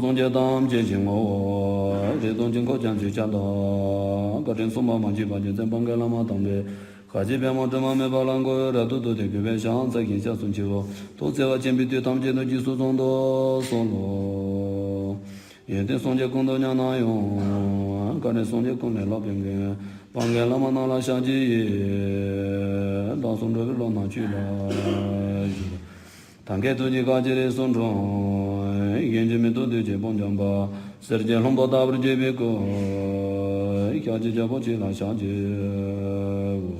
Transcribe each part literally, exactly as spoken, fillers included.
སངས་རྒྱས་ཐམས་ཅད་ཀྱི་ངོ་བོ། རིགས་དང་དཀྱིལ་འཁོར་རྒྱ་མཚོའི་ཁྱབ་བདག། བཀའ་དྲིན་གསུམ་པ་མ་མཆིས་པ་རྒྱལ་མཚན་དཔལ་ལྡན་བླ་མ་དམ་པས། ཁ་ཅིག་པདྨོ་དྲི་མ་མེད་པ་ལ་མགོ་བོས་རབ་ཏུ་བཏུད་དེ་གུས་པས་ཕྱག་འཚལ་ཞིང་སྐྱབས་སུ་མཆིའོ། ཐུགས་བརྩེ་བ་ཆེན་པོས་དུས་ཐམས་ཅད་དུ་རྗེས་སུ་བཟུང་དུ་གསོལ་ལོ། ཡོན་ཏན་སངས་རྒྱས་ཀུན་ཏུ་མཉམ་ན་ཡང་། བཀའ་དྲིན་སངས་རྒྱས་ཀུན་ལས་ལྷག་པའི་མགོན། དཔལ་ལྡན་བླ་མ་རྣམས་ལ་ཕྱག་བགྱི་ཡི། བདག་སོགས་འགྲོ་བའི་བློ་རྣམས་ཆོས་ལ་ཞུགས། ཐབས་མཁས་ཐུགས་རྗེས་བཀའ་བརྒྱུད་རིགས་སུ་འཁྲུངས། གཞན་གྱིས་མི་ཐུབ་བདུད་ཀྱི་དཔུང་འཇོམས་པ། གསེར་གྱི་ལྷུན་པོ་ལྟ་བུར་བརྗིད་པའི་སྐུ། ཤཱཀྱའི་རྒྱལ་པོ་ཁྱེད་ལ་ཕྱག་བགྱིའོ།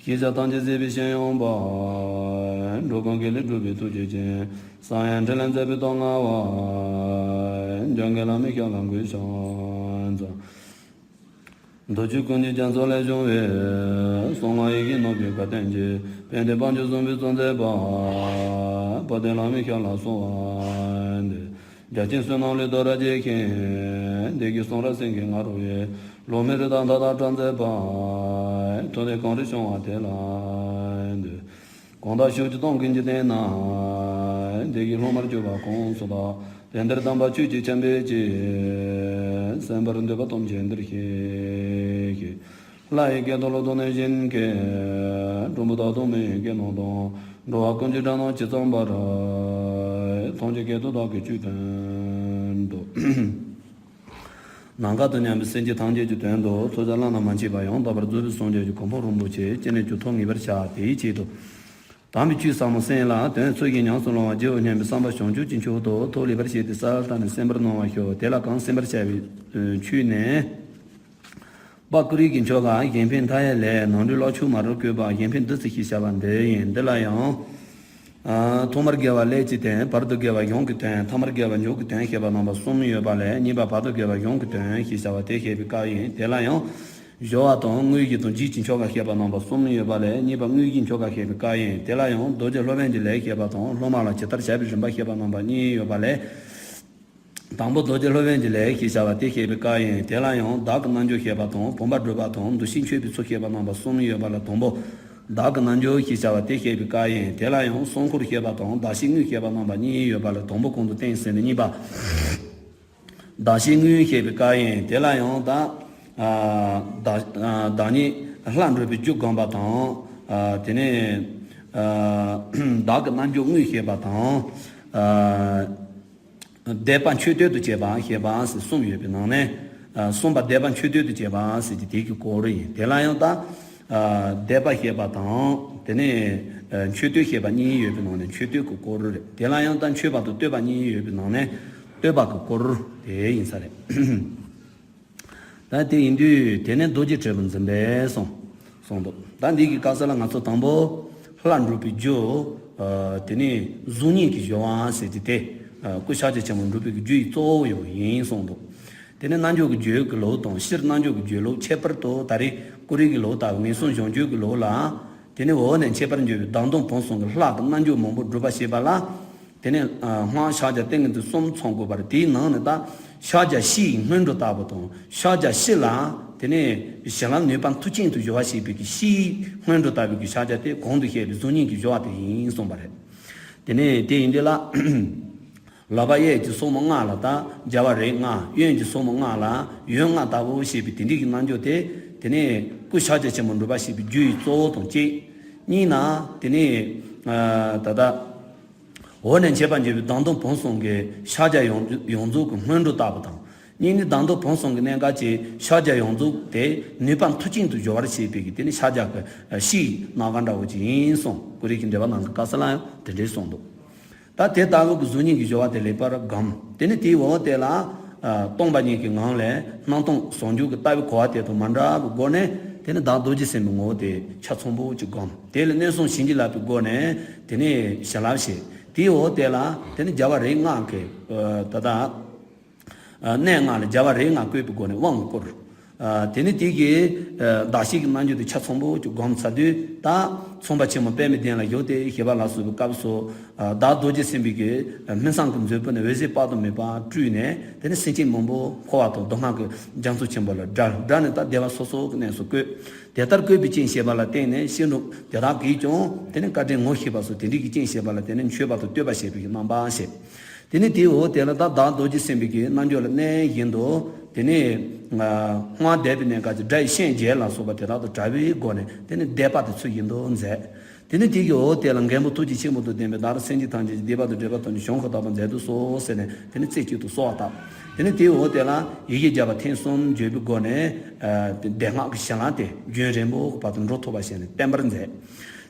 ཤེས་བྱ་ཐམས་ཅད་གཟིགས་པའི་ཤེས་ཡོན་པ། འགྲོ་ཀུན་དགེ་ལེགས་སྒྲུབ་པའི་ཐུགས་རྗེ་ཅན། གསང་ཡང་འཕྲིན་ལས་མཛད་པའི་སྟོབས་མངའ་བ། འཇམ་མགོན་བླ་མའི་ཞབས་ལ་གུས་ཕྱག་འཚལ། འདོད་ཆོས་ཀུན་གྱི་རྒྱ་མཚོ་ལས་བྱུང་བའི། གསང་སྔགས་ཡི་གེ་རྣམས་ཀྱི་བཀའ་བསྟན་ཅན། དཔལ་ལྡན་དཔལ་འབྱོར་བཟང་པོའི་གཙོ་མཛད་པ། དཔལ་ལྡན་བླ་མའི་ཞབས་ལ་གསོལ་བ་འདེབས། རྒྱ་ཆེན་བསོད་ནམས་ལས་རྡོ་རྗེ་མཁན། འདས་རྒྱུད་གསུང་རབ་སེང་གེའི་ང་རོ་ཡིས། ལུང་མེད་རི་དྭགས་མཐའ་དག་བཀྲ་མཛད་པ། ཐུབ་བསྟན་གངས་རིར་བྱུང་བ་དེ་ལ་འདུད། གང་དག་ཕྱོགས་བཅུ་སྟོང་ཀུན་གྱི་སྟེང་ན། བདེ་བའི་སློབ་མར་གྱུར་པ་གང་སུ་དག། དེ་འདིར་དམ་པ་ཆོས་ཀྱི་ཆར་འབེབས་ཀྱིས། གསན་པར་འདོད་པ་ཐམས་ཅད་འདིར་གཤེགས་ཤིག། ལྷ་ཡི་སྐད་དང་ཀླུ་དང་གནོད་སྦྱིན་སྐད། གྲུལ་བུམ་དག་དང་མི་ཡི་སྐད་རྣམས་དང་། འགྲོ་བ་ཀུན་གྱི་སྒྲ་རྣམས་ཇི་ཙམ་པར། ཐམས་ཅད་སྐད་དུ་བདག་གིས་ཆོས་བསྟན་ཏོ། ནམ་མཁའ་དང་མཉམ་པའི་སེམས་ཅན་ཐམས་ཅད་ཀྱི་དོན་དུ་ཐུགས་རྗེ་བླ་ན་མ་མཆིས་པ་ཡང་དག་པར་རྫོགས་པའི་སངས་རྒྱས་ཀྱི་གོ་འཕང་རིན་པོ་ཆེ་ཅི་ནས་ཀྱང་ཐོབ་ངེས་པར་བྱ། དེའི་ཆེད་དུ་དམ་པའི་ཆོས་ཟབ་མོ་གསན་ལ། དོན་ཚུལ་བཞིན་ཉམས་སུ་བླང་བར་བགྱིའོ་སྙམ་པའི་བསམ་པ་བྱང་ཆུབ་ཀྱི་མཆོག་ཏུ་ཐུགས་ལེགས་པར་བཞེས་ཏེ་གསལ་བཏབ་ནས་གསན་པར་གནང་བར་ཞུ། དེ་ལ་གང་གསན་པར་བྱ་བའི་ཆོས་ནི། དཔལ་ཀུ་རི་གི་མཆོག་ག་གཞན་ཕན་མཐའ་ཡས་ལས། ནང་ཁྲོལ་གློག་ཆུང་མ་རུ་བཀོད་པ། གཞན་ཕན་བདུད་རྩི་ཞེས་བྱ་བ་འདི་ཡིན། འདི་ལ་ཡང་། ཨ། ཐོག་མར་དགེ་བ་ཀླད་ཀྱི་དོན། བར་དུ་དགེ་བ་གཞུང་གི་དོན། ཐ་མར་དགེ་བ་མཇུག་གི་དོན་བཤད་པ་རྣམ་པ་གསུམ་ཡོད་པ་ལས། གཉིས་པ་བར་དུ་དགེ་བ་གཞུང་གི་དོན་ཞེས་བྱ་བ་དེ་བཤད་པའི་སྐབས་ཡིན། དེ་ལ་ཡང་། སྦྱོར་བ་དང་དངོས་གཞི་དང་རྗེས་ཀྱི་ཆོ་ག་བཤད་པ་རྣམ་པ་གསུམ་ཡོད་པ་ལས། གཉིས་པ་དངོས་གཞིའི་ཆོ་ག་བཤད་པའི་སྐབས་ཡིན། དེ་ལ་ཡང་རྡོ་རྗེ་སློབ་དཔོན་གྱི་ལས་བཤད་པ་དང་། སློབ་མ་ལ་ཇི་ལྟར་བྱ་བའི་རིམ་པ་བཤད་པ་རྣམ་པ་གཉིས་ཡོད་པ་ལས། དང་པོ་རྡོ་རྗེ་སློབ་དཔོན་གྱི་ལས་ཞེས་བྱ་བ་དེ་བཤད་པའི་སྐབས་ཡིན། དེ་ལ་ཡང་བདག་གི་རྣལ་འབྱོར་བཤད་པ་དང་། བུམ་པ་སྒྲུབ་པ་དང་། འདུ་ཤེས་འཆོས་པའི་ཚུལ་བཤད་པ་རྣམ་པ་གསུམ་ཡོད་པ་ལ། དང་པོ་བདག་གི་རྣལ་འབྱོར་ཞེས་བྱ་བ་དེ་བཤད་པའི་སྐབས་ཡིན། དེ་ལ་ཡང་གསང་མཁར་བཤད་པ་དང་། གདགས་གཞི་དངོས་བཤད་པ་རྣམ་པ་གཉིས་ཡོད་པ་ལ། དང་པོ་གོང་དུ་བསྟན་ཟིན་ནས། གཉིས་པ་གདགས་གཞི་དངོས་བཤད་པའི་སྐབས་ཡིན། དེ་ལ་ཡང་ད། ཨ། བདག་ཨ། བདག་ཉིད་ལྷ་འགྲུབ་པའི་རྒྱུ་བསྒོམ་པ་དང་། ཨ། དེ་ནས། ཨ། བདག་གི་རྣལ་འབྱོར་དངོས་བཤད་པ་དང་། ཨ། དད་པ་མཆོད་བསྟོད་དུ་བྱེད་པ་ཞེས་པ་ཟེར་གསུམ་ཡོད་པའི་ནང་ནས། ཨ། གསུམ་པ་དད་པ་མཆོད་བསྟོད་དུ་བྱེད་པ་ཟེར་གྱི་དེ་གི་སྐོར་ཡིན། དེ་ལ་ཡང་ད། ཨ། དད་པ་བཤད་པ་དང་། དེ་ནས། ཨ། མཆོད་བསྟོད་བཤད་པ་གཉིས་ཡོད་པའི་ནང་ནས་མཆོད་བསྟོད་ཀྱི་སྐོར་རེད། དེ་ལ་ཡང་ད་མཆོད་པ་དང་བསྟོད་པ་གཉིས་ཡོད་པའི་ནང་ནས་བསྟོད་པ་གི་སྐོར་དེ་ཡིན་ས་རེད། ད་དེ་ཡིན་དུས་དེ་ནས་རྡོ་རྗེ་དྲིལ་བུ་འཛིན་པས་གསུངས། གསུངས་འདུག། ད་འདི་གི་སྐབས་སུ་ལ་ང་ཚོ་དང་པོ་ལྷ་འགྲུབ་པའི་རྒྱུ། ཨ། དེ་ནས་གཟུགས་བརྙན་གྱི་སྦྱོར་བ་ཟེར་གྱི་དེ། ཨ། སྐུ་ཤཱཀྱ་ཆེན་པོ་འགྲུབ་པའི་རྒྱུ་ཡི་གཙོ་བོ་ཡང་ཡིན་གསུངས་འདུག། དེ་ནས་རྣལ་འབྱོར་གྱི་རྒྱུད་ཀྱི་ལུགས་དང་། སྤྱིར་རྣལ་འབྱོར་གྱི་རྒྱུད་ལུགས། ཁྱད་པར་དུ་ད་རེས་ཀུ་རེ་གི་ལུགས་དང་ངན་སོང་གཞོམ་རྒྱུད་ཀྱི་ལུགས་ལ། དེ་ནས་འོག་ནས་མཆེད་པར་འགྱུར་བའི་བདག་མདུན་ཕུང་གསུམ་གྱི་ལྷ་གི་རྣལ་འབྱོར་མང་པོ་སྒྲུབ་པ་ཞེས་པ་ལ། དེ་ནས། ཨ། སྔགས་ཕྱག་རྒྱ་ཏིང་ངེ་འཛིན་གསུམ་ཚང་དགོས་པ་རེད། དེའི་ནང་ནས་ད་ཕྱག་རྒྱ་བཞི་ཡི་སྔོན་འགྲོ་ལྟ་བུ་དང་། ཕྱག་རྒྱ་བཞི་ལ་དེ་ནས་གཞན་ལ་ནུས་པ་མཐུ་ཅན་དུ་སྦྱོར་བ་ཞེས་པའི་གི་བཞི་ཡི་སྔོན་འགྲོ་ལྟ་བུའི་གི་ཕྱག་རྒྱ་དེ་གོང་དུ་བཤད་པའི་གཟུགས་བརྙན་གྱི་སྦྱོར་བ་དེ་ཡིན་གསུངས་པ་རེད། དེ་ནས་དེ་ཡིན་དུས་ལ། ལག་པ་གཡས་ཀྱི་སོར་མོ་ལྔ་ལ་ད་རྒྱལ་བ་རིགས་ལྔ། གཡོན་གྱི་སོར་མོ་ལྔ་ལ་ཡོན་ལྔ་ལྟ་བུ་ཞེས་པའི་དེ་འདྲའི་གི་རྣལ་འབྱོར་དེ། དེ་ནས་སྐུ་ཤཱཀྱ་ཆེན་པོ་འགྲུབ་པ་ཞེས་པའི་རྒྱུ་ཡི་གཙོ་བོ་དང་གཅིག། གཉིས་ན་དེ་ནས། ཨ། ད་ལྟ། འོག་ནས་མཆེད་པར་འགྱུར་བའི་བདག་མདུན་ཕུང་གསུམ་གྱི་ཕྱག་རྒྱ་ཡོངས་ཡོངས་རྫོགས་ཀྱི་སྔོན་འགྲོ་ལྟ་བུ་དང་། གཉིས་ནི་བདག་མདུན་ཕུང་གསུམ་གྱི་གནད་འགག་ཅན་ཕྱག་རྒྱ་ཡོངས་རྫོགས་དེ་ནུས་པ་མཐུ་ཅན་དུ་སྦྱོར་བར་བྱེད་པའི་གི་དེ་ནི་ཕྱག་རྒྱ་གི་བཞི་ཡི་སྣ་ཁ་འདྲ་བོ་ཅིག་ཡིན་གསུངས། ཀུ་རེ་གི་འགྲེལ་པ་ནང་གི་སྐབས་སུ་ལའང་དེ་འདྲའི་གསུངས་འདུག། ད་དེ་ལྟ་བུ་གི་གཟུགས་བརྙན་གྱི་སྦྱོར་བ་དེ་ལེགས་པར་བསྒོམ། དེ་ནི་དེའི་འོག་དེ་ལ། ཨ། སྟོང་པ་ཉིད་ཀྱི་ངང་ལས་སྣང་སྟོང་ཟུང་འཇུག་གི་ལྟ་བའི་གོ་བ་དེ་དང་མ་འདྲ་བའི་སྒོ་ནས། དེ་ནི་བདག་རྡོ་རྗེ་སེམས་དཔའི་ངོ་བོ་དེ་ཆ་ཚང་པོ་ཅིག་བསྒོམ། དེ་ལ་མནོས་བསམ་བྱིན་གྱིས་བརླབས་པའི་སྒོ་ནས་དེ་ནི་བྱིན་རླབས་བྱེད། དེའི་འོག་དེ་ལ་དེ་ནི་རྒྱལ་བ་རིགས་ལྔ་གི། ཨ། ད་ལྟ། ཨ། གནས་ལྔ་ལ་རྒྱལ་བ་རིགས་ལྔ་བཀོད་པའི་སྒོ་ནས་དབང་བསྐུར། ཨ། དེ་ནི་དེ་གི། ཨ། གདགས་གཞི་གི་རྣལ་འབྱོར་དེ་ཆ་ཚང་པོ་ཅིག་བསྒོམ་ཚར་དུས། ད་ཚངས་པ་ཆེན་པོ་པདྨའི་གདན་ལ་བཞུགས་ཏེ་ཞེས་པ་ལ་སོགས་པའི་སྐབས་སུ། ཨ། བདག་རྡོ་རྗེ་སེམས་དཔའི་གི་སྨིན་བྱེད་ཀྱི་མཛོད་སྤུ་ནས་འོད་ཟེར་དཔག་ཏུ་མེད་པ་སྤྲུལ་ནས། དེ་ནི་སེམས་ཅན་མང་པོ་འཁོར་བ་དང་སྡུག་བསྔལ་གྱི་རྒྱ་མཚོ་ཆེན་པོ་ལ་བསྒྲལ། བསྒྲལ་ནས་ད་བདེ་བ་སོ་སོ་གི་གནས་སུ་བཀོད། དེ་ལྟར་བཀོད་པའི་རྐྱེན་བྱས་པ་ལ་བརྟེན་ནས་ཤེས་རབ་དེ་དག་གིས་ཀྱང་དེ་ནི་བཀའ་དྲིན་ངོ་ཤེས་པ་སོགས་དེ་འདྲའི་གི་རྐྱེན་བྱས་པ་ལ་བརྟེན་ནས་མཆོད་པ་དང་བསྟོད་པ་བྱེད་པའི་རྣམ་པ་བྱས། དེ་ནས་དེའི་འོག་དེ་ལ་ད་བདག་རྡོ་རྗེ་སེམས་དཔའི་གི་རྣལ་འབྱོར་ལ་གནས་བཞིན་དུ། དེ་ནས་ང་སྔོན་འདས་པའི་གནས་སྐབས་ཀྱི་སྒྲ་ཡི་ཤན་འབྱེད་ལ་སོགས་པ་དེ་དག་ཏུ་བྲལ་བའི་སྒོ་ནས་དེ་ནས་བཟླས་པ་དེ་ཚུལ་བཞིན་དུ་མཛད། དེ་ནས་དེ་གི་འོག་དེ་ལ་མགོན་པོ་ཐུགས་རྗེ་ཆེན་པོ་དང་ལྡན་པའི་བདག་སེམས་ཅན་ཐམས་ཅད་ཀྱི་བདེ་བ་དང་འབྲེལ་བ་ཐོབ་ནས་གཞུང་ཁ་དོག་པ་མཛད་དུ་གསོལ་ཟེར་ནས་དེ་ནས་རྩེ་གཅིག་ཏུ་གསོལ་བ་བཏབ། དེ་ནས་དེའི་འོག་དེ་ལ་ཡི་གེ་བརྒྱ་པ་ཐེངས་གསུམ་བརྗོད་པའི་སྒོ་ནས་ཨ་དེ་བཟླས་སྔགས་ཀྱི་བྱིན་རླབས་དེ་རྒྱུན་རིང་པོ་བར་དུ་འགྲོ་ཐུབ་པ་བྱས་ནས་བརྟན་པར་མཛད།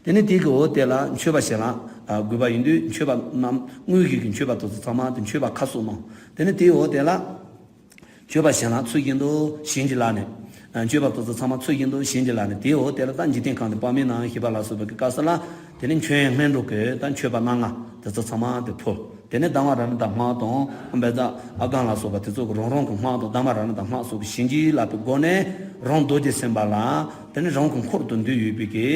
དེ་ནས་དེ་གི་འོག་དེ་ལ་མཆོད་པ་བྱིན་རླབས་ཨ་དགོས་པ་ཡིན་དུས་མཆོད་པ་རྣམས་དངོས་གཞི་གི་མཆོད་པ་དེ་ཚོ་ཚང་མ་དེ་མཆོད་པ་ཁ་གསོ་གནང་། དེ་ནས་དེའི་འོག་དེ་ལ་མཆོད་པ་བྱིན་རླབས་ཚུལ་བཞིན་དུ་བྱིན་གྱིས་བརླབས་ནས། ཨ་མཆོད་པ་དེ་ཚོ་ཚང་མ་ཚུལ་བཞིན་དུ་བྱིན་གྱིས་བརླབས་ནས་དེའི་འོག་དེ་ལ་ད་འཇིག་རྟེན་ཁམས་ཀྱི་དཔག་མེད་ནམ་མཁའི་ཞིང་ལ་སོགས་པའི་གི་སྐབས་སུ་ལ། དེ་ནས་མཆོད་ཡོན་སྔོན་འགྲོ་གི་ད་མཆོད་པ་སྣ་ལྔ་དེ་ཚོ་ཚང་མ་དེ་ཕུལ། དེ་ནས་དྷརྨ་རཱ་ཎ་དང་སྔགས་དང་བཛྲ་ཨ་གྷ་ལ་སོགས་པ་དེ་ཚོ་གི་རང་རང་གི་སྔགས་དང་དྷརྨ་རཱ་ཎ་དང་སྔགས་སོགས་ཀྱིས་བྱིན་གྱིས་བརླབས་པའི་སྒོ་ནས་རང་རྡོ་རྗེ་སེམས་དཔའ་ལ་དེ་ནས་རང་གི་འཁོར་དུ་འདུས་ཡོད་པའི་གི་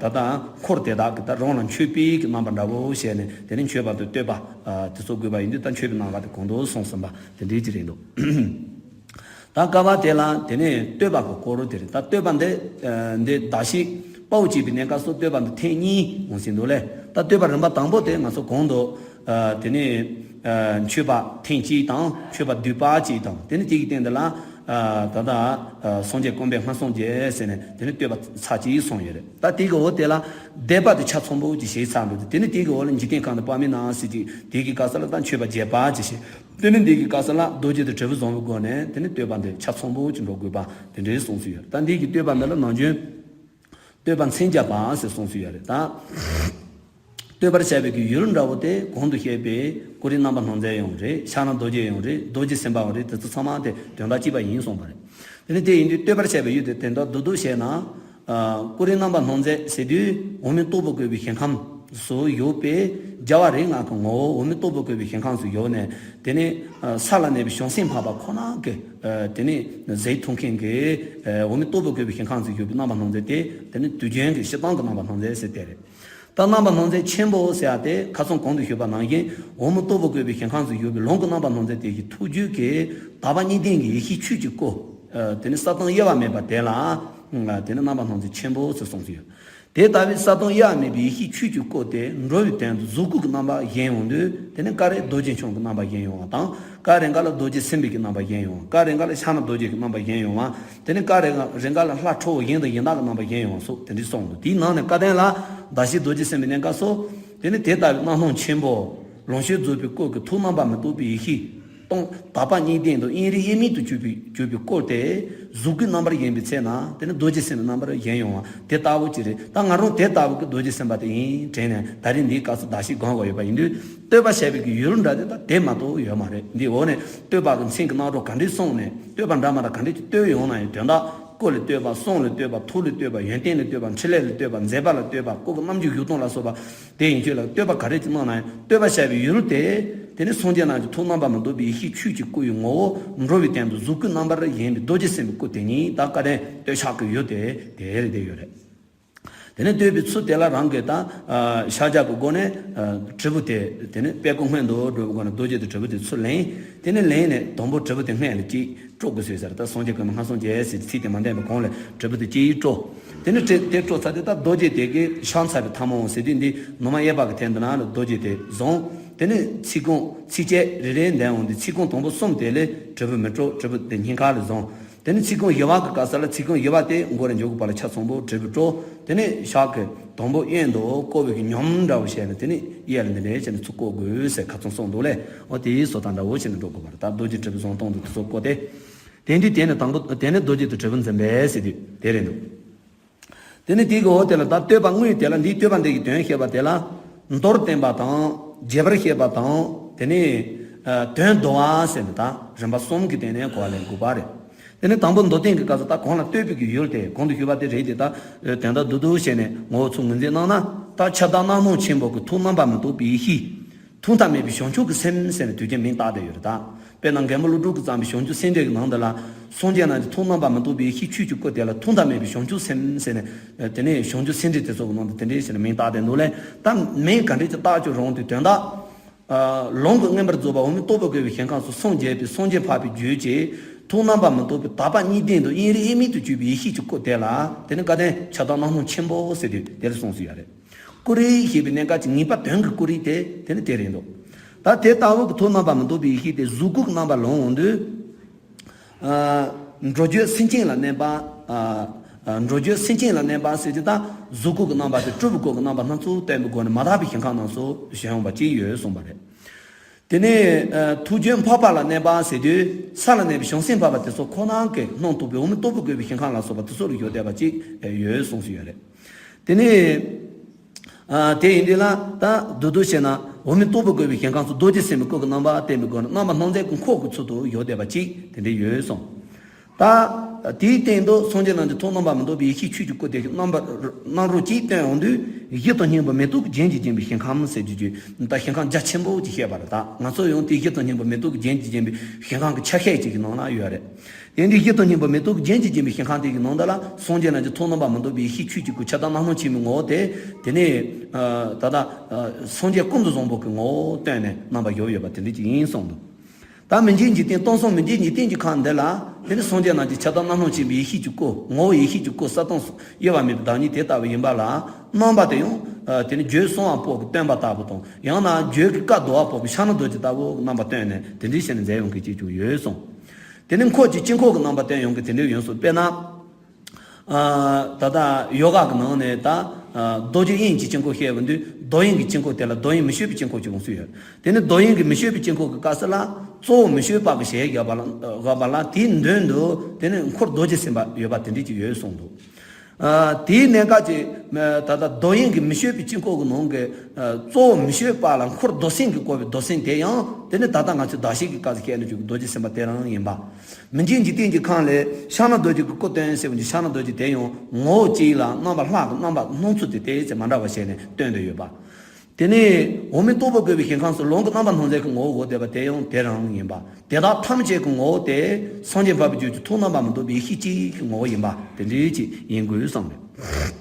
ད་ལྟ་འཁོར་དེ་དག་གི་ད་རང་ལ་མཆོད་པའི་གི་རྣམ་པ་འདྲ་བོ་བྱས་ནས་དེ་ནས་མཆོད་པ་དང་བསྟོད་པ་དེ་ཚོ་དགོས་པ་ཡིན་དུས་ད་མཆོད་པའི་རྣམ་པ་དེ་གོང་དུ་སོང་ཟིན་པ་དེ་འདྲའི་ཅིག་རེད་འདུག་ད་སྐབས་དེ་ལ་དེ་ནས་བསྟོད་པ་གི་སྐོར་དེ་རེད། ད་བསྟོད་པ་འདི་འདི་གདགས་གཞི་དཔའ་བོ་གཅིག་པའི་གནས་སྐབས་སུ་བསྟོད་པ་འདི་ཐེངས་གཉིས་འོང་ཟིན་འདུག་ལས། ད་བསྟོད་པ་རིམ་པ་དང་པོ་དེ་ང་ཚོ་གོང་དུ་དེ་ནས་མཆོད་པ་ཐེངས་གཅིག་དང་མཆོད་པ་བསྡུས་པ་གཅིག་དང་དེ་ནས་དེ་གི་སྟེང་དེ་ལ་ད་ལྟ་སངས་རྒྱས་བསྐང་པའི་སྔར་སངས་རྒྱས་ཟེར་ནས་དེ་ནས་བསྟོད་པ་ཚར་གཅིག་སོང་ཡོད་རེད། ད་དེ་གི་འོག་དེ་ལ་བཟླས་པ་དེ་ཆ་ཚང་པོ་གཅིག་བྱས་ཚར་འདུག་དེ་ནས་དེ་གི་འོག་ལ་འཇིག་རྟེན་ཁམས་དང་དཔག་མེད་ནམ་མཁའི་ཞིང་དེ་གི་སྐབས་སུ་ལ་ད་མཆོད་པ་རྒྱས་པ་གཅིག་བྱས། དེ་ནས་འདི་གི་སྐབས་སུ་ལ་རྡོ་རྗེ་དང་དྲིལ་བུ་བཟུང་བའི་སྒོ་ནས་དེ་ནས་བསྟོད་པ་འདི་ཆ་ཚང་པོ་ཅིག་འགྲོ་དགོས་པ་དེ་འདྲའི་གསུངས་སུ་ཡོད། ད་འདི་གི་བསྟོད་པ་འདི་ལ་ནམ་རྒྱུན་བསྟོད་པ་མཚན་བརྒྱ་པ་ཟེར་གསུངས་སུ་ཡོད་རེད་ད། བསྟོད་པར་བྱ་བའི་གི་ཡུལ་འདྲ་བོ་དེ་གོང་དུ་བཤད་པའི་ཀཽ་རཱི་རྣམ་པར་སྣང་མཛད་ཡང་རེད། ཕྱག་ན་རྡོ་རྗེ་ཡང་རེད། རྡོ་རྗེ་སེམས་དཔའ་ཡང་རེད། དེ་ཚོ་ཚང་མ་དེ་དོན་དག་གཅིག་པ་ཡིན་གསུངས་པ་རེད། དེ་ནས་དེ་ཡིན་དུས་བསྟོད་པར་བྱ་བའི་ཡུལ་དེ་དོན་དག་རྡོག་རྡོག་བཤད་ན། ཀཽ་རཱི་རྣམ་པར་སྣང་མཛད་ཟེར་དུས་འོག་མིན་སྟུག་པོ་བཀོད་པའི་ཞིང་ཁམས་སུ་ཡོད་པའི་རྒྱལ་བ་རིགས་ལྔ་གི་ངོ་བོ་འོག་མིན་སྟུག་པོ་བཀོད་པའི་ཞིང་ཁམས་སུ་ཡོད་ནས་དེ་ནི་ས་ལ་གནས་པའི་བྱང་སེམས་འཕགས་པ་ཁོ་ན་གི་དེ་ནི་ཟས་འཐུང་མཁན་གྱི་འོག་མིན་སྟུག་པོ་བཀོད་པའི་ཞིང་ཁམས་སུ་ཡོད་པའི་རྣམ་པར་སྣང་མཛད་དེ་དེ་ནི་དུས་རྒྱུན་གྱི་སྤྱིར་བཏང་གི་རྣམ་པར་སྣང་མཛད་ཟེར་དེ་རེད། ད་རྣམ་པར་སྣང་མཛད་ཆེན་པོ་ཟེར་ཡ་དེ་ཁ་སང་གོང་དུ་ཞུས་པ་ནང་བཞིན་འོག་མིན་སྟུག་པོ་བཀོད་པའི་ཞིང་ཁམས་སུ་ཡོད་པའི་ལུང་གི་རྣམ་པར་སྣང་མཛད་དེ་བཞིན་ཐུགས་རྒྱུད་ཀྱི་དག་པ་གཉིས་ལྡན་གྱི་ཡེ་ཤེས་ཆོས་ཀྱི་སྐུ། དེ་ནི་ས་དང་དབྱེ་བ་མེད་པ་དེ་ལ། དེ་ནི་རྣམ་པར་སྣང་མཛད་ཆེན་པོ་ཟེར་གསུངས་སུ་ཡོད། དེ་ལྟ་བུའི་ས་དང་དབྱེ་བ་མེད་པའི་ཡེ་ཤེས་ཆོས་ཀྱི་སྐུ་དེ་འགྲོ་བའི་དོན་དུ་གཟུགས་སྐུ་གི་རྣམ་པ་བཞེངས་ཡོང་དུས་དེ་ནི་སྐབས་རེ་རྡོ་རྗེ་འཆང་གི་རྣམ་པ་བཞེངས་ཡོང་བ་དང་། སྐབས་རེ་འགའ་ལ་རྡོ་རྗེ་སེམས་དཔའི་གི་རྣམ་པ་བཞེངས་ཡོང་བ། སྐབས་རེ་འགའ་ལ་ཕྱག་ན་རྡོ་རྗེ་གི་རྣམ་པ་བཞེངས་ཡོང་བ། དེ་ནི་སྐབས་རེ་རེ་འགའ་ལ་ལྷ་ཁྲོ་བོ་གཞན་དང་གཞན་དག་གི་རྣམ་པ་བཞེངས་ཡོང་བ་སོགས་དེ་འདྲའི་གསུངས་འདུག་དེའི་ནང་ནས་བཀའ་བསྟན་ལ་ཟླ་ཕྱེད་རྡོ་རྗེ་སེམས་དཔའི་གནས་སྐབས་སུ། དེ་ནི་དེ་ལྟ་བུའི་རྣམ་སྣང་ཆེན་པོ། ལོངས་སྤྱོད་རྫོགས་པའི་སྐུ་གི་ཐུགས་རྣམ་པར་མི་རྟོག་པའི་ཡེ་ཤེས། སྟོང་དག་པ་གཉིས་ལྡན་དང་དབྱིངས་རིག་དབྱེར་མེད་དུ་གྱུར་པའི་གྱུར་པའི་སྐུ་དེ་གཟུགས་སྐུའི་རྣམ་པར་བཞེངས་པའི་ཚེ་ན་དེ་ནི་རྡོ་རྗེ་སེམས་དཔའི་རྣམ་པར་བཞེངས་ཡོང་བ་དེ་ལྟ་བུ་ཅིག་རེད། ད་ང་རང་དེ་ལྟ་བུ་གི་རྡོ་རྗེ་སེམས་དཔའ་དེ་ཡིན་དྲན་ནས་ད་རིང་འདིའི་སྐབས་སུ་གདགས་གཞི་སྒོམ་དགོས་ཡོད་པ་ཡིན་དུས་བསྟོད་པ་བྱས་པའི་གི་ཡུལ་འདྲ་དེ་ད་དེ་མ་གཏོགས་ཡོད་མ་རེད། འདི་འོག་ནས་བསྟོད་པ་གི་མཚན་གི་རྣམ་གྲངས་ག་འདྲས་གསུངས་ནས་བསྟོད་པ་འདྲ་མ་འདྲ་ག་འདྲས་ཀྱི་བསྟོད་ཡོང་ན་ཡང་དོན་དག་སྐུ་ལ་བསྟོད་པ། གསུང་ལ་བསྟོད་པ། ཐུགས་ལ་བསྟོད་པ། ཡོན་ཏན་ལ་བསྟོད་པ། འཕྲིན་ལས་ལ་བསྟོད་པ། མཛད་པ་ལ་བསྟོད་པ། སྐུ་གི་རྣམ་འགྱུར་བཞུགས་སྟངས་ལ་སོགས་པ། དེ་ཡན་ཆོད་ལ་བསྟོད་པ་ག་རེ་ཅིག་གནང་ན་ཡང་བསྟོད་པ་བྱ་བའི་ཡུལ་དེ། དེ་ནི་སངས་རྒྱས་རྣམས་ཀྱི་ཐུགས་རྣམ་པར་མི་རྟོག་པའི་ཡེ་ཤེས་ཆོས་ཀྱི་སྐུ་ཡི་ངོ་བོ་འགྲོ་བའི་དོན་དུ་གཟུགས་སྐུའི་རྣམ་པར་བཞེངས་པའི་རྡོ་རྗེ་སེམས་དཔའི་སྐུ་དེ་ཉིད་ད་བཀའ་དྲིན་བསྟོད་ཕྱག་གི་ཡུལ་དེ་དེ་རེད་དེ་ཡོད་རེད། དེ་ནི་བསྟོད་པའི་ཚུལ་དེ་ལ་རང་གིས་ད་ཕྱག་རྒྱ་གི་སྒོ་ནས་དྲིལ་བུ་དེ་དེ་ནི་དཔྲལ་མགོ་སྔོན་དུ་འགྲོ་བའི་སྒོ་ནས་རྡོ་རྗེ་དང་དྲིལ་བུ་དེ་ཚུར་ལེན། དེ་ནི་ལེན་ནས་དང་པོ་དྲིལ་བུ་དེ་སྔོན་ལ་གཅིག་དཀྲོལ་དགོས་ཟེར་ཟེར། ད་སངས་རྒྱས་ཀྱི་སྔར་སངས་རྒྱས་ཟེར་ཚིག་དེ་མ་འདོན་པའི་གོང་ལ་དྲིལ་བུ་དེ་གཅིག་དཀྲོལ། དེ་ནི་དྲིལ་དེ་དཀྲོལ་ཚར་དུས་ད་རྡོ་རྗེ་དེ་གི་ཕྱག་འཚལ་བའི་ཐལ་མོ་ཟེར་དུས་འདི་ནུ་མ་གཡས་པ་གི་ཐད་འདི་ན་ལ་རྡོ་རྗེ་དེ་བཟུང་། དེ་ནི་ཚིག་རྐང་ཚིགས་བཅད་རེ་རེ་འདོན་འོང་དུས་ཚིག་རྐང་དང་པོ་གསུམ་དེ་ལས་དྲིལ་བུ་མི་དཀྲོལ། དྲིལ་བུ་དེ་སྙིང་ཁ་ལ་བཟུང་། དེ་ནི་ཚིག་རྐང་བཞི་པ་གི་སྐབས་སུ་ལ་ཚིག་རྐང་བཞི་པ་དེ་མགོ་ལ་འཇོག་དགོས་པ་ལ་ཆ་ཚང་པོ་དྲིལ་བུ་དཀྲོལ། དེ་ནི་ཕྱག་གི་དང་པོ་གཡོན་དུ་བསྐོར་བའི་གི་ཉམས་འདྲ་བོ་བྱས་ནས་དེ་ནི་གཡས་ལ་འདི་འདྲ་བྱས་ནས་ཚུར་བསྐོར་དགོས་ཟེར་ཁ་ཚོན་གསུངས་འདུག་ལས། འོ་དེའི་བཟོ་ལྟ་འདྲ་བོ་བྱས་ནས་འགྲོ་དགོས་པ་རེད། ད་རྡོ་རྗེ་དྲིལ་བུ་བཟུང་སྟངས་དེ་ཚོ་བསྐོར་ཏེ། དེ་འདི་དེ་ནི་དང་པོ་དེ་ནི་རྡོ་རྗེ་དང་དྲིལ་བུ་འཛིན་པས་ཟེར་དུས་དེ་རེད་འདུག་དེ་ནི་དེའི་གི་འོག་དེ་ལ་ད་བསྟོད་པ་དངོས་དེ་ལ་འདིའི་བསྟོད་པ་འདི་གི་དོན་བཤད་པ་དེ་ལ་མདོར་བསྟན་པ་དང་རྒྱས་པར་བཤད་པ་དང་དེ་ནི་དོན་བསྡུ་བ་ཟེར་ནས་ད་རིམ་པ་གསུམ་གྱི་སྟེང་ནས་གོ་བ་ལེན་དགོས་པ་རེད། དེ་ནི་དང་པོ་མདོར་བསྟན་གྱི་སྐབས་སུ་ད་གོང་ལ་བསྟོད་པའི་གི་ཡུལ་དེ་གོང་དུ་ཞུས་པ་དེ་རེད་དེ་ད་དོན་དག་བསྡུ་བསྡུ་བྱས་ནས་ངོ་བོ་ཚུར་ངོས་འཛིན་གནང་ན་ད་ཁྱབ་བདག་རྣམ་སྣང་ཆེན་པོ་གི་ཐུགས་རྣམ་པར་མི་རྟོག་པའི་ཡེ་ཤེས། ཐུགས་མཐའ་མེད་པའི་བྱང་ཆུབ་ཀྱི་སེམས་ཟེར་ནས་དུས་རྒྱུན་མིང་བཏགས་བསྡད་ཡོད་རེད་ད། དཔེར་ན་མགོན་པོ་ཀླུ་སྒྲུབ་ཀྱིས་བརྩམས་པའི་བྱང་ཆུབ་སེམས་འགྲེལ་གྱི་ནང་དུ་ལ། སངས་རྒྱས་རྣམས་ཀྱི་ཐུགས་རྣམ་པར་མི་རྟོག་པའི་ཡེ་ཤེས་ཆོས་ཀྱི་སྐུ་དེ་ལ་ཐུགས་མཐའ་མེད་པའི་བྱང་ཆུབ་སེམས་ཟེར་ནས། དེ་ནས་བྱང་ཆུབ་སེམས་འགྲེལ་དེ་ཚོ་གི་ནང་དུ་དེ་འདྲའི་ཞེས་ནས་མིང་བཏགས་བསྡད་འདུག་ལས། ད་མིང་ག་འདྲས་ཀྱི་བཏགས་ཀྱང་རུང་དུས་དོན་དག་ལུང་གིས་མངོན་པར་རྫོགས་པ་འོག་མིན་སྟུག་པོ་བཀོད་པའི་ཞིང་ཁམས་སུ་སངས་རྒྱས་པའི་སངས་རྒྱས་འཕགས་པའི་རྒྱུད་ཀྱི་ཐུགས་རྣམ་པར་མི་རྟོག་པའི་དག་པ་གཉིས་ལྡན་དུ་དབྱིངས་རིག་དབྱེར་མེད་དུ་གྱུར་པའི་ཡེ་ཤེས་ཀྱི་སྐུ་དེ་ལ་དེ་ནི་བཀའ་བསྟན་ཁྱབ་བདག་རྣམ་སྣང་ཆེན་པོ་ཟེར་དུས་དེ་ལ་གསུངས་སུ་ཡོད་རེད། ཀཽ་རཱི་ཞེས་པའི་གནས་སྐབས་ཀྱི་ངེས་པ་དོན་གྱི་ཀཽ་རཱི་དེ་དེ་ནི་དེ་རེད་འདུག་ད་ ད་དེ་ལྟ་བུ་གི་ཐོག་རྣམ་པ་མི་རྟོག་པའི་ཡེ་ཤེས་དེ་གཟུགས་སྐུ་གི་རྣམ་པ་ལོན་འོང་དུས། ཨ། འགྲོ་རྒྱུད་སེམས་ཅན་ལ་གནས་པ། ཨ། ཨ། འགྲོ་རྒྱུད་སེམས་ཅན་ལ་གནས་པ་ཟེར་གྱི་ད་གཟུགས་སྐུ་གི་རྣམ་པ་དེ་སྤྲུལ་པའི་སྐུ་གི་རྣམ་པ་སྣ་ཚོགས་བསྟན་པའི་སྒོ་ནས་མ་དག་པའི་ཞིང་ཁམས་རྣམས་སུ་བྱོན་ཡོང་བ་ཅིག་ཡོད་གསུངས་པ་རེད། དེ་ནས། ཨ། ཐུགས་རྒྱུད་འཕགས་པ་ལ་གནས་པ་ཟེར་དུས་ས་ལ་གནས་པའི་བྱང་སེམས་འཕགས་པ་དེ་ཚོ་ཁོ་ན་གི་སྣང་རྟོག་པའི་འོག་མིན་རྟོག་པས་བསྐོར་བའི་ཞིང་ཁམས་ལ་སོགས་པ་དེ་ཚོ་ལ་ཡོད་བསྡད་པ་ཅིག་ཡོད་གསུངས་སུ་ཡོད་རེད། དེ་ནས། ཨ། དེ་ཡིན་དུས་ལ་ད་བསྡུས་བསྡུས་བྱས་ན་འོག་མིན་རྟོག་པས་བསྐོར་བའི་ཞིང་ཁམས་སུ་རྡོ་རྗེ་སེམས་དཔའི་སྐུ་གི་རྣམ་པ་བསྟན་པའི་སྒོ་ནས་རྣམ་པ་སྣང་མཛད་ཀྱི་འཁོར་གྱི་ཚུལ་དུ་ཡོད་བསྡད་པ་ཅིག་དེ་འདྲ་ཡོད་གསུངས། ད་དེའི་སྟེང་དུ་སངས་རྒྱས་རྣམས་ཀྱི་ཐུགས་རྣམ་པ་མི་རྟོག་པའི་ཡེ་ཤེས་ཆོས་ཀྱི་སྐུ་དེ་རྣམ་པ་སྣང་རུང་གཅིག་སྟོན་འོང་དུས་གཞི་དང་སྙིང་པོ་མེ་ཏོག་གི་རྒྱན་གྱིས་བརྒྱན་པའི་ཞིང་ཁམས་ཟེར་རྒྱུ་ཅིག་ད་ཞིང་ཁམས་རྒྱ་ཆེན་པོ་ཅིག་བཤད་པ་རེད། ད་ང་ཚོ་ཡང་དེའི་གཞི་དང་སྙིང་པོ་མེ་ཏོག་གི་རྒྱན་གྱིས་བརྒྱན་པའི་ཞིང་ཁམས་ཀྱི་ཆ་ཤས་ཅིག་གི་ནང་ན་ཡོད་རེད། དེ་འདྲའི་གཞི་དང་སྙིང་པོ་མེ་ཏོག་གི་རྒྱན་གྱིས་བརྒྱན་པའི་ཞིང་ཁམས་དེ་གི་ནང་དུ་ལ་སངས་རྒྱས་རྣམས་ཀྱི་ཐུགས་རྣམ་པ་མི་རྟོག་པའི་ཡེ་ཤེས་ཆོས་ཀྱི་སྐུ་ཁྱབ་བདག་རྣམ་སྣང་ཆེན་པོའི་ངོ་བོ་དེ། དེ་ནས། ཨ། ད་ལྟ། ཨ། སངས་རྒྱས་ཀུན་ཏུ་བཟང་པོ་གི་ངོ་བོ་བསྟན་ནས་རྣམ་པར་བཞུགས་ཡོད་པ་དེ་འདྲ་ཅིག་ཡིན་གསུངས་འདུག་ད་མི་མཇེད་འཇིག་རྟེན་སྟོང་གསུམ་མི་མཇེད་འཇིག་རྟེན་གྱི་ཁམས་འདི་ལ་དེ་ནི་སངས་རྒྱས་རྣམས་ཀྱི་ཁྱབ་བདག་རྣམ་སྣང་ཆེན་པོའི་ཡེ་ཤེས་ཀྱི་སྐུ་ངོ་བོ་ཡེ་ཤེས་ཀྱི་སྐུ་གསལ་སྟོང་དབྱེ་བ་མེད་པའི་བདག་ཉིད་དེ་ལྟ་བུ་ཡིན་པ་ལ་རྣམ་པ་དེ་ཡང་། ཨ། དེ་ནི་བརྗོད་གསང་བ་པོ་གི་སྟོན་པ་ལྟ་བུ་དང་ཡང་ན་བརྗོད་ཀྱི་བཀའ་བསྡུ་བ་པོ་གི་ཕྱག་ན་རྡོ་རྗེ་ལྟ་བུ་རྣམ་པ་སྟོན་ནས་དེ་འདྲའི་བྱས་ནས་མཛད་ཡོང་མཁན་ཅིག་ཀྱང་ཡོད་གསུངས། དེ་ནི་འཁོར་གྱི་དཀྱིལ་འཁོར་གྱི་རྣམ་པ་བསྟན་ཡོང་གི་དེ་འདྲའི་ཡོན་སོ། དཔེར་ན། ཨ། ད་ལྟ་ཡོ་ག་གི་ནང་ནས་ད། ཨ། རྡོ་རྗེ་དབྱིངས་ཀྱི་དཀྱིལ་འཁོར་བཤད་པ་འདུག་རྡོ་དབྱིངས་ཀྱི་དཀྱིལ་འཁོར་དེ་ལ་རྡོ་དབྱིངས་མི་བསྐྱོད་པའི་དཀྱིལ་འཁོར་གྱི་ཡོན་སོ་ཡོད། དེ་ནི་རྡོ་དབྱིངས་ཀྱི་མི་བསྐྱོད་པའི་དཀྱིལ་འཁོར་གྱི་སྐབས་སུ་ལ་གཙོ་བོ་མི་བསྐྱོད་པ་གི་ཞལ་བཞག་པ་ལ་བཞག་པ་ལ་དེའི་མདུན་དུ་དེ་ནི་འཁོར་རྡོ་རྗེ་སེམས་དཔའ་ཡོད་པ་དེ་འདྲ་ཅིག་ཡོད་གསུངས་འདུག་ཨ། དེའི་གནད་འགག་ཅིག་ད་ལྟ་རྡོ་དབྱིངས་ཀྱི་མི་བསྐྱོད་པའི་དཀྱིལ་འཁོར་གྱི་ནང་གི། ཨ། གཙོ་བོ་མི་བསྐྱོད་པ་ལ་འཁོར་རྡོ་སེམས་ཀྱིས་བསྐོར་བའི་རྡོ་སེམས་དེ་ཡང་དེ་ནི་ད་ལྟ་ང་ཚོས་གདགས་གཞི་གི་སྐབས་སུ་བཤད་ན་ཆོག་གི་རྡོ་རྗེ་སེམས་དཔའ་དེ་རང་ཡིན་པ། མི་མཇེད་འཇིག་རྟེན་གྱི་ཁམས་ལས་ཕྱག་ན་རྡོ་རྗེ་གི་སྐུ་སྟོན་ཟེར་བ་ནི་ཕྱག་ན་རྡོ་རྗེ་དེ་ཡང་ངོ་བོ་གཅིག་ལ་རྣམ་པ་ལྷ་གི་རྣམ་པ་སྣང་ཚུལ་དེ་དེ་ཚེ་མ་འདྲ་བ་བྱས་ནས་སྟོན་དུ་ཡོད་པ། དེ་ནས་འོག་མིན་རྟོག་པས་བསྐོར་བའི་ཞིང་ཁམས་སུ་ལོངས་སྐུ་རྣམ་པ་སྣང་མཛད་ཀྱི་ངོ་བོ་བསྒོར་བསྡད་པ་དེ་ཡང་དེ་རང་ཡིན་པ། དེ་དག་ཐམས་ཅད་ཀྱི་ངོ་བོ་དེ་སངས་རྒྱས་འཕགས་པའི་རྒྱུད་ཀྱི་ཐུགས་རྣམ་པ་མི་རྟོག་པའི་ཡེ་ཤེས་གཅིག་གི་ངོ་བོ་ཡིན་པ་དེ་འདྲའི་ཅིག་ཡིན་དགོས་བསམ་རེད།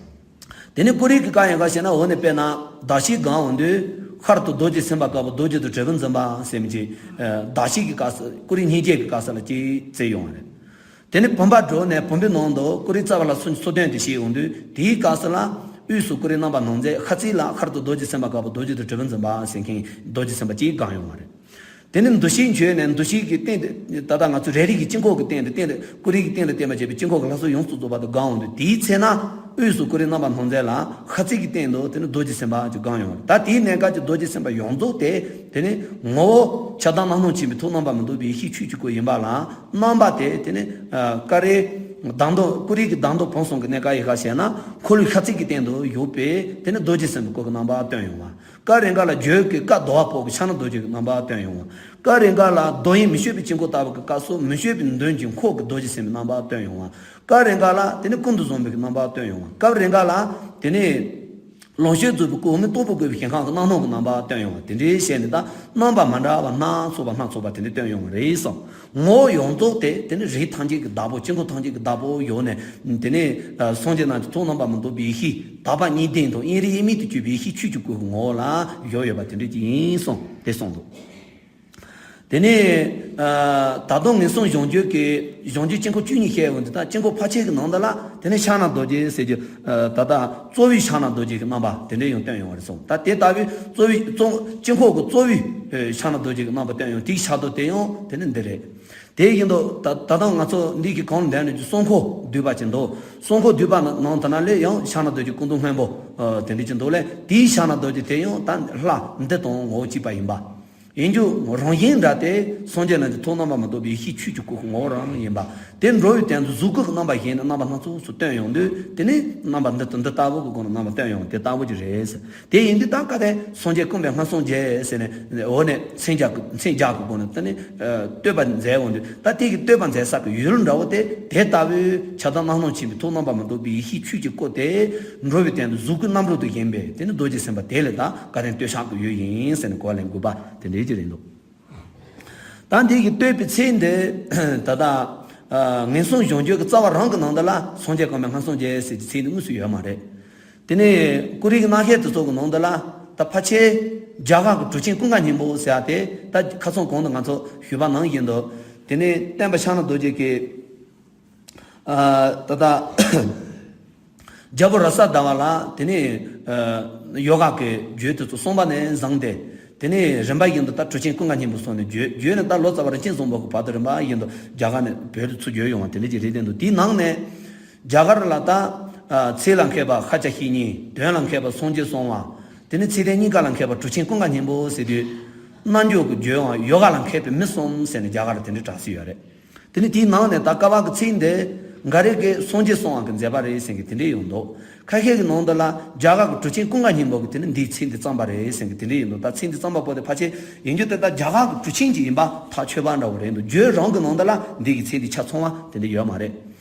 དེ་ནས་ཀུ་རེ་གི་བཀའ་ཡང་ག་བཤད་ན་འོ་ནས་དཔེར་ན་གདགས་གཞི་སྒང་འོང་དུས་ཤར་དུ་རྡོ་རྗེ་སེམས་དཔའ་དཀར་པོ་རྡོ་རྗེ་དང་དྲིལ་བུ་འཛིན་པ་ཟེར་མི་ཅིག་གདགས་གཞི་གི་སྐབས་སུ་ཀུ་རེ་སྙིང་རྗེ་གི་སྐབས་སུ་ལ་ཅིག་བརྩི་ཡོང་བ་རེད། དེ་ནས་བུམ་པ་སྒྲོགས་ནས་བུམ་པའི་ནང་དུ་ཀུ་རེ་རྩ་བ་ལ་སོ་སོ་སྟོན་དེ་བྱས་ཡོང་དུས་དེའི་སྐབས་སུ་ལ་དབུས་སུ་ཀུ་རེ་རྣམ་པ་སྣང་མཛད། ཤར་ཚད་ལ་ཤར་དུ་རྡོ་རྗེ་སེམས་དཔའ་དཀར་པོ་རྡོ་རྗེ་དང་དྲིལ་བུ་འཛིན་པ་ཟེར་མཁན་རྡོ་རྗེ་སེམས་དཔའ་གཅིག་སྒང་ཡོང་བ་རེད། དེ་ནས་འདུ་ཤེས་འཆོལ་ནས་འདུ་ཤེས་ཀྱི་སྟེང་དུ་ད་ལྟ་ང་ཚོ་རེ་རེ་གི་དཀྱིལ་འཁོར་གྱི་སྟེང་དུ་སྟེང་དུ་ཀུ་རེ་གི་སྟེང་དུ་བརྟེན་པ་བྱས་པའི་དཀྱིལ་འཁོར་གྱི་ལྷ་ཚོགས་ཡོངས་སུ་རྫོགས་པ་དང་སྒང་འོང་དུས་དེའི་ཚེ་ན་དབུས་སུ་ཀུ་རེ་རྣམ་པ་སྣང་མཛད་ལ་ཤར་ཚད་ཀྱི་སྟེང་དུ་དེ་ནས་རྡོ་རྗེ་སེམས་དཔའ་གཅིག་སྒང་ཡོང་བ་རེད། ད་དེའི་གནད་འགག་གི་རྡོ་རྗེ་སེམས་དཔའ་ཡོངས་རྫོགས་དེ་དེ་ནི་ངོ་བོ་ཁྱབ་བདག་རྣམ་སྣང་ཆེན་པོའི་ཐུགས་རྣམ་པ་མི་རྟོག་པའི་ཡེ་ཤེས་ཆོས་ཀྱི་སྐུ་ཡིན་པ་ལ་རྣམ་པ་དེ་དེ་ནི་ཀ་རེ་གདངས་མདོ་ཀུ་རེ་གི་གདངས་མདོ་བུམ་གསུམ་གྱི་གནད་འགག་ཡི་ཤ་བྱས་ན་འཁོར་ལོའི་ཤར་ཚད་ཀྱི་སྟེང་དུ་བཞུགས་པས་དེ་ནི་རྡོ་རྗེ་སེམས་དཔའི་སྐུ་གི་རྣམ་པ་སྟོན་ཡོང་བ། སྐབས་རེ་འགའ་ལ་བརྗོད་ཀྱི་བཀའ་བསྡུ་བ་པོ་གི་ཕྱག་ན་རྡོ་རྗེ་གི་རྣམ་པ་སྟོན་ཡོང་བ། སྐབས་རེ་འགའ་ལ་རྡོ་དབྱིངས་མི་བསྐྱོད་པའི་དཀྱིལ་འཁོར་ལྟ་བུ་གི་སྐབས་སུ་མི་བསྐྱོད་པའི་མདུན་གྱི་འཁོར་གྱི་རྡོ་རྗེ་སེམས་དཔའི་རྣམ་པ་སྟོན་ཡོང་བ། སྐབས་རེ་འགའ་ལ་དེ་ནི་ཀུན་ཏུ་བཟང་པོའི་རྣམ་པ་སྟོན་ཡོང་བ། སྐབས་རེ་འགའ་ལ་དེ་ནི་ལོངས་སྤྱོད་རྫོགས་པའི་སྐུ་འོག་མིན་རྟོགས་པའི་སྐུ་ཡི་ཞིང་ཁམས་ཀྱི་རྣམ་སྣང་གི་རྣམ་པ་སྟོན་ཡོང་བ། དེ་འདྲའི་ཞལ་ནི་ད་རྣམ་པ་མ་འདྲ་བ་སྣ་ཚོགས་པ་སྣ་ཚོགས་པ་དེ་འདྲ་སྟོན་ཡོང་བ་རེད་གསུངས། ངོ་བོ་ཡོངས་རྫོགས་དེ་དེ་ནི་རིགས་ཐམས་ཅད་ཀྱི་བདག་པོ་དཀྱིལ་འཁོར་ཐམས་ཅད་ཀྱི་བདག་པོ་ཡོད་ནས་དེ་ནི་སངས་རྒྱས་རྣམས་ཀྱི་ཐུགས་རྣམ་པ་མི་རྟོག་པའི་ཡེ་ཤེས་དག་པ་གཉིས་ལྡན་དང་དབྱིངས་རིག་དབྱེར་མེད་དུ་གྱུར་པའི་ཡེ་ཤེས་ཆོས་ཀྱི་སྐུ་གི་ངོ་བོ་ལ་ཡོད་ཡོད་པ་དེ་འདྲ་ཅིག་ཡིན་གསུངས་དེ་གསུངས་འདུག་དེ་ནས་ད་དུང་ངན་སོང་གཞོམ་བརྒྱད་ཀྱི་གཞོམ་བརྒྱད་དཀྱིལ་འཁོར་བཅུ་གཉིས་བཤད་ཡོང་དུས་ད་དཀྱིལ་འཁོར་ཕལ་ཆེར་གྱི་ནང་དུ་ལ་དེ་ནས་ཕྱག་ན་རྡོ་རྗེ་ཟེར་རྒྱུ་ད་ལྟ་གཙོ་བོའི་ཕྱག་ན་རྡོ་རྗེ་གི་རྣམ་པ་དེ་འདྲ་ཡང་སྟོན་ཡོང་བ་རེད་གསུངས། ད་དེ་ལྟ་བུའི་གཙོ་བོའི་གཙོ་དཀྱིལ་འཁོར་གྱི་གཙོ་བོའི་ཕྱག་ན་རྡོ་རྗེ་གི་རྣམ་པ་སྟོན་ཡོང་དེའི་ཕྱག་རྡོར་དེ་ཡང་དེ་ནི་འདི་རེད། དེ་བཞིན་དུ་ད་ད་དུང་ང་ཚོ་འདི་གི་གང་འདྲ་ནས་ཀྱི་གསང་སྔགས་བསྡུས་པ་ཅིག་འདུག་གསང་སྔགས་བསྡུས་པ་ནང་དུ་ན་ལས་ཡང་ཕྱག་ན་རྡོ་རྗེ་སྐུ་མདོག་སྔོན་པོ་དེ་འདྲ་ཅིག་འདུག་ལས་དེའི་ཕྱག་ན་རྡོ་རྗེ་དེ་ཡང་ད་ལྷ་འདི་དང་ངོ་བོ་གཅིག་པ་ཡིན་པ། ཡིན་རྒྱུ་རང་བཞིན་འདྲ་སྟེ་སངས་རྒྱས་རྣམས་ཀྱི་ཐུགས་རྣམ་པར་མི་རྟོག་པའི་ཡེ་ཤེས་ཆོས་ཀྱི་སྐུ་ངོ་བོ་རང་ཡིན་པ། དེ་འགྲོ་བའི་དོན་དུ་གཟུགས་སྐུ་གི་རྣམ་པ་བཞེངས་ནས་རྣམ་པ་སྣ་ཚོགས་སུ་སྟོན་ཡོང་དུས་དེ་ནི་རྣམ་པ་འདི་ལྟ་འདི་ལྟ་བུ་གི་སྒོ་ནས་རྣམ་པ་སྟོན་ཡོང་དེ་ལྟ་བུ་ཅིག་རེད། དེ་ཡིན་དུས་ད་ག་དེ་སངས་རྒྱས་ཀུན་པས་སྔར་སངས་རྒྱས་ཟེར་ནས་འོ་ནས་མཚན་རྒྱག་གི་མཚན་རྒྱག་གི་སྒོ་ནས་དེ་ནི་བསྟོད་པ་མཛད་འོང་དུས་ད་དེ་གི་བསྟོད་པ་མཛད་ས་གི་ཡུལ་འདྲ་བོ་དེ་དེ་ལྟ་བུའི་ཁྱབ་བདག་རྣམ་སྣང་ཆེན་པོའི་ཐུགས་རྣམ་པར་མི་རྟོག་པའི་ཡེ་ཤེས་ཆོས་ཀྱི་སྐུ་དེ་འགྲོ་བའི་དོན་དུ་གཟུགས་སྐུའི་རྣམ་རོལ་དུ་བཞེངས་པས་དེ་ནི་རྡོ་རྗེ་སེམས་དཔའ་དེ་ལས་ད་ག་དེ་བསྟོད་བཞག་གི་ཡུལ་ཡིན་ཟེར་ནས་གོ་ལེན་དགོས་པ་དེ་འདྲའི་ཅིག་རེད་འདུག་ད་འདི་གི་བསྟོད་པའི་ཚིག་འདི་ད་ལྟ་ངན་སོང་གཞོམ་བརྒྱད་ཀྱི་རྩ་བ་རང་གི་ནང་དུ་ལ་སངས་རྒྱས་ཀུན་པས་སྔར་སངས་རྒྱས་ཟེར་གྱི་ཚིག་འདི་དངོས་སུ་ཡོད་མ་རེད། དེ་ནས་ཀུ་རེ་གི་རྣམ་བཤད་དེ་ཚོ་གི་ནང་དུ་ལ་ད་ཕལ་ཆེར་རྒྱ་གར་གྱི་གྲུབ་ཆེན་ཀུན་དགའ་སྙིང་པོ་ཟེར་ཡ་དེ་ད་ཁ་སང་གོང་དུ་ང་ཚོ་ཞུས་པ་ནང་བཞིན་དུ་དེ་ནས་སྟོན་པ་ཕྱག་ན་རྡོ་རྗེ་གི་ད་ལྟ་རྒྱལ་པོ་ར་ས་ཟླ་བ་ལ་དེ་ནས་ཡོ་ག་གི་རྒྱུད་དེ་ཚོ་གསུངས་པ་ནས་བཟུང་སྟེ་ དེ་ནས་རིམ་པ་བཞིན་དུ་ད་གྲུབ་ཆེན་ཀུན་དགའ་སྙིང་པོ་སོགས་ནས་བརྗོད། བརྗོད་ནས་ད་ལོ་ཙཱ་བ་རིན་ཆེན་བཟང་པོ་གི་བར་དུ་རིམ་པ་བཞིན་དུ་རྒྱ་གར་ནས་བོད་དུ་ཚུར་བརྗོད་ཡོང་བ་དེ་འདྲ་ཅིག་རེད་དེ་འདུག་དེའི་ནང་ནས་རྒྱ་གར་ལ་ད་ཨ་ཚིག་ལ་མཁས་པ་ཤཱཀྱ་བཤེས་གཉེན། དོན་ལ་མཁས་པ་སངས་རྒྱས་གསང་བ། དེ་ནས་ཚིག་དོན་གཉིས་ཀ་ལ་མཁས་པ་གྲུབ་ཆེན་ཀུན་དགའ་སྙིང་པོ་ཟེར་དུས། རྣལ་འབྱོར་གྱི་བརྗོད་དབང་ཡོ་ག་ལ་མཁས་པའི་མི་གསུམ་ཟེར་ནས་རྒྱ་གར་ལ་དེ་འདྲ་གྲགས་སྲོལ་ཡོད་རེད། དེ་ནི་དེའི་ནང་ནས་ད་ཀ་བ་གི་ཚིག་འདི་འགའ་རེ་གིས་སངས་རྒྱས་གསང་བ་གི་མཛད་པ་རེད་ཟེར་མཁན་དེ་འདྲས་ཡོང་འདུག་ཁ་ཤས་ཀྱི་ནང་དུ་ལ་རྒྱ་གར་གྱི་གྲུབ་ཆེན་ཀུན་དགའ་སྙིང་པོ་གིས་དེ་ནི་འདིའི་ཚིག་འདི་བརྩམས་པ་རེད་ཟེར་མཁན་དེ་འདྲས་ཡོང་འདུག་ད་ཚིག་འདི་བརྩམས་པ་པོ་དེ་ཕལ་ཆེར་ཡིན་རྒྱུ་དེ་ད་རྒྱ་གར་གྱི་གྲུབ་ཆེན་ཅིག་ཡིན་པ་ཐག་ཆོད་པ་འདྲ་བོ་རེད་འདུག་བརྗོད་རང་གི་ནང་དུ་ལ་འདི་གི་ཚིག་འདི་ཆ་ཚང་བ་དེ་འདྲས་ཡོད་མ་རེད།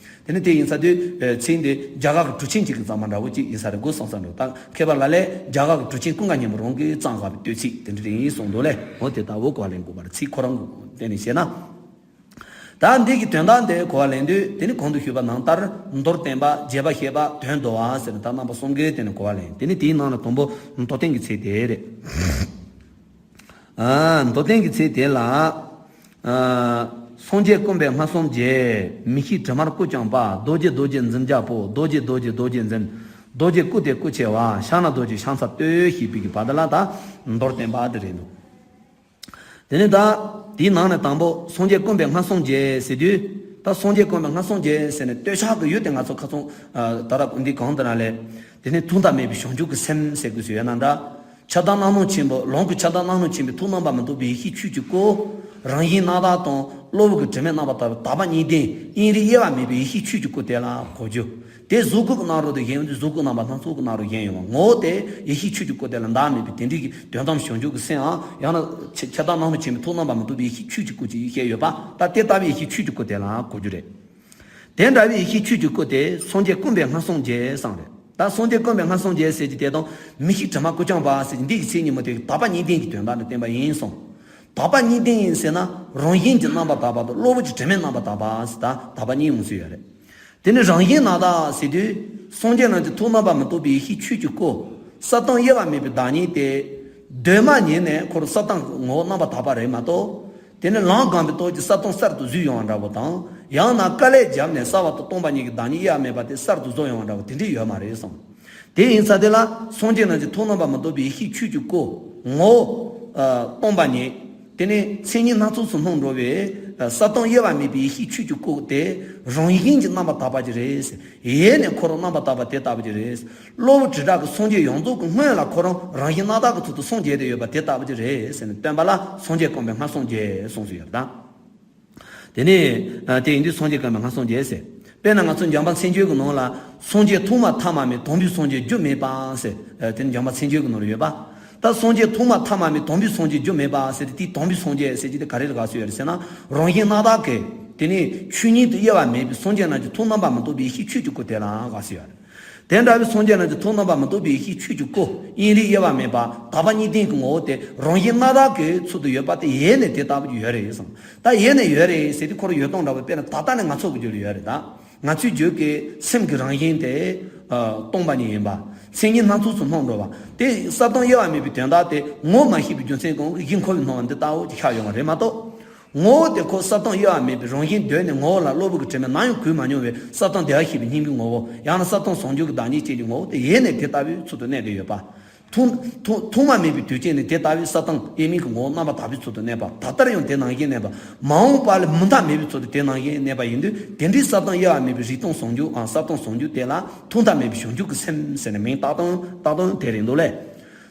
དེ་ནི་དེ་ཡིན་ས་དུས་ཚིག་འདི་རྒྱ་གར་གྱི་གྲུབ་ཆེན་ཅིག་གིས་བརྩམས་པ་འདྲ་བོ་ཅིག་ཡིན་ས་རེད་དགོས་བསམ་ས་འདུག་ད་མཁས་པ་ལ་ལས་རྒྱ་གར་གྱི་གྲུབ་ཆེན་ཀུན་དགའ་སྙིང་པོ་རང་གིས་བརྩམས་དགའ་བའི་བསྟོད་ཚིག་དེ་འདྲས་རེད་ཡིན་གསུངས་འདུག་ལས། འོ་དེ་ལྟ་བུ་གོ་བ་ལེན་དགོས་པ་རེད། ཚིག་ཁོ་རང་གི་སྟེང་ནས་བཤད་ན། ད་འདི་གི་དོན་དག་འདི་གོ་བ་ལེན་དུས་དེ་ནི་གོང་དུ་ཞུས་པ་ནང་ལྟར་མདོར་བསྟན་པ། རྒྱས་པ་བཤད་པ། དོན་བསྡུ་བ་ཟེར་ནས་ད་རྣམ་པ་གསུམ་གའི་སྟེང་ནས་གོ་བ་ལེན། དེ་ནི་དེའི་ནང་ནས་དང་པོ་མདོར་བསྟན་གྱི་ཚིག་དེ་རེད། ཨ་མདོར་བསྟན་གྱི་ཚིག་དེ་ལ། ཨ་སངས་རྒྱས་ཀུན་པའི་མངའ་གསུམ་རྒྱལ། མི་ཤིགས་དྲི་མར་སྐུ་བརྐྱངས་པ། རྡོ་རྗེ་རྡོ་རྗེ་འཛིན་རྒྱལ་པོ། རྡོ་རྗེ་རྡོ་རྗེ་རྡོ་རྗེ་འཛིན། རྡོ་རྗེ་སྐུ་སྟེ་སྐུ་ཆེ་བ། ཕྱག་ན་རྡོ་རྗེ་ཕྱག་འཚལ་བསྟོད། ཞེས་པའི་གི་བར་དུ་ལ་ད་མདོར་བསྟན་པ་དེ་རེད་འདུག་དེ་ནས་ད་དེའི་ནང་ནས་དང་པོ་སངས་རྒྱས་ཀུན་པའི་མངའ་གསུམ་རྒྱལ་ཟེར་དུས། ད་སངས་རྒྱས་ཀུན་པའི་མངའ་གསུམ་རྒྱལ་ཟེར་ནས་བསྟོད་ཕྱག་གི་ཡུལ་དེ་ང་ཚོ་ཁ་སང་ད་ར་འདི་གང་དུ་ན་ལས། དེ་ནས་ཐོག་མཐའ་མེད་པའི་བྱང་ཆུབ་ཀྱི་སེམས་ཟེར་དགོས་སུ་ཡོད་ན་འདྲ། ཁྱབ་བདག་རྣམ་སྣང་ཆེན་པོ། ལམ་གྱི་ཁྱབ་བདག་རྣམ་སྣང་ཆེན་པོའི་ཐུགས་རྣམ་པར་མི་རྟོག་པའི་ཡེ་ཤེས་ཆོས་ཀྱི་སྐུ། རང་བཞིན་སྣང་བརྡ་དང་གློ་བུར་གྱི་དྲི་མས་རྣམ་པར་དག་པའི་དག་པ་གཉིས་ལྡན་དབྱིངས་རིག་དབྱེ་བ་མེད་པའི་ཡེ་ཤེས་ཆོས་ཀྱི་སྐུ་དེ་ལ་གོ་རྒྱུ། དེ་གཟུགས་སྐུ་གི་སྣང་རུང་དུ་བཞེངས་ཡོང་དུས་གཟུགས་སྐུ་རྣམ་པར་སྣ་ཚོགས་ཀྱི་སྣང་རུང་བཞེངས་ཡོང་བ། ངོ་བོ་དེ་ཡེ་ཤེས་ཆོས་ཀྱི་སྐུ་དེ་ལ་འདག་མེད་པའི་དེ་འདྲའི་གི་དོན་དམ་བྱང་ཆུབ་ཀྱི་སེམས་ཨང་། ཡང་ན་ཁྱབ་བདག་རྣམ་སྣང་ཆེན་པོའི་ཐུགས་རྣམ་པར་མི་རྟོག་པའི་ཡེ་ཤེས་ཆོས་ཀྱི་སྐུ་ཅིག་བཤད་ཡོད་པ། ད་དེ་ལྟ་བུའི་ཡེ་ཤེས་ཆོས་ཀྱི་སྐུ་དེ་ལ་གོ་རྒྱུ་རེད། དེ་འདྲ་བའི་ཡེ་ཤེས་ཆོས་ཀྱི་སྐུ་དེ་སངས་རྒྱས་ཀུན་པའི་མངའ་གསུམ་རྒྱལ་གསུངས་རེད། ད་སངས་རྒྱས་ཀུན་པའི་མངའ་གསུམ་རྒྱལ་ཟེར་གྱི་དེ་དང་མི་ཤིགས་དྲི་མ་སྐུ་བརྐྱངས་པ་ཟེར་གྱི་འདི་གི་ཚིག་གཉིས་མ་དེ་དག་པ་གཉིས་ལྡན་གྱི་དོན་དག་ནི་བསྟན་པ་ཡིན་གསུངས། དག་པ་གཉིས་ལྡན་ཡིན་ཟེར་ན་རང་བཞིན་གྱིས་རྣམ་པར་དག་པ་དང་གློ་བུར་གྱི་དྲི་མས་རྣམ་པར་དག་པ་ཟེར་ད་དག་པ་གཉིས་ཡོང་སྲོལ་ཡོད་རེད། དེ་ནི་རང་བཞིན་རྣམ་དག་ཟེར་དུས་སངས་རྒྱས་རྣམས་ཀྱི་ཐུགས་རྣམ་པར་མི་རྟོག་པའི་ཡེ་ཤེས་ཆོས་ཀྱི་སྐུ། གསལ་སྟོང་དབྱེ་བ་མེད་པའི་བདག་ཉིད་དེ། གདོད་མ་ཉིད་ནས་ཁོ་རང་གསལ་སྟོང་གི་ངོ་བོ་རྣམ་པར་དག་པ་རེད་མ་གཏོགས། དེ་ནི་ལམ་སྒོམ་པའི་སྟོབས་ཀྱིས་གསལ་སྟོང་གསར་དུ་བཟོས་ཡོང་བ་འདྲ་བོ་དང་། ཡང་ན་དཀའ་ལས་བརྒྱབ་ནས་གསལ་བ་དང་སྟོང་པ་གཉིས་ཀྱི་བདག་ཉིད་དབྱེ་བ་མེད་པ་དེ་གསར་དུ་བཟོ་ཡོང་བ་འདྲ་བོ་དེ་འདྲས་ཡོད་མ་རེད་གསུངས། དེ་ཡིན་ཙང་དེ་ལ་སངས་རྒྱས་རྣམས་ཀྱི་ཐུགས་རྣམ་པར་མི་རྟོག་པའི་ཡེ་ཤེས་ཆོས་ཀྱི་སྐུ། ངོ་བོ་སྟོང་པ་ཉིད། དེ་ནི་མཚན་ཉིད་སྣ་ཚོགས་སུ་སྣང་འགྲོ་བའི་གསལ་སྟོང་དབྱེ་བ་མེད་པའི་ཡེ་ཤེས་ཆོས་ཀྱི་སྐུ་དེ་རང་བཞིན་གྱིས་རྣམ་པར་དག་པ་ཅིག་རེད། ཡེ་ནས་ཁོ་རང་རྣམ་པར་དག་པ་དེ་ལྟ་བུ་ཅིག་རེད། གློ་བུར་དྲི་བྲལ་གྱི་སངས་རྒྱས་ཡོངས་རྫོགས་ཀྱི་སྔོན་ལ་ཁོ་རང་རང་བཞིན་རྣམ་དག་གི་ཚུལ་དུ་སངས་རྒྱས་ཏེ་ཡོད་པ་དེ་ལྟ་བུ་ཅིག་རེད་ཟེར་ནས་སྟོན་པ་ལ་སངས་རྒྱས་ཀུན་པའི་མངའ་གསུམ་རྒྱལ་གསུངས་སུ་ཡོད་པ་དང་། དེ་ནས་དེ་ཡིན་དུས་སངས་རྒྱས་ཀུན་པའི་མངའ་གསུམ་རྒྱལ་ཟེར། དཔེར་ན་ང་ཚོ་འཇམ་དཔལ་མཚན་བརྗོད་ཀྱི་ནང་ལ་སངས་རྒྱས་ཐོག་མ་ཐ་མ་མེད། དང་པོའི་སངས་རྒྱས་རྒྱུ་མེད་པ་ཟེར། དེ་ནི་འཇམ་དཔལ་མཚན་བརྗོད་ཀྱི་ནང་ལ་ཡོད་པ། ད་སངས་རྒྱས་ཐོག་མ་ཐ་མ་མེད། དང་པོའི་སངས་རྒྱས་རྒྱུ་མེད་པ་ཟེར་ཏེ་དེའི་དང་པོའི་སངས་རྒྱས་ཟེར་གྱི་དེ་ག་རེ་ལ་དགག་སུ་ཡོད་རེད་ཟེར་ན། རང་བཞིན་རྣམ་དག་གི་དེ་ནི་ཆོས་ཉིད་དུ་དབྱེ་བ་མེད་པའི་སངས་རྒྱས་རྣམས་ཀྱི་ཐུགས་རྣམ་པར་མི་རྟོག་པའི་ཡེ་ཤེས་ཆོས་ཀྱི་སྐུ་དེ་ལ་དགག་སུ་ཡོད་རེད། དེ་འདྲ་བའི་སངས་རྒྱས་རྣམས་ཀྱི་ཐུགས་རྣམ་པར་མི་རྟོག་པའི་ཡེ་ཤེས་ཆོས་ཀྱི་སྐུ། དབྱིངས་རིག་དབྱེ་བ་མེད་པ། དག་པ་གཉིས་ལྡན་གྱི་ངོ་བོ་དེ་རང་བཞིན་རྣམ་དག་གི་ཚུལ་དུ་ཡོད་པ་དེ་ཡེ་ནས་དེ་ལྟ་བུ་ཡོད་རེད་གསུངས། ད་ཡེ་ནས་ཡོད་རེད་ཟེར་དུས་ཁོ་རང་ཡོད་སྟངས་འདྲ་བོ་དཔེར་ན་ད་ལྟ་ནས་ང་ཚོ་གི་རྒྱུད་ལ་ཡོད་རེད་ད། ང་ཚོའི་རྒྱུད་ཀྱི་སེམས་ཀྱི་རང་བཞིན་དེ་སྟོང་པ་ཉིད་ཡིན་པ། མཚན་ཉིད་སྣ་ཚོགས་སུ་སྣང་འགྲོ་བ། དེ་གསལ་སྟོང་དབྱེ་བ་མེད་པའི་དོན་དག་དེ་ངོ་མ་ཤེས་པའི་རྒྱུ་མཚན་གང་གིས་གཞི་འཁོར་བའི་སྣང་བ་འདི་ལྟ་བུ་ཅིག་ཤར་ཡོང་བ་རེད་མ་གཏོགས། ངོ་བོ་དེ་ཁོ་གསལ་སྟོང་དབྱེ་བ་མེད་པའི་རང་བཞིན་གདོད་ནས་ངོ་བོ་ལ་གློ་བུར་གྱི་དྲི་མས་ནམ་ཡང་གོས་མ་མྱོང་བའི་གསལ་སྟོང་བདེ་བར་གཤེགས་པའི་སྙིང་པོའི་ངོ་བོ། ཡང་ན་གསལ་སྟོང་ཟུང་འཇུག་གི་བདག་ཉིད་ཅན་གྱི་ངོ་བོ་དེ་ཡེ་ནས་དེ་ལྟ་བུའི་ཚུལ་དུ་གནས་ཏེ་ཡོད་པ། ཐུང་ཐུང་ཐུང་མ་མེད་པའི་དུས་ཅན་ནས་དེ་ལྟ་བུའི་གསལ་སྟོང་དབྱེར་མེད་ཀྱི་ངོ་བོ་རྣམ་པར་དག་པའི་ཚུལ་དུ་གནས་པ། ད་ལྟར་ཡང་དེ་ནང་བཞིན་གནས་པ། མ་འོངས་པ་ལ་མུ་མཐའ་མེད་པའི་ཚུལ་དུ་དེ་ནང་བཞིན་གནས་པ་ཡིན་དུས། དེ་འདྲའི་གསལ་སྟོང་དབྱེ་བ་མེད་པའི་རིག་སྟོང་ཟུང་འཇུག་ཨང་། གསལ་སྟོང་ཟུང་འཇུག་དེ་ལ་ཐུང་མཐའ་མེད་པའི་བྱང་ཆུབ་ཀྱི་སེམས་ཟེར་ནས་མིང་བཏགས་སྟངས་བཏགས་སྟངས་དེ་རེད་འདུག་ལས།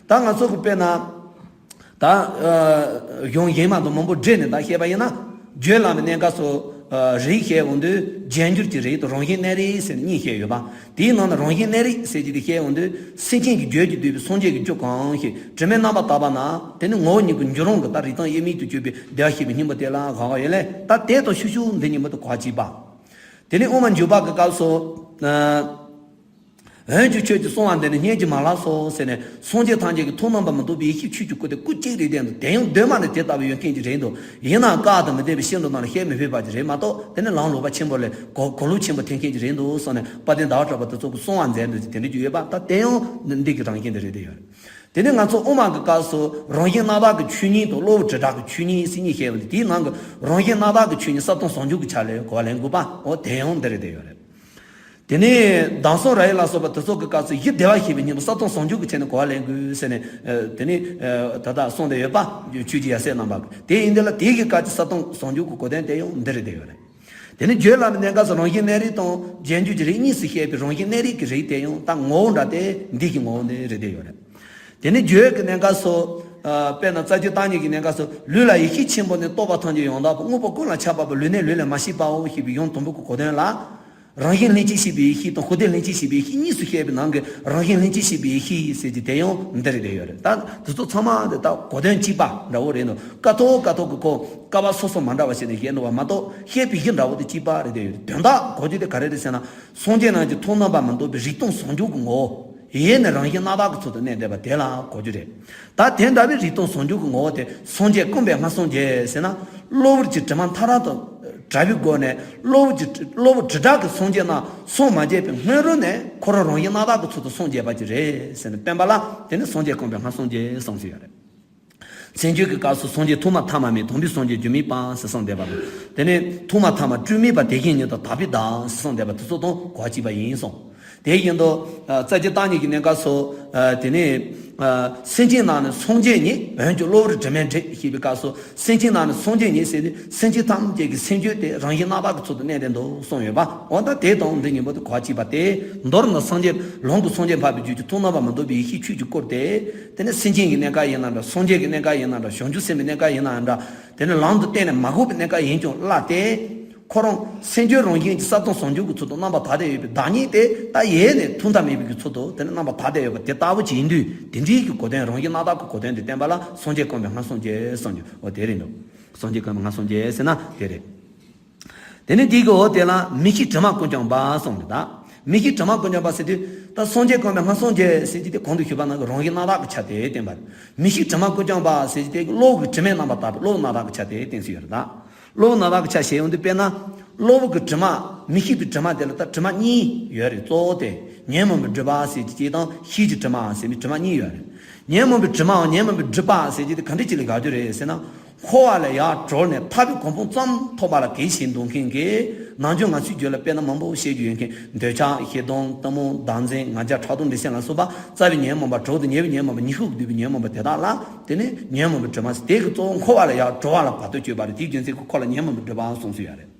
ད་ང་ཚོ་གི་དཔེར་ན། ད་ཨ་གཞུང་གཞན་མ་དང་མང་པོ་སྦྲེལ་ནས་ད་བཤད་པ་ཡིན་ན། རྒྱུད་བླ་མའི་གནས་སྐབས་སུ་ཨ་རིགས་བཤད་འོང་དུས་རྗེས་འཇུག་གི་རིགས་དང་རང་བཞིན་གནས་རིགས་ཟེར་ནས་གཉིས་བཤད་ཡོད་པ། དེའི་ནང་ནས་རང་བཞིན་གནས་རིགས་ཟེར་གྱི་དེ་བཤད་འོང་དུས་སེམས་ཅན་གྱི་རྒྱུད་ཀྱིས་བསྡུས་པའི་སངས་རྒྱས་ཀྱི་རྒྱུ་གང་ཞིག་དྲི་མས་རྣམ་པར་དག་པ་ན། དེ་ནི་ངོ་བོ་ཉིད་ཀྱི་འཇུག་རུང་གི་ད་རིག་སྟོང་དབྱེར་མེད་དུ་གྱུར་པའི་བདེ་བར་གཤེགས་པའི་སྙིང་པོ་དེ་ལ་དགག་པ་ཡོད་ལས། ད་དེ་དང་ཤུགས་ཤུགས་འདི་གཉིས་པོ་དེ་ག་གཅིག་པ། དེ་ནི་དབུ་མ་འཇུག་པ་གི་སྐབས་སུ་ཨ། འོན་ཀྱང་ཁྱོད་ཀྱིས་གསང་བ་འདི་ནི་སྙན་གྱིས་མ་ལགས་སོ་ཟེར་ནས། སངས་རྒྱས་ཐམས་ཅད་ཀྱི་ཐུགས་རྣམ་པར་མི་རྟོག་པའི་ཡེ་ཤེས་ཆོས་ཀྱི་སྐུ་དེ་སྐུ་གཅིག་རེད་དེ། དེ་ཡང་གདོད་མ་ནས་དེ་ལྟ་བུ་ཡོད་མཁན་ཅིག་རེད་འདུག་ཡིན་ནའང་བཀག་ཏུ་མི་བསྟན་པའི་ཤིན་ཏུ་ནང་ལ་བཤད་མི་ཕོད་པ་ཅིག་རེད་མ་གཏོགས། དེ་ནི་ལམ་ལོག་པ་ཆེན་པོ་ལས་གོ་གོ་ལུགས་ཆེན་པོ་འཐེན་མཁན་ཅིག་རེད་འདུག་བསམ་ནས། དཔལ་ལྡན་ཟླ་བ་གྲགས་པ་དེ་ཚོ་གི་གསང་བ་མཛད་འདུག་ཅེས་དེ་འདྲ་ཅིག་ཡོད་པ། ད་དེ་ཡང་འདི་གི་རང་བཞིན་དེ་རེད་དེ་ཡོད་རེད། དེ་ནི་ང་ཚོ་དབུ་མ་གི་སྐབས་སུ་རང་བཞིན་རྣམ་དག་གི་ཆོས་ཉིད་དང་གློ་བུར་དྲི་བྲལ་གྱི་ཆོས་ཉིད་ཟེར་གཉིས་བཤད་པ་འདི། དེའི་ནང་གི་རང་བཞིན་རྣམ་དག་གི་ཆོས་ཉིད་གསལ་སྟོང་ཟུང་འཇུག་གི་ཆ་ལས་གོ་བ་ལེན་དགོས་པ། འོ་དེ་ཡང་འདི་རེད་དེ་ཡོད་རེད། དེ་ནས་མདང་སྲོང་ར་ཡི་ལ་སོགས་པ་དེ་ཚོ་གི་སྐབས་སུ་གཞི་བདེ་བར་གཤེགས་པའི་སྙིང་པོ་ས་སྟོང་ཟུང་འཇུག་གི་ཆ་ནས་གོ་བ་ལེན་དགོས་ཟེར་ནས་དེ་ནས་ད་ལྟ་གསུངས་ཏེ་ཡོད་པ། ཆོས་ཀྱི་ཡབ་སྲས་རྣམ་པ་གི་དེ་ཡིན་དེ་ལ་དེ་གི་སྐབས་ཀྱི་ས་སྟོང་ཟུང་འཇུག་གི་གོ་དོན་དེ་ཡང་འདི་རེད་བསྡད་ཡོད་རེད། དེ་ནས་བརྗོད་ལམ་གྱི་གནས་སྐབས་སུ་རང་བཞིན་གནས་རིགས་དང་རྗེས་འཇུག་གི་རིགས་གཉིས་སུ་བཤད་པའི་རང་བཞིན་གནས་རིགས་ཀྱི་རིགས་དེ་ཡང་ད་ངོ་བོ་འདྲ་སྟེ་འདི་གི་ངོ་བོ་འདི་རེད་བསྡད་ཡོད་རེད། དེ་ནས་བརྗོད་ཀྱི་གནས་སྐབས་སུ། དཔེར་ན་རྩ་རྒྱུད་བརྟག་གཉིས་ཀྱི་གནས་སྐབས་སུ་ལུས་ལ་ཡེ་ཤེས་ཆེན་པོ་ནི་རྟོག་པ་ཐམས་ཅད་ཡང་དག་པ་དངོས་པོ་ཀུན་ལ་ཁྱབ་པ་པོ་ལུས་གནས་ལུས་ལས་མ་སྐྱེས་པའོ་ཞེས་པའི་ཡུམ་དང་པོ་གི་གོ་དོན་ལ། རང་བཞིན་ལྷན་ཅིག་སྐྱེས་པའི་ཡེ་ཤེས་དང་འཁོར་འདས་ལྷན་ཅིག་སྐྱེས་པའི་ཡེ་ཤེས་གཉིས་སུ་བཤད་པའི་ནང་གི་རང་བཞིན་ལྷན་ཅིག་སྐྱེས་པའི་ཡེ་ཤེས་ཟེར་གྱི་དེ་ཡང་འདི་རེད་བསྡད་ཡོད་རེད། ད་འདི་ཚོ་ཚང་མ་དེ་ད་གོ་དོན་གཅིག་པ་འདྲ་བོ་རེད་འདུག་ཀ་ཐོག་ཀ་ཐོག་གི་ཁོ་ཀ་བ་སོ་སོ་མ་འདྲ་བ་བྱས་ནས་བཤད་འདུག་པ་མ་གཏོགས་བཤད་པའི་གཞི་འདྲ་བོ་དེ་གཅིག་པ་རེད་བསྡད་ཡོད་རེད། དོན་དག་གོ་རྒྱུ་དེ་ག་རེ་རེད་ཟེར་ན། སངས་རྒྱས་རྣམས་ཀྱི་ཐུགས་རྣམ་པར་མི་འདོད་པའི་རིག་སྟོང་ཟུང་འཇུག་གི་ངོ་བོ། ཡེ་ནས་རང་བཞིན་སྣང་བཏགས་ཀྱི་ཚུལ་དུ་གནས་བསྡད་པ་དེ་ལ་གོ་རྒྱུ་རེད། ད་དེ་འདྲ་བའི་རིག་སྟོང་ཟུང་འཇུག་གི་ངོ་བོ་དེ་སངས་རྒྱས་ཀུན་པས་སྔར་སངས་རྒྱས་ཟེར་ན། གློ་བུར་གྱི་དྲི་མ་མཐའ་དག་ཏུ་བྲལ་བའི་སྒོ་ནས་གློ་བུར་གྱི་གློ་བུར་དྲི་བྲལ་གྱི་སངས་རྒྱས་རྣམས་སངས་མ་རྒྱས་པའི་སྔོན་རོལ་ནས་ཁོ་རང་རང་བཞིན་སྣང་བཏགས་ཀྱི་ཚུལ་དུ་སངས་རྒྱས་པ་ཅིག་རེད་ཟེར་ནས་བསྟན་པ་ལ་དེ་ནི་སངས་རྒྱས་ཀུན་པས་སྔར་སངས་རྒྱས་གསུངས་ཟིན་ཡོད་རེད། མཚན་བརྗོད་ཀྱི་སྐབས་སུ་སངས་རྒྱས་ཐོག་མ་ཐ་མ་མེད། དང་པོའི་སངས་རྒྱས་རྒྱུ་མེད་པ་ཟེར་གསུངས་བསྡད་པ་དང་། དེ་ནས་ཐོག་མ་ཐ་མ་སྤྲོས་མེད་པ་དེ་བཞིན་ཉིད་དང་དག་པའི་བདག་ཟེར་གསུངས་བསྡད་པ་དེ་ཚོ་དང་གོ་བ་གཅིག་པ་ཡིན་གསུངས། དེ་བཞིན་དུ་རྩ་རྒྱུད་བརྟག་གཉིས་ཀྱི་གནས་སྐབས་སུ་དེ་ནས་སེམས་ཅན་རྣམས་ནི་སངས་རྒྱས་ཉིད། འོན་ཀྱང་གློ་བུར་དྲི་མས་བྲེགས་ཞེས་པའི་སྐབས་སུ་སེམས་ཅན་རྣམས་ནི་སངས་རྒྱས་ཉིད་ཟེར་ཏེ་སེམས་ཅན་ཐམས་ཅད་ཀྱི་སེམས་རྒྱུད་དེ་རང་བཞིན་སྣང་བཏགས་ཀྱི་ཚུལ་དུ་གནས་བསྡད་འདུག་གསུངས་ཡོད་པ། འོ་ད་དེ་དང་འདི་གཉིས་པོ་དེ་གོ་བ་གཅིག་པ་སྟེ། མདོར་ན་སངས་རྒྱས་ལམ་གྱི་སངས་རྒྱས་འཕགས་པའི་རྒྱུད་ཀྱི་ཐུགས་རྣམ་པར་མི་འདོད་པའི་ཡེ་ཤེས་ཆོས་ཀྱིས་བསྐོར་ཏེ། དེ་ནི་སེམས་ཅན་གྱི་གནས་སྐབས་ཡིན་ན་འདྲ། སངས་རྒྱས་ཀྱི་གནས་སྐབས་ཡིན་ན་འདྲ། བྱང་ཆུབ་སེམས་དཔའི་གནས་སྐབས་ཡིན་ན་འདྲ། དེ་ནི་ལམ་དུ་བརྟེན་ནས་མ་གོས་པའི་གནས་སྐབས་ཡིན་ཀྱང་བླ་སྟེ། ཁོ་རང་སེམས་རྒྱུད་རང་བཞིན་གྱི་ས་སྟོང་ཟུང་འཇུག་གི་ཚུལ་དུ་རྣམ་པར་དག་བསྡད་ཡོད་པའི་བདག་ཉིད་དེ་ད་ཡེ་ནས་ཐོག་མཐའ་མེད་པའི་གི་ཚུལ་དུ་དེ་ནི་རྣམ་པར་དག་བསྡད་ཡོད་པ་དེ་ལྟ་བུ་ཅིག་ཡིན་དུས། དེ་འདྲའི་གི་གོ་དོན་རང་བཞིན་སྣང་བཏགས་ཀྱི་གོ་དོན་དེ་བསྟན་པ་ལ་སངས་རྒྱས་ཀུན་པས་སྔར་སངས་རྒྱས་གསུངས་རྒྱུ་འོ་དེ་རེད་འདུག་སངས་རྒྱས་ཀུན་པས་སྔར་སངས་རྒྱས་ཟེར་ན་དེ་རེད། དེ་ནས་དེའི་གི་འོ་དེ་ལ་མིག་ཤེས་དྲི་མ་ཀུན་སྤྱོད་པ་གསུངས་རེད་ད། མིག་ཤེས་དྲི་མ་ཀུན་སྤྱོད་པ་ཟེར་དུས་ད་སངས་རྒྱས་ཀུན་པས་སྔར་སངས་རྒྱས་ཟེར་གྱི་དེ་གོང་དུ་ཞུས་པ་ནང་གི་རང་བཞིན་སྣང་བཏགས་ཀྱི་ཆ་དེ་བསྟན་པ་རེད། མིག་ཤེས་དྲི་མ་ཀུན་སྤྱོད་པ་ཟེར་གྱི་དེ་གི་གློ་བུར་གྱི་དྲི་མས་རྣམ་པར་དག་པའི་གློ་བུར་སྣང་བཏགས་ཀྱི་ཆ་དེ་བསྟན་ཟིན་ཡོད་རེད་ད། གློ་བུར་སྣང་བཏགས་ཀྱི་ཆ་བཤད་ཡོང་དུས་དཔེར་ན། གློ་བུར་གྱི་དྲི་མ། མིག་ཤེས་པའི་དྲི་མ་དེ་ལ་ད་དྲི་མ་གཉིས་ཡོད་རེད། གཙོ་བོ་དེ་ཉོན་མོངས་པའི་སྒྲིབ་པ་ཟེར་གྱི་གཅིག་དང་ཤེས་བྱའི་དྲི་མ་ཟེར་བའི་དྲི་མ་གཉིས་ཡོད་རེད། ཉོན་མོངས་པའི་དྲི་མའམ་ཉོན་མོངས་པའི་སྒྲིབ་པ་ཟེར་གྱི་དེ་ག་འདྲ་ཅིག་ལ་དགག་རྒྱུ་རེད་ཟེར་ན། འཁོར་བ་ལས་ཡར་གྲོལ་ནས་ཐར་པའི་གོ་འཕང་ཙམ་ཐོབ་པ་ལ་གེགས་བྱེད་འདོད་མཁན་གྱི་ནམ་རྒྱུན་ང་ཚོའི་རྒྱུད་ལ་དཔེར་ན་མང་པོ་བཤད་རྒྱུ་ཡོད་མཁན་འདོད་ཆགས་ཞེ་སྡང་གཏི་མུག་བདག་འཛིན་ང་རྒྱལ་ཕྲག་དོག་འདྲེ་སྲིན་ལ་སོགས་པ་རྩ་བའི་ཉོན་མོངས་པ་དྲུག་དང་ཉེ་བའི་ཉོན་མོངས་པ་ཉི་ཤུ་གིས་བསྡུས་པའི་ཉོན་མོངས་པ་དེ་དག་ལ། དེ་ནི་ཉོན་མོངས་པའི་དྲི་མ་ཟེར་དེ་གི་གཙོ་བོ་འཁོར་བ་ལས་ཡར་གྲོལ་བ་ལ་བར་དུ་གཅོད་པ་རེད། དེའི་རྒྱུ་མཚན་གྱིས་ཁོ་ལ་ཉོན་མོངས་པའི་སྒྲིབ་པ་གསུངས་སྲོལ་ཡོད་རེད།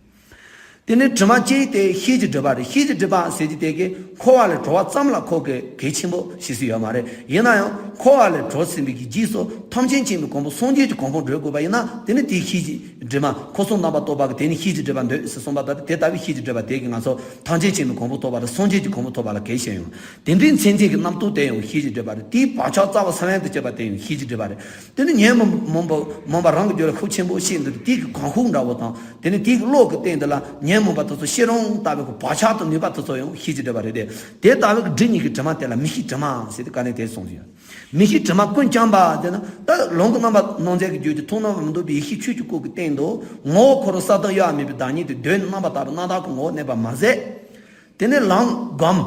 དེ་ནི་དྲི་མ་གཅིག་དེ་ཤེས་བྱའི་སྒྲིབ་པ་རེད། ཤེས་བྱའི་སྒྲིབ་པ་ཟེར་གྱི་དེ་གི་འཁོར་བ་ལས་གྲོལ་བ་ཙམ་ལ་ཁོ་གི་གེགས་ཆེན་པོ་བྱེད་སྲོལ་ཡོད་མ་རེད། ཡིན་ན་ཡང་འཁོར་བ་ལས་གྲོལ་ཟིན་པའི་གི་རྗེས་སུ་ཐམས་ཅད་མཁྱེན་པའི་གོ་འཕང་སངས་རྒྱས་ཀྱི་གོ་འཕང་བགྲོད་དགོས་པ་ཡིན་ན་དེ་ནི་དེའི་ཤེས་བྱའི་སྒྲིབ་མ་འཁོར་གསུམ་རྣམ་པར་རྟོག་པ་གི་དེ་ནི་ཤེས་བྱའི་སྒྲིབ་པ་འདོད་ཟེར་གསུངས་པ་ལྟར་དེ་ལྟ་བུའི་ཤེས་བྱའི་སྒྲིབ་པ་དེ་གི་ང་ཚོ་ཐམས་ཅད་མཁྱེན་པའི་གོ་འཕང་ཐོབ་པ་རེད། སངས་རྒྱས་ཀྱི་གོ་འཕང་ཐོབ་པ་ལ་གེགས་བྱེད་ཡོང་། དེ་འདྲའི་མཚན་མཚན་གྱི་རྣམ་རྟོག་དེ་ཡང་ཤེས་བྱའི་སྒྲིབ་པ་རེད། དེའི་བག་ཆགས་རྩ་བ་ས་བོན་དུ་གྱུར་པ་དེ་ཡང་ཤེས་བྱའི་སྒྲིབ་པ་རེད། དེ་ནི་ཉོན་མོངས་པ་མུན་པ་རང་གི་རྒྱུད་ལ་ཤུགས་ཆེན་པོ་ཞིག་འདུག་དེའི་གི་གང་ཤུགས་འདྲ་བོ་དང་དེ་ནི་དེའི་གི་གློག་གི་སྟེང་དུ་ལ་ཉོན་མོངས་པ་དེ་ཚོ་ཤི་རུང་ལྟ་བུའི་གི་བག་ཆགས་དང་ནུས་པ་དེ་ཚོ་ཡང་ཤེས་བྱའི་སྒྲིབ་པ་རེད་དེ། དེ་ལྟ་བུའི་གི་སྒྲིབ་གཉིས་ཀྱི་དྲི་མ་དེ་ལ་མིག་ཤེས་དྲི་མ་ཟེར་ཏེ་ག་ནས་དེ་གསུངས་ཡོད། མིག་ཤེས་དྲི་མ་ཀུན་སྤྱོད་པ་དེ་ནི་ད་ལམ་གྱི་རྣམ་པར་སྣང་མཛད་ཀྱི་རྒྱུད་ཀྱི་ཐུགས་རྣམ་པར་མི་འདོད་པའི་ཡེ་ཤེས་ཆོས་ཀྱི་སྐུ་གི་སྟེང་དུ་ངོ་བོ་ཁོ་རང་གསལ་དྭངས་གཡོ་བ་མེད་པའི་བདག་ཉིད་དེ་གདོད་ནས་རྣམ་པར་དག་པའི་རྣམ་དག་གི་ངོ་བོར་གནས་པ་མ་ཟད། དེ་ནས་ལམ་བསྒོམ།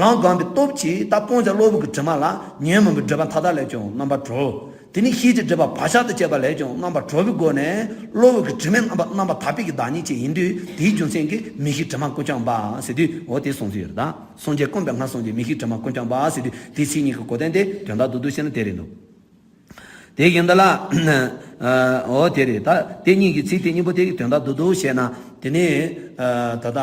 ལམ་བསྒོམ་པའི་སྟོབས་ཀྱིས་ད་སྤང་བྱ་གློ་བུར་གྱི་དྲི་མ་ལ་ཉོན་མོངས་པའི་སྒྲིབ་པ་མཐའ་དག་ལས་ཀྱང་རྣམ་པར་གྲོལ། དེ་ནས་ཤེས་བྱའི་སྒྲིབ་པ་བག་ཆགས་དང་བཅས་པ་ལས་ཀྱང་རྣམ་པར་གྲོལ་བའི་སྒོ་ནས་གློ་བུར་གྱི་དྲི་མས་རྣམ་པར་རྣམ་པར་དག་པའི་གི་བདག་ཉིད་ཅིག་ཡིན་དུས་དེའི་རྒྱུ་མཚན་གྱིས་མིག་ཤེས་དྲི་མ་ཀུན་སྤྱོད་པ་ཟེར་དུས་འོ་དེ་གསུངས་སྲོལ་ཡོད་རེད་ད། སངས་རྒྱས་ཀུན་པས་སྔར་སངས་རྒྱས། མིག་ཤེས་དྲི་མ་ཀུན་སྤྱོད་པ་ཟེར་དུས་དེའི་མཚན་ཉིད་ཀྱི་གོ་དོན་དེ་དོན་དག་རྡོག་རྡོག་བཤད་ན་དེ་རེད་འདུག་དེ་བཞིན་དུ་ལ། འོ་དེ་རེད་ད། དེ་གཉིས་ཀྱི་ཚིག་དེ་གཉིས་པོ་དེ་གི་དོན་དག་རྡོག་རྡོག་བཤད་ན་དེ་ནི། ད་ལྟ།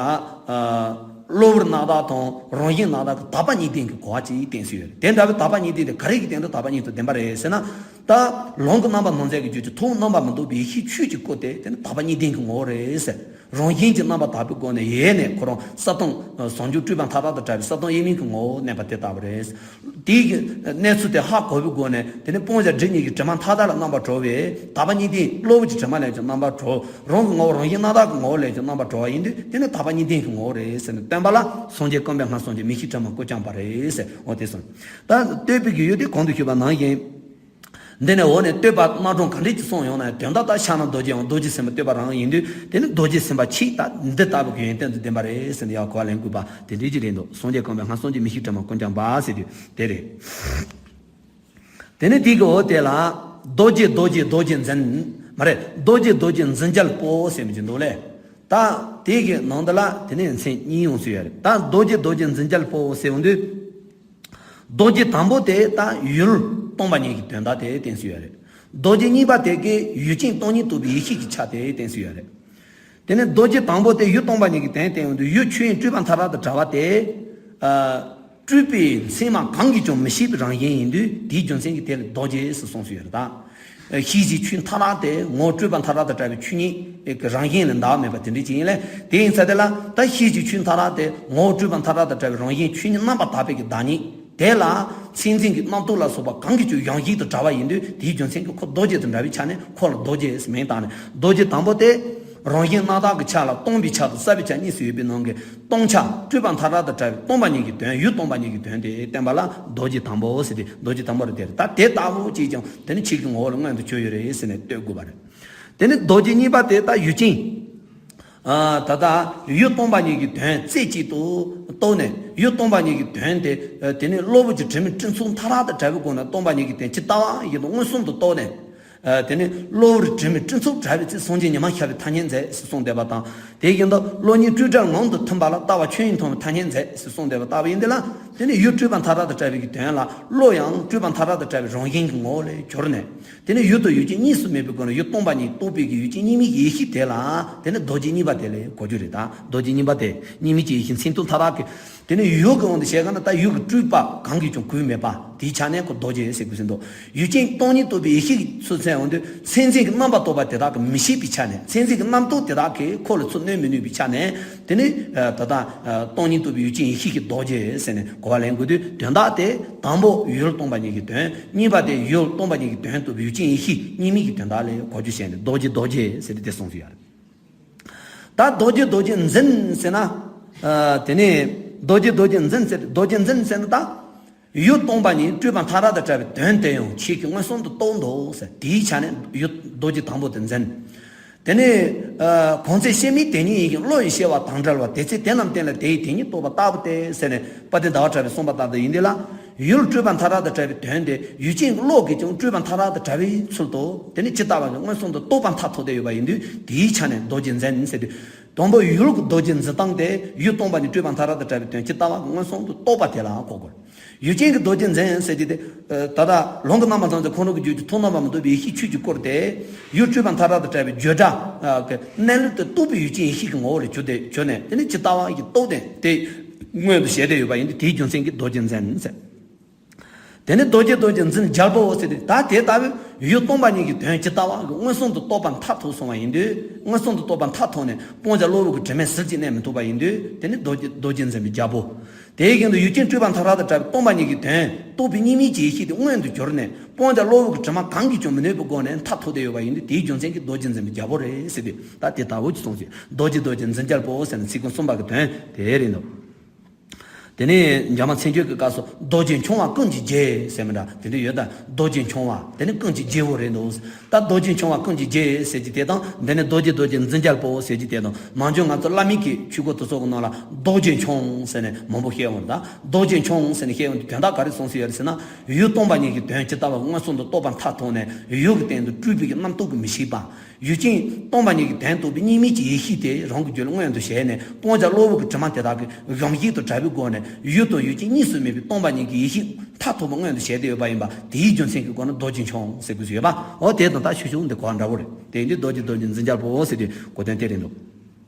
གློ་བུར་རྣམ་དག་དང་རང་བཞིན་རྣམ་དག་གི་དག་པ་གཉིས་ལྡན་གྱི་གོ་བ་ཅིག་བསྟན་སྲོལ་ཡོད་རེད། དེ་འདྲ་བའི་དག་པ་གཉིས་ལྡན་དེ་ག་རེ་གི་སྟེང་དུ་དག་པ་གཉིས་སུ་ལྡན་པ་རེད་ཟེར་ན། ད་ལམ་གྱི་རྣམ་པར་སྣང་མཛད་ཀྱི་རྒྱུད་ཀྱི་ཐུགས་རྣམ་པར་མི་རྟོག་པའི་ཡེ་ཤེས་ཆོས་ཀྱི་སྐུ་དེ་དེ་ནི་དག་པ་གཉིས་ལྡན་གྱི་ངོ་བོ་རེད་ཟེར། རང་བཞིན་གྱིས་རྣམ་པར་དག་པའི་སྒོ་ནས་ཡེ་ནས་ཁོ་རང་ས་སྟོང་ཟུང་འཇུག་སྤྲུལ་པ་མཐའ་དག་ཏུ་བྲལ་བའི་ས་སྟོང་དབྱེར་མེད་ཀྱི་ངོ་བོར་གནས་པ་དེ་ལྟ་བུ་རེད། དེའི་གི་གནས་ཚུལ་དེ་ཧ་གོ་བའི་སྒོ་ནས་དེ་ནི་སྤང་བྱ་སྒྲིབ་གཉིས་ཀྱི་དྲི་མ་མཐའ་དག་ལས་རྣམ་པར་གྲོལ་བས་དག་པ་གཉིས་ལྡན། གློ་བུར་གྱི་དྲི་མ་ལས་ཀྱང་རྣམ་པར་གྲོལ། རང་གི་ངོ་བོ་རང་བཞིན་རྣམ་དག་གི་ངོ་བོ་ལས་ཀྱང་རྣམ་པར་གྲོལ་བ་ཡིན་དུས་དེ་ནི་དག་པ་གཉིས་ལྡན་གྱི་ངོ་བོ་རེད་ཟེར་ནས་བསྟན་པ་ལ་སངས་རྒྱས་ཀུན་པས་སྔར་སངས་རྒྱས། མིག་ཤེས་དྲི་མ་ཀུན་སྤྱོད་པ་རེད་ཟེར་འོ་དེ་གསུངས། ད་བསྟོད་པའི་གི་ཡུལ་དེ་གོང་དུ་ཞུས་པ་ནང་བཞིན། འདི་ནས་འོག་ནས་བསྟོད་པ་རྣམ་གྲངས་ག་འདྲས་ཀྱིས་གསུངས་ཡོང་ན་དོན་དག་ད་ཕྱག་ན་རྡོ་རྗེའམ་རྡོ་རྗེ་སེམས་དཔའ་བསྟོད་པ་རང་ཡིན་དུས་དེ་ནི་རྡོ་རྗེ་སེམས་དཔའ་ཆིག་ད་འདི་ལྟ་བུ་གི་ཡོན་ཏན་དུ་ལྡན་པ་རེད་ཟེར་ནས་ཡང་གོ་བ་ལེན་དགོས་པ་དེ་འདྲས་ཀྱི་རེད་འདུག་སངས་རྒྱས་ཀུན་པས་སྔར་སངས་རྒྱས། མིག་ཤེས་དྲི་མ་ཀུན་སྤྱོད་པ་ཟེར་དུས་དེ་རེད། དེ་ནི་དེ་གི་འོ་དེ་ལ་རྡོ་རྗེ་རྡོ་རྗེ་རྡོ་རྗེ་འཛིན། མ་རེད། རྡོ་རྗེ་རྡོ་རྗེ་འཛིན་རྒྱལ་པོ་ཟེར་མི་གྱི་འདུག་ལེ། ད་དེ་གི་ནང་དུ་ལ་དེ་ནས་མཚན་གཉིས་ཡོང་སྲིད་ཡོད་རེད། ད་རྡོ་རྗེ་རྡོ་རྗེ་འཛིན་རྒྱལ་པོ་ཟེར་ཡོང་དུས། རྡོ་རྗེ་དང་པོ་དེ་ད་ཡུལ་སྟོང་པ་ཉིད་ཀྱི་དོན་དག་དེ་བསྟན་སྲིད་ཡོད་རེད། རྡོ་རྗེ་གཉིས་པ་དེ་གི་ཡུལ་ཅན་སྟོང་ཉིད་རྟོགས་པའི་ཡེ་ཤེས་ཀྱི་ཆ་དེ་བསྟན་སྲིད་ཡོད་རེད། དེ་ནས་རྡོ་རྗེ་དང་པོ་དེ་ཡུལ་སྟོང་པ་ཉིད་ཀྱི་དོན་བསྟན་ཡོང་དུས། ཡུལ་ཆོས་དབྱིངས་སྤྲོས་པ་མཐའ་དག་ཏུ་བྲལ་བ་དེ། ཨ། སྤྲོས་པའི་མཚན་མ་གང་གིས་ཀྱང་མི་ཤེས་པའི་རང་བཞིན་ཡིན་དུས། དེའི་རྒྱུ་མཚན་གྱིས་དེ་ལ་རྡོ་རྗེ་ཟེར་གསུངས་སྲིད་ཡོད་རེད་ད། ཤེས་བྱའི་ཆོས་མཐའ་དག་དེ་ངོ་བོ་སྤྲོས་པ་མཐའ་དག་ཏུ་བྲལ་བའི་ཆོས་ཉིད་ཀྱི་རང་བཞིན་ལས་འདའ་མེད་པ་དེ་འདྲ་ཅིག་ཡིན་ལས། དེ་ཡིན་ཙང་དེ་ལ་ད་ཤེས་བྱའི་ཆོས་མཐའ་དག་དེ་ངོ་བོ་སྤྲོས་པ་མཐའ་དག་ཏུ་བྲལ་བའི་རང་བཞིན་ཆོས་ཉིད་རྣམ་པར་དག་པའི་གི་བདག་ཉིད་དེ་ལ། མཚན་འཛིན་གྱི་རྣམ་རྟོག་ལ་སོགས་པ་གང་གིས་ཀྱང་ཡང་ཞིག་ཏུ་བྲལ་བ་ཡིན་དུས། དེའི་རྒྱུ་མཚན་གྱིས་ཁོ་རྡོ་རྗེ་དང་འདྲ་བའི་ཆ་ནས་ཁོ་ལ་རྡོ་རྗེ་ཟེར་མིང་བཏགས་ནས། རྡོ་རྗེ་དང་པོ་དེ་རང་བཞིན་རྣམ་དག་གི་ཆ་ལ་སྟོང་པའི་ཆ་དང་བསལ་བའི་ཆ་གཉིས་སུ་ཡོད་པའི་ནང་གི། སྟོང་ཆ་སྤྲོས་པ་མཐའ་དག་ཏུ་བྲལ་བའི་སྟོང་པ་ཉིད་ཀྱི་དོན། ཡུལ་སྟོང་པ་ཉིད་ཀྱི་དོན་དེ་བསྟན་པ་ལ་རྡོ་རྗེ་དང་པོ་ཟེར་ཏེ། རྡོ་རྗེ་དང་པོ་རེད་དེ། ད་དེ་ལྟ་བུ་ཅིག་ཀྱང་དེ་ནི་ཆོས་ཀྱི་ངོ་བོ་ལ་མངོན་དུ་གྱུར་ཡོད་རེད་ཟེར་ནས་བསྟོད་དགོས་པ་རེད། དེ་ནི་རྡོ་རྗེ་གཉིས་པ་དེ་ད་ཡུལ་ཅན། ཨ། ད་ལྟ་ཡུལ་སྟོང་པ་ཉིད་ཀྱི་དོན་རྩེ་གཅིག་ཏུ་རྟོགས་ནས། ཡུལ་སྟོང་པ་ཉིད་ཀྱི་དོན་དེ། ཨ། དེ་ནི་གློ་བུར་གྱི་དྲི་མའི་སྤྲིན་ཚོགས་མཐའ་དག་ཏུ་བྲལ་བའི་སྒོ་ནས་སྟོང་པ་ཉིད་ཀྱི་དོན་ཇི་ལྟ་བ་བཞིན་དུ་མངོན་སུམ་དུ་རྟོགས་ནས། ཨ། དེ་ནི་གློ་བུར་དྲི་མའི་སྤྲིན་ཚོགས་བྲལ་བའི་ཚེ། སངས་རྒྱས་ཉི་མ་ཤར་བའི་ཐ་སྙད་མཛད་ཟེར་གསུངས་བསྡད་པ་དང་། དེ་བཞིན་དུ་གློ་སྙིང་སྤྲོས་བྲལ་ངང་དུ་ཐིམ་པ་ལ། ལྟ་བ་ཆོས་དབྱིངས་མཐོང་བའི་ཐ་སྙད་མཛད་ཟེར་གསུངས་བསྡད་པ་ལྟ་བུ་ཡིན་དེ་ལ། དེ་ནི་ཡུལ་སྤྲོས་པ་མཐའ་དག་ཏུ་བྲལ་བའི་གི་དོན་ལ། གློ་ཡང་སྤྲོས་པ་མཐའ་དག་ཏུ་བྲལ་བའི་རང་བཞིན་གྱི་ངོ་བོ་ལས་གྱུར་ནས། དེ་ནི་ཡུལ་དང་ཡུལ་ཅན་གཉིས་སུ་མེད་པའི་སྒོ་ནས་ཡུལ་སྟོང་པ་ཉིད་རྟོགས་པའི་གི་ཡུལ་ཅན་གཉིས་མེད་ཀྱི་ཡེ་ཤེས་དེ་ལ། དེ་ནི་རྡོ་རྗེ་གཉིས་པ་དེ་ལས་གོ་རྒྱུ་རེད་ད། རྡོ་རྗེ་གཉིས་པ་དེ་གཉིས་མེད་ཀྱི་ཡེ་ཤེས་མཚན་མཐུན་མཐའ་དག་གི། དེ་ནི་ཡུལ་གྱི་དབང་དུ་བྱས་ག་ན། ད་ཡུལ་གྱི་སྤྲོས་པ་གང་གིས་ཀྱང་གོས་མེད་པ་དེའི་ཆ་ནས་ཁོ་རྡོ་རྗེ་ཟེར་དགོས་ཟིན་འདུག་ཡུལ་ཅན་སྟོང་ཉིད་རྟོགས་པའི་ཡེ་ཤེས་ཀྱི་ཚུལ་མཚོན་འོང་དུས། མཚན་འཛིན་གྱི་རྣམ་པར་རྟོག་པ་དེ་དག་གིས་མི་ཤེས་པའི་ཆ་ནས། མཚན་འཛིན་གྱི་རྣམ་རྟོག་དེ་དག་གིས་ཁོ་ལ་ཚུར་གནོད་མི་ནུས་པའི་ཆ་ནས། དེ་ནི། ཨ། ད་ལྟ། ཨ། སྟོང་ཉིད་རྟོགས་པའི་ཡུལ་ཅན་ཡེ་ཤེས་ཀྱི་རྡོ་རྗེ་ཟེར་ནས་གོ་བ་ལེན་དགོས་དུས། དོན་དག་དེ་དང་པོ་ཡུལ་སྟོང་པ་ཉིད་ཀྱི་དོན། གཉིས་པ་དེ་ཡུལ་སྟོང་པ་ཉིད་ཀྱི་དོན་རྟོགས་པའི་ཡུལ་ཅན་ཡེ་ཤེས་གཉིས་མེད་ཀྱི་དོན་དག་ལས་གོ་རྒྱུ་བྱས་ནས་རྡོ་རྗེ་རྡོ་རྗེ་ཟེར་ཏེ་དེ་གསུངས་སུ་ཡོད་རེད། ད་རྡོ་རྗེ་རྡོ་རྗེ་འཛིན་ཟེར་ན། ཨ། དེ་ནས་རྡོ་རྗེ་རྡོ་རྗེ་འཛིན་ཟེར། རྡོ་རྗེ་འཛིན་ཟེར་ན་ད། ཡུལ་སྟོང་པ་ཉིད་སྤྲོས་པ་མཐའ་དག་ཏུ་བྲལ་བའི་དོན་དེ་ཡང་ཁྱེད་ཀྱིས་མངོན་སུམ་དུ་རྟོགས་འདུག་ཟེར། དེའི་ཆ་ནས་ཡུལ་རྡོ་རྗེ་དང་པོ་དེ་འཛིན། དེ་ནས། ཨ། གང་ཚེ་ཤེས་མིན་དེ་ཉིད་ཡིན་ཞིང་། བློ་ཡི་ཤེས་པ་དང་བྲལ་བ། དེ་ཚེ་དེ་རྣམས་བསྟན་ལ་དེ་ཡི་དེ་ཉིད་རྟོགས་པ་ལྟ་བུ་སྟེ་ཟེར་ནས། དཔལ་ལྡན་ཟླ་བ་གྲགས་པས་གསུངས་པ་ལྟར་དུ་ཡིན་དེ་ལ། ཡུལ་སྤྲོས་པ་མཐའ་དག་ཏུ་བྲལ་བའི་དོན་དེ་ཡུལ་ཅན་གྱི་བློ་གིས་ཀྱང་སྤྲོས་པ་མཐའ་དག་ཏུ་བྲལ་བའི་ཚུལ་དུ། དེ་ནི་ཇི་ལྟ་བ་བཞིན་མངོན་སུམ་དུ་རྟོགས་པ་མཐར་ཐུག་བསྡད་ཡོད་པ་ཡིན་དུས། དེའི་ཆ་ནས་རྡོ་རྗེ་འཛིན་ཟེར་དུས། དང་པོ་ཡུལ་གྱི་རྡོ་རྗེ་འཛིན་སྟངས་དེ། ཡུལ་སྟོང་པ་ཉིད་སྤྲོས་པ་མཐའ་དག་ཏུ་བྲལ་བའི་དོན་ཇི་ལྟ་བ་བཞིན་མངོན་སུམ་དུ་རྟོགས་པ་དེ་ལ་གོ་དགོས། ཡུལ་ཅན་གྱི་རྡོ་རྗེ་འཛིན་ཟེར་གྱི་དེ། ཨ། ད་ལྟ་ལུང་གི་རྣམ་པ་ཙམ་དུ་ཁོང་རང་གི་རྒྱུད་ཀྱི་ཐོག་མཐའ་མ་མི་རྟོག་པའི་ཡེ་ཤེས་ཆོས་ཀྱི་སྐུ་དེ། ཡུལ་སྤྲོས་པ་མཐའ་དག་ཏུ་བྲལ་བའི་བརྗོད་བྱ། ཨ། གི་གནས་ལུགས་དེ་རྟོགས་པའི་ཡུལ་ཅན་ཡེ་ཤེས་ཀྱི་ངོ་བོ་ལ་གྱུར་ཏེ་གྱུར་ནས། དེ་ནི་ཇི་ལྟ་བ་ཡི་རྟོགས་དེ་དེ་མངོན་དུ་བྱས་ཏེ་ཡོད་པ་ཡིན་དུས། དེའི་རྒྱུ་མཚན་གྱིས་རྡོ་རྗེ་འཛིན་ཟེར། དེ་ནི་རྡོ་རྗེ་རྡོ་རྗེ་འཛིན་རྒྱལ་པོ་ཟེར་ཏེ། ད་དེ་ལྟ་བུའི་ཡུལ་སྟོང་པ་ཉིད་ཀྱི་དོན་ཇི་ལྟ་བ་བཞིན་མངོན་སུམ་དུ་རྟོགས་པ་མཐར་ཐུག་སོང་བ་ཡིན་དུས། མངོན་སུམ་དུ་རྟོགས་པ་མཐར་ཐུག་ནས་སྤང་བྱ་གློ་བུར་གྱི་དྲི་མས་ཟིལ་གྱིས་གནོན་མི་ཐུབ་པ་ཡིན་དུས། དེ་ནི་རྡོ་རྗེ་རྡོ་རྗེ་འཛིན་པའི་རྒྱལ་པོ། དེ་བཞིན་དུ་ཡུལ་ཅན་སྤྲོས་པ་མཐའ་དག་ཏུ་བྲལ་བའི་སྟོང་པ་ཉིད་ཀྱི་དོན་རྟོགས་པའི་གཉིས་མེད་ཀྱི་ཡེ་ཤེས་དེ་མངོན་དུ་གྱུར་ནས། སྤང་བྱ་གློ་བུར་གྱི་དྲི་མ་གང་གིས་ཀྱང་མི་གནོད་པའི་སྒོ་ནས་མཐར་ཐུག་བསྡད་ཡོད་པ་ཡིན་དུས། དེའི་རྒྱུ་མཚན་གྱིས་རྡོ་རྗེ་འཛིན་པའི་རྒྱལ་པོ་རེད་ཟེར་ཏེ། ད་དེ་ལྟ་བུ་ཅིག་གསུངས་ཤིང་། རྡོ་རྗེ་རྡོ་རྗེ་འཛིན་རྒྱལ་པོ་ཟེར་ན་ཚིག་ཀུན་གསུམ་པ་གི་དོན་དེ་རེད་འདུག་དེ་ནས་འཇམ་དབྱངས་མཚན་བརྗོད་ཀྱི་སྐབས་སུ་རྡོ་རྗེ་འཆང་བ་ཀུན་གྱི་རྗེ་ཟེར་མི་འདྲ་དེ་འདྲ་ཡོད་ད། རྡོ་རྗེ་འཆང་བ་དེ་ནི་ཀུན་གྱི་རྗེ་བོ་རེད་འདུག་ད་རྡོ་རྗེ་འཆང་བ་ཀུན་གྱི་རྗེ་ཟེར་གྱི་དེ་དང་། འདི་ནི་རྡོ་རྗེ་རྡོ་རྗེ་འཛིན་རྒྱལ་པོ་ཟེར་གྱི་དེ་དང་། ནམ་རྒྱུན་ང་ཚོ་བླ་མའི་གི་ཆོས་སྐོར་དེ་ཚོ་གི་ནང་ལ་རྡོ་རྗེ་འཆང་ཟེར་ནས་མང་པོ་བཤད་འོང་ད། རྡོ་རྗེ་འཆང་ཟེར་ནས་བཤད་འོང་དུས་དོན་དག་ག་རེ་གསུངས་སྲིད་ཡོད་རེད་ཟེར་ན། ཡུལ་སྟོང་པ་ཉིད་ཀྱི་དོན་ཇི་ལྟ་བ་མངོན་སུམ་དུ་རྟོགས་པ་མཐར་ཐུག་ནས། ཡུལ་གྱི་སྟེང་དུ་སྤྲོས་པའི་གི་རྣམ་རྟོག་གིས་མི་ཤེས་པ། ཡུལ་ཅན་སྟོང་པ་ཉིད་ཀྱི་དོན་རྟོགས་པའི་གཉིས་མེད་ཀྱི་ཡེ་ཤེས་དེ་རང་གི་རྒྱུད་ལ་མངོན་དུ་བྱས་ནས། སྤང་བྱ་གློ་བུར་གྱི་དྲི་མ་དེ་དག་གི་ཞོམ་ཞིག་ཏུ་བྲལ་བའི་སྒོ་ནས། ཡུལ་དང་ཡུལ་ཅན་གཉིས་སུ་མེད་པའི་སྟོང་པ་ཉིད་ཀྱི་ཡེ་ཤེས་མཐར་ཐུག་པ་མངོན་དུ་བྱས་ཏེ་ཡོད་པ་ཡིན་པ། དེའི་རྒྱུ་མཚན་གྱི་སྒོ་ནས་རྡོ་རྗེ་འཆང་ཟེར་དགོས་སུ་ཡོད་པ། འོ་དེ་དང་ད་ཤུགས་ཤུགས་འདི་གོ་བ་འདྲ་བོ་རེད། དེ་ཡིན་དུས་རྡོ་རྗེ་རྡོ་རྗེ་འཛིན་རྒྱལ་པོ་ཟེར་དུས་གོ་དོན་དེ་རེད་འདུག་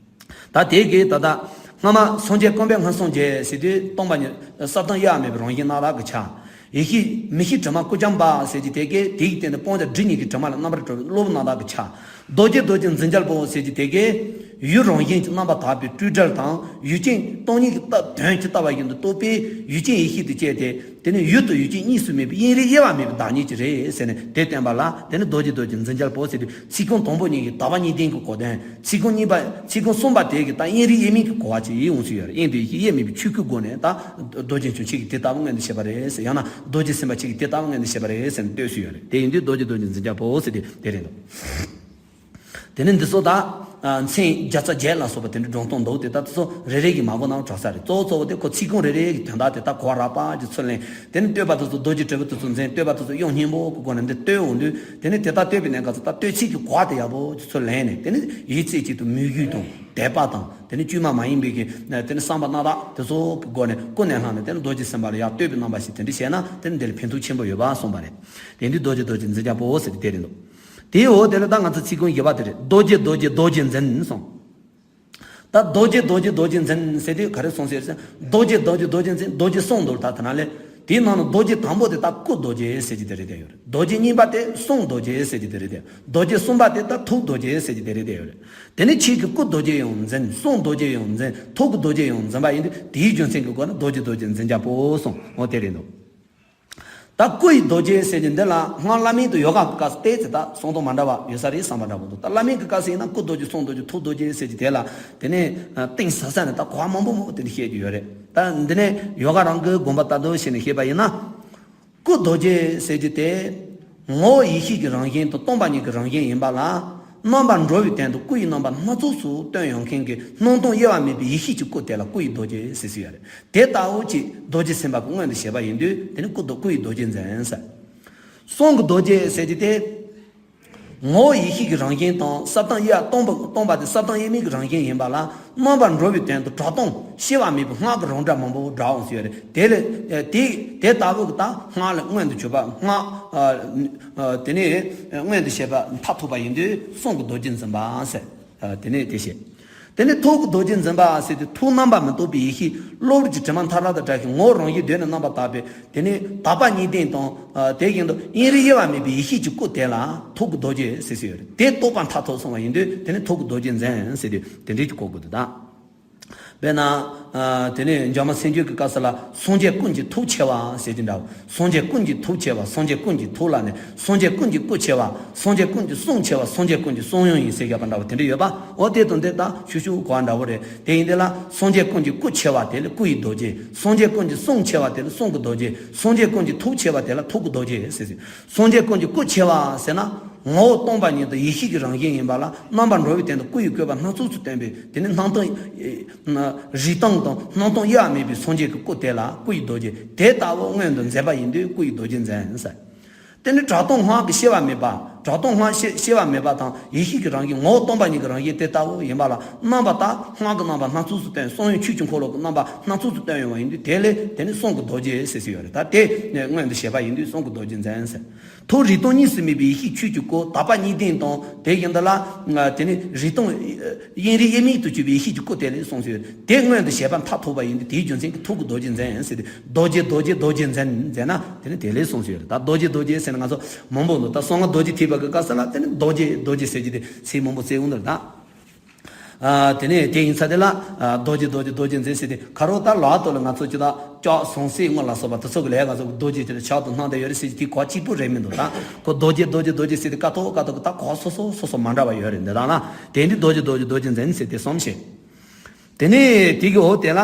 ད་དེ་གི་ད་ལྟ་སྔ་མ་སངས་རྒྱས་བསྐལ་པའི་སྔ་སངས་རྒྱས་ཟེར་དུས་སྟོང་པ་ཉིད་གསལ་དྭངས་དབྱེ་བ་མེད་པའི་རང་བཞིན་རྣམ་དག་གི་ཆ། ཡེ་ཤེས་མི་ཤེས་དྲི་མ་ཀུན་འཇོམས་པ་ཟེར་གྱི་དེ་གས་དེ་ཡི་སྟེང་དུ་སྤང་བྱ་སྒྲིབ་གཉིས་ཀྱི་དྲི་མ་ལས་རྣམ་པར་གྲོལ་བའི་གློ་བུར་རྣམ་དག་གི་ཆ། རྡོ་རྗེ་རྡོ་རྗེ་འཛིན་རྒྱལ་པོ་ཟེར་གྱི་དེ་གས་ཡུལ་རང་བཞིན་གྱིས་རྣམ་པར་དག་པའི་སྤྲོས་བྲལ་དང་། ཡུལ་ཅན་སྟོང་ཉིད་ཀྱི་ལྟ་དོན་ཇི་ལྟ་བ་བཞིན་དུ་རྟོགས་པའི་ཡུལ་ཅན་ཡེ་ཤེས་དེ་བཅས་ཏེ། དེ་ནི་ཡུལ་དང་ཡུལ་ཅན་གཉིས་སུ་མེད་པའི་དབྱིངས་རིག་དབྱེ་བ་མེད་པའི་བདག་ཉིད་ཅིག་རེད་ཟེར་ནས་དེ་བསྟན་པ་ལ། དེ་ནི་རྡོ་རྗེ་རྡོ་རྗེ་འཛིན་རྒྱལ་པོ་ཟེར་དུས་ཚིག་ཀུན་དང་པོ་གཉིས་ཀྱི་དག་པ་གཉིས་ལྡན་གྱི་གོ་དོན། ཚིག་ཀུན་གཉིས་པ། ཚིག་ཀུན་གསུམ་པ་དེ་གི་ད་དབྱིངས་རིག་དབྱེ་མེད་ཀྱི་གོ་བ་ཅིག་ཡོང་སྲིད་ཡོད་རེད། དབྱིངས་དང་ཡེ་ཤེས་དབྱེར་མེད་པའི་ཆོས་སྐུའི་སྒོ་ནས་ད་རྡོ་རྗེ་འཆང་ཁྱེད་ཀྱིས་དེ་ལྟ་བུ་མངོན་དུ་བྱས་པ་རེད་ཟེར། ཡང་ན་རྡོ་རྗེ་སེམས་དཔའ་ཁྱེད་ཀྱིས་དེ་ལྟ་བུ་མངོན་དུ་བྱས་པ་རེད་ཟེར་ནས་བསྟོད་སྲིད་ཡོད་རེད། དེ་ཡིན་དུས་རྡོ་རྗེ་རྡོ་རྗེ་འཛིན་རྒྱལ་པོ་ཟེར་དུས་དེ་རེད་འདུག་དེ་ནི་འདི་ཚོ་ད་ མཚན་བརྒྱ་རྩ་བརྒྱད་ལ་སོགས་པ་དེ་འདྲའི་སྒྲུང་སྟོན་འདུག་དེ་དག་དེ་ཚོ་རེ་རེ་གིས་མ་གོ་ན་གྲགས་ས་རེད། གཙོ་བོ་གཙོ་བོ་དེ་ཁོ་ཚིག་ཁུངས་རེ་རེ་གི་དོན་དག་དེ་དག་གོ་བ་རག་པ་གི་ཚུལ་ལེན། དེ་ནས་བསྟོད་པ་དེ་ཚོ་རྡོ་རྗེ་དྲིལ་བུ་དེ་ཚོ་མཛད། བསྟོད་པ་དེ་ཚོ་གཡོ་སྙིང་པོ་གི་སྒོ་ནས་འདི་བསྟོད་འོང་དུས། དེ་ནས་དེ་དག་བསྟོད་པའི་གནས་སྐབས་སུ་ད་བསྟོད་ཚིག་གི་གོ་བ་དེ་ཡག་པོ་གི་ཚུལ་ལེན་ནས། དེ་ནས་ཡིད་རྩེ་གཅིག་ཏུ་མོས་གུས་དང་དད་པ་དང་། དེ་ནས་བཅོས་མ་མ་ཡིན་པའི་གི་དེ་ནས་བསམ་པ་སྣ་དག་དེ་ཚོ་གི་སྒོ་ནས་ཀུན་ནས་བསླངས་ནས། དེ་ནས་རྡོ་རྗེ་སེམས་དཔའ་ལ་ཡར་བསྟོད་པའི་རྣམ་པ་ཞིག་དེ་འདྲ་བྱས་ན། དེ་ནས་འདི་ལ་ཕན་ཐོགས་ཆེན་པོ་ཡོད་པ་གསུངས་པ་རེད། དེ་འདི་རྡོ་རྗེ་རྡོ་རྗེ་འཛིན་རྒྱལ་པོ་ཟེར་དེ་རེད་འདུག་དེའི་འོག་དེ་ལ་ད་ང་ཚོ་ཚིག་ཁུངས་བཞི་པ་དེ་རེད། རྡོ་རྗེ་རྡོ་རྗེ་རྡོ་རྗེ་འཛིན་གསུངས། ད་རྡོ་རྗེ་རྡོ་རྗེ་རྡོ་རྗེ་འཛིན་ཟེར་དུས་ག་རེ་གསུངས་ཟེར་ཟེར། རྡོ་རྗེ་རྡོ་རྗེ་རྡོ་རྗེ་འཛིན། རྡོ་རྗེ་གསུམ་འདུག་ད་དེ་ན་ལས་དེའི་ནང་ནས་རྡོ་རྗེ་དང་པོ་དེ་ད་སྐུ་རྡོ་རྗེ་ཟེར་གྱི་དེ་རེད་དེ་ཡོད་རེད། རྡོ་རྗེ་གཉིས་པ་དེ་གསུང་རྡོ་རྗེ་ཟེར་གྱི་དེ་རེད་དེ། རྡོ་རྗེ་གསུམ་པ་དེ་ད་ཐུགས་རྡོ་རྗེ་ཟེར་གྱི་དེ་རེད་དེ་ཡོད་རེད། དེ་ནས་ཆོས་ཀྱི་སྐུ་རྡོ་རྗེ་ཡང་འཛིན། གསུང་རྡོ་རྗེ་ཡང་འཛིན། ཐུགས་ཀྱི་རྡོ་རྗེ་ཡང་འཛིན་པ་ཡིན་དུས། དེའི་རྒྱུ་མཚན་གྱི་སྒོ་ནས་རྡོ་རྗེ་རྡོ་རྗེ་འཛིན་རྒྱལ་པོ་གསུངས། འོ་དེ་རེད་འདུག་ད་སྐུ་ཡི་རྡོ་རྗེ་ཟེར་གྱི་འདི་ལ་སྔགས་བླ་མེད་དུ་ཡོ་ག་གི་སྐབས་སུ་བལྟས་ཚེ་ད་གསུང་སྟངས་མ་འདྲ་བ་ཡོད་ས་རེད་བསམ་པ་འདྲ་པོ་འདུག་ད་བླ་མེད་ཀྱི་སྐབས་སུ་ཡིན་ན་སྐུ་རྡོ་རྗེ་གསུང་རྡོ་རྗེ་ཐུགས་རྡོ་རྗེ་ཟེར་གྱི་དེ་ལ་དེ་ནས་གཏིང་ཟབ་ས་ནས་ད་གོ་བ་མང་པོ་མང་པོ་དེ་འདྲ་བཤད་ཀྱི་ཡོད་རེད། ད་འདི་ནས་ཡོ་ག་རང་གི་དགོངས་པ་ལྟར་དུ་བྱས་ནས་བཤད་པ་ཡིན་ན། སྐུ་རྡོ་རྗེ་ཟེར་གྱི་དེ། ངོ་བོ་ཡེ་ཤེས་ཀྱི་རང་བཞིན་དང་སྟོང་པ་ཉིད་ཀྱི་རང་བཞིན་ཡིན་པ་ལ། རྣམ་པར་འགྲོ་བའི་དོན་དུ་སྐུ་ཡི་རྣམ་པ་སྣ་ཚོགས་སུ་སྟོན་ཡོང་མཁན་གྱི་སྣང་སྟོང་དབྱེ་བ་མེད་པའི་ཡེ་ཤེས་ཀྱི་སྐུ་དེ་ལ་སྐུ་ཡི་རྡོ་རྗེ་ཟེར་ཟེར་ཡ་རེད། དེ་ལྟ་བུ་ཅིག་རྡོ་རྗེ་སེམས་དཔའ་གི་མངོན་དུ་བྱས་པ་ཡིན་དུས། དེ་ནི་སྐུ་རྡོ་སྐུ་ཡི་རྡོ་རྗེ་འཛིན་ཟེར། གསུང་གི་རྡོ་རྗེ་ཟེར་གྱི་དེ། ངོ་བོ་ཡེ་ཤེས་ཀྱི་རང་བཞིན་དང་། ས་བཏང་དབྱེ་བ་སྟོང་པ་སྟོང་པ་དེ་ས་བཏང་དབྱེ་མེད་ཀྱི་རང་བཞིན་ཡིན་པ་ལ། རྣམ་པར་འགྲོ་བའི་དོན་དུ་གྲགས་སྟོང་དབྱེ་བ་མེད་པའི་སྔགས་ཀྱི་རང་སྒྲ་མང་པོ་བསྒྲགས་འོང་ཟེར་ཡ་རེད། དེ་ལས་དེ་དེ་ལྟ་བུ་གི་ད་སྔགས་ལ་མངོན་དུ་གྱུར་པ། སྔགས་ཨ་ཨ་དེ་ནས་མངོན་དུ་བྱས་པ་མཐར་ཐུག་པ་ཡིན་དུས་གསུང་གི་རྡོ་རྗེ་འཛིན་པ་ཟེར། ཨ་དེ་ནས་དེ་བཤད། དེ་ནས་ཐུགས་ཀྱི་རྡོ་རྗེ་འཛིན་པ་ཟེར་དུས། ཐུགས་རྣམ་པར་མི་རྟོག་པའི་ཡེ་ཤེས་གློ་བུར་གྱི་དྲི་མ་མཐའ་རགས་དང་བྲལ་ཞིང་། ངོ་བོ་རང་བཞིན་གདོད་ནས་རྣམ་པར་དག་པའི། དེ་ནས་དག་པ་གཉིས་ལྡན་དང་། ཨ་དེ་བཞིན་དུ་དབྱིངས་རིག་དབྱེ་བ་མེད་པའི་ཡེ་ཤེས་ཀྱི་སྐུ་དེ་ལ་ཐུགས་ཀྱི་རྡོ་རྗེ་ཟེར་ཟེར་ཡོད་རེད། དེ་རྟོགས་པ་མཐར་ཐུག་སོང་བ་ཡིན་དུས། དེ་ནི་ཐུགས་ཀྱི་རྡོ་རྗེ་འཛིན་ཟེར་དུས་དེ་འདྲའི་གི་གོ་དགོས་འདུག་ད། དཔེར་ན། ཨ་དེ་ནས་འཇམ་དཔལ་སེམས་རྒྱུད་ཀྱི་སྐབས་སུ་ལ། སངས་རྒྱས་ཀུན་གྱི་ཐུགས་ཆེ་བ་ཟེར་གྱི་འདྲ་བ། སངས་རྒྱས་ཀུན་གྱི་ཐུགས་ཆེ་བ། སངས་རྒྱས་ཀུན་གྱི་ཐུགས་ལ་ནི། སངས་རྒྱས་ཀུན་གྱི་སྐུ་ཆེ་བ། སངས་རྒྱས་ཀུན་གྱི་གསུང་ཆེ་བ། སངས་རྒྱས་ཀུན་གྱི་གསུང་ཡང་ཡིན་ཟེར་བཞག་པ་འདྲ་བ་དེ་འདྲ་ཡོད་པ། འོ་དེ་དང་དེ་དག་ཤུགས་ཤུགས་གོ་བ་འདྲ་བོ་རེད། དེ་ཡིན་དེ་ལ་སངས་རྒྱས་ཀུན་གྱི་སྐུ་ཆེ་བ་དེ་ལ་སྐུ་ཡི་རྡོ་རྗེ། སངས་རྒྱས་ཀུན་གྱི་གསུང་ཆེ་བ་དེ་ལ་གསུང་གི་རྡོ་རྗེ། སངས་རྒྱས་ཀུན་གྱི་ཐུགས་ཆེ་བ་དེ་ལ་ཐུགས་ཀྱི་རྡོ་རྗེ་ཟེར་ཟེར། སངས་རྒྱས་ཀུན་གྱི་སྐུ་ཆེ་བ་ཟེར་ན། ངོ་བོ་སྟོང་པ་ཉིད་དུ་ཡེ་ཤེས་ཀྱི་རང་བཞིན་ཡིན་པ་ལ། རྣམ་པར་འགྲོ་བའི་དོན་དུ་སྐུ་ཡི་བཀོད་པ་སྣ་ཚོགས་སུ་སྟོན་པའི། དེ་ནི་སྣང་སྟོང་། རིག་སྟོང་དང་སྣང་སྟོང་དབྱེ་བ་མེད་པའི་སངས་རྒྱས་ཀྱི་སྐུ་དེ་ལ་སྐུ་ཡི་རྡོ་རྗེ། དེ་ལྟ་བུ་མངོན་དུ་མཛད་པ་ཡིན་དུས་སྐུ་ཡི་རྡོ་རྗེ་འཛིན་ཟེར། དེ་ནི་གྲགས་སྟོང་སྔགས་ཀྱི་དབྱེ་བ་མེད་པ། གྲགས་སྟོང་སྔགས་དབྱེ་དབྱེ་བ་མེད་པ་དང་། ཡེ་ཤེས་ཀྱི་རང་བཞིན། ངོ་བོ་སྟོང་པ་ཉིད་ཀྱི་རང་བཞིན་དེ་ལྟ་བུ་ཡིན་པ་ལ། རྣམ་པ་དག་སྔགས་ཀྱི་རྣམ་པ་སྣ་ཚོགས་སུ་སྟོན། གསུང་ཡང་ཆོས་ཀྱི་འཁོར་ལོ་གི་རྣམ་པ་སྣ་ཚོགས་སུ་སྟོན་ཡོང་བ་ཡིན་དུས། དེ་ལས་དེ་ནི་གསུང་གི་རྡོ་རྗེ་ཟེར་ཟེར་ཡོད་རེད། ད་དེ་མངོན་དུ་བྱས་པ་ཡིན་དུས་གསུང་གི་རྡོ་རྗེ་འཛིན་ཟེར། ཐུགས་རིག་སྟོང་གཉིས་སུ་མེད་པའི་ཡེ་ཤེས་ཆོས་ཀྱི་སྐུ། དག་པ་གཉིས་ལྡན་དང་། དེ་བཞིན་དུ་ལ་དེ་ནི་རིག་སྟོང་དབྱིངས་རིག་དབྱེར་མེད་དུ་གྱུར་པའི་ཡེ་ཤེས་ཀྱི་སྐུ་དེ་ལས་གསུངས་ཟེར། དེ་མངོན་དུ་བྱས་པ་མཐར་ཐུག་པ་ཡིན་ཏེ། དེའི་རྒྱུ་མཚན་གྱིས་ཐུགས་ཀྱི་རྡོ་རྗེ་འཛིན་ཟེར་ཏེ། རྡོ་རྗེ་རྡོ་རྗེ་རྡོ་རྗེ་འཛིན་མཛད་ན་དེ་ནི་དེ་ལས་གསུངས་ཟེར། ད་རྡོ་རྗེ་རྡོ་རྗེ་ཟེར་ན་ང་ཚོ་མང་པོ་འདུག་ད་གསང་སྔགས་རྡོ་རྗེ་ཐེག་པ་གི་སྐབས་སུ་ལ་དེ་ནི་རྡོ་རྗེ་རྡོ་རྗེ་ཟེར་གྱི་དེ་ཚིག་མང་པོ་བསྩལ་འོང་དུ་ད། ཨ་དེ་ནས་དེ་ཡིན་ཚ་དེ་ལ་ཨ་རྡོ་རྗེ་རྡོ་རྗེ་རྡོ་རྗེ་འཛིན་ཟེར་ཏེ། ཁ་རོག་ད་ལོ་ཨ་ཏོ་ལ་ང་ཚོ་ཅི་ད་ལྕགས་ཟངས་གསེར་དངུལ་ལ་སོགས་པ་དེ་ཚོ་གི་ལས་ང་ཚོ་རྡོ་རྗེ་དེ་ལ་ཕྱག་ཏུ་སྣང་བསྡད་ཡོད་རེད་ཟེར་གྱི་དེ་གོ་གཅིག་པུ་རེད་མི་འདུག་ད་ཁོ་རྡོ་རྗེ་རྡོ་རྗེ་རྡོ་རྗེ་ཟེར་ཏེ་ཀ་ཐོག་ཀ་ཐོག་གི་ད་གོ་སོ་སོ་སོ་སོ་མ་འདྲ་བ་ཡོད་རེད། འདི་དག་ན་དེ་འདི་རྡོ་རྗེ་རྡོ་རྗེ་རྡོ་རྗེ་འཛིན་ཟེར་ཏེ་གསུངས་ཤིང་། དེ་ནས་དེ་གི་འོག་དེ་ལ།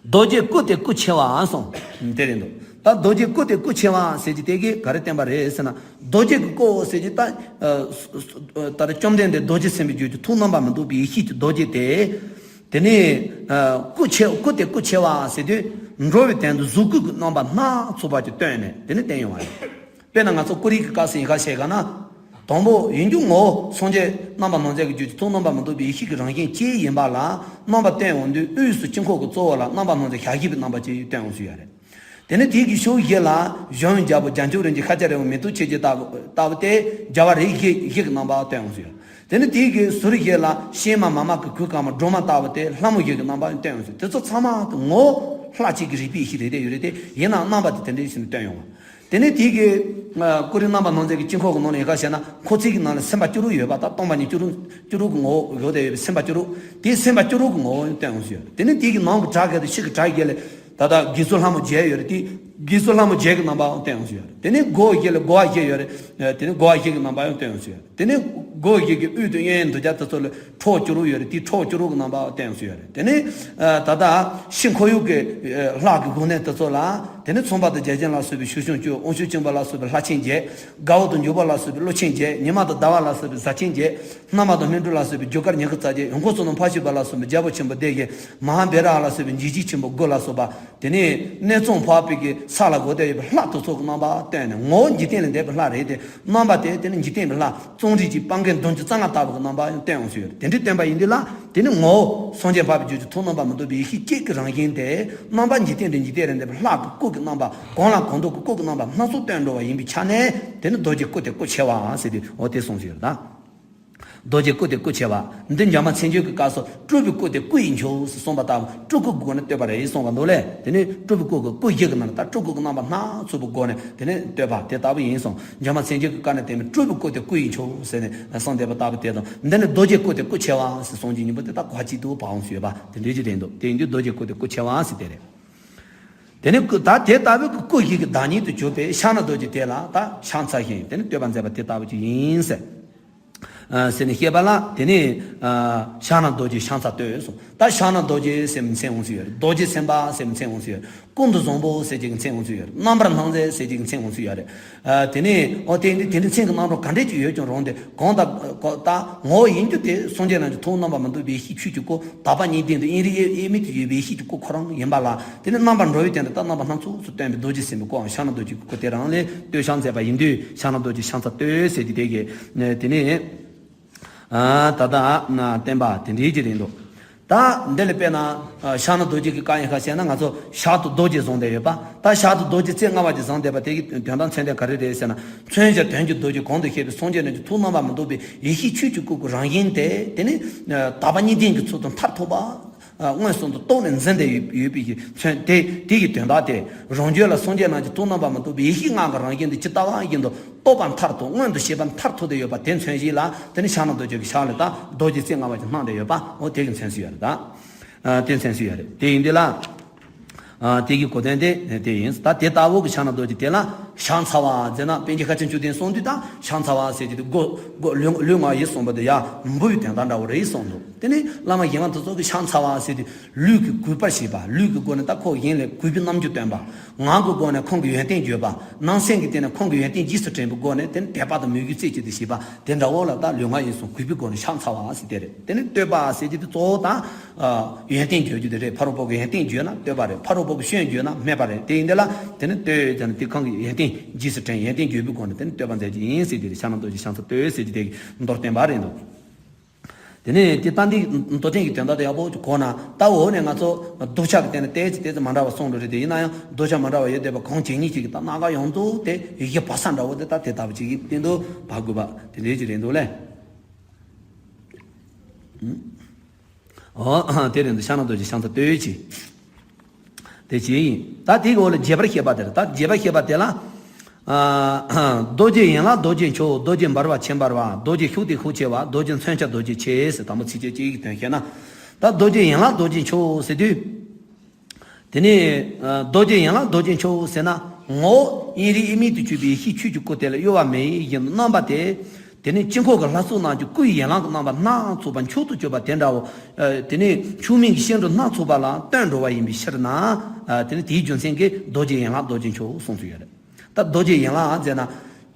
རྡོ་རྗེ་སྐུ་སྟེ་སྐུ་ཆེ་བའང་གསུངས། དེ་རེད་འདུག་ད་རྡོ་རྗེ་སྐུ་སྟེ་སྐུ་ཆེ་བ་ཟེར་གྱི་དེ་གིས་ག་རེ་བསྟན་པ་རེད་ཟེར་ན། རྡོ་རྗེ་གི་སྐུ་ཟེར་གྱི་ད། ཨ་ད་རེས་བཅོམ་ལྡན་འདས་རྡོ་རྗེ་སེམས་དཔའི་རྒྱུད་ཀྱི་ཐུགས་རྣམ་པར་མི་རྟོག་པའི་ཡེ་ཤེས་ཀྱི་རྡོ་རྗེ་དེ། དེ་ནས་ཨ་སྐུ་ཆེ་སྐུ་སྟེ་སྐུ་ཆེ་བ་ཟེར་དུས། འགྲོ་བའི་དོན་དུ་གཟུགས་སྐུ་གི་རྣམ་པ་སྣ་ཚོགས་པ་ཅིག་སྟོན་ནས་དེ་ནས་བསྟན་ཡོང་བ་རེད། དཔེར་ན་ང་ཚོ་ཀུ་རེ་གི་སྐབས་སུ་ཡིན་ཁ་བཤད་ག་ན། དང་པོ་ཡིན་རྒྱུ་ངོ་བོ་སངས་རྒྱས་རྣམ་པར་སྣང་མཛད་ཀྱི་རྒྱུད་ཀྱི་ཐུགས་རྣམ་པར་མི་རྟོག་པའི་ཡེ་ཤེས་ཀྱི་རང་བཞིན་གཅིག་ཡིན་པ་ལ་རྣམ་པ་བསྟན་འོང་དུས། དབུས་སུ་དཀྱིལ་འཁོར་གྱི་གཙོ་བོ་ལ་རྣམ་པར་སྣང་མཛད་ཞལ་བཞི་པའི་རྣམ་པ་ཅིག་བསྟན་འོང་ཟེར་ཡ་རེད། དེ་ནས་དེའི་གི་ཕྱོགས་བཞི་ལ་གཞོན་ནུ་རྒྱལ་པོ་བྱང་ཆུབ་རིན་ཆེན་ཤཱཀྱ་རིན་པོ་མེ་ཏོག་ཆོས་ཀྱི་ལྟ་བུ་ལྟ་བུ་སྟེ་རྒྱལ་བ་རིགས་བཞི་བཞི་གི་རྣམ་པ་བསྟན་འོང་ཟེར་ཡ། དེ་ནས་དེའི་གི་ཟུར་བཞི་ལ་ཤེལ་མ་མཱ་མ་ཀཱི་གོས་དཀར་མོ་སྒྲོལ་མ་ལྟ་བུ་སྟེ་ལྷ་མོ་བཞི་གི་རྣམ་པ་བསྟན་འོང་ཟེར། དེ་ཚོ་ཚང་མ་དེ་ངོ་བོ་ལྷ་གཅིག་གི་རིག་པའི་ཡེ་ཤེས་རེ་རེ་ཡོད་རེད་དེ། ཡིན་ནའང་རྣམ་པ་དེ་དེ་འདྲའི་ཞིག་ནས་བསྟན་ཡོང་བ། དེ་ནས་དེའི་གི་ཨ་ཀུ་རེ་རྣམ་པར་སྣང་མཛད་ཀྱི་དཀྱིལ་འཁོར་གྱི་ནང་ལ་ཡིན་ཁ་བཤད་ན། འཁོར་ཚིག་གི་ནང་ལ་སེམས་དཔའ་བཅུ་དྲུག་ཡོད་པ་དང་། སྟོང་པ་ཉིད་བཅུ་དྲུག་བཅུ་དྲུག་གི་ངོ་བོ་བཞག་བསྡད་ཡོད་པའི་སེམས་དཔའ་བཅུ་དྲུག་དེའི་སེམས་དཔའ་བཅུ་དྲུག་གི་ངོ་བོ་བསྟན་འོང་ཟེར་ཡོད། དེ་ནས་དེའི་གི་ནང་གི་གྲྭ་བརྒྱད་དང་ཕྱི་གི་གྲྭ་བརྒྱད་ལས་ད་ལྟ་དགེ་ཚུལ་ལྷ་མོ་བརྒྱད་ཡོད་རེད་དེ། དགེ་ཚུལ་ལྷ་མོ་བརྒྱད་ཀྱི་རྣམ་པའང་སྟོན་འོང་ཟེར་ཡོད་རེད། དེ་ནས་སྒོ་བཞི་ལ་སྒོ་བ་བཞི་ཡོད་རེད། དེ་ནས་སྒོ་བ་བཞི་གི་རྣམ་པའང་སྟོན་འོང་ཟེར་ཡོད་རེད། དེ་ནས་སྒོ་བཞི་གི་དབུས་དུ་གཡས་གཡོན་དུ་རྒྱ་དེ་ཚོ་ལ་ཁྲོ་བོ་བཅུ་དྲུག་ཡོད་རེད། དེའི་ཁྲོ་བོ་བཅུ་དྲུག་གི་རྣམ་པ་སྟོན་འོང་ཟེར་ཡོད་རེད། དེ་ནས་ད་ལྟ་ཤིང་འཁོར་ཡུག་གི་ལྷ་གི་དགོན་གནས་དེ་ཚོ་ལ། དེ་ནས་ཚངས་པ་དང་བརྒྱ་བྱིན་ལ་སོགས་པའི་ཞལ་ཆུང་བཅུ། དབང་ཕྱུག་སྤྱན་འབུམ་ལ་སོགས་པའི་ལྷ་ཆེན་བརྒྱད། དགའ་བ་དང་འཇུག་པ་ལ་སོགས་པའི་ཀླུ་ཆེན་བརྒྱད། ཉི་མ་དང་ཟླ་བ་ལ་སོགས་པའི་གཟའ་ཆེན་བརྒྱད། སྣར་མ་དང་སྨིན་གྲོལ་ལ་སོགས་པའི་རྒྱུ་སྐར་ཉི་ཤུ་རྩ་བརྒྱད། ཡང་འཁོར་ཚོགས་རྣམས་འཕགས་པའི་བར་ལ་སོགས་པའི་རྒྱལ་པོ་ཆེན་པོ་སྡེ་བཞི། མ་ཧཱ་བེ་ར་ལ་སོགས་པའི་འཇིགས་བྱེད་ཆེན་པོ་དགུ་ལ་སོགས་པ། དེ་ནས་གནས་ཚང་འཕགས་པའི་གི་ས་ལ་འགོད་དེ་ཡོད་པའི་ལྷ་དེ་ཚོ་གི་རྣམ་པ་སྟོན་ནས། ངོ་བོ་འཇིག་རྟེན་ལས་འདས་པའི་ལྷ་རེད་དེ། རྣམ་པ་དེ་དེ་ནི་འཇིག་རྟེན་པའི་ལྷ་རྩོམ་རིག་གི་པང་གི་འདོན་གྱི་རྩ་ལྔ་ལྟ་བུ་གི་རྣམ་པ་ཡང་སྟོན་འོང་ཟེར་ཡོད་རེད། དེ་འདྲའི་སྟོན་པ་ཡིན་དུས་ལ། དེ་ནི་ངོ་བོ་སངས་རྒྱས་འཕགས་པའི་རྒྱུད་ཀྱི་ཐུགས་རྣམ་པ་མི་འདོར་བའི་ཡེ་ཤེས་གཅིག་གི་རང་བཞིན་དེ། རྣམ་པ་འཇིག་རྟེན་དང་འཇིག་རྟེན་ལས་འདས་པའི་ལྷ་གི་སྐུ་གི་རྣམ་པ། གང་ལ་གང་འདུལ་གྱི་སྐུ་གི་རྣམ་པ་སྣ་ཚོགས་སྟོན་འགྲོ་བ་ཡིན་པའི་ཆ་ནས། དེ་ནི་རྡོ་རྗེ་སྐུ་སྟེ་སྐུ་ཆེ་བ་ཟེར་དུས། འོ་དེ་གསུངས་ཟེར་ཡོད་རེད་ད། རྡོ་རྗེ་སྐུ་སྟེ་སྐུ་ཆེ་བ། འདི་འཇམ་དཔལ་མཚན་བརྗོད་ཀྱི་སྐབས་སུ་སྤྲུལ་པའི་སྐུ་སྟེ་སྐུ་ཡི་མཆོག་ཟེར་གསུངས་པ་ལྟ་བུ། སྤྲུལ་སྐུ་སྒོ་ནས་བསྟོད་པ་རེད་གསུངས་པ་འདུག་ལས། དེ་ནི་སྤྲུལ་པའི་སྐུ་གི་སྐུ་བཞི་གི་ནང་ལ་ད་སྤྲུལ་སྐུ་གི་རྣམ་པ་སྣ་ཚོགས་པའི་སྒོ་ནས་དེ་ནི་བསྟོད་པ་དེ་ལྟ་བུ་ཡིན་གསུངས། འཇམ་དཔལ་མཚན་བརྗོད་ཀྱི་བཀའ་ནས་བསྟན་པའི་སྤྲུལ་པའི་སྐུ་སྟེ་སྐུ་ཡི་མཆོག་ཟེར་ནས་གསུངས་བསྡད་པ་ལྟ་བུ་དེ་དང་། འདི་ནི་རྡོ་རྗེ་སྐུ་སྟེ་སྐུ་ཆེ་བ་ཟེར་གསུངས་ཀྱི་ཉིན་པོ་དེ་དག་གོ་བ་གཅིག་ཏུ་བབས་འོང་ཟེར་ཡོད་པ་དེ་འདྲའི་ཅིག་རེད་འདུག་དེ་ཡིན་དུས་རྡོ་རྗེ་སྐུ་སྟེ་སྐུ་ཆེ་བ་ཟེར་དེ་རེད། དེ་ནི་སྐུ་ད་དེ་ལྟ་བུའི་སྐུ་བཞི་གི་བདག་ཉིད་དུ་གྱུར་པའི་ཕྱག་ན་རྡོ་རྗེ་དེ་ལ་ད་ཕྱག་འཚལ་ཞིང་དེ་ནི་བསྟོད་པ་མཛད་པ་དེ་ལྟ་བུ་ཅིག་ཡིན་ཟེར། ཨ་ཟེར་ནས་བཤད་པ་ལ། དེ་ནས་ཨ་ཕྱག་ན་རྡོ་རྗེ་ཕྱག་འཚལ་བསྟོད་གསུངས། ད་ཕྱག་ན་རྡོ་རྗེ་ཟེར་མཚན་འོང་ཟེར་ཡོད་རེད། རྡོ་རྗེ་སེམས་དཔའ་ཟེར་མཚན་འོང་ཟེར་ཡོད་རེད། ཀུན་ཏུ་བཟང་པོ་ཟེར་གྱི་མཚན་འོང་ཟེར་ཡོད་རེད། རྣམ་པར་སྣང་མཛད་ཟེར་གྱི་མཚན་འོང་ཟེར་ཡོད་རེད། ཨ་དེ་ནས་འོ་དེ་འདི་དེ་འདྲའི་མཚན་གྱི་རྣམ་གྲངས་ག་འདྲས་ཅིག་ཡོད་ཀྱང་རུང་སྟེ། གང་ལྟར་ད་ངོ་བོ་ཡིན་རྒྱུ་དེ་སངས་རྒྱས་རྣམས་ཀྱི་ཐུགས་རྣམ་པ་མི་འདོར་བའི་ཡེ་ཤེས་ཆོས་ཀྱི་སྐུ། དག་པ་གཉིས་ལྡན་དུ་དབྱིངས་རིག་དབྱེར་མེད་དུ་ཡོད་པའི་ཡེ་ཤེས་ཀྱི་སྐུ་ཁོ་རང་ཡིན་པ་ལ། དེ་ནི་རྣམ་པར་འགྲོ་བའི་སྟེང་དུ་ད་རྣམ་པ་སྣ་ཚོགས་སུ་སྟོན་པའི་རྡོ་རྗེ་སེམས་དཔའི་སྐུའམ་ཕྱག་ན་རྡོ་རྗེ་གི་སྐུ་དེ་རང་ལ་བསྟོད་ཕྱག་མཛད་པ་ཡིན་དུས། ཕྱག་ན་རྡོ་རྗེ་ཕྱག་འཚལ་བསྟོད་ཟེར་གྱི་དེ་གི་དེ་ནས། ཨ་ད་ལྟ་ན་བསྟན་པ་དེ་འདྲའི་ཅིག་རེད་འདུག་ད་འདི་ལ་དཔེར་ན་ཕྱག་ན་རྡོ་རྗེ་གི་བཀའ་ཡིན་ཁ་བཤད་ན། ང་ཚོ་ཞབས་ཏོག་རྡོ་རྗེ་བཟུང་བསྡད་ཡོད་པ། ད་ཞབས་ཏོག་རྡོ་རྗེ་རྩེ་ལྔ་པ་ཅིག་བཟུང་བསྡད་པ་དེ་གི་དོན་དག་མཚོན་དོན་ག་རེ་རེད་ཟེར་ན། མཚོན་བྱ་དོན་གྱི་རྡོ་རྗེ་གོང་དུ་བཤད་པའི་སངས་རྒྱས་རྣམས་ཀྱི་ཐུགས་རྣམ་པ་མི་འདོར་བའི་ཡེ་ཤེས་ཆོས་ཀྱི་སྐུ་གི་རང་བཞིན་དེ། དེ་ནི་དག་པ་གཉིས་ལྡན་གྱི་ཚུལ་དུ་མཐར་ཐུག་པ། ཨ་མངོན་སུམ་དུ་རྟོགས་ནས་འཛིན་བསྡད་ཡོད་ཡོད་པའི་གི་མཚོན་དེ་དེ་ཡི་དོན་དག་དེ། རང་རྒྱུད་ལ་སངས་རྒྱས་རྣམས་ཀྱི་ཐུགས་རྣམ་པ་མི་འདོར་བའི་ཡེ་ཤེས་ལྔ་གི་རང་བཞིན་དེ་ཇི་ལྟ་བ་བཞིན་དུ་རྟོགས་པ་མཐར་ཐུག་མངོན་དུ་བྱེད་པ་མཐར་ཐུག་བསྡད་ཡོད་པ་དེ་མཚོན་བྱེད་ལ། དེ་ནི་ཕྱག་ན་རྡོ་རྗེ་གི་ཕྱག་ལ་ད་རྡོ་རྗེ་རྩེ་ལྔ་པ་ཅིག་བསྣམས་བསྡད་ཡོད་པ། འོ་དེ་གི་མཚོན་བྱེད་ཡོད་རེད་ད། ཨ་དེ་མཚོན་བྱེད་ཡོད་རེད། དེ་ཡིན་དུས་ལ། ཨ་དེ་གི་གོ་དོན་དེ་དེ་ཡིན། ད་དེ་ལྟ་བུ་གི་ཕྱག་ན་རྡོ་རྗེ་དེ་ལ་ཕྱག་འཚལ་བ་ཟེར་ན། པཎ་ཆེན་མཁན་ཆེན་བཅུ་ལྡན་གསུངས་དུས་ད་ཕྱག་འཚལ་བ་ཟེར་གྱི་དེ་སྒོ་སྒོ་ལུས་ལུས་ངག་ཡིད་གསུམ་པོ་དེ་ཡར་འབུལ་བའི་དོན་དག་འདྲ་བོ་རེད་གསུངས་འདུག་དེ་ནི་བླ་མ་གཞན་མ་དེ་ཚོ་གི་ཕྱག་འཚལ་བ་ཟེར་དུས། ལུས་ཀྱིས་གུས་པར་བྱེད་པ། ལུས་ཀྱི་སྒོ་ནས་ད་ཁོ་གཞན་ལ་གུས་པའི་རྣམ་འགྱུར་སྟོན་པ། ངག་གི་སྒོ་ནས་ཁོང་གི་ཡོན་ཏན་བརྗོད་པ། རྣམ་སེམས་ཀྱི་སྟེང་ནས་ཁོང་གི་ཡོན་ཏན་རྗེས་སུ་དྲན་པའི་སྒོ་ནས། དེ་ནི་དད་པ་དང་མོས་གུས་རྩེ་གཅིག་ཏུ་བྱེད་པ་དེ་འདྲ་བོ་ལ་ད་ལུས་ངག་ཡིད་གསུམ་གུས་པའི་སྒོ་ནས་ཕྱག་འཚལ་བ་ཟེར་དེ་རེད། དེ་ནི་བསྟོད་པ་ཟེར་གྱི་དེ་གཙོ་བོ་ད་ཡོན་ཏན་བརྗོད་རྒྱུ་དེ་རེད། ཕ་རོལ་པོ་གི་ཡོན་ཏན་བརྗོད་ན་བསྟོད་པ་རེད། ཕ་རོལ་པོ་གི་སྐྱོན་བརྗོད་ན་སྨད་པ་རེད། དེ་ཡིན་དེ་ལ་དེ་ནི་བསྟོད་ཟེར་ན་དེ་ཁོང་གི་ཡོན་ཏན་རྗེས་སུ་དྲན། ཡོན་ཏན་བརྗོད་པའི་སྒོ་ནས་དེ་ནི་བསྟོད་པ་མཛད་རྒྱུ་ཡིན་ཟེར་དེ་རེད། ཕྱག་ན་རྡོ་རྗེ་ཕྱག་འཚལ་བསྟོད་ཟེར་གྱི་དེ་གི་མདོར་བསྟན་པ་རེད་འདུག་དེ་ནས་དེ་ལྟ་འདི་མདོ་དོན་གྱི་དོན་དག་དེ་ཡག་པོ་གོ་ན། ད་འོ་ནས་ང་ཚོ་སྡུག་ཅག་གི་སྟེང་ནས་ཏོག་ཙམ་ཏོག་ཙམ་མ་འདྲ་བ་གསུངས་འགྲོ་རེད་དེ། ཡིན་ན་ཡང་སྡུག་ཅག་མ་འདྲ་བ་ཡོད་བསྡད་པ་གང་ཇི་སྙེད་ཅིག་གི་ད་སྣ་ཁ་ཡོངས་རྫོགས་དེ་ཡི་གེ་བག་ས་འདྲ་བོ་དེ་ད་དེ་ལྟ་བུ་ཅིག་གི་སྟེང་དུ་བག་དགོས་པ་དེ་འདྲའི་ཅིག་རེད་འདུག་ལེ། ཨོ་དེ་རེད་འདུག་ཕྱག་ན་རྡོ་རྗེ་ཕྱག་འཚལ་བསྟོད་ཅིག་དེ་ཅི་ཡིན། ད་དེའི་འོག་ལ་རྒྱས་པར་བཤད་པ་དེ་རེད། ད་རྒྱས་པར་བཤད་པ་དེ་ལ། ཨ་རྡོ་རྗེ་ཡན་ལག་རྡོ་རྗེ་མཆོག་རྡོ་རྗེ་འབར་བ་ཆེས་འབར་བ། རྡོ་རྗེ་ཤུགས་དེ་ཤུགས་ཆེ་བ། རྡོ་རྗེ་མཚོན་ཆ་རྡོ་རྗེ་ཆེ་ཟེར། དང་པོ་ཚིགས་བཅད་གཅིག་གི་དོན་བཤད་ན། ད་རྡོ་རྗེ་ཡན་ལག་རྡོ་རྗེ་མཆོག་ཟེར་དུས། དེ་ནས་ཨ་རྡོ་རྗེ་ཡན་ལག་རྡོ་རྗེ་མཆོག་ཟེར་ན། ངོ་བོ་དབྱིངས་རིག་དབྱེར་མེད་དུ་གྱུར་པའི་ཡེ་ཤེས་ཆོས་ཀྱི་སྐུ་དེ་ལ་གཡོ་བ་མེད་བཞིན་དུ་རྣམ་པ་དེ། དེ་ནི་དཀྱིལ་འཁོར་གྱི་ལྷ་ཚོགས་རྣམས་ཀྱི་སྐུའི་ཡན་ལག་གི་རྣམ་པ་སྣ་ཚོགས་པ་མཆོག་ཏུ་གྱུར་པ་དེ་འདྲ་བོ། ཨ་དེ་ནི་ཆོས་མིན་གྱི་ཤིང་དྲུང་སྣ་ཚོགས་པ་ལ་སྟོན་འགྲོ་བ་ཡིན་པའི་ཕྱིར་ན། ཨ་དེ་ནི་དེའི་རྒྱུ་མཚན་གྱིས་རྡོ་རྗེ་ཡན་ལག་རྡོ་རྗེ་མཆོག་གསུངས་སུ་ཡོད་རེད། ད་རྡོ་རྗེ་ཡན་ལག་ཟེར་ན།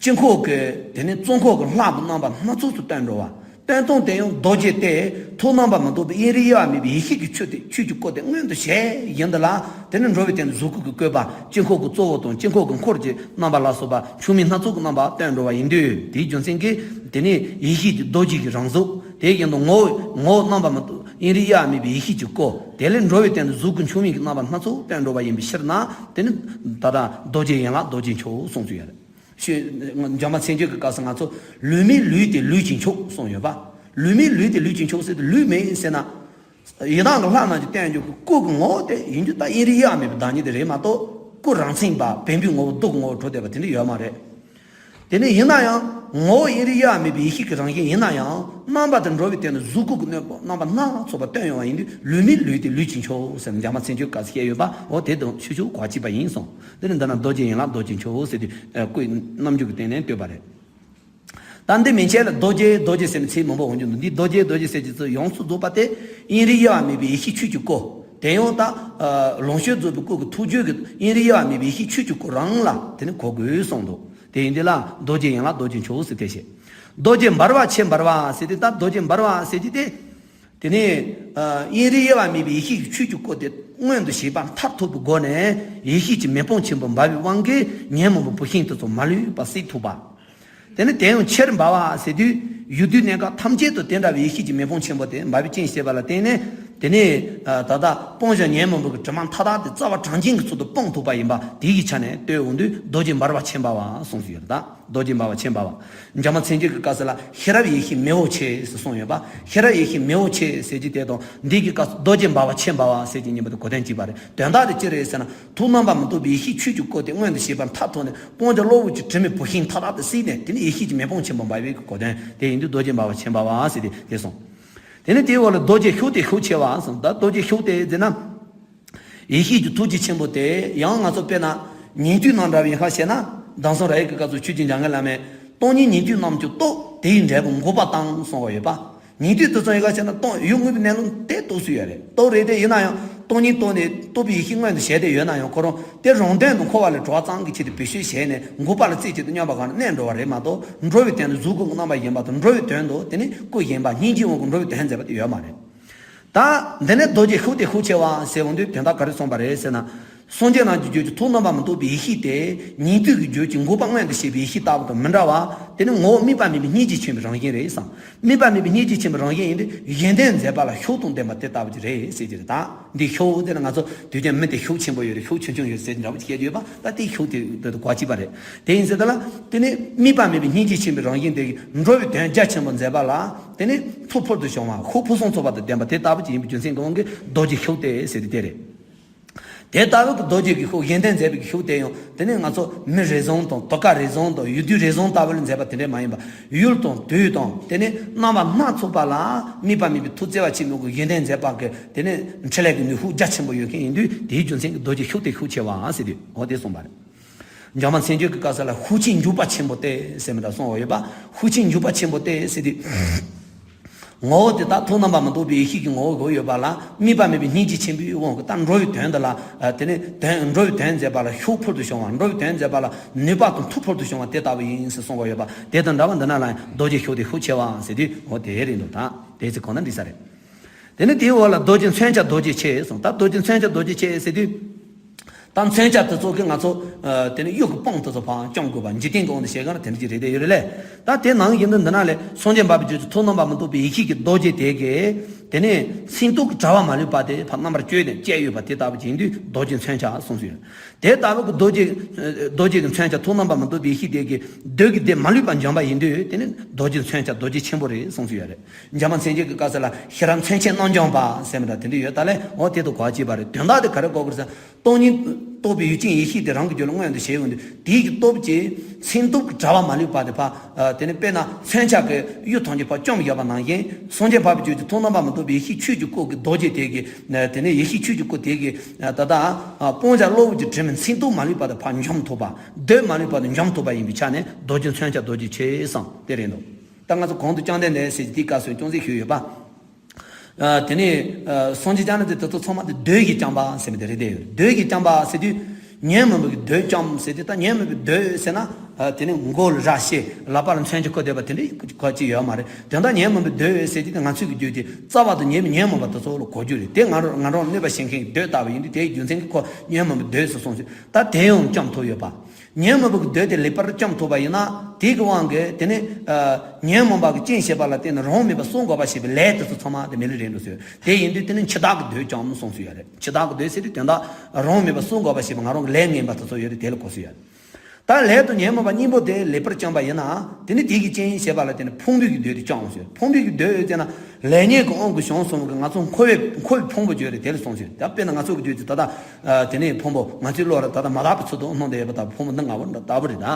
དཀྱིལ་འཁོར་གྱི་དེ་ནི་གཙོ་འཁོར་གྱི་ལྷ་གི་རྣམ་པ་སྣ་ཚོགས་སུ་སྟོན་འགྲོ་བ། སྟོན་སྟངས་དེ་ཡང་རྡོ་རྗེ་སྟེ། ཐུགས་རྣམ་པ་མི་འདོར་བའི་དབྱིངས་རིག་དབྱེར་མེད་པའི་ཡེ་ཤེས་ཀྱི་ཆོས་དེ། ཆོས་ཀྱི་སྐུ་དེ་མངོན་དུ་བྱས་བཞིན་དུ་ལ། དེ་ནི་འགྲོ་བའི་སྟེང་དུ་གཟུགས་སྐུ་གི་བཀོད་པ། དཀྱིལ་འཁོར་གྱི་གཙོ་བོ་དང་དཀྱིལ་འཁོར་གྱི་འཁོར་གྱི་རྣམ་པ་ལ་སོགས་པ་ཆོས་མིན་སྣ་ཚོགས་ཀྱི་རྣམ་པ་སྟོན་འགྲོ་བ་ཡིན་དུས། དེའི་རྒྱུ་མཚན་གྱིས་དེ་ནི་ཡེ་ཤེས་ཀྱི་རྡོ་རྗེ་གི་རང་གཟུགས། དེ་བཞིན་དུ་ངོ་བོ་ངོ་བོ་རྣམ་པ་མི་འདོར་དབྱིངས་རིག་དབྱེར་མེད་པའི་ཡེ་ཤེས་ཀྱི་སྐུ། དེ་ལས་འགྲོ་བའི་སྟེང་དུ་གཟུགས་སྐུ་ཆོས་མིན་གྱི་རྣམ་པ་སྣ་ཚོགས་སྟོན་འགྲོ་བ་ཡིན་པའི་ཕྱིར་ན། དེ་ནི་ད་ལྟ་རྡོ་རྗེ་ཡན་ལག་རྡོ་རྗེ་མཆོག་གསུངས་སུ་ཡོད་རེད། ཞེས་འཇམ་དཔལ་མཚན་བརྗོད་ཀྱི་སྐབས་སུ་ང་ཚོ་ལུས་མེད་ལུས་ཏེ་ལུས་ཀྱི་མཆོག་གསུངས་ཡོད་པ། ལུས་མེད་ལུས་ཏེ་ལུས་ཀྱི་མཆོག་ཟེར་ཏེ། ལུས་མེད་ཟེར་ན། ཡི་དམ་གྱི་ལྷ་རྣམས་ཀྱིས་བསྟན་རྒྱུ་གི་སྐུ་གི་ངོ་བོ་དེ་ཡིན་རྒྱུ་ད་དབྱིངས་རིག་དབྱེར་མེད་པའི་བདག་ཉིད་དེ་རེད་མ་གཏོགས། སྐུ་རང་མཚན་པ་བེམ་པོའི་ངོ་བོ་གདུགས་ཀྱི་ངོ་བོ་གྲུབ་བསྡད་པ་དེ་འདྲ་ཡོད་མ་རེད། དེ་ནས་ཡིན་ན་ཡང་ ངོ་བོ་དབྱིངས་རིག་དབྱེ་བ་མེད་པའི་ཡེ་ཤེས་ཀྱི་རང་བཞིན་ཡིན་ན་ཡང་རྣམ་པ་དེ་འགྲོ་བའི་དོན་དུ་གཟུགས་སྐུ་གི་གནོད་པ་རྣམ་པ་སྣ་ཚོགས་པ་སྟོན་ཡོང་བ་ཡིན་དུས་ལུས་མིན་ལུས་ཏེ་ལུས་ཀྱི་མཆོག་ཟེར་འཇམ་དཔལ་མཚན་བརྗོད་སྐབས་སུ་བཤད་ཡོད་པ་འོ་དེ་དང་ཆུ་ཆུ་གོ་གཅིག་པ་ཡིན་གསུངས། དེ་ནི་འདི་ན་རྡོ་རྗེ་ཡན་ལག་རྡོ་རྗེ་མཆོག་ཟེར་དུས་སྐུའི་རྣམ་འགྱུར་གྱི་སྟེང་ནས་བསྟོད་པ་རེད། ད་འདི་མན་ཆད་ལ་རྡོ་རྗེ་རྡོ་རྗེ་ཟེར་ནས་ཚིག་མང་པོ་འོང་རྒྱུ་འདུག་འདི་རྡོ་རྗེ་རྡོ་རྗེ་ཟེར་གྱི་ཚུལ་ཡོངས་སུ་རྫོགས་པ་དེ་དབྱིངས་རིག་དབྱེ་བ་མེད་པའི་ཡེ་ཤེས་ཆོས་ཀྱི་སྐུ། དེ་ཡང་ད་ལོངས་སྤྱོད་རྫོགས་པའི་སྐུ་གི་ཐུགས་རྒྱུད་ཀྱི་དབྱིངས་རིག་དབྱེ་བ་མེད་པའི་ཡེ་ཤེས་ཆོས་ཀྱི་སྐུ་རང་ལ་དེ་ནི་གོ་དགོས་གསུངས་འདུག་དེ་ཡིན་དུས་ལ་རྡོ་རྗེ་ཡན་ལག་རྡོ་རྗེ་མཆོག་ཟེར་དེ་བཤད། རྡོ་རྗེ་འབར་བ་ཆེ་འབར་བ་ཟེར་དེ་ད་རྡོ་རྗེ་འབར་བ་ཟེར་གྱི་དེ། དེ་ནས་དབྱིངས་རིག་དབྱེ་བ་མེད་པའི་ཡེ་ཤེས་ཀྱི་ཆོས་ཀྱི་སྐུ་དེ་མངོན་དུ་བྱེད་པ་མཐར་ཐུག་པའི་སྒོ་ནས་ཡེ་ཤེས་ཀྱི་མེ་དཔུང་ཆེན་པོ་འབར་བའི་དབང་གིས་ཉོན་མོངས་པའི་བུད་ཤིང་དེ་ཚོ་མ་ལུས་པ་བསྲེག་ཐུབ་པ། དེ་ནི་དེ་ཡང་ཆེར་འབར་བ་ཟེར་དུས་ཡུལ་དུས་གནས་སྐབས་ཐམས་ཅད་དུ་དེ་འདྲ་བའི་ཡེ་ཤེས་ཀྱི་མེ་དཔུང་ཆེན་པོ་དེ་འབར་བའི་རྐྱེན་བྱས་པ་ལ་བརྟེན་ནས་དེ་ནི་ད་ལྟ་སྤོང་བྱ་ཉོན་མོངས་པའི་དྲི་མ་མཐའ་དག་དེ་རྩ་བ་གྲངས་ཅན་གྱི་ཚུལ་དུ་སྤོང་ཐུབ་པ་ཡིན་པ་དེ་ཡི་ཆ་ནས་ལྟོས་འོང་དུས་རྡོ་རྗེ་འབར་བ་ཆེ་འབར་བ་གསུངས་སུ་ཡོད་ད། རྡོ་རྗེ་འབར་བ་ཆེ་འབར་བ། འཇམ་དཔལ་མཚན་བརྗོད་ཀྱི་སྐབས་སུ་ལ་ཤེས་རབ་ཡེ་ཤེས་མེ་བོ་ཆེ་ཟེར་གསུངས་ཡོད་པ། ཤེས་རབ་ཡེ་ཤེས་མེ་བོ་ཆེ་ཟེར་གྱི་དེ་དང་འདི་གི་སྐབས་སུ་རྡོ་རྗེ་འབར་བ་ཆེ་འབར་བ་ཟེར་གྱི་གཉིས་པོ་དེ་གོ་དོན་གཅིག་པ་རེད། དོན་དག་དེ་ཅི་རེད་ཟེར་ན་ཐུགས་རྣམ་པར་མི་རྟོག་པའི་ཡེ་ཤེས་ཆོས་ཀྱི་སྐུ་དེ་མངོན་དུ་བྱེད་པ་མཐར་ཐུག་ནས་སྤང་བྱ་གློ་བུར་གྱི་དྲི་མའི་བུད་ཤིང་མཐའ་དག་དེ་བསྲེགས་ནས་དེ་ནི་ཡེ་ཤེས་ཀྱི་མེ་དཔུང་ཆེན་པོ་འབར་བའི་གོ་དོན་དེ་ཡིན་དུས་རྡོ་རྗེ་འབར་བ་ཆེ་འབར་བ་ཟེར་ཏེ་དེ་གསུངས། དེ་ནི་དེའི་འོག་ལ་རྡོ་རྗེ་ཤུགས་དེ་ཤུགས་ཆེ་བ་གསུངས། ད་རྡོ་རྗེ་ཤུགས་དེ་ཟེར་ན། ཡེ་ཤེས་ཀྱི་ཐུགས་རྗེ་ཆེན་པོ་དེ་ཡང་ང་ཚོ་དཔེར་ན་ཉན་ཐོས་རྣམས་འདྲ་བའི་ཁ་བཤད་ན་མདང་སང་ར་ཡིག་གི་སྐབས་སུ་ཆོས་ཀྱི་འཇམ་མགོན་བླ་མས་སྟོང་ཉིད་ཉན་ཐོས་རྣམས་ཀྱང་རྟོགས་དེ་ཡི་འབྲས་བུ་འགོག་པ་དང་གསུངས་པ་ཡོད་པ། ཉན་ཐོས་དེ་ཚོ་ཡི་ཁ་བཤད་ན་སྟོང་ཡུལ་དངོས་པོའི་གནས་ལུགས་དེ་རྟོགས་སུ་ཡོད་རེད། རྟོགས་རེད་དེ་ཡིན་ན་ཡང་སྟོང་ཉིད་རྟོགས་ནས་རྟོགས་པའི་ཡེ་ཤེས་མངོན་དུ་བྱས་ཏེ་ཡོད་ན་ཡང་ཁོ་རང་དེ་རང་དོན་དུ་འཁོར་བ་ལས་གྲོལ་བ་ཙམ་གྱི་ཆེད་དུ་བེད་སྤྱོད་བྱས་ནས་འགོག་པ་ལ་རྩེ་གཅིག་ཏུ་སྙོམས་པ་གང་ལ་གནས་འགྲོ་བ་རེད་མ་གཏོགས་འགྲོ་བའི་དོན་དུ་གཟུགས་སྐུ་གི་རྣམ་པ་ཡིན་པ་དང་འགྲོ་བའི་དོན་དུ་དེ་ནི་སྐུ་ཡིན་པ་སྙིང་རྗེའི་དབང་གིས་འགྲོ་བའི་དོན་མཛད་པ་དེ་ཡོད་མ་རེད། ད་འདི་ནས་རྡོ་རྗེ་ཤུགས་དེ་ཤུགས་ཆེ་བ་ཟེར་འོང་དུས་དོན་དག་ག་རེ་གསུངས་པ་རེད་ཟེར་ན། སངས་རྒྱས་རྣམས་ཀྱི་རྒྱུད་ཀྱི་ཐུགས་རྣམ་པར་མི་རྟོག་པའི་ཡེ་ཤེས་དེ་ཉན་ཐོས་ཀྱི་རྒྱུད་ཀྱི་འགོག་པ་མངོན་དུ་བྱེད་པའི་ཡེ་ཤེས་ལྟ་བུ་དང་མི་འདྲ་བ། དེ་ནི་ངོ་བོ་དམིགས་པ་མེད་པའི་སྙིང་རྗེ་ཆེན་པོའི་རང་བཞིན་རེད་བསམ། དམིགས་པ་མེད་པའི་སྙིང་རྗེ་ཆེན་པོའི་རང་བཞིན་ཡིན་དུས་གཞན་དོན་མཛད་པ་ལ་ཤུགས་དང་ལྡན་པ་དེ་ལྟ་བུ་ཅིག་རེད་ཟེར་གྱི་རེད་ད། འདི་ཤུགས་དེ་ནི་ང་ཚོ་དུས་རྒྱུན་མི་དེ་ཤུགས་ཆེན་པོ་ཡོད་རེད་ཤུགས་ཆུང་ཆུང་ཡོད་ཟེར་འདྲ་བོ་ཅིག་བཤད་ཀྱི་ཡོད་པ་ད་དེ་ཤུགས་དེ་དེ་གོ་གཅིག་པ་རེད། དེ་ཡིན་ཟེར་ད་ལ་དེ་ནི་དམིགས་པ་མེད་པའི་སྙིང་རྗེ་ཆེན་པོའི་རང་བཞིན་དེ་གིས་འགྲོ་བའི་དོན་རྒྱ་ཆེན་པོ་མཛད་པ་ལ། དེ་ནི་ཐུགས་ཕུལ་དུ་བྱུང་བ་ཤུགས་ཕུན་སུམ་ཚོགས་པ་དང་ལྡན་པ་དེ་ལྟ་བུ་ཅིག་ཡིན་པའི་རྒྱུ་མཚན་གྱི་དབང་གིས་རྡོ་རྗེ་ཤུགས་དེ་ཟེར་དེ་དེ་རེད། དེ་ལྟ་བུ་གི་རྡོ་རྗེ་གི་ཤུགས་གཞན་དོན་མཛད་པའི་གི་ཤུགས་དེ་ཡང་དེ་ནི་ང་ཚོ་མི་རེ་ཟུང་དང་དུ་ཀ་རེ་ཟུང་དང་ཡུལ་དུས་རེ་ཟུང་ལྟ་བུ་ལ་མཛད་པ་དེ་འདྲས་མ་ཡིན་པ་ཡུལ་དང་དུས་དང་དེ་ནི་རྣམ་པ་སྣ་ཚོགས་པ་ལ་དམིགས་པ་མེད་པའི་ཐུགས་བརྩེ་བ་ཆེན་པོ་གི་གཞན་དོན་མཛད་པ་གི་དེ་ནི་འཕྲིན་ལས་ཀྱི་ནུས་ཤུགས་རྒྱ་ཆེན་པོ་ཡོད་མཁན་ཡིན་དུས་དེའི་རྒྱུ་མཚན་གྱི་རྡོ་རྗེ་ཤུགས་དེ་ཤུགས་ཆེ་བ་ཟེར་དུས་འོ་དེ་གསུངས་པ་རེད། འཇམ་དཔལ་མཚན་བརྗོད་ཀྱི་སྐབས་སུ་ལ་ཤུགས་ཀྱིས་འཇུག་པ་ཆེན་པོ་སྟེ་ཟེར་མི་འདྲ་གསུངས་པ་ཡོད་པ། ཤུགས་ཀྱིས་འཇུག་པ་ཆེན་པོ་སྟེ་ཟེར་དུས། ངོ་བོ་དེ་དག་ཐུགས་རྣམ་པར་མི་རྟོག་པའི་ཡེ་ཤེས་ཀྱི་ངོ་བོ་གོ་ཡོད་པ་ལ་དམིགས་པ་མེད་པའི་སྙིང་རྗེ་ཆེན་པོའི་དབང་གིས་ད་འགྲོ་བའི་དོན་དུ་ལ་དེ་ནི་དོན་འགྲོ་བའི་དོན་མཛད་པ་ལ་ཤུགས་ཕུལ་དུ་བྱུང་བ་འགྲོ་བའི་དོན་མཛད་པ་ལ་ནུས་པ་དང་མཐུ་ཕུལ་དུ་བྱུང་བ་དེ་ལྟ་བུ་ཡིན་ཟེར་གསུངས་པ་ཡོད་པ་དེ་དང་འདྲ་བ་འདི་ན་ལ་རྡོ་རྗེ་ཤུགས་དེ་ཤུགས་ཆེ་བ་ཟེར་དུས་འོ་དེ་རེད་འདུག་ད་དེ་ཚེ་གོང་ན་འགྲིག་ས་རེད། དེ་ནི་དེའི་འོག་ལ་རྡོ་རྗེ་མཚོན་ཆ་རྡོ་རྗེ་ཆེ་གསུངས་ད་རྡོ་རྗེ་མཚོན་ཆ་རྡོ་རྗེ་ཆེ་ཟེར་དུས། ད་མཚོན་ཆ་དེ་ཚོ་གིས་ང་ཚོ་དེ་ནི་གཡུལ་གྱི་དཔུང་དེ་ཚོ་ཕར་བཅོམ་དགོས་པ་འཇིག་རྟེན་གྱི་དབང་དུ་བྱས་ག་ན་དེ་འདྲ་ཅིག་རེད་དེ་ཡོད་རེད་ལས། ད་དེ་ནང་བཞིན་དུ་འདི་ན་ལས་སངས་རྒྱས་འབར་བའི་རྒྱུད་ཀྱི་ཐུགས་རྣམ་པར་མི་རྟོག་པའི་ཡེ་ཤེས་ཀྱི་རྡོ་རྗེ་དེ་གིས་དེ་ནི་མཚན་ཐོག་གི་དྲ་བ་མ་ལུས་པ་དེ་ཕར་རྣམ་པར་བསྐྱོད་ནས་བཅད་ཡོད་པ་དེ་ལྟ་བུ་ཅིག་ཡིན་དུས་རྡོ་རྗེ་མཚོན་ཆ་གསུངས་སུ་ཡོད། དེ་ལྟ་བུ་གི་རྡོ་རྗེ་རྡོ་རྗེ་གི་མཚོན་ཆ་ཐུགས་རྣམ་པར་མི་རྟོག་པའི་ཡེ་ཤེས་དེ་གིས་རྡོ་གི་སྡེ་མ་ལུས་པ་འཇོམས་པ་ཡིན་དུས་དེ་ནི་རྡོ་རྗེ་མཚོན་ཆ་རྡོ་རྗེ་ཆེན་པོ་རེད་གསུངས་སུ་ཡོད་རེད། འཇམ་དཔལ་མཚན་བརྗོད་ཀྱི་སྐབས་སུ་ལ་ཤེས་རབ་མཚོན་ཆས་རྣམ་འཇོམས་པ་ཟེར་མི་འདྲ་དེ་འདྲ་ཡོད་ད་ལས་འོ་དེ་དང་གོ་གཅིག་པ་རེད། དོན་དག་དེ་ག་རེ་གོ་དགོས་ཟེར། སྟོང་ཉིད་རྟོགས་པའི་ཡུལ་ཅན་ཡེ་ཤེས་དེ་རང་གི་རྒྱུད་ལ་མངོན་དུ་བྱས་ཡོང་དུས་དེའི་གི་སྟོབས་ཀྱིས་མཚན་ཐོག་གི་དྲ་བ་མ་ལུས་པ་དེ་ཕར་དེ་ནི་དཔེར་ན་མཚོན་ཆ་གི་གཡུ་ཐམས་ཅད་ཕར་བཅོམ་བཞག་པ་ནང་བཞིན་སངས་རྒྱས་འབར་བའི་རྒྱུད་ཀྱི་ཐུགས་རྣམ་པར་མི་རྟོག་པའི་ཡེ་ཤེས་ཆོས་ཀྱི་སྐུ་གི་རྡོ་རྗེ་དེ་གིས་དེ་ནི་ཡེ་ཤེས་ཆོས་ཀྱི་སྐུ་དེ་གིས་ད་ལྟ་སྤང་བྱ་གློ་བུར་གྱི་དྲི་མའི་མཚན་ཐོག་མ་ལུས་པ་དེ་ཕར་འཇོམས་ཐུབ་པ་སྡོད་མ་ལུས་པ་དེ་འཇོམས་ཐུབ་པ་ཡིན་པའི་ཆ་ནས་རྡོ་རྗེ་མཚོན་ཆ་རྡོ་རྗེ་ཆེ་གསུངས་དེ་རེད་འདུག་ད་ང་ཚོ་གོང་དུ་བཅོམ་ལྡན་འདས་ཟེར་གྱི་དེའི་སྐབས་སུ་ཅུང་ཟད་ཞུས་ཡོད་པ། ཨ་དེ་ནས་ཨ་སངས་རྒྱས་བསྐྱངས་ན་དེ་དེ་ཚོ་ཚང་མ་དེ་རྡོ་གིས་བསྐྱངས་པ་ཟེར་མི་དེ་རེད་དེ། རྡོ་གིས་བསྐྱངས་པ་ཟེར་དུས་ཉོན་མོངས་པའི་རྡོས་བསྐྱངས་ཟེར་དུས་ད་ཉོན་མོངས་པའི་རྡོ་ཟེར་ན་ཨ་དེ་ནི་མགོ་ལ་རྭ་བྱས་ལག་པ་ལ་མཚོན་ཆ་བཀོད་བསྡད་པ་དེ་འདྲའི་གོ་ཅི་ཡོད་མ་རེད། དོན་དག་ཉོན་མོངས་པའི་རྡོ་ཟེར་དུས་ང་ཚོའི་གི་རྒྱུད་ཀྱི་རྩ་བ་དང་ཉེ་བའི་ཉོན་མོངས་པ་དེ་ཚོ་ལ་གོ་རྒྱུ་རེད། དེ་ང་རང་ང་རང་གནོད་པ་བྱེད་མཁན་གྱི་རྡོ་ལྟ་བུ་ཡིན་དུས་དེའི་རྒྱུ་མཚན་གྱིས་ཁོ་ཉོན་མོངས་པའི་རྡོ་ཟེར་གསུངས་ཟེར། ད་དེ་ཡང་བསྐྱངས་ཐུབ་ཡོད་པ། ཉོན་མོངས་པའི་རྡོ་དེ་ལེགས་པར་བསྐྱངས་ཐུབ་པ་ཡིན་ན་དེ་གི་དབང་གིས་དེ་ནི་ཨ་ཉོན་མོངས་པ་གི་རྐྱེན་བྱེད་པ་ལ་བརྟེན་ནས་རང་མེད་པ་སྲུང་དགོས་པ་ཞེས་པའི་ལས་དེ་ཚོ་ཚང་མ་དེ་མི་ལུས་རེད་འགྲོ་ཟེར། དེ་ཡིན་དུས་དེ་ནི་འཆི་བདག་གི་རྡོས་བསྐྱངས་གསུངས་སུ་ཡོད་རེད། འཆི་བདག་གི་རྡོ་ཟེར་དུས་དོན་དག་རང་མེད་པ་སྲུང་དགོས་པ་ཞེས་པ་ང་རང་གི་ལས་ངན་པ་དེ་ཚོ་ཡོད་རེད། དེ་ལ་གོ་སུ་ཡོད་རེད། ད་ལས་དང་ཉོན་མོངས་པ་གཉིས་པོ་དེ་ལེགས་པར་བསྐྱངས་པ་ཡིན་ན་དེ་ནི་དེ་གི་རྐྱེན་བྱེད་པ་ལ་བརྟེན་ནས་ཕུང་པོའི་གི་རྡོས་དེ་བསྐྱངས་ཟེར། ཕུང་པོའི་གི་རྡོས་ཟེར་ན་ལས་ཉོན་གྱི་དབང་གིས་བྱུང་སོང་གི་ང་ཚོ་འཁོར་བའི་འཁོར་བའི་ཕུང་པོ་བརྗོད་རེད། དེ་ལ་གསུངས་ཟེར། ད་དཔེར་ན་ང་ཚོ་གི་རྒྱུད་ཀྱི་ད་ལྟ་ཨ་དེ་ནས་ཕུང་པོ་ང་ཚོའི་བློ་ལ་ད་ལྟ་མ་དག་པའི་ཚུལ་དུ་སྣང་བསྡད་ཡོད་པ་དང་ཕུང་པོ་འདི་ལྔ་པོ་འདྲ་ལྟ་བུ་རེད་ད།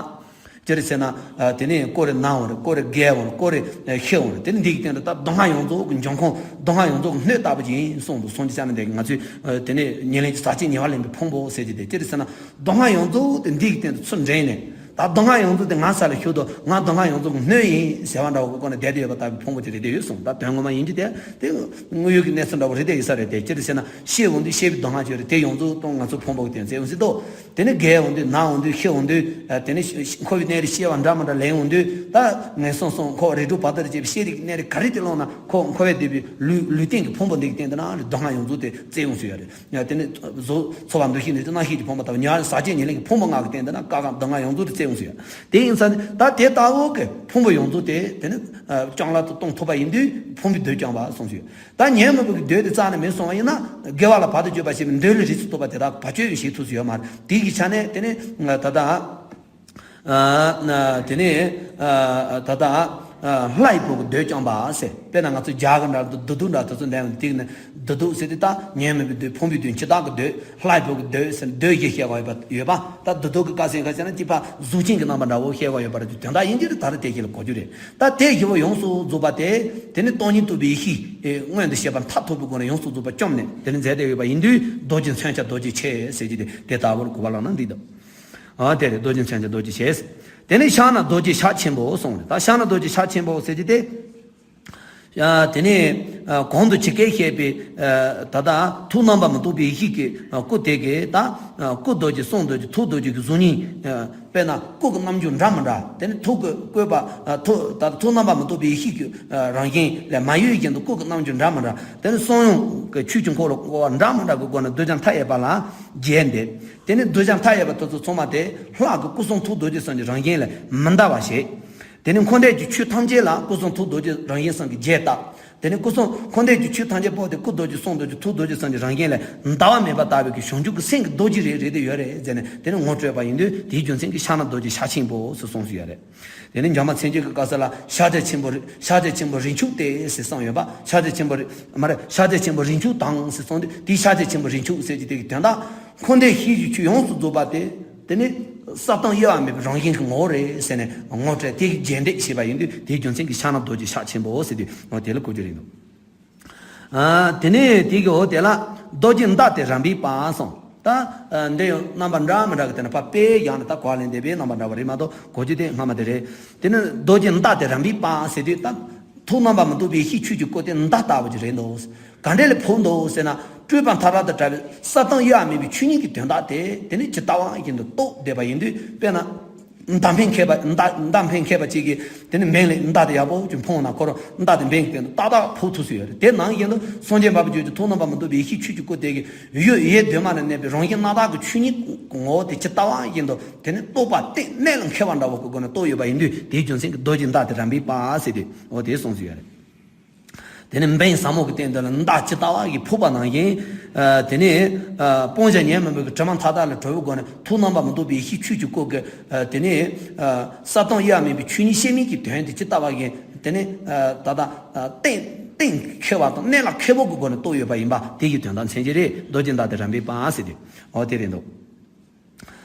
ཅི་རེད་ཟེར་ན། ཨ། དེ་ནས་ཀོ་རེ་ན་འོང་རེད། ཀོ་རེ་རྒས་འོང་རེད། ཀོ་རེ་ཤི་འོང་རེད། དེ་ནས་འདི་གི་སྟེང་དུ་ད་སྡུག་བསྔལ་ཡོངས་རྫོགས་ཀྱི་འབྱུང་ཁུངས། སྡུག་བསྔལ་ཡོངས་རྫོགས་ཀྱི་སྣོད་ལྟ་བུ་ཅིག་ཡིན་གསུངས་འདུག་སངས་རྒྱས་སྐྱབས་གནས་འདི་གིས་ང་ཚོས། ཨ། དེ་ནས་ཉེར་ལེན་གྱི་ཟག་བཅས་ཉེ་བར་ལེན་པའི་ཕུང་པོ་ཟེར་གྱི་དེ་ཅི་རེད་ཟེར་ན། སྡུག་བསྔལ་ཡོངས་རྫོགས་དེ་འདི་གི་སྟེང་དུ་ཚུར་འདྲེན་ནས། ད་སྡུག་བསྔལ་ཡོངས་རྫོགས་དེ་ང་ས་ལ་ཞུགས་དང་། ང་སྡུག་བསྔལ་ཡོངས་རྫོགས་ཀྱི་སྣོད་ཡིན་ཟེར་བ་འདྲ་བོ་གི་སྒོ་ནས་བསྡད་དེ་ཡོད་པ་ལྟ་བུའི་ཕུང་པོ་ཅིག་རེད་དེ་ཡོད་གསུངས། ད་དོན་ངོ་མ་ཡིན་གྱི་དེ་དེ་དངོས་ཡོད་ཀྱི་གནས་ཚུལ་འདྲ་བོ་རེད་དེ་ཡོད་ས་རེད་དེ། ཅི་རེད་ཟེར་ན། ཤི་འོང་དུས་ཤི་བའི་སྡུག་བསྔལ་ཅིག་ཡོད་རེད། དེ་ཡོངས་རྫོགས་དང་ང་ཚོ་ཕུང་པོ་གི་དོན་མཛད་འོང་སྲིད་དོ། དེ་ནས་རྒས་འོང་དུས། ན་འོང་དུས། ཤི་འོང་དུས། ཨ། དེ་ནས་འཁོར་བའི་གནས་རིགས་སྐྱེ་བ་འདྲ་མི་འདྲ་ལེན་འོང་དུས། ད་ངན་སོང་གསུམ། འཁོར་བ་རིགས་དྲུག་བར་དོ་རུ་སྐྱེ་བའི་ཤེས་རིག་གི་གནས་རིགས་ག་རེ་དེ་བླངས་ན། ཁོ་འཁོར་བའི་འདུས་པའི་ལུས། ལུས་རྟེན་གྱི་ཕུང་པོ་འདི་གི་སྟེང་དུ་ན་སྡུག་བསྔལ་ཡོངས་རྫོགས་དེ་སྩལ་འོང་ཟེར་ཡ་རེད། ཡ། དེ་ནས་གཟུགས་ཚོར་བ་འདུ་ཤེས་ནུས་ལྡན་རྣམ་ཤེས་ཀྱི་ཕུང་པོ་ལྟ་བུ། ཉེ་བར་ཟག་བཅས་ཉེར་ལེན་གྱི་ཕུང་པོ་ལྔ་གི་སྟེང་དུ་ན་དཀའ་ཁག་སྡུག་བསྔལ་ཡོངས་རྫོགས་དེ་སྩལ་འོང་ཟེར་ཡ། དེ་ཡིན་ཙང་ནི་ད་དེ་ལྟ་བུ་གི་ཕུང་པོ་ཡོངས་རྫོགས་དེ་དེ་ནི། ཨ། བྱང་ལ་དུ་གཏོང་ཐུབ་པ་ཡིན་དུས། ཕུང་པོའི་འདོད་ཀྱང་བ་གསུངས་ཡོད། ད་ཉོན་མོངས་པའི་འདོད་དེ་རྩ་ནས་མེད་སོང་བ་ཡིན་ན། དགེ་བ་ལ་བར་དུ་གཅོད་པ་བྱས་པའི་འདོད་ལུས་རིགས་སུ་གཏོགས་པ་དེ་དག་བར་གཅོད་བྱེད་ཐུབ་ས་ཡོད་མ་རེད། དེ་གི་ཆ་ནས་དེ་ནི་ད་ལྟ། ཨ། དེ་ནི། ཨ། ད་ལྟ། ཨ། ལྷ་ཡི་བུ་གི་འདོད་ཀྱང་བ་ཟེར། དཔེར་ན་ང་ཚོ་རྒྱ་གི་འདྲ་བདུད་བདུད་འདྲ་དེ་ཚོ་འདོད་ཡོང་དུས་ནི། བདུད་བདུད་ཟེར་དུས་ད་ཉོན་མོངས་པའི་འདོད། ཕུང་པོའི་འདོད། འཆི་བདག་གི་འདོད། ལྷ་ཡི་བུ་གི་འདོད་ཟེར་འདོད་བཞི་བཤད་པ་ཡོད་པ་ཡོད་པ། ད་བདུད་བདུད་གི་སྐབས་སུ་ཡིན་ཁ་ཟེར་ན། གཅིག་པ་གཟུགས་ཅན་གྱི་རྣམ་པ་འདྲ་བོ་བཤད་པ་ཡོད་པ་རེད། དོན་དག་ཡིན་གྱི་རེད། ད་རེས་དེ་ཤེས་ལ་གོ་རྒྱུ་རེད། ད་དེ་བཞི་པོ་ཡོངས་སུ་རྫོགས་པ་དེ། དེ་ནི་སྟོང་ཉིད་རྟོགས་པའི་ཡེ་ཤེས། ཨེ། མངོན་དུ་བྱེད་པ་མཐར་ཐུག་པའི་སྒོ་ནས་ཡོངས་སུ་རྫོགས་པ་བཅོམ་ནས་དེ་ནི་མཛད་དེ་ཡོད་པ་ཡིན་དུས། རྡོ་རྗེ་མཚོན་ཆ་རྡོ་རྗེ་ཆེ་ཟེར་གྱི་དེ་དེ་ལྟ་བུར་གོ་བ་ལོག་ན་འགྲིག་འདུག་ཨ། དེ་རེད། རྡོ་རྗེ་མཚོན་ཆ་རྡོ་རྗེ་ཆེ་ཟེར། དེ་ནས་ཕྱག་ན་རྡོ་རྗེ་ཕྱག་ཆེན་པོ་གསུངས་རེད། ད་ཕྱག་ན་རྡོ་རྗེ་ཕྱག་ཆེན་པོ་ཟེར་གྱི་དེ། ཨ། དེ་ནས། ཨ། གོང་དུ་ཇི་སྐད་བཤད་པའི། ཨ། ད་ལྟ་ཐུགས་རྣམ་པར་མི་རྟོག་པའི་ཡེ་ཤེས་ཀྱི། ཨ། སྐུ་དེ་གིས་ད། ཨ། སྐུ་རྡོ་རྗེ། གསུང་རྡོ་རྗེ། ཐུགས་རྡོ་རྗེ་གི་གཟུགས་བརྙན། ཨ། དཔེར་ན་སྐུ་གི་རྣམ་འགྱུར་འདྲ་མི་འདྲ། དེ་ནི་ཐུགས་ཀྱི་བཀོད་པ། ཨ། ཐུགས། ད་ཐུགས་རྣམ་པར་མི་རྟོག་པའི་ཡེ་ཤེས་ཀྱི། ཨ། རང་བཞིན་ལས་མ་གཡོས་བཞིན་དུ་སྐུ་གི་རྣམ་འགྱུར་འདྲ་མི་འདྲ། དེ་ནི་གསུང་དབྱངས་ཀྱི་ཆོས་ཀྱི་འཁོར་ལོ་བསྐོར་བ་འདྲ་མི་འདྲ་གི་སྒོ་ནས་གདུལ་བྱ་མཐའ་ཡས་པ་ལ་མཇལ་འདེབས། དེ་ནི་གདུལ་བྱ་མཐའ་ཡས་པ་དེ་ཚོ་ཚང་མ་དེ་ལྷ་གི་སྐུ་གསུང་ཐུགས་རྡོ་རྗེ་གསུམ་གྱི་རང་བཞིན་ལས་མི་འདའ་བར་བཞེད། དེ་ནི་འཁོར་འདས་ཀྱི་ཆོས་ཐམས་ཅད་ལ་སྐུ་གསུང་ཐུགས་རྡོ་རྗེ་རང་བཞིན་གསུམ་གྱིས་རྒྱས་བཏབ། དེ་ནི་སྐུ་གསུང་འཁོར་འདས་ཀྱི་ཆོས་ཐམས་ཅད་པོ་དེ་སྐུ་རྡོ་རྗེ་གསུང་རྡོ་རྗེ་ཐུགས་རྡོ་རྗེ་གསུམ་གྱི་རང་བཞིན་ལས་འདའ་བ་མེད་པ་ལྟ་བུའི་གི་བྱང་ཆུབ་ཀྱི་སེམས་ཀྱི་རྡོ་རྗེ་རེ་རེ་དེ་ཡོད་རེད་ཟེར་ནས། དེ་ནི་ངོ་སྤྲོད་པ་ཡིན་དུས། དེའི་རྒྱུ་མཚན་གྱིས་ཕྱག་ན་རྡོ་རྗེ་ཕྱག་ཆེན་པོ་ཟེར་གསུངས་སུ་ཡོད་རེད། དེ་ནི་འཇམ་དཔལ་མཚན་བརྗོད་ཀྱི་སྐབས་སུ་ལ་ཕྱག་རྒྱ་ཆེན་པོ་རི། ཕྱག་རྒྱ་ཆེན་པོ་རི་ཁྱུག་སྟེ་ཟེར་གསུངས་ཡོད་པ། ཕྱག་རྒྱ་ཆེན་པོ་རི། མ་རེད། ཕྱག་རྒྱ་ཆེན་པོ་རི་ཁྱུག་དང་ཟེར་གསུངས་དུས། དེའི་ཕྱག་རྒྱ་ཆེན་པོ་རི་ཁྱུག་ཟེར་གྱི་དེ་གི་དོན་དག་འཁོར་འདས་ཤེས་བྱའི་ཆོས་ཡོངས་སུ་རྫོགས་པ་དེ། དེ་ནི་ས་དང་དབྱེ་བ་མེད་པའི་རང་བཞིན་གྱི་ངོ་བོ་རེད་ཟེར་ནས་ངོ་སྤྲད། དེ་གི་རྒྱས་འདེབས་བྱས་པ་ཡིན་དུས། དེའི་རྒྱུ་མཚན་གྱིས་ཕྱག་ན་རྡོ་རྗེ་ཕྱག་ཆེན་པོ་ཟེར་དུས། འོ། དེ་ལ་གོ་རྒྱུ་རེད་འདུག་ཨ། དེ་ནས་དེ་གི། འོ། དེ་ལ་རྡོ་རྗེ་མདའ་སྟེ་རམ་པའི་དཔལ་གསུངས། ད། ཨ། འདི་ཡང་རྣམ་པ་འདྲ་མི་འདྲ་གི་དེ་ནི་པ་དཔེ་ཡང་ནི་ད་གོ་བ་ལེན་བསྡད་པའི་རྣམ་པ་འདྲ་བ་རེད་མ་གཏོགས། གོ་རྒྱུ་དེ་སྔ་མ་དེ་རེད། དེ་ནི་རྡོ་རྗེ་མདའ་སྟེ་རམ་པའི་དཔལ་ཟེར་དུས། ད་ཐུགས་རྣམ་པར་མི་རྟོག་པའི་ཡེ་ཤེས་ཆོས་ཀྱི་སྐུ་དེ་མདའ་ལྟ་བུ་ཅིག་རེད་འདུག་ག་འདྲ་ལ་ཕོག་འདུག་ཟེར་ན། སྤྲོས་པ་མཐའ་དག་ཏུ་བྲལ་བའི་ས་དང་དབྱེ་བ་མེད་པའི་ཆོས་ཉིད་ཀྱི་དོན་དག་དེ། དེ་ནི་ཇི་ལྟ་བ་བཞིན་དུ་རྟོགས་བསྡད་པ་ཡིན་དུས། དཔེར་ན། མདའ་འཕེན་མཁས་པ། མདའ། མདའ་འཕེན་མཁས་པ་ཅིག་གིས་དེ་ནི་འབེན་ལས་མདའ་དེ་ཡག་པོ་ཅིག་འཕངས་ན། ཁོ་རང་མདའ་དེ་འབེན་གྱི་སྟེང་དུ་ཏག་ཏག་ཕོག་ཐུབ་ས་ཡོད་རེད། དེ་ནང་བཞིན་དུ་སངས་རྒྱས་འབའ་འབུལ་གྱི་ཐུགས་རྣམ་པར་མི་རྟོག་པའི་ཡེ་ཤེས་ཆོས་ཀྱི་སྐུ་དེ་གིས་ཡུལ་ཡེ་གདོད་མ་ནས་གནས་པའི་རང་བཞིན་སྣང་བཏགས་ཀྱི་ཆོས་ཉིད་ཀྱི་ངོ་བོ་དེ་ཇི་ལྟ་བ་བཞིན་དུ། དེ་ནི་རྟོགས་པ་གཏན་གནས་ལ་མཁས་པ་འདྲ་བོ་གི་སྒོ་ནས་རྟོགས་ཡོད་པ་ཡིན་དུས། དེའི་རྒྱུ་མཚན་གྱིས་རྡོ་རྗེ་མདའ་སྟེ་རམ་པའི་དཔལ་ཟེར་དུས། འོ། དེ་གསུངས་སུ་ཡོད་རེད། དེ་ནས་འབེན་ཟབ་མོ་གི་སྟེང་དུ་ལ་མདའ་ཇི་ལྟ་བ་ཡིས་ཕོག་པ་ནང་བཞིན། ཨ། དེ་ནས། ཨ། སྤང་བྱ་ཉོན་མོངས་པའི་དྲི་མ་མཐའ་དག་ལས་གྲོལ་བའི་སྒོ་ནས་ཐུགས་རྣམ་པར་མི་རྟོག་པའི་ཡེ་ཤེས་ཆོས་ཀྱི་སྐུ་གི། ཨ། དེ་ནས། ཨ། ས་དང་དབྱེ་བ་མེད་པའི་ཆོས་ཉིད་ཤེས་མིན་གྱི་དོན་དེ་ཇི་ལྟ་བ་བཞིན། དེ་ནས། ཨ། ད་ལྟ། ཨ། གཏན་གཏན་མཁས་པ་དང་གནད་ལ་མཁས་པོ་གི་སྒོ་ནས་རྟོགས་ཡོད་པ་ཡིན་པ་དེ་གི་དོན་དག་མཚོན་གྱི་རེད། རྡོ་རྗེ་མདའ་སྟེ་རམ་པའི་དཔལ་ཟེར་དུས། འོ། དེ་རེད་འདུག་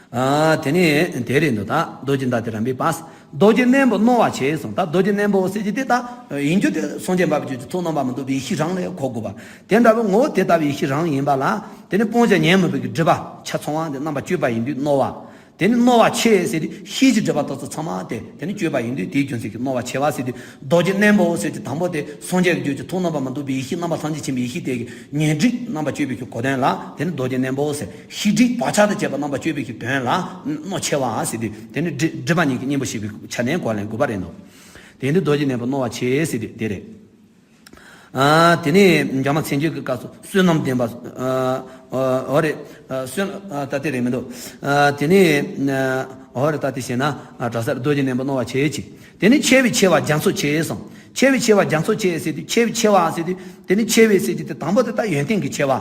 ཨ། དེ་ནས་དེ་རེད་འདུག་ད་རྡོ་རྗེ་མདའ་སྟེ་རམ་པའི་དཔལ། རྡོ་རྗེ་རྣོན་པོ་རྣོ་བ་ཆེ་གསུངས། ད་རྡོ་རྗེ་རྣོན་པོ་ཟེར་གྱི་དེ་ད་ཡིན་རྒྱུ་དེ་སངས་རྒྱས་འབའ་འབུལ་གྱི་ཐུགས་རྣམ་པར་མི་རྟོག་པའི་ཡེ་ཤེས་རང་ལ་གོ་དགོས་པ། དེ་འདྲ་བའི་ངོ་བོ་དེ་ལྟ་བུའི་ཡེ་ཤེས་རང་ཡིན་པ་ལ། དེ་ནི་སྤང་བྱ་ཉོན་མོངས་པའི་སྒྲིབ་པ་ཆ་ཚང་བ་དེ་རྣམ་པར་གཅོད་པ་ཡིན་དུས་རྣོ་བ། དེ་ནི་རྣོ་བ་ཆེ་ཟེར་དུས་ཤེས་བྱའི་སྒྲིབ་པ་དེ་ཚོ་ཚང་མ་དེ་དེ་ནི་གཅོད་པ་ཡིན་དུས། དེའི་རྒྱུ་མཚན་གྱིས་རྣོ་བ་ཆེ་བ་ཟེར་དུས། རྡོ་རྗེ་རྣོན་པོ་ཟེར་དུས་དང་པོ་དེ་སངས་རྒྱས་ཀྱི་རྒྱུད་ཀྱི་ཐུགས་རྣམ་པར་མི་རྟོག་པའི་ཡེ་ཤེས། རྣམ་པ་ཐམས་ཅད་མཁྱེན་པའི་ཡེ་ཤེས་དེ་གི་ཉོན་སྒྲིབ་རྣམ་པར་གཅོད་པའི་གི་གོ་དོན་ལ། དེ་ནི་རྡོ་རྗེ་རྣོན་པོ་ཟེར། ཤེས་སྒྲིབ་བག་ཆགས་དང་བཅས་པ་རྣམ་པར་གཅོད་པའི་གི་དོན་ལ་རྣོ་ཆེ་བ་ཟེར་དུས། དེ་ནི་སྒྲིབ་སྒྲིབ་པ་གཉིས་ཀྱི་གཉེན་པོ་ཞེས་པའི་ཆ་ནས་གོ་ལེན་དགོས་པ་རེད་འདུག་དེ་ནི་རྡོ་རྗེ་རྣོན་པོ་རྣོ་བ་ཆེ་ཟེར་དུས་དེ་རེད། ཨ། དེ་ནས་འཇམ་དཔལ་མཚན་བརྗོད་ཀྱི་སྐབས་སུ་བསོད་ནམས་ལྡན་པ། ཨ། འོ་རེད། ཨ། བསོད། ཨ། ད་དེ་རེད་མི་འདུག་ཨ། དེ་ནས། ཨ། འོ་རེད། ད་དེ་བྱས་ན། ཨ། གྲྭ་སར་རྡོ་རྗེ་རྣོན་པོ་རྣོ་བ་ཆེ་ཅིག་དེ་ནས་ཆེ་བའི་ཆེ་བ་རྒྱ་མཚོ་ཆེ་གསུངས། ཆེ་བའི་ཆེ་བ་རྒྱ་མཚོ་ཆེ་ཟེར་དུས། ཆེ་བའི་ཆེ་བ་ཟེར་དུས། དེ་ནས་ཆེ་བའི་ཟེར་དུས་དེ་དང་པོ་དེ་ད་ཡོན་ཏན་གྱི་ཆེ་བ།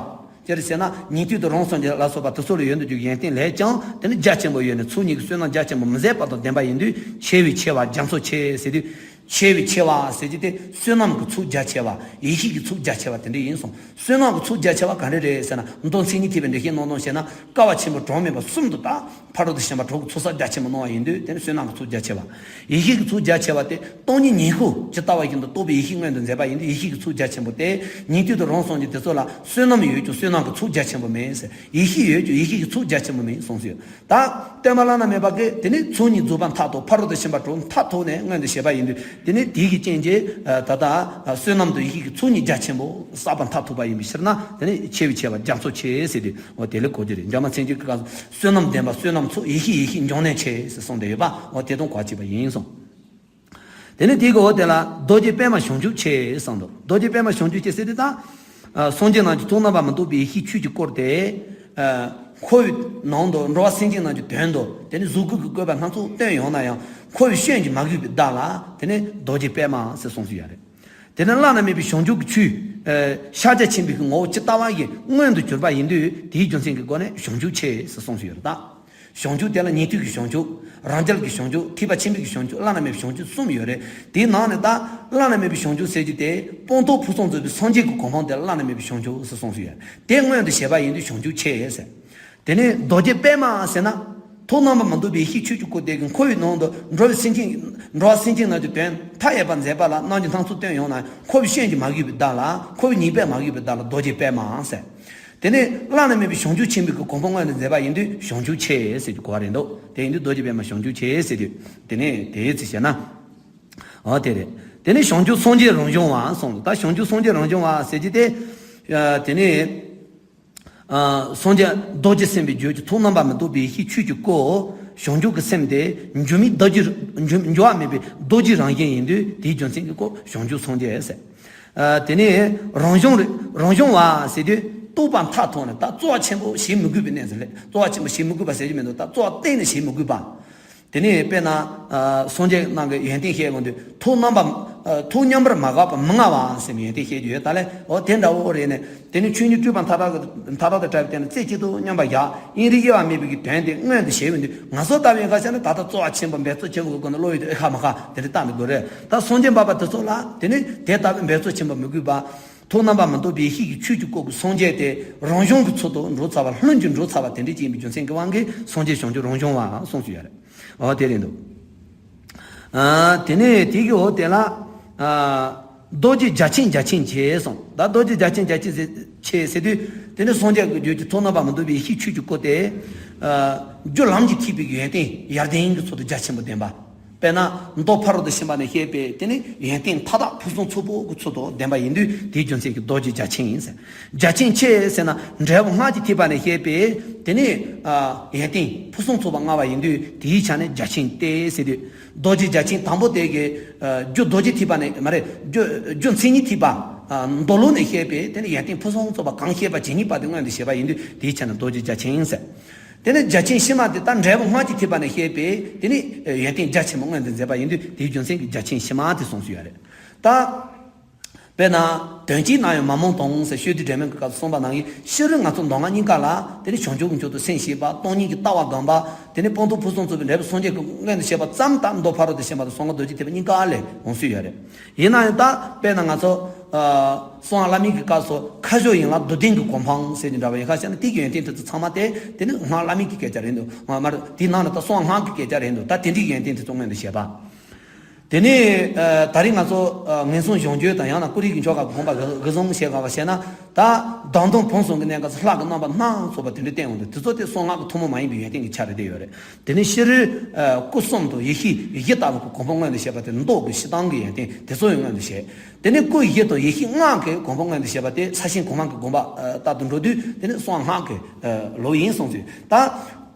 ཅི་རེད་ཟེར་ན། ཉན་ཐོས་དང་རང་སངས་རྒྱས་ལ་སོགས་པ་དེ་ཚོ་ལ་ཡོད་འདུག་རྒྱུ་ཡོན་ཏན་ལས་ཀྱང་དེ་ནི་རྒྱ་ཆེན་པོ་ཡོད་ནས། ཚོགས་གཉིས་ཀྱི་བསོད་ནམས་རྒྱ་ཆེན་པོ་མི་ཟད་པ་དང་ལྡན་པ་ཡིན་དུས། ཆེ་བའི་ཆེ་བ་རྒྱ་མཚོ་ཆེ་ཟེར་དུས། ཆེ་བའི་ཆེ་བ་ཟེར་གྱི་དེ་བསོད་ནམས་ཀྱི་ཚོགས་རྒྱ་ཆེ་བ། ཡེ་ཤེས་ཀྱི་ཚོགས་རྒྱ་ཆེ་བ་དེ་འདྲ་ཡིན་གསུངས། བསོད་ནམས་ཀྱི་ཚོགས་རྒྱ་ཆེ་བ་ག་འདྲ་རེད་ཟེར་ན། མདོ་མཚན་ཉིད་ཐེག་པའི་འགྲེལ་བཤད་ནང་དུ་བྱས་ན། དཀའ་བ་ཆེན་པོ་གྲངས་མེད་པ་གསུམ་དུ་བརྟག་ཕ་རོལ་ཏུ་ཕྱིན་པ་དྲུག་གི་ཚོགས་བསགས་རྒྱ་ཆེན་པོ་གནང་བ་ཡིན་དུས། དེ་ནི་བསོད་ནམས་ཀྱི་ཚོགས་རྒྱ་ཆེ་བ། ཡེ་ཤེས་ཀྱི་ཚོགས་རྒྱ་ཆེ་བ་དེ་སྟོང་ཉིད་ཉིད་ཤོས་ཇི་ལྟ་བ་བཞིན་དུ་རྟོགས་པའི་ཡེ་ཤེས་མངོན་དུ་མཛད་པ་ཡིན་དུས། ཡེ་ཤེས་ཀྱི་ཚོགས་རྒྱ་ཆེན་པོ་སྟེ། ཉན་ཐོས་དང་རང་སངས་རྒྱས་དེ་ཚོ་ལ་བསོད་ནམས་ཡོད་ཀྱང་བསོད་ནམས་ཀྱི་ཚོགས་རྒྱ་ཆེན་པོ་མེད་ཟེར། ཡེ་ཤེས་ཡོད་ཀྱང་ཡེ་ཤེས་ཀྱི་ཚོགས་རྒྱ་ཆེན་པོ་མེད་གསུངས་སོ། ད་སྟོན་པ་བླ་ན་མེད་པ་གིས་དེ་ནི་ཚོགས་གཉིས་རྫོགས་པ་མཐར་ཐུག་ཕ་རོལ་ཏུ་ཕྱིན་པ་དྲུག་མཐར་ཐུག་ནས་མངོན་དུ་བྱས་པ་ཡིན་དུས། དེ་ནི་དེའི་གི་རྐྱེན་གྱིས་ད་ལྟ་བསོད་ནམས་དང་ཡེ་ཤེས་ཀྱི་ཚོགས་གཉིས་རྒྱ་ཆེན་པོ་བསགས་པ་མཐར་ཐུག་པ་ཡིན་པའི་ཕྱིར་ན། དེ་ནི་ཆེ་བའི་ཆེ་བ་རྒྱ་མཚོ་ཆེ་ཟེར་དུས། འོ་དེ་ལས་གོ་རྒྱུ་རེད། འཇམ་དབྱངས་མཚན་བརྗོད་ཀྱི་སྐབས་སུ་བསོད་ནམས་ལྡན་པ་བསོད་ནམས་ཚོགས། ཡེ་ཤེས་ཡེ་ཤེས་འབྱུང་གནས་ཆེ་ཟེར་གསུངས་ཏེ་ཡོད་པ། འོ་དེ་དང་གོ་བ་གཅིག་པ་ཡིན་གསུངས། དེ་ནས་དེའི་གི་འོ་དེ་ལ་རྡོ་རྗེ་པད་མ་བྱང་ཆུབ་ཆེ་གསུངས་འདུག་རྡོ་རྗེ་པད་མ་བྱང་ཆུབ་ཆེ་ཟེར་དུས་ད། ཨ་སངས་རྒྱས་རྣམས་ཀྱི་ཐུགས་རྣམ་པར་མི་རྟོག་པའི་ཡེ་ཤེས་ཆོས་ཀྱིས་བསྐོར་ཏེ། ཨ་འཁོར་བའི་ནང་དུ་འགྲོ་བ་སེམས་ཅན་རྣམས་ཀྱི་དོན་དུ། དེ་ནི་གཟུགས་སྐུ་གི་བཀོད་པ་སྣ་ཚོགས་སྟོན་ཡོང་ན་ཡང་། འཁོར་བའི་སྐྱོན་གྱིས་མ་གོས་པའི་བདག་ལ་དེ་ནི་རྡོ་རྗེ་པད་མ་ཟེར་གསུངས་སུ་ཡོད་རེད། དེ་ནི་བླ་ན་མེད་པའི་བྱང་ཆུབ་ཀྱི་ཆོས། ཨ་ཕྱག་རྒྱ་ཆེན་པོའི་གི་ངོ་བོ་ཇི་ལྟ་བ་བཞིན་མངོན་དུ་གྱུར་པ་ཡིན་དུས། དེའི་རྒྱུ་མཚན་གྱི་སྒོ་ནས་བྱང་ཆུབ་ཆེ་ཟེར་གསུངས་སུ་ཡོད་རེད་ད། བྱང་ཆུབ་དེ་ལ་ཉན་ཐོས་ཀྱི་བྱང་ཆུབ། རང་རྒྱལ་གྱི་བྱང་ཆུབ། ཐེག་པ་ཆེན་པོའི་གི་བྱང་ཆུབ། བླ་ན་མེད་པའི་བྱང་ཆུབ་གསུམ་ཡོད་རེད། དེའི་ནང་ནས་ད་བླ་ན་མེད་པའི་བྱང་ཆུབ་ཟེར་རྒྱུ་དེ་སྤངས་རྟོགས་ཕུན་སུམ་ཚོགས་པའི་སངས་རྒྱས་ཀྱི་གོ་འཕང་དེ་བླ་ན་མེད་པའི་བྱང་ཆུབ་ཟེར་གསུངས་སུ་ཡོད། དེ་མངོན་དུ་བྱས་པ་ཡིན་དུས་བྱང་ཆུབ་ཆེ་ཟེར། དེ་ནས་རྡོ་རྗེ་པད་མ་ཟེར་ན། ཐུགས་རྣམ་པར་མི་རྟོག་པའི་ཡེ་ཤེས་ཆོས་ཀྱིས་བསྐོར་ཏེ་གི་འཁོར་བའི་ནང་དུ་འགྲོ་བའི་སེམས་ཅན། འགྲོ་བ་སེམས་ཅན་རྣམས་ཀྱི་དོན་མཐའ་ཡས་པར་མཛད་པ་ལ་རྣམ་འགྱུར་སྣ་ཚོགས་སྟོན་ཡོང་ན། འཁོར་བའི་སྐྱོན་གྱིས་མ་གོས་པའི་བདག་ལ། འཁོར་བའི་ཉེས་པས་མ་གོས་པའི་བདག་ལ་རྡོ་རྗེ་པད་མ་ཟེར། དེ་ནས་བླ་ན་མེད་པའི་བྱང་ཆུབ་ཆེན་པོའི་གི་གོ་འཕང་མངོན་དུ་མཛད་པ་ཡིན་དུས་བྱང་ཆུབ་ཆེ་ཟེར་གྱི་གོ་བ་རེད་འདུག་དེ་ཡིན་དུས་རྡོ་རྗེ་པད་མ་བྱང་ཆུབ་ཆེ་ཟེར་དུས། དེ་ནས་དེའི་ཚེ་བྱས་ན། འོ་དེ་རེད། དེ་ནས་བྱང་ཆུབ་སངས་རྒྱས་རང་བྱུང་བ་གསུངས་འདུག་ད་བྱང་ཆུབ་སངས་རྒྱས་རང་བྱུང་བ་ཟེར་གྱི་དེ། ཨ་དེ་ནས། ཨ་སངས་རྒྱས་རྡོ་རྗེ་སེམས་དཔའི་རྒྱུད་ཀྱི་ཐུགས་རྣམ་པར་མི་རྟོག་པའི་ཡེ་ཤེས་ཆོས་ཀྱིས་བསྐོར། བྱང་ཆུབ་ཀྱི་སེམས་དེ་འགྱུར་མེད་རྡོ་རྗེ། འགྱུར་འགྱུར་བ་མེད་པའི་རྡོ་རྗེ་རང་བཞིན་ཡིན་དུས་དེའི་རྒྱུ་མཚན་གྱིས་བསྐོར་བྱང་ཆུབ་སངས་རྒྱས་ཟེར། ཨ་དེ་ནས་རང་བྱུང་རེད། རང་བྱུང་བ་ཟེར་དུས་རྟོགས་པ་མཐའ་ཐོག་ནས་ད་རྩོལ་བ་ཆེན་པོ་བྱེད་མི་དགོས་པའི་གནས་སུ་སླེབས། རྩོལ་བ་ཆེན་པོ་བྱེད་མི་དགོས་པ་ཟེར་གྱི་མི་འདུག་ད་རྩོལ་བ་གཏན་ནས་བྱེད་མི་དགོས་པ། དེ་ནས་དཔེར་ན། ཨ་སངས་རྒྱས་རྣམས་ཀྱི་ཡོན་ཏན་བཤད་དགོས་དུས་ཐུགས་རྣམ་པ། ཨ་ཐུགས་མཉམ་པར་མ་འགགས་པ་མི་མངའ་བ་ཟེར་བའི་ཡོན་ཏན་བཤད་རྒྱུ་ཡོད། ད་ལས་འོ་དེ་འདྲ་བོ་རེད་ནས། དེ་ནས་ཆོས་ཉིད་སྤྲོས་པ་མཐའ་དག་གི་མཐའ་དག་དང་བྲལ་བའི་སྟེང་ན་རྩེ་གཅིག་ཏུ་མཉམ་པར་བཞག་དབྱིངས་རིག་དབྱེ་བ་མེད་པའི་གི་དོན་དེ་མངོན་དུ་བྱས་པ་ཡིན་དུས། ང་ཚོ་ལྟ་བུའི་ཁ་ཤས་ནི་ད་ལྟ་རྩོལ་བ་ཆེན་པོ་འབད་རྩོལ་ཆེན་པོ་གི་སྒོ་ནས་བློ་ཡུལ་དུ་ཨེ་ཁ་མ་ཁ་དེ་འདྲ་བཏང་ནས་དགོས་རེད། ད་སངས་རྒྱས་འབད་པ་དེ་ཚོ་ལ་དེ་ནི་དེ་ལྟ་བུའི་འབད་རྩོལ་ཆེན་པོ་མི་དགོས་པ། ཐུགས་རྣམ་པར་མི་རྟོག་པའི་ཡེ་ཤེས་ཀྱི་ཆོས་ཀྱིས་བསྐོར་བའི་སངས་རྒྱས་དེ་རང་བྱུང་གི་ཚུལ་དུ་འགྲོ་ཚར་བ། ལྷུན་གྱིས་འགྲོ་ཚར་བ་དེ་འདྲ་ཅིག་ཡིན་པའི་རྒྱུ་མཚན་གྱི་དབང་གིས་སངས་རྒྱས་བྱང་ཆུབ་རང་བྱུང་བ་གསུངས་སུ་ཡོད་རེད། འོ་དེ་རེད་འདུག་ཨ་དེ་ནས་དེ་གི་འོ་དེ་ལ། ཨ་རྡོ་རྗེ་རྒྱ་ཆེན་རྒྱ་ཆེན་ཆེ་གསུངས། ད་རྡོ་རྗེ་རྒྱ་ཆེན་རྒྱ་ཆེན་ཟེར་ཆེ་ཟེར་དུས། དེ་ནི་སངས་རྒྱས་ཀྱི་རྒྱུད་ཀྱི་ཐུགས་རྣམ་པར་མི་རྟོག་པའི་ཡེ་ཤེས་ཆོས་ཀྱིས་བསྐོར་ཏེ། ཨ་རྒྱུ་ལམ་གྱི་ཐེག་པའི་ཡོན་ཏན་ཡར་ལྡན་གྱི་ཚུལ་དུ་རྒྱ་ཆེན་པོ་ལྡན་པ། དཔེར་ན་མདོ་ཕ་རོལ་ཏུ་ཕྱིན་པ་ནས་བཤད་པའི་དེ་ནི་ཡོན་ཏན་མཐའ་དག་ཕུན་སུམ་ཚོགས་པོ་གི་ཚུལ་དུ་ལྡན་པ་ཡིན་དུས་དེའི་རྒྱུ་མཚན་གྱིས་རྡོ་རྗེ་རྒྱ་ཆེན་ཡིན་ཟེར། རྒྱ་ཆེན་ཆེ་ཟེར་ན་འབྲས་བུ་སྔགས་ཀྱི་ཐེག་པ་ནས་བཤད་པའི་དེ་ནི་ཨ་ཡོན་ཏན་ཕུན་སུམ་ཚོགས་པ་མངའ་བ་ཡིན་དུས་དེའི་ཆ་ནས་རྒྱ་ཆེན་ཏེ་ཟེར་དུས། རྡོ་རྗེ་རྒྱ་ཆེན་དང་པོ་དེ་གི་ཨ་རྒྱུ་རྡོ་རྗེ་ཐེག་པ་ནས་མ་རེད། རྒྱུ་རྒྱུ་མཚན་ཉིད་ཐེག་པ། ཨ་མདོ་ལུགས་ནས་བཤད་པའི་དེ་ནི་ཡོན་ཏན་ཕུན་སུམ་ཚོགས་པ་གང་བཤད་པ་ཇི་སྙེད་པ་དེ་མངོན་དུ་བྱས་པ་ཡིན་དུས་དེའི་ཆ་ནས་རྡོ་རྗེ་རྒྱ་ཆེན་ཟེར། དེ་ནས་རྒྱ་ཆེན་ཕྱི་མ་དེ་ད་འབྲས་བུ་སྔགས་ཀྱི་ཐེག་པ་ནས་བཤད་པའི་དེ་ནི་ཡོན་ཏན་རྒྱ་ཆེན་པོ་མངོན་དུ་མཛད་པ་ཡིན་དུས་དེའི་རྒྱུ་མཚན་གྱིས་རྒྱ་ཆེན་ཕྱི་མ་དེ་གསུངས་སུ་ཡོད་རེད། ད། དཔེར་ན། དོན་གཅིག་ན་ཡང་མ་རྨོངས་དང་ཟེར་ཤོད་དུས་སྒྲོན་མེ་གི་སྐབས་སུ་གསུངས་པ་ནང་བཞིན་ཕྱི་རོལ་ང་ཚོ་མདོ་སྔགས་གཉིས་ཀ་ལ་དེ་ནི་བྱང་ཆུབ་ཀྱི་མཆོག་ཏུ་སེམས་བསྐྱེད་པ། སྟོང་ཉིད་ཀྱི་ལྟ་བ་སྒོམ་པ། དེ་ནི་སྤངས་རྟོགས་ཕུན་སུམ་ཚོགས་པའི་འབྲས་བུ་སངས་རྒྱས་ཀྱི་མངོན་དུ་བྱེད་པ་ཙམ་ལྟར་མདོ་ཕ་རོལ་ཏུ་ཕྱིན་པ་དང་གསང་སྔགས་རྡོ་རྗེ་ཐེག་པ་གཉིས་ཀ་ལས་འོང་སྲོལ་ཡོད་རེད། ཡིན་ན་ཡང་ད་དཔེར་ན་ང་ཚོ། ཨ་གསང་སྔགས་བླ་མེད་ཀྱི་སྐབས་སུ་ཁ་སྦྱོར་ཡན་ལག་བསྡུ་ལྡན་གྱི་གོ་འཕང་ཟེར་གྱི་འདྲ་བ་ཡིན་ཁ་ཤས་ན་དེ་གི་ཡོན་ཏན་དེ་ཚོ་ཚང་མ་དེ་དེ་ནི་སྔགས་བླ་མེད་ཀྱི་སྐད་ཆ་རེད་འདུག་མ་མར་དེའི་ནང་ལ་ད་གསང་སྔགས་ཀྱི་སྐད་ཆ་རེད་འདུག་ད་དེ་འདྲའི་ཡོན་ཏན་དེ་ཚོ་མངོན་དུ་བྱེད་པ། དེ་ནས་ཨ་ད་རེས་ང་ཚོ་ཨ་ངན་སོང་གཞོམ་བྱེད་དང་ཡང་ན་ཀུན་རིག་གི་མཆོག་ག་གོམས་པ་ག་ག་བཟུང་བྱེད་ག་བ་བྱས་ན། ད་བདག་མདུན་ཕུན་སུམ་གྱི་གནས་སྐབས་སུ་ལྷ་གི་རྣམ་པ་སྣ་ཚོགས་པ་དེ་འདྲ་བསྟན་འོང་དུས་དེ་ཚོ་དེ་གསང་སྔགས་ཀྱི་ཐུན་མོང་མ་ཡིན་པའི་ཡོན་ཏན་གྱི་ཆ་རེ་དེ་ཡོད་རེད། དེ་ནས་ཕྱི་རོལ་ཨ་སྐུ་གསུམ་དང་ཡེ་ཤེས་བཞི་ལྟ་བུ་གི་གོ་འཕང་མངོན་དུ་བྱེད་པ་དེ་མདོ་གི་སྤྱིར་བཏང་གི་ཡོན་ཏན་དེ་ཚོ་ཡང་མངོན་དུ་བྱེད། དེ་ནས་སྐུ་བཞི་དང་ཡེ་ཤེས་ལྔ་གི་གོ་འཕང་མངོན་དུ་བྱེད་པ་དེ་ས་ཞིང་གོང་མ་གི་དགོངས་པ་ཨ་ལྟར་དུ་འགྲོ་དུས་དེ་ནི་གསང་སྔགས་ཀྱི་ཨ་ལུགས་ཡིན་གསུངས་ཚུལ་ད།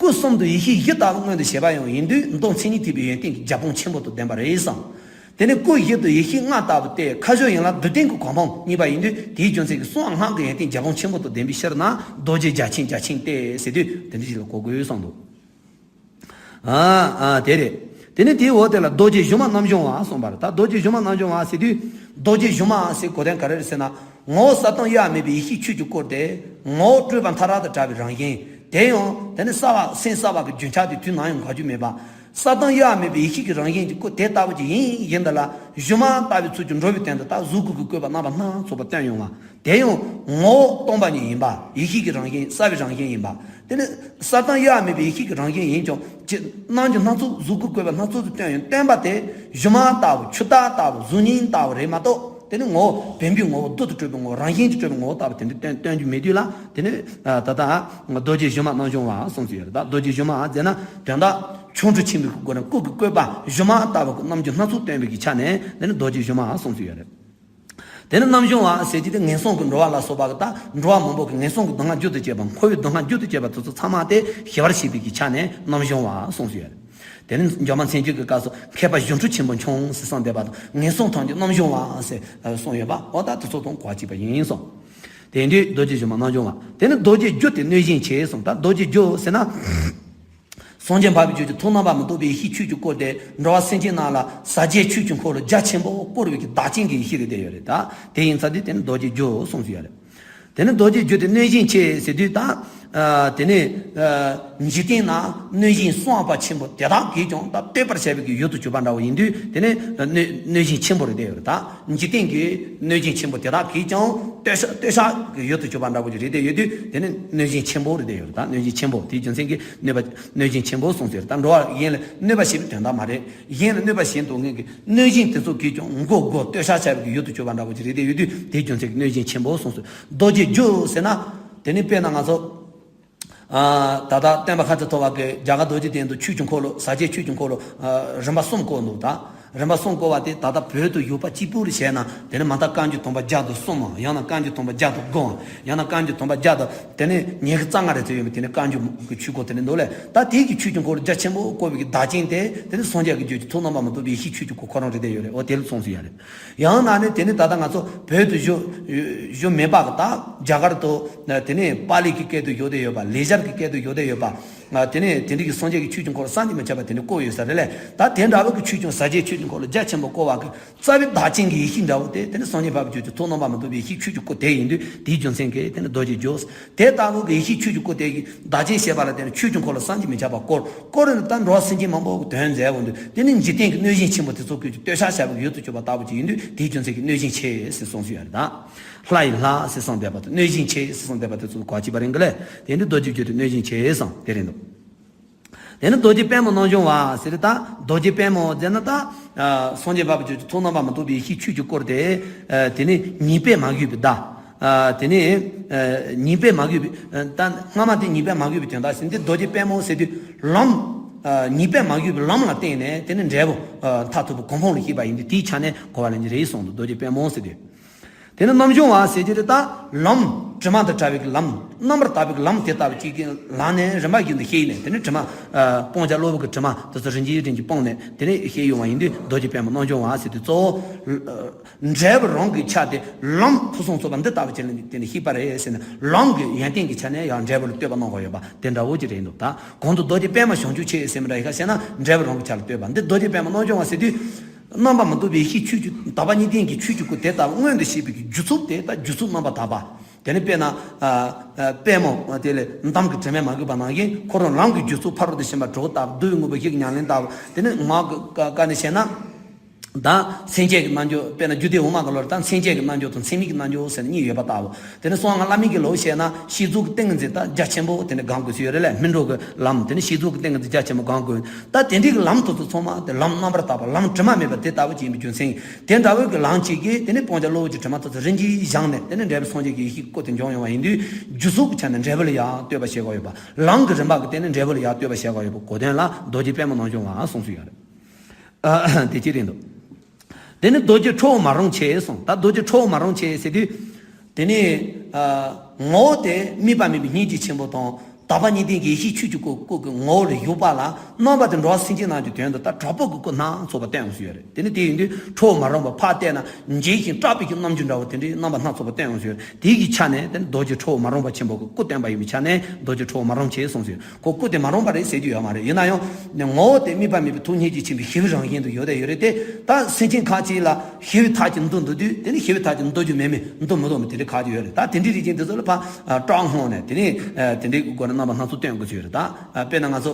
སྐུ་གསུམ་དུ་ཡེ་ཤེས་བཞི་ལྟ་བུ་མངོན་དུ་བྱེད་པ་ཡང་ཡིན་དུས་མདོ་མཚན་ཉིད་ཐེག་པའི་ཡོན་ཏན་གྱི་རྒྱ་སྤོང་ཆེན་པོ་དུ་ལྡན་པ་རེད་བསམ། དེ་ནས་སྐུ་བཞི་དུ་ཡེ་ཤེས་ལྔ་ལྟ་བུ་སྟེ་ཁ་སྦྱོར་ཡན་ལག་བསྡུ་ལྡན་གྱི་གོ་འཕང་བརྙེས་པ་ཡིན་དུས་དེའི་རྒྱུ་མཚན་གྱིས་གསང་སྔགས་ཀྱི་ཡོན་ཏན་རྒྱ་སྤོང་ཆེན་པོ་དུ་ལྡན་པའི་ཕྱིར་ན་རྡོ་རྗེ་རྒྱ་ཆེན་རྒྱ་ཆེན་ཏེ་ཟེར་དུས་དེ་འདྲ་ཞིག་ལ་གོ་དགོས་བསམ་འདུག་ཨ་ཨ་དེ་རེད། དེ་ནས་དེའི་འོག་དེ་ལ་རྡོ་རྗེ་གཞུང་མ་རྣམ་སྦྱོང་བ་གསུངས་པ་རེད། ད་རྡོ་རྗེ་གཞུང་མ་རྣམ་སྦྱོང་བ་ཟེར་དུས་རྡོ་རྗེ་གཞུང་མ་ཟེར་གོ་དོན་ག་རེ་རེད་ཟེར་ན། ངོ་བོ་གསལ་སྟོང་དབྱེ་བ་མེད་པའི་ཡེ་ཤེས་ཆོས་ཀྱིས་བསྐོར་ཏེ། ངོ་བོ་སྤྲོས་པ་མཐའ་དག་དང་བྲལ་བའི་རང་བཞིན། དེ་ཡང་དེ་ནི་གསལ་བ་སེམས་གསལ་བ་གི་རྒྱུན་ཆགས་དེ་དུས་ནམ་ཡང་འགག་རྒྱུ་མེད་པ། ས་དང་ཡུལ་མེད་པའི་ཡེ་ཤེས་ཀྱི་རང་བཞིན་གྱི་སྐུ་དེ་ལྟ་བུ་ཅིག་ཡིན། ཡིན་འདི་ལ་སྒྱུ་མ་ལྟ་བུའི་ཚུལ་གྱིས་འགྲོ་བའི་དོན་དུ་ད་གཟུགས་སྐུ་གི་བཀོད་པ་རྣམ་པ་སྣ་ཚོགས་པ་སྟོན་ཡོང་བ། དེ་ཡང་ངོ་བོ་སྟོང་པ་ཉིད་ཡིན་པ། ཡེ་ཤེས་ཀྱི་རང་བཞིན། གསལ་བའི་རང་བཞིན་ཡིན་པ། དེ་ནི་ས་དང་ཡུལ་མེད་པའི་ཡེ་ཤེས་ཀྱི་རང་བཞིན་ཡིན་ཀྱང་ཅི། རྣམ་འགྱུར་སྣ་ཚོགས། གཟུགས་སྐུ་བཀོད་པ་སྣ་ཚོགས་སུ་སྟོན་ཡང་སྟོན་པ་དེ་སྒྱུ་མ་ལྟ་བུ། ཆུ་རྟ་ལྟ་བུ། གཟུགས་བརྙན་ལྟ་བུ་རེད་མ་གཏོགས། དེ་ནི་ངོ་བོ། བེམ་པོའི་ངོ་བོ། རྡུལ་དུ་གྲུབ་པའི་ངོ་བོ། རང་བཞིན་གྱིས་གྲུབ་པའི་ངོ་བོ་ལྟ་བུ་དེ་འདྲ་སྟོན་སྟོན་རྒྱུ་མེད་དུས་ལ། དེ་ནི་ད་ལྟ་རྡོ་རྗེ་སྒྱུ་མ་རྣམ་སྦྱོང་བ་གསུངས་སུ་ཡོད་རེད། ད་རྡོ་རྗེ་སྒྱུ་མ་ཟེར་ན་དོན་དག་ཆོ་འཕྲུལ་ཆེན་པོའི་སྒོ་ནས་སྐུ་གི་བཀོད་པ་སྒྱུ་མ་ལྟ་བུ་གི་རྣམ་འགྱུར་སྣ་ཚོགས་སྟོན་པའི་གི་ཆ་ནས་དེ་ནི་རྡོ་རྗེ་སྒྱུ་མ་གསུངས་སུ་ཡོད་རེད། དེ་ནི་རྣམ་སྦྱོང་བ་ཟེར་གྱི་དེ་ངན་སོང་གི་འགྲོ་བ་ལ་སོགས་པ་གི། ད་འགྲོ་བ་མང་པོ་གི་ངན་སོང་གི་སྡུག་བསྔལ་རྒྱུད་དུ་བཅས་པ། འཁོར་བའི་སྡུག་བསྔལ་རྒྱུད་དུ་བཅས་པ་དེ་ཚོ་ཚང་མ་དེ་ཞི་བར་བྱེད་པའི་གི་ཆ་ནས་རྣམ་སྦྱོང་བ་གསུངས་སུ་ཡོད་རེད། དེ་ནི་འཇམ་དཔལ་མཚན་བརྗོད་ཀྱི་སྐབས་སུ་མཁས་པ་སྒྱུ་འཕྲུལ་ཆེན་པོ་འཁྱོངས་ཟེར་གསུངས་བསྡད་པ་དང་། ངན་སོང་ཐམས་ཅད་རྣམ་སྦྱོང་བ་ཟེར་གསུངས་ཡོད་པ། འོ་ད་དེ་ཚོ་དང་གོ་གཅིག་པ་ཡིན་གསུངས། དེ་དུས་རྡོ་རྗེ་སྒྱུ་མ་རྣམ་སྦྱོང་བ། དེ་ནི་རྡོ་རྗེ་རྒྱུ་དེ་གནོད་སྦྱིན་ཆེ་གསུངས། ད་རྡོ་རྗེ་རྒྱུ་ཟེར་ན། སངས་རྒྱས་འཕགས་པའི་རྒྱུད་ཀྱི་ཐུགས་རྣམ་པ་མི་རྟོག་པའི་ཡེ་ཤེས་ཆོས་ཀྱིས་བསྐོར་ཏེ། འགྲོ་བ་སེམས་ཅན་རྣམས་ལ་ཟག་བཅས་ཆོས་ཀྱི་འཁོར་ལོ་རྒྱ་ཆེན་པོ་བསྐོར་བའི་གི་བདག་ཅན་གྱི་ཡེ་ཤེས་རེད་བསྡད་ཡོད་རེད། ད་དེ་ཡིན་ཙང་དེ་དེ་ནི་རྡོ་རྗེ་རྒྱུ་གསུངས་སུ་ཡོད་རེད། དེ་ནི་རྡོ་རྗེ་རྒྱུ་དེ་གནོད་སྦྱིན་ཆེ་ཟེར་དུས་ད། ཨ། དེ་ནི། ཨ། འཇིག་རྟེན་ན་གནོད་སྦྱིན་གསང་བ་ཆེན་པོ་དེ་དག་གིས་ཀྱང་ད་བསྟོད་པར་བྱ་བའི་གི་ཡུལ་དུ་གྱུར་པ་འདྲ་བོ་ཡིན་དུས། དེ་ནི་གནོད་གནོད་སྦྱིན་ཆེན་པོ་རེད་བསྡད་ཡོད་རེད། ད་འཇིག་རྟེན་གྱི་གནོད་སྦྱིན་ཆེན་པོ་དེ་དག་གིས་ཀྱང་བསྟོད་བྱ་བསྟོད་བྱ་གི་ཡུལ་དུ་གྱུར་པ་འདྲ་བོ་ཅིག་རེད་བསྡད་ཡོད་དུས། དེ་ནི་གནོད་སྦྱིན་ཆེན་པོ་རེད་བསྡད་ཡོད་རེད། ད་གནོད་སྦྱིན་ཆེན་པོ། དེའི་རྒྱུ་མཚན་གྱིས་གནོད་པ་གནོད་སྦྱིན་ཆེན་པོ་གསུངས་ཟེར། ད་འགྲོ་བ་གཞན་ལ་གནོད་པ་བྱེད་པའི་དོན་དག་མ་རེད། གཞན་ལ་གནོད་པ་བྱེད་འདོད་མཁན་གྱི་གནོད་སྦྱིན་དེ་ཚོ་གིས་ཀྱང་མགོ་སྒུར་བསྟོད་བྱ་བྱ་བའི་གི་ཡུལ་དུ་གྱུར་པ་འདྲ་བོ་ཅིག་རེད་བསྡད་ཡོད་དུས། དེའི་རྒྱུ་མཚན་གྱིས་གནོད་སྦྱིན་ཆེན་པོ་གསུངས་སོ། རྡོ་རྗེ་རྒྱུ་ཟེར་ན། དེ་ནི་དཔེར་ན་ང་ཚོ། ཨ། ད་ལྟ་སྟོན་པ་ཤཱཀྱ་ཐུབ་པ་གིས་རྒྱ་གར་རྡོ་རྗེ་གདན་དུ་ཆོས་ཀྱི་འཁོར་ལོ། ཟག་བཅས་ཆོས་ཀྱི་འཁོར་ལོ། ཨ། རིམ་པ་གསུམ་བསྐོར་འདུག་ད་རིམ་པ་གསུམ་བསྐོར་བ་དེ་ད་ལྟ་བོད་དུ་ཡོད་པ་གཅིག་པུ་རེད་བཤད་ན། དེ་ནི་མ་མཐའ་བསྐལ་འཇུག་དུམ་པ་བརྒྱ་དང་གསུམ་མམ། ཡང་ན་བསྐལ་འཇུག་དུམ་པ་བརྒྱ་དང་དགུའམ། ཡང་ན་བསྐལ་འཇུག་དུམ་པ་བརྒྱ་དང་དེ་ནི་ཉི་ཤུ་རྩ་ལྔ་རེ་ཙམ་ཡོད་པའི་དེ་ནི་བསྐལ་འཇུག་གི་ཆོས་འཁོར་དེ་ནི་འདུག་ལས། ད་དེ་གི་ཆོས་ཀྱི་འཁོར་ལོ་རྒྱ་ཆེན་པོ་བསྐོར་བའི་གི་བདག་ཅན་དེ་དེ་ནི་སངས་རྒྱས་ཀྱི་རྒྱུད་ཀྱི་ཐུགས་རྣམ་པ་མི་རྟོག་པའི་ཡེ་ཤེས་ཆོས་ཀྱི་སྐུ་ཁོ་རང་རེད་བསྡད་ཡོད་རེད། འོ་དེ་ལ་མཚུངས་སུ་ཡོད་རེད། ཡང་ན་ནི་དེ་ནི་ད་ལྟ་ང་ཚོ་བོད་དུ་བཞུགས་བཞུགས་མེད་པ་གི། ད་རྒྱ་གར་དུ་དེ་ནི་པཱ་ལི་གི་སྐད་དུ་བཞུགས་བསྡད་ཡོད་པ། ལེགས་སྦྱར་གྱི་སྐད་དུ་བཞུགས་བསྡད་ཡོད་པ། དེ་ནི་དེ་འདྲ་གི་སངས་རྒྱས་ཀྱི་ཆོས་ཀྱི་འཁོར་ལོ་བསམ་གྱིས་མི་ཁྱབ་པ་དེ་འདྲ་བསྐོར་ཡོད་ས་རེད་ལས། ད་དེ་འདྲ་བོ་གི་ཆོས་ཀྱི་ཟག་བཅས་ཆོས་ཀྱི་འཁོར་ལོ་རྒྱ་ཆེན་པོ་བསྐོར་བ་གི་རྩ་བའི་བདག་ཅན་གྱི་ཡེ་ཤེས་འདྲ་བོ་དེ་དེ་ནི་སངས་རྒྱས་འཕགས་པའི་རྒྱུད་ཀྱི་ཐུགས་རྣམ་པ་མི་རྟོག་པའི་ཡེ་ཤེས་ཆོས་ཀྱི་སྐུ་དེ་ཡིན་དུས། དེའི་རྒྱུ་མཚན་གྱིས་དེ་ནི་རྡོ་རྗེ་རྒྱུ། དེ་ལྟ་བུ་གི་ཡེ་ཤེས་ཆོས་ཀྱི་སྐུ་དེ་གི་བདག་ཅན་བྱེད་པ་ལ་བརྟེན་ནས་ཆོས་ཀྱི་འཁོར་ལོ་བསམ་གྱིས་མི་ཁྱབ་པ་བསྐོར། བསྐོར་ནས་ད་འགྲོ་བ་སེམས་ཅན་མང་པོ་གི་དོན་མཛད་འོང་དུས། དེ་ནི་འཇིག་རྟེན་གྱི་གནོད་སྦྱིན་ཆེན་པོ་དེ་ཚོ་ཀྱིས་བསྟོད་བྱ་བྱ་བའི་ཡུལ་དུ་གྱུར་པ་ལྟ་བུ་ཅིག་ཡིན་དུས། དེའི་རྒྱུ་མཚན་གྱིས་གནོད་སྦྱིན་ཆེ་ཟེར་གསུངས་སུ་ཡོད་རེད། ད་ལྷ་ཡི་ལྷ་ཟེར་གསུངས་བསྡད་པ་དང་། གནོད་སྦྱིན་ཆེ་ཟེར་གསུངས་བསྡད་པ་དེ་ཚོ་གོ་གཅིག་པ་རེད་འགའ་ལས། དེ་ནི་རྡོ་རྗེ་རྒྱུ་དེ་གནོད་སྦྱིན་ཆེ་ཟེར་དེ་རེད་འདུག་དེ་ནི་རྡོ་རྗེ་པད་མོ་རྣམ་སྦྱོང་བ་ཟེར་ད། རྡོ་རྗེ་པད་མོ་ཟེར་ན་ད། ཨ། སངས་རྒྱས་འཕགས་པའི་རྒྱུད་ཀྱི་ཐུགས་རྣམ་པ་མི་རྟོག་པའི་ཡེ་ཤེས་ཆོས་ཀྱིས་བསྐོར་ཏེ། ཨ། དེ་ནི་ཉེས་པས་མ་གོས་པའི་བརྡ། ཨ། དེ་ནི། ཨ། ཉེས་པས་མ་གོས་པའི། ཨ། ད་སྔ་མ་དེ་ཉེས་པས་མ་གོས་པའི་དོན་དག་ཟེར། འདི་རྡོ་རྗེ་པད་མོ་ཟེར་དུས་ལམ། ཨ། ཉེས་པས་མ་གོས་པའི་ལམ་ལ་བརྟེན་ནས་དེ་ནི་འབྲས་བུ། ཨ། མཐར་ཐུག་པའི་གོ་འཕང་ལ་སྐྱེས་པ་ཡིན་དུས། དེའི་ཆ་ནས་གོ་བ་ལེན་གྱི་རེད་གསུངས་འདུག་རྡོ་རྗེ་པད་མོ་ཟེར་དུས། དེ་ནི་རྣམ་སྦྱོང་བ་ཟེར་གྱི་རེད། ད་ལམ་དྲི་མ་དང་བྲལ་བའི་གི་ལམ། རྣམ་པར་དག་པའི་གི་ལམ་དེ་ལྟ་བུ་ཅིག་གི་ལམ་ནས་རིམ་པ་བཞིན་དུ་བཤད་ནས། དེ་ནི་དྲི་མ། ཨ། སྤང་བྱ་གློ་བུར་གྱི་དྲི་མ་དེ་ཚོ་རིམ་གྱིས་རིམ་གྱིས་སྤངས་ནས་དེ་ནས་བཤད་ཡོང་བ་ཡིན་དུས། རྡོ་རྗེ་པད་མོ་རྣམ་སྦྱོང་བ་ཟེར་དུས་གཙོ་བོ། འབྲས་བུ་རང་གི་ཆ་དེ་ལམ་ཕུན་སུམ་ཚོགས་པ་འདི་ལྟ་བུ་ཅིག་ལ་དེ་ནི་བཤད་པ་རེད་ཟེར་ནས། ལམ་གྱི་ཡོན་ཏན་གྱི་ཆ་ནས་ཡང་འབྲས་བུ་ལ་བསྟོད་པ་གནང་དགོས་ཡོད་པ་དེ་འདྲ་བོ་ཅིག་རེད་འདུག་ད་གོང་དུ་རྡོ་རྗེ་པད་མ་བྱང་ཆུབ་ཆེ་ཟེར་མི་འདྲ་ཡི་ཁ་བཤད་ན། འབྲས་བུ་རང་གི་ཆ་ལ་བསྟོད་པ་འདི་རྡོ་རྗེ་པད་མ་རྣམ་སྦྱོང་བ་ཟེར་དུས། རྣམ་པ་མི་རྟོག་པའི་ཡེ་ཤེས་ཆོས་ཀྱི། དག་པ་གཉིས་ལྡན་གྱི་ཆོས་ཀྱི་སྐུ་དེ་ལྟ་བུ་མངོན་དུ་བྱེད་པའི་གི་རྒྱུ་ཚོགས་དེ། ད་རྒྱུ་ཚོགས་རྣམ་པར་དག་པ། དེ་ནི་དཔེར་ན། ཨ། ཨ། པད་མོ་དེ་ལས་འདམ་གྱི་དྲི་མས་མ་གོས་པ་ནང་བཞིན། ཁོ་རང་ལམ་གྱི་རྒྱུ་ཚོགས་ཕ་རོལ་ཏུ་ཕྱིན་པ་དྲུག་ལྟ་བུ། བསྡུ་བའི་དངོས་པོ་བཞི་གི་ཉམས་ལེན་ལྟ་བུ། དེ་ནི་ངག་གི་བཀའ་ནས་བཤད་ན། ད་སེམས་བསྐྱེད་ཀྱི་རྣལ་འབྱོར། དཔེར་ན་རྒྱུད་སྡེ་འོག་མ་གི་ལོ་ལ་ད་མཚན་བཅས་ཀྱི་རྣལ་འབྱོར་དང་མཚན་མེད་ཀྱི་རྣལ་འབྱོར་ཟེར་ནས་གཉིས་ཡོད་པ་ལྟ་བུ། དེ་ནི་གསང་སྔགས་བླ་མེད་ཀྱི་ལོ་བཤད་ན་བསྐྱེད་རྫོགས་ཀྱི་ཏིང་ངེ་འཛིན་ད་རྒྱ་ཆེན་པོ་དེ་ནི་སྒོམ་དགོས་སུ་ཡོད་རེད་ལ། སྨིན་གྲོལ་གྱི་ལམ་དེ་ནི་བསྐྱེད་རྫོགས་ཀྱི་ཏིང་ངེ་འཛིན་རྒྱ་ཆེན་པོ་སྒོམ་དགོས། ད་དེ་འདྲའི་གི་ལམ་དེ་ཚོ་ཚང་མ་དེ་ལམ་རྣམ་པར་དག་པ། ལམ་དྲི་མ་མེད་པ་དེ་ལྟ་བུ་ཅིག་ཡིན་པའི་རྒྱུ་མཚན་གྱིས། དེ་འདྲ་བོའི་གི་ལམ་གཅིག་གིས་དེ་ནི་སྤང་བྱ་གློ་བུར་གྱི་དྲི་མ་དེ་ཚོ་རིམ་གྱིས་སྦྱངས་ནས། དེ་ནི་འབྲས་བུ་སངས་རྒྱས་ཀྱི་ཡེ་ཤེས་སྐུ་དེ་འབྱོངས་ཡོང་བ་ཡིན་དུས། རྒྱུ་ཚོགས་ཀྱི་ཆ་ནས་འབྲས་བུ་ལ་ཡང་བསྟོད་པ་བྱེད་དགོས་ཡོད་པ། ལམ་གྱི་རིམ་པ་གིས་དེ་ནི་འབྲས་བུ་ལ་ཡང་བསྟོད་པ་བྱེད་དགོས་ཡོད་པ་གོ་དོན་ལ་རྡོ་རྗེ་པད་མ་རྣམ་སྦྱོང་བ་གསུངས་སུ་ཡོད་རེད། ཨ། དེ་གཅིག་རེད་འདུག་དེ་ནི་རྡོ་རྗེ་ཁྲོ་བོ་མ་རུངས་ཆེ་གསུངས། ད་རྡོ་རྗེ་ཁྲོ་བོ་མ་རུངས་ཆེ་ཟེར་དུས། དེ་ནི། ཨ། ངོ་བོ་དེ་དམིགས་པ་མེད་པའི་སྙིང་རྗེ་ཆེན་པོ་དང་། དག་པ་གཉིས་ལྡན་གྱི་ཡེ་ཤེས་ཆོས་ཀྱི་སྐུ་སྐུ་གི་ངོ་བོ་ལ་བཞུགས་པ་ལ། རྣམ་པ་དེ་འགྲོ་བ་སེམས་ཅན་རྣམས་ཀྱི་དོན་དུ་ད་དྲག་པོ་གི་སྐུ་སྣ་ཚོགས་པ་སྟོན་ཡོང་སྲིད་ཡོད་རེད། དེ་ནི་དེ་ཡིན་དུས་ཁྲོ་བོ་མ་རུངས་པ། ཕར་བལྟས་ན་འཇིགས་ཤིང་སྐྲག་པའི་གི་རྣམ་འགྱུར་འདྲ་བོ་དེ་འདྲའི་རྣམ་པ་སྣ་ཚོགས་པ་སྟོན་ཡོང་སྲིད་ཡོད་རེད། དེ་གི་ཆ་ནས་དེ་ནི་རྡོ་རྗེ་ཁྲོ་བོ་མ་རུངས་པ་ཆེན་པོ་གི་སྐུ་སྟོན་པ་ཡིན་པའི་ཆ་ནས་རྡོ་རྗེ་ཁྲོ་བོ་མ་རུངས་ཆེ་གསུངས་སྲིད་ཡོད། ཁོ་སྐུ་དེ་མ་རུངས་པ་རེད་ཟེར་རྒྱུ་ཡོད་མ་རེད། ཡིན་ན་ཡང་ངོ་བོ་དེ་དམིགས་པ་མེད་པའི་ཐུགས་སྙིང་རྗེ་ཆེན་པོའི་ཞི་བའི་རང་བཞིན་དུ་ཡོད་དེ་ཡོད་རེད་དེ། ད་སེམས་ཅན་ཁ་ཅིག་ལ་ཞི་བའི་ཐག་ཅིག་འདུལ་འདུལ་དུས། དེ་ནི་ཞི་བའི་ཐག་ཅིག་འདུལ་རྒྱུ་མེད་མེད། འདུལ་མི་འདུལ་མི་དེ་འདྲའི་ཁ་ཅིག་ཡོད་རེད། ད་དེ་འདྲའི་རིགས་ཅན་དེ་ཚོ་ལ་ཕར་སྐྲག་སྔོན་ནས། དེ་ནི་དེ་འདྲའི་སྒོ་ནས་རྣམ་པ་སྣ་ཚོགས་སྟོན་དགོས་ཀྱི་ཡོད་རེད། ད་དཔེར་ན་ང་ཚོ།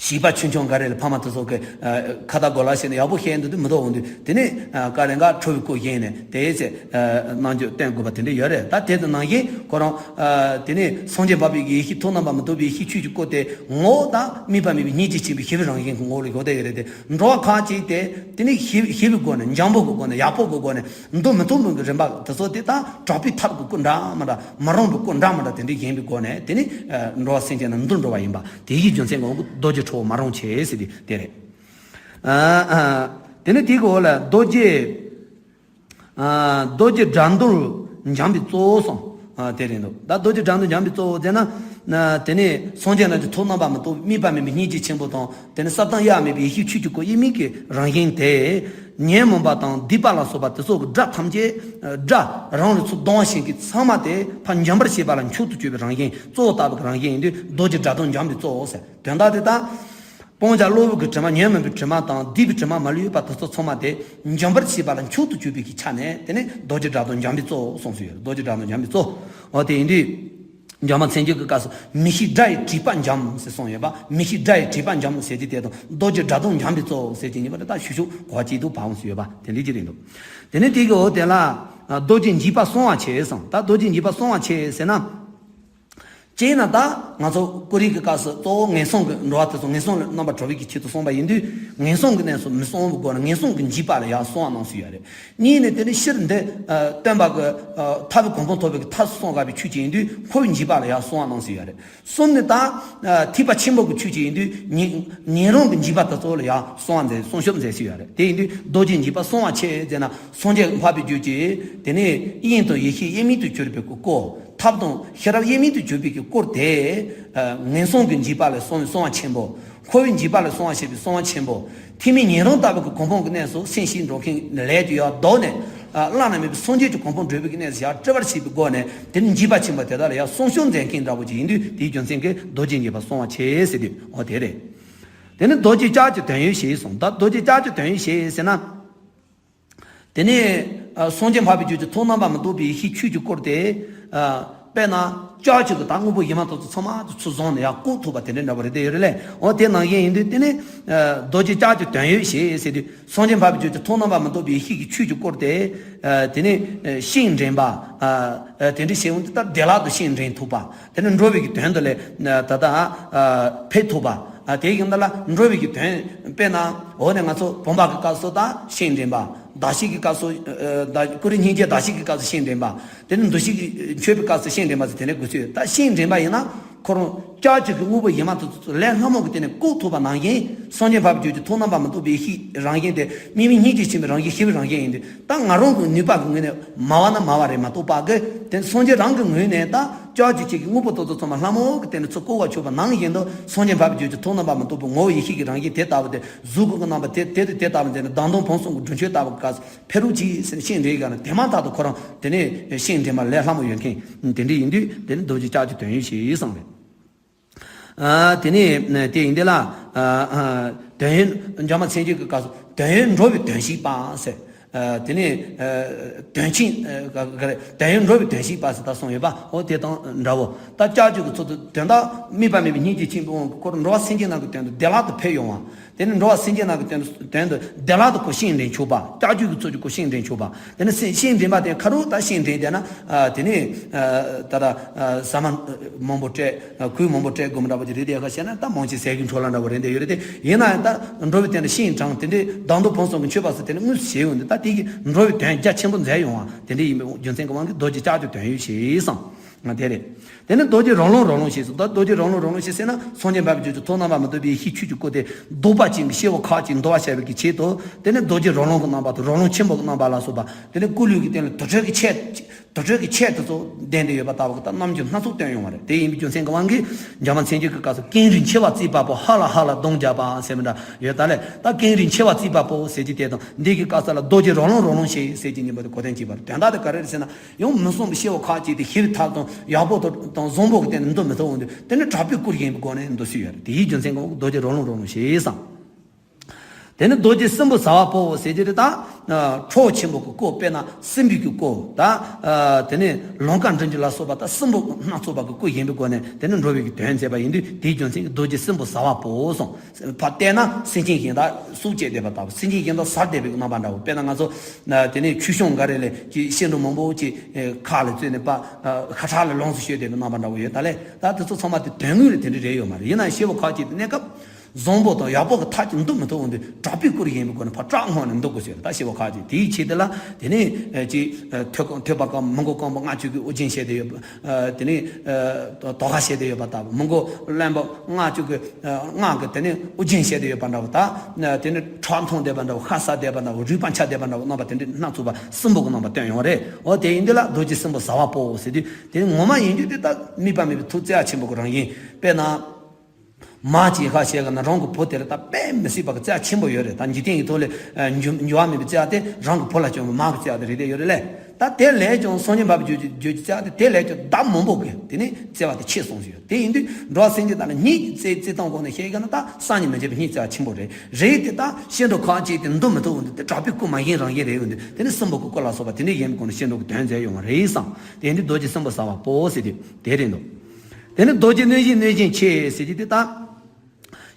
བྱིས་པ་ཆུང་ཆུང་འགའ་རེ་ལ་ཕ་མ་དེ་ཚོ་གི་ཁ་བརྡ་གོ་ལ་བྱས་ནས་ཡག་པོ་བཤད་འདུག་དུས་མི་འདུག་འོང་དུས་དེ་ནས་བཀའ་ལན་འགའ་ཁྲོ་བའི་སྐུ་བཞེངས་ནས་དེའི་ཚེ་རྣམ་འགྱུར་སྟོན་དགོས་པ་དེ་འདྲ་ཡོད་རེད། ད་དེ་དང་ནང་བཞིན་ཁོ་རང་དེ་ནས་སངས་རྒྱས་འཕགས་པའི་ཡེ་ཤེས་ཐོག་རྣམ་པ་མི་རྟོག་པའི་ཡེ་ཤེས་ཆོས་ཀྱི་སྐུ་དེ་ངོ་བོ་དང་དམིགས་པ་མེད་པའི་སྙིང་རྗེ་ཆེན་པོའི་ཤེས་པའི་རང་བཞིན་གྱི་ངོ་བོ་ལ་ཡོད་བསྡད་ཡོད་རེད་དེ། འགྲོ་བ་ཁག་ཅིག་དེ་དེ་ནས་ཤེས་ཤེས་པའི་སྒོ་ནས་འཇམ་པོ་གི་སྒོ་ནས་ཡག་པོ་གི་སྒོ་ནས་མདོ་མི་མཐོང་མོད་ཀྱི་རིམ་པ་དེ་ཚོ་དེ་དང་དྲག་པོའི་ཐབས་ཀྱི་སྐུ་འདྲ་མི་འདྲ་མ་རུངས་པའི་སྐུ་འདྲ་མི་འདྲ་དེ་འདྲའི་བཞེངས་པའི་སྒོ་ནས་དེ་ནི་འགྲོ་བ་སེམས་ཅན་རྣམས་འདུལ་འགྲོ་བ་ཡིན་པ་དེ་ཡི་རྒྱུ་མཚན་གྱི་དབང་གིས་རྡོ་རྗེ་ཁྲོ་བོ་མ་རུངས་ཆེ་ཟེར་དེ་དེ་རེད། དེ་ནི་དེའི་འོག་ལ་རྡོ་རྗེ་རྡོ་རྗེ་དགྲ་འདུལ་འཇམ་པའི་གཙོ་བོ་གསུངས་དེ་རེད་འདུག་ད་རྡོ་རྗེ་དགྲ་འདུལ་འཇམ་པའི་གཙོ་བོ་ཟེར་ན། དེ་ནི་སངས་རྒྱས་རྣམས་ཀྱི་ཐོག་རྣམ་པ་མི་རྟོག་དམིགས་པ་མེད་པའི་སྙིང་རྗེ་ཆེན་པོ་དང་། དེ་ནི་ས་བཏང་གཡའ་མེད་པའི་ཡེ་ཤེས་ཆོས་ཀྱི་སྐུ་དབྱེར་མེད་ཀྱི་རང་བཞིན་དེ། ཉོན་མོངས་པ་དང་སྡིག་པ་ལ་སོགས་པ་དེ་ཚོ་གི་དགྲ་ཐམས་ཅད་དགྲ་རང་ལ་ཚུར་ལྡང་བ་ཞིག་གི་ཚང་མ་དེ་ཕར་འཇོམས་པར་བྱེད་པ་ལ་མཆོག་ཏུ་གྱུར་པའི་རང་བཞིན་གཙོ་བོ་ལྟ་བུ་གི་རང་བཞིན་ཡིན་དུས་རྡོ་རྗེ་དགྲ་གདོང་འཇོམས་པའི་གཙོ་བོ་ཟེར་དོན་དག་དེ་དག་སྤང་བྱ་གློ་བུར་གྱི་དྲི་མ་ཉོན་མོངས་པའི་དྲི་མ་དང་སྡིག་པའི་དྲི་མ་མ་ལུས་པ་དེ་ཚོ་ཚང་མ་དེ་འཇོམས་པར་བྱེད་པ་ལ་མཆོག་ཏུ་གྱུར་པའི་གི་ཆ་ནས་དེ་ནི་རྡོ་རྗེ་དགྲ་གདོང་འཇོམས་པའི་གཙོ་བོ་གསུངས་སུ་ཡོད་རེད། རྡོ་རྗེ་དགྲ་གདོང་འཇོམས་པའི་གཙོ་བོ་དེ་ཡིན་དུས། འཇམ་དབྱངས་མཚན་བརྗོད་ཀྱི་སྐབས་སུ་མི་ཤིགས་དགྲ་ཡི་དྲེགས་པ་འཇོམས་ཟེར་གསུངས་ཡོད་པ། མི་ཤིགས་དགྲ་ཡི་དྲེགས་པ་འཇོམས་ཟེར་གྱི་དེ་དང་རྡོ་རྗེ་དགྲ་གདོང་འཇོམས་པའི་གཙོ་བོ་ཟེར་གྱི་གཉིས་པ་དེ་དག་ཤུགས་ཤུགས་གོ་གཅིག་ཏུ་བབས་སུ་ཡོད་པ་དེ་འདྲ་ཅིག་རེད་འདུག་དེ་ནས་དེ་གི་འོག་དེ་ལ་རྡོ་རྗེ་འཇིགས་པ་སྲུང་བ་ཆེ་གསུངས། ད་རྡོ་རྗེ་འཇིགས་པ་སྲུང་བ་ཆེ་ཟེར་ན། ཅེས་ན་ད་ང་ཚོ་ཀུ་རེ་གི་སྐབས་སུ་གཙོ་བོ་ངན་སོང་གི་འགྲོ་བ་དེ་ཚོ་ངན་སོང་ལས་རྣམ་པར་གྲོལ་བའི་གི་ཆེད་དུ་གསུངས་པ་ཡིན་དུས་ངན་སོང་གི་གནས་སུ་མི་སོང་བའི་སྒོ་ནས་ངན་སོང་གི་འཇིགས་པ་ལ་ཡང་སྲུང་བ་གནང་སྲོལ་ཡོད་རེད། གཉིས་ནས་དེ་ནི་ཕྱིར་འདི་སྟོན་པ་གི་ཐར་པའི་གོ་འཕང་ཐོབ་པའི་གི་ཐབས་སུ་གསུངས་དགའ་བའི་ཆོས་ཅན་ཡིན་དུས་འཁོར་བའི་འཇིགས་པ་ལ་ཡང་སྲུང་བ་གནང་སྲོལ་ཡོད་རེད། གསུམ་ནི་ད་ཐེག་པ་ཆེན་པོ་གི་ཆོས་ཅན་ཡིན་དུས་ཉེ་ཉེ་རུང་གི་འཇིགས་པ་དེ་ཚོ་ལ་ཡང་སྲུང་བ་མཛད་སྲུང་སྐྱོབ་མཛད་སྲོལ་ཡོད་རེད། དེ་ཡིན་དུས་རྡོ་རྗེ་འཇིགས་པ་སྲུང་བ་ཆེ་ཟེར་ན་སངས་རྒྱས་འཕགས་པའི་རྒྱུད་ཀྱི་དེ་ནི་དབྱིངས་དང་ཡེ་ཤེས་དབྱེར་མེད་དུ་གྱུར་པའི་གི་སྐུ། ཐབས་དང་ཤེས་རབ་དབྱེར་མེད་དུ་གྱུར་པའི་གི་སྐུ་དེ། ངན་སོང་གི་འཇིགས་པ་ལས་སྲུང་བའི་སྲུང་བ་ཆེན་པོ། འཁོར་བའི་འཇིགས་པ་ལས་སྲུང་བ་བྱེད་པའི་སྲུང་བ་ཆེན་པོ། ཐེག་དམན་ཉན་རང་ལྟ་བུ་གི་གོ་འཕང་གི་གནས་སུ་སེམས་ཤིང་འགྲོ་མཁན་ལས་དེ་ཡང་ལྡོག་ནས། བླ་ན་མེད་པའི་སངས་རྒྱས་ཀྱི་གོ་འཕང་བགྲོད་པའི་གི་གནས་སུ་ཡར་སྤྲོ་བར་བྱེད་པའི་སྒོ་ནས་དེ་ནི་འཇིགས་པ་ཆེན་པོ་དེ་དག་ལ་ཡང་སྲུང་སྐྱོབ་མཛད་མཁན་འདྲ་བོ་ཅིག་ཡིན་དུས་དེའི་རྒྱུ་མཚན་གྱིས་རྡོ་རྗེ་འཇིགས་པ་སྲུང་བ་ཆེ་ཟེར་དུས་འོ་དེ་རེད། དེ་ནི་རྡོ་རྗེ་ལྕགས་ཀྱུ་དོན་ཡོད་ཞེས་གསུངས། ད་རྡོ་རྗེ་ལྕགས་ཀྱུ་དོན་ཡོད་ཞེས་ཟེར་ན། དེ་ནས་སངས་རྒྱས་འཕགས་པའི་རྒྱུད་ཀྱི་ཐོག་རྣམ་པ་མི་རྟོག་པའི་ཡེ་ཤེས་ཆོས་ཀྱི་སྐུ་དེ། དཔེར་ན་ལྕགས་ཀྱུ་གི་ད་དངོས་པོ་ཡིན་མ་ཐག་ཏུ་ཚང་མ་དེ་ཚུར་བཟུང་ནས་ཡར་བཀུག་ཐུབ་པ་དེ་འདྲ་འདྲ་བོ་རེད་དེ་ཡོད་རེད་ལས། འོ་དེ་ནང་བཞིན་ཡིན་དུས་དེ་ནི་རྡོ་རྗེ་ལྕགས་ཀྱུ་དོན་ཡོད་ཞེས་ཟེར་དུས་སངས་རྒྱས་འཕགས་པའི་རྒྱུད་ཀྱི་ཐོག་རྣམ་པ་མི་རྟོག་པའི་ཡེ་ཤེས་ཀྱི་ཆོས་ཀྱི་སྐུ་དེ། དེ་ནི་ཤིང་འདྲེན་པ། དེ་འདྲ་བྱས་འོང་དུས་ད་བདེ་བླག་ཏུ་ཤིང་འདྲེན་ཐུབ་པ། དེ་ནི་འགྲོ་བའི་གི་དོན་དུ་ལས་ད་ལྟ་ཕེབས་ཐུབ་པ། དེ་ཡིན་ད་ལ་འགྲོ་བའི་གི་དོན་དཔེར་ན་འོ་ནས་ང་ཚོ་བུམ་པ་གི་སྐབས་སུ་ད་ཤིང་འདྲེན་པ། གདགས་གཞི་གི་སྐབས་སུ། ད་ཀུ་རེ་སྙིང་རྗེ་གདགས་གཞི་གི་སྐབས་སུ་ཤིང་འདྲེན་པ། དེ་ནི་འདུ་ཤེས་ཀྱི་མཆོད་པའི་སྐབས་སུ་ཤིང་འདྲེན་པ་ཟེར་དེ་ནས་དགོས་ཚུལ་ད་ཤིང་འདྲེན་པ་ཡིན་ན་ཁོ་རང་ལྕགས་ཀྱུ་གི་དངོས་པོ་ཡིན་མ་ཐག་ཏུ་ལས་སླ་མོ་གི་སྟེང་ནས་བཀུག་ཐུབ་པ་ནང་བཞིན་སངས་རྒྱས་འཕགས་པའི་རྒྱུད་ཀྱི་ཐོག་རྣམ་པ་མི་རྟོག་པའི་ཡེ་ཤེས་རང་བཞིན་དེ་དམིགས་མེད་སྙིང་རྗེ་ཆེན་པོའི་རང་བཞིན་ཤེས་པའི་རང་བཞིན་ཡིན་དུས་ད་ང་རང་གི་ནུས་པ་གི་ངོས་ནས་མ་བ་ན་མ་བ་རེད་མ་གཏོགས་པ་གི་དེ་སངས་རྒྱས་རང་གི་ངོས་ནས་ད་ལྕགས་ཀྱུ་གཅིག་གི་དངོས་པོ་དེ་ཚོ་ཚང་མ་སླ་མོ་གི་སྟེང་ནས་ཚུར་བཀུག་པ་ཆོག་པ་ནང་བཞིན་དུ་སངས་རྒྱས་འཕགས་པའི་རྒྱུད་ཀྱི་ཐོག་རྣམ་པ་མི་རྟོག་པའི་ངོ་བོ་ཡེ་ཤེས་ཀྱི་རང་བཞིན་དེ་ལྟ་བུ་དེ་གཟུགས་སྐུ་གི་རྣམ་པ་དེ་དེ་དང་དེ་ལྟ་བུ་མཛད་ནས་མདངས་སྟོང་བུམ་གསུམ་གྱི་སྒྲུབ་མཆོད་ལྟ་བུ་གི་སྐབས་སུ་ཕེབས་རོགས་གྱིས་ཟེར་ནས་ཤིང་འདྲེན་ག་ན་དེ་མ་ཐག་ཏུ་ཁོ་རང་དེ་ནས་ཤིང་འདྲེན་པ་ལས་སླ་མོ་ཡོད་མཁན་དེ་འདྲ་ཡིན་དུས་དེ་ནི་རྡོ་རྗེ་ལྕགས་ཀྱུ་དོན་ཡོད་ཞེས་གསུངས་རེད། དེ་ནས་དེ་ཡིན་དེ་ལ་དོན་ཡོད་འཇམ་དབྱངས་མཚན་བརྗོད་ཀྱི་སྐབས་སུ་དོན་ཡོད་འགྲོ་བའི་དོན་ཞིག་པ་ཟེར། དེ་ནས་དོན་ཆེན་ག་རེ་དོན་ཡོད་འགྲོ་བའི་དོན་ཞིག་པ་ཟེར་ད་གསུངས་ཡོད་པ་འོ་དེ་དང་འདྲ་བོ། ད་ལྕགས་ཀྱུ་གི་ཚུལ་དུ་དོན་དག་དམིགས་པ་མེད་པའི་སྙིང་རྗེ་ཆེན་པོའི་དབང་གིས་འཁོར་འགྲོ་བ་སེམས་ཅན་རྣམས་ཀྱི་དོན་དུ་བདེ་བླག་ཏུ་ཕེབས་ཡོང་བ། དེ་ནི་འགྲོ་བ་སེམས་ཅན་རྣམས་ཀྱི་དོན་དུ་དོན་དུ་བདེ་བླག་ཏུ་ཁོ་ཤིང་འདྲེན་ཆོག་པ། ལྕགས་ཀྱུ་གི་ཚུལ་གྱིས་ཁོ་ཤིང་འདྲེན་ཆོག་པ། དེ་ནི་སེ་ཤིང་འདྲེན་པ་དེ་ཁ་རུ་ད་ཤིང་འདྲེན་བསྡད་ན། དེ་ནི་ད་ལྟ་ཟ་མ་མང་པོ་སྤྲད། གོས་མང་པོ་སྤྲད་དགོས་མི་འདྲ་པོ་ཅིག་རེད་དེ་ཁ་བཤད་ན་ད་མང་ཆེ་ཟས་ཀྱི་འཕྲོ་བརླག་འདྲ་པོ་རེད་དེ་ཡོད་རེད་དེ། ཡིན་ན་ཡང་ད་འགྲོ་བའི་དོན་དུ་ཤིང་དྲངས་དེ་འདྲའི་མདངས་སྟོང་བུམ་གསུམ་གྱི་མཆོད་པ་སུ་དེ་ནི་དངོས་སུ་བྱས་ཡོང་དུས་ད་དེ་གི་འགྲོ་བའི་དོན་རྒྱ་ཆེན་པོ་མཛད་ཡོང་བ་དེ་འདྲ་ཡིན་པའི་རྒྱུ་མཚན་གྱི་དབང་གིས་རྡོ་རྗེ་ལྕགས་ཀྱུ་དོན་ཡོད་ཞེས་གསུངས་དེ་རེད། དེ་ནི་རྡོ་རྗེ་རོ་ལངས་རོ་ལངས་ཞེས་སོ། ད་རྡོ་རྗེ་རོ་ལངས་རོ་ལངས་ཞེས་ཟེར་ན་སངས་རྒྱས་འཕགས་པའི་རྒྱུད་ཀྱི་ཐོག་རྣམ་པ་མི་རྟོག་པའི་ཡེ་ཤེས་ཆོས་ཀྱི་སྐུ་དེ་ལྡོག་པ་ཅན་གྱི་སྐྱེ་བོ་ཁག་ཅིག་འདུལ་བར་བྱ་བའི་གི་ཆེད་དུ་དེ་ནི་རྡོ་རྗེ་རོ་ལངས་ཀྱི་རྣམ་པ་དང་རོ་ལངས་ཆེན་པོ་གི་རྣམ་པ་ལ་སོགས་པ་དེ་ནི་སྐུ་ལུས་ཀྱི་སྟེང་ལ་དུར་ཁྲོད་ཀྱི་ཆས་དུར་ཁྲོད་ཀྱི་ཆས་དེ་ཚོ་ལྡན་ཏེ་ཡོད་པ་ལྟ་བུ་གི་ད་རྣམ་འགྱུར་སྣ་ཚོགས་སྟོན་ཡོང་བ་རེད། དེ་ཡིན་པའི་རྒྱུ་མཚན་གྱི་དབང་གིས་འཇམ་དབྱངས་མཚན་བརྗོད་ཀྱི་སྐབས་སུ་ཀེང་རུས་མཆེ་བ་གཙིགས་པ་པོ་ཧ་ལ་ཧ་ལ་གདོང་བརྒྱབ་པ་ཟེར་མི་འདྲ་ཡོད་ད་ལས། ད་ཀེང་རུས་མཆེ་བ་གཙིགས་པ་པོ་ཟེར་གྱི་དེ་དང་འདི་གི་སྐབས་སུ་ལ་རྡོ་རྗེ་རོ་ལངས་རོ་ལངས་ཞེས་ཟེར་གྱི་ཉིན་པ་དེ་གོ་དོན་གཅིག་པ་རེད། དོན་དག་དེ་ག་རེ་རེད་ཟེར་ན། ཡང་མི་བསམ་པའི་སྐྱེ་བོ་ཁག་ཅིག་དེ་ཞི་བའི་ཐབས་དང་ཡག་པོ་དང་བཟང་པོ་གི་སྟེང་ནས་འདུལ་མི་ཐུབ་འོང་དུས་དེ་ནི་དྲག་པོའི་སྐུར་བཞེངས་པའི་སྒོ་ནས་འདུལ་སྲོལ་ཡོད་རེད། དེ་ཡི་རྒྱུ་མཚན་གྱི་རྡོ་རྗེ་རོ་ལངས་རོ་ལངས་ཞེས་སམ། དེ་ནི་རྡོ་རྗེ་སྲིན་པོ་ཟ་བ་པོ་ཟེར་གྱི་རེད་ད། ཨ། ཁྲོ་བོ་ཆེན་པོ་གི་སྐུ། དཔེར་ན་སྲིན་པོའི་གི་སྐུ་དང་། ཨ། དེ་ནས་ལང་ཀ་མགྲིན་བཅུ་ལ་སོགས་པ་དང་། སྲིན་པོ་སྣ་ཚོགས་པ་གི་སྐུ་བཞེངས་པའི་སྒོ་ནས་དེ་ནས་འགྲོ་བའི་གི་དོན་མཛད་པ་ཡིན་དུས། དེའི་རྒྱུ་མཚན་གྱིས་རྡོ་རྗེ་སྲིན་པོ་ཟ་བ་པོ་གསུངས། ཕར་བལྟས་ན་སེམས་ཅན་གཞན་དག་སྲོག་བཅད་བསྡད་པ་ལྟ་བུ། སེམས་ཅན་གཞན་དག་ཟ་བསྡད་པའི་རྣམ་པ་འདྲ་བོ། དཔེར་ན་ང་ཚོ་དེ་ནས་ཆོས་སྐྱོང་འགའ་རེ་ལས་ཀྱི་སྐྱེ་འགྲོ་མང་པོ་ཅིག་ཁ་ལ་བཙོས་ནས་པ། ཤ་ཁྲག་ལ་ལོངས་སུ་སྤྱོད་བསྡད་པའི་རྣམ་པ་འདྲ་བོ་ཡོད་ད་ལས། ད་དེ་ཚོ་ཚང་མ་དེ་དོན་དངོས་ལ་དེ་འདྲ་རེད་ཡོད་མ་རེད། ཡིན་ན་སྐྱེ་བོ་ཁ་ཅིག་དེ་གནས་སྐབས་བཟང་པོ་དང་ཡག་པོ་གི་མཐའ་གཅིག་འདུ་མི་ཐུབ་འོང་དུས། དྲག་པོའི་སྐུར་བཞེངས་པའི་སྒོ་ནས་ཕར་སྐྲག་སྔོན་ནས་འདུག་དགོས་ཟེར། ད་སྐྱེ་བོ་ཁ་ཅིག་དེའི་ཆེད་དུ་ལ་དེ་ནས་ཅིག་ཐོད་ཐོད་པ་གང་མི་མགོ་གང་པོ་ལྔ་བཅུ་གི་དབུ་རྒྱན་བྱས་ཏེ་ཡོད་པ། དེ་ནས་དོ་ཁ་བྱས་ཏེ་ཡོད་པ་ལྟ་བུ། མི་མགོ་རློན་པ་ལྔ་བཅུ་གི་ལྔ་གི་དེ་ནས་དབུ་རྒྱན་བྱས་ཏེ་ཡོད་པ་འདྲ་བོ། ད་དེ་ནས་ཁྲག་འཐུང་བསྡད་པ་འདྲ་བོ། ཤ་ཟ་བསྡད་པ་འདྲ་བོ། རུས་པ་འཆའ་བསྡད་པ་འདྲ་བོ། རྣམ་པ་དེ་འདྲའི་སྣ་ཚོགས་པ་སྲིན་པོ་གི་རྣམ་པ་སྟོན་ཡོང་བ་རེད། འོ་དེ་ཡིན་དུས་ལ་རྡོ་རྗེ་སྲིན་པོ་ཟ་བ་པོ་ཟེར་དུས། དེ་ངོ་མ་ཡིན་རྒྱུ་དེ་ད་དམིགས་པ་མེད་པའི་ཐུགས་བརྩེ་བ་ཆེན་པོ་གི་རང་བཞིན། དཔེར་ན། མ་ཅིག་ཁ་བཤད་ག་ན་རང་གི་བུ་དེ་ལ་ད་དཔེ་མི་སྲིད་པ་གི་བརྩེ་བ་ཆེན་པོ་ཡོད་རེད། ད་འཇིག་རྟེན་གྱི་ཐོག་ལས་འགྱུར་འགྱུར་བ་མེད་པའི་བརྩེ་བ་དེ་རང་གི་བུ་ལ་བྱུང་བའི་མ་གི་བརྩེ་བ་དེ་རེད་དེ་ཡོད་རེད་ལས། ད་དེ་ལས་ཀྱང་སངས་རྒྱས་འབའ་བརྒྱུད་ཀྱི་བརྒྱུད་ཀྱི་བརྩེ་བ་དེ་དེ་ལས་ཀྱང་ལྡབ་མང་པོ་གི་དེ་ནི་བརྩེ་བ་དེ་ཆེ་སོང་ཟེར། དེ་ཡིན་དུས་འགྲོ་བ་སེམས་ཅན་དག་ལ་སྙིང་གི་བརྩེ་བརྩེ་གཏོང་སྒོ་ནས་བཤད་ག་ན་ད་བསམ་གྱིས་མི་ཁྱབ་པའི་སྙིང་བརྩེ་བ་ཆེན་པོ་རེད། རེད་དེ་ད་སྐྱེ་འགྲོ་ཁ་ཅིག་དེ་འདུ་མི་ཐུབ་འོང་དུས། དེ་དྲག་པོའི་སྐུ་མ་བཞེངས་རང་བཞིན་རེད་འོང་དུས། དེ་ནི་སྲིན་པོ་གི་སྐུ་ལ་སོགས་པ་དེ་འདྲ་བཞེངས་པའི་སྒོ་ནས་སྐྱེ་འགྲོ་གི་དོན་མཛད་ཡོང་བ་རེད་བསམ། དེ་ཡིན་དུས་རྡོ་རྗེ་སྲིན་པོ་ཟ་བ་པོ་ཟེར་དུས་དེ་རེད་འདུག་དེ་ནི་རྡོ་རྗེ་གནོད་སྦྱིན་གནོད་སྦྱིན་ཆེ་ཟེར་གྱི་དེ་ད།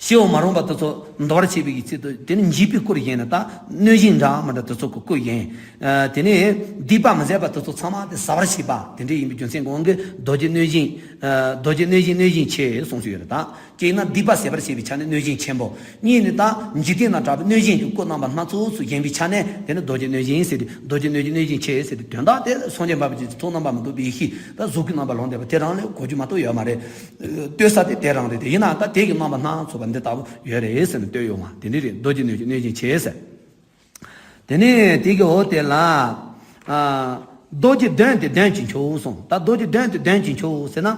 སྐྱེ་བོ་མ་རུངས་པ་དེ་ཚོ་འདུལ་བར་བྱེད་པའི་ཆེད་དུ་དེ་ནི་འཇིགས་པའི་སྐུར་བཞེངས་ནས། ད་གནོད་སྦྱིན་འདྲ་མི་འདྲ་དེ་ཚོ་གི་སྐུ་བཞེངས། ཨ། དེ་ནས་སྡིག་པ་མི་བཟད་པ་དེ་ཚོ་ཚང་མ་དེ་ཟ་བར་བྱེད་པ་དེ་འདྲ་ཡིན་པའི་རྒྱུ་མཚན་གྱིས་རྡོ་རྗེ་གནོད་སྦྱིན། ཨ། རྡོ་རྗེ་གནོད་སྦྱིན་གནོད་སྦྱིན་ཆེ་གསུངས་སུ་ཡོད་རེད། ད་སྐྱེས་ན་སྡིག་པ་ཟད་པར་བྱེད་པའི་ཆ་ནས་གནོད་སྦྱིན་ཆེན་པོ། གཉིས་ནི་ད་འཇིག་རྟེན་ན་དྲག་པའི་གནོད་སྦྱིན་གྱི་སྐུ་རྣམ་པ་སྣ་ཚོགས་སུ་བཞེངས་པའི་ཆ་ནས་དེ་ནི་རྡོ་རྗེ་གནོད་སྦྱིན་ཟེར་ཏེ། རྡོ་རྗེ་གནོད་སྦྱིན་གནོད་སྦྱིན་ཆེ་ཟེར་ཏེ། དོན་དག་དེ་སངས་རྒྱས་འབའ་བརྒྱུད་ཀྱི་ཐུགས་རྣམ་པ་མི་རྟོག་པའི་ཡེ་ཤེས་ད་གཟུགས་ཀྱི་རྣམ་པ་ལོངས་སྟེ་བ་དེ་རང་ལས་གོ་རྒྱུ་མ་གཏོགས་ཡོད་མ་རེད། ལྟོས་ས་དེ་དེ་རང་རེད། དེ་ཡིན་ན་ད་དེ་གི་རྣམ་པ་སྣ་ཚོགས་པ་འདི་ལྟ་བུ་ཡོད་རེད་ཟེར་ནས་ལྟོས་ཡོང་བ་དེ་འདྲ་རེད། རྡོ་རྗེ་གནོད་སྦྱིན་གནོད་སྦྱིན་ཆེ་ཟེར། དེ་ནས་དེ་གི་འོག་དེ་ལ། ཨ། རྡོ་རྗེ་གདོན་ཏེ་གདོན་གྱིས་འཁྱུག་གསུངས། ད་རྡོ་རྗེ་གདོན་ཏེ་གདོན་གྱིས་འཁྱུག་ཟེར་ན།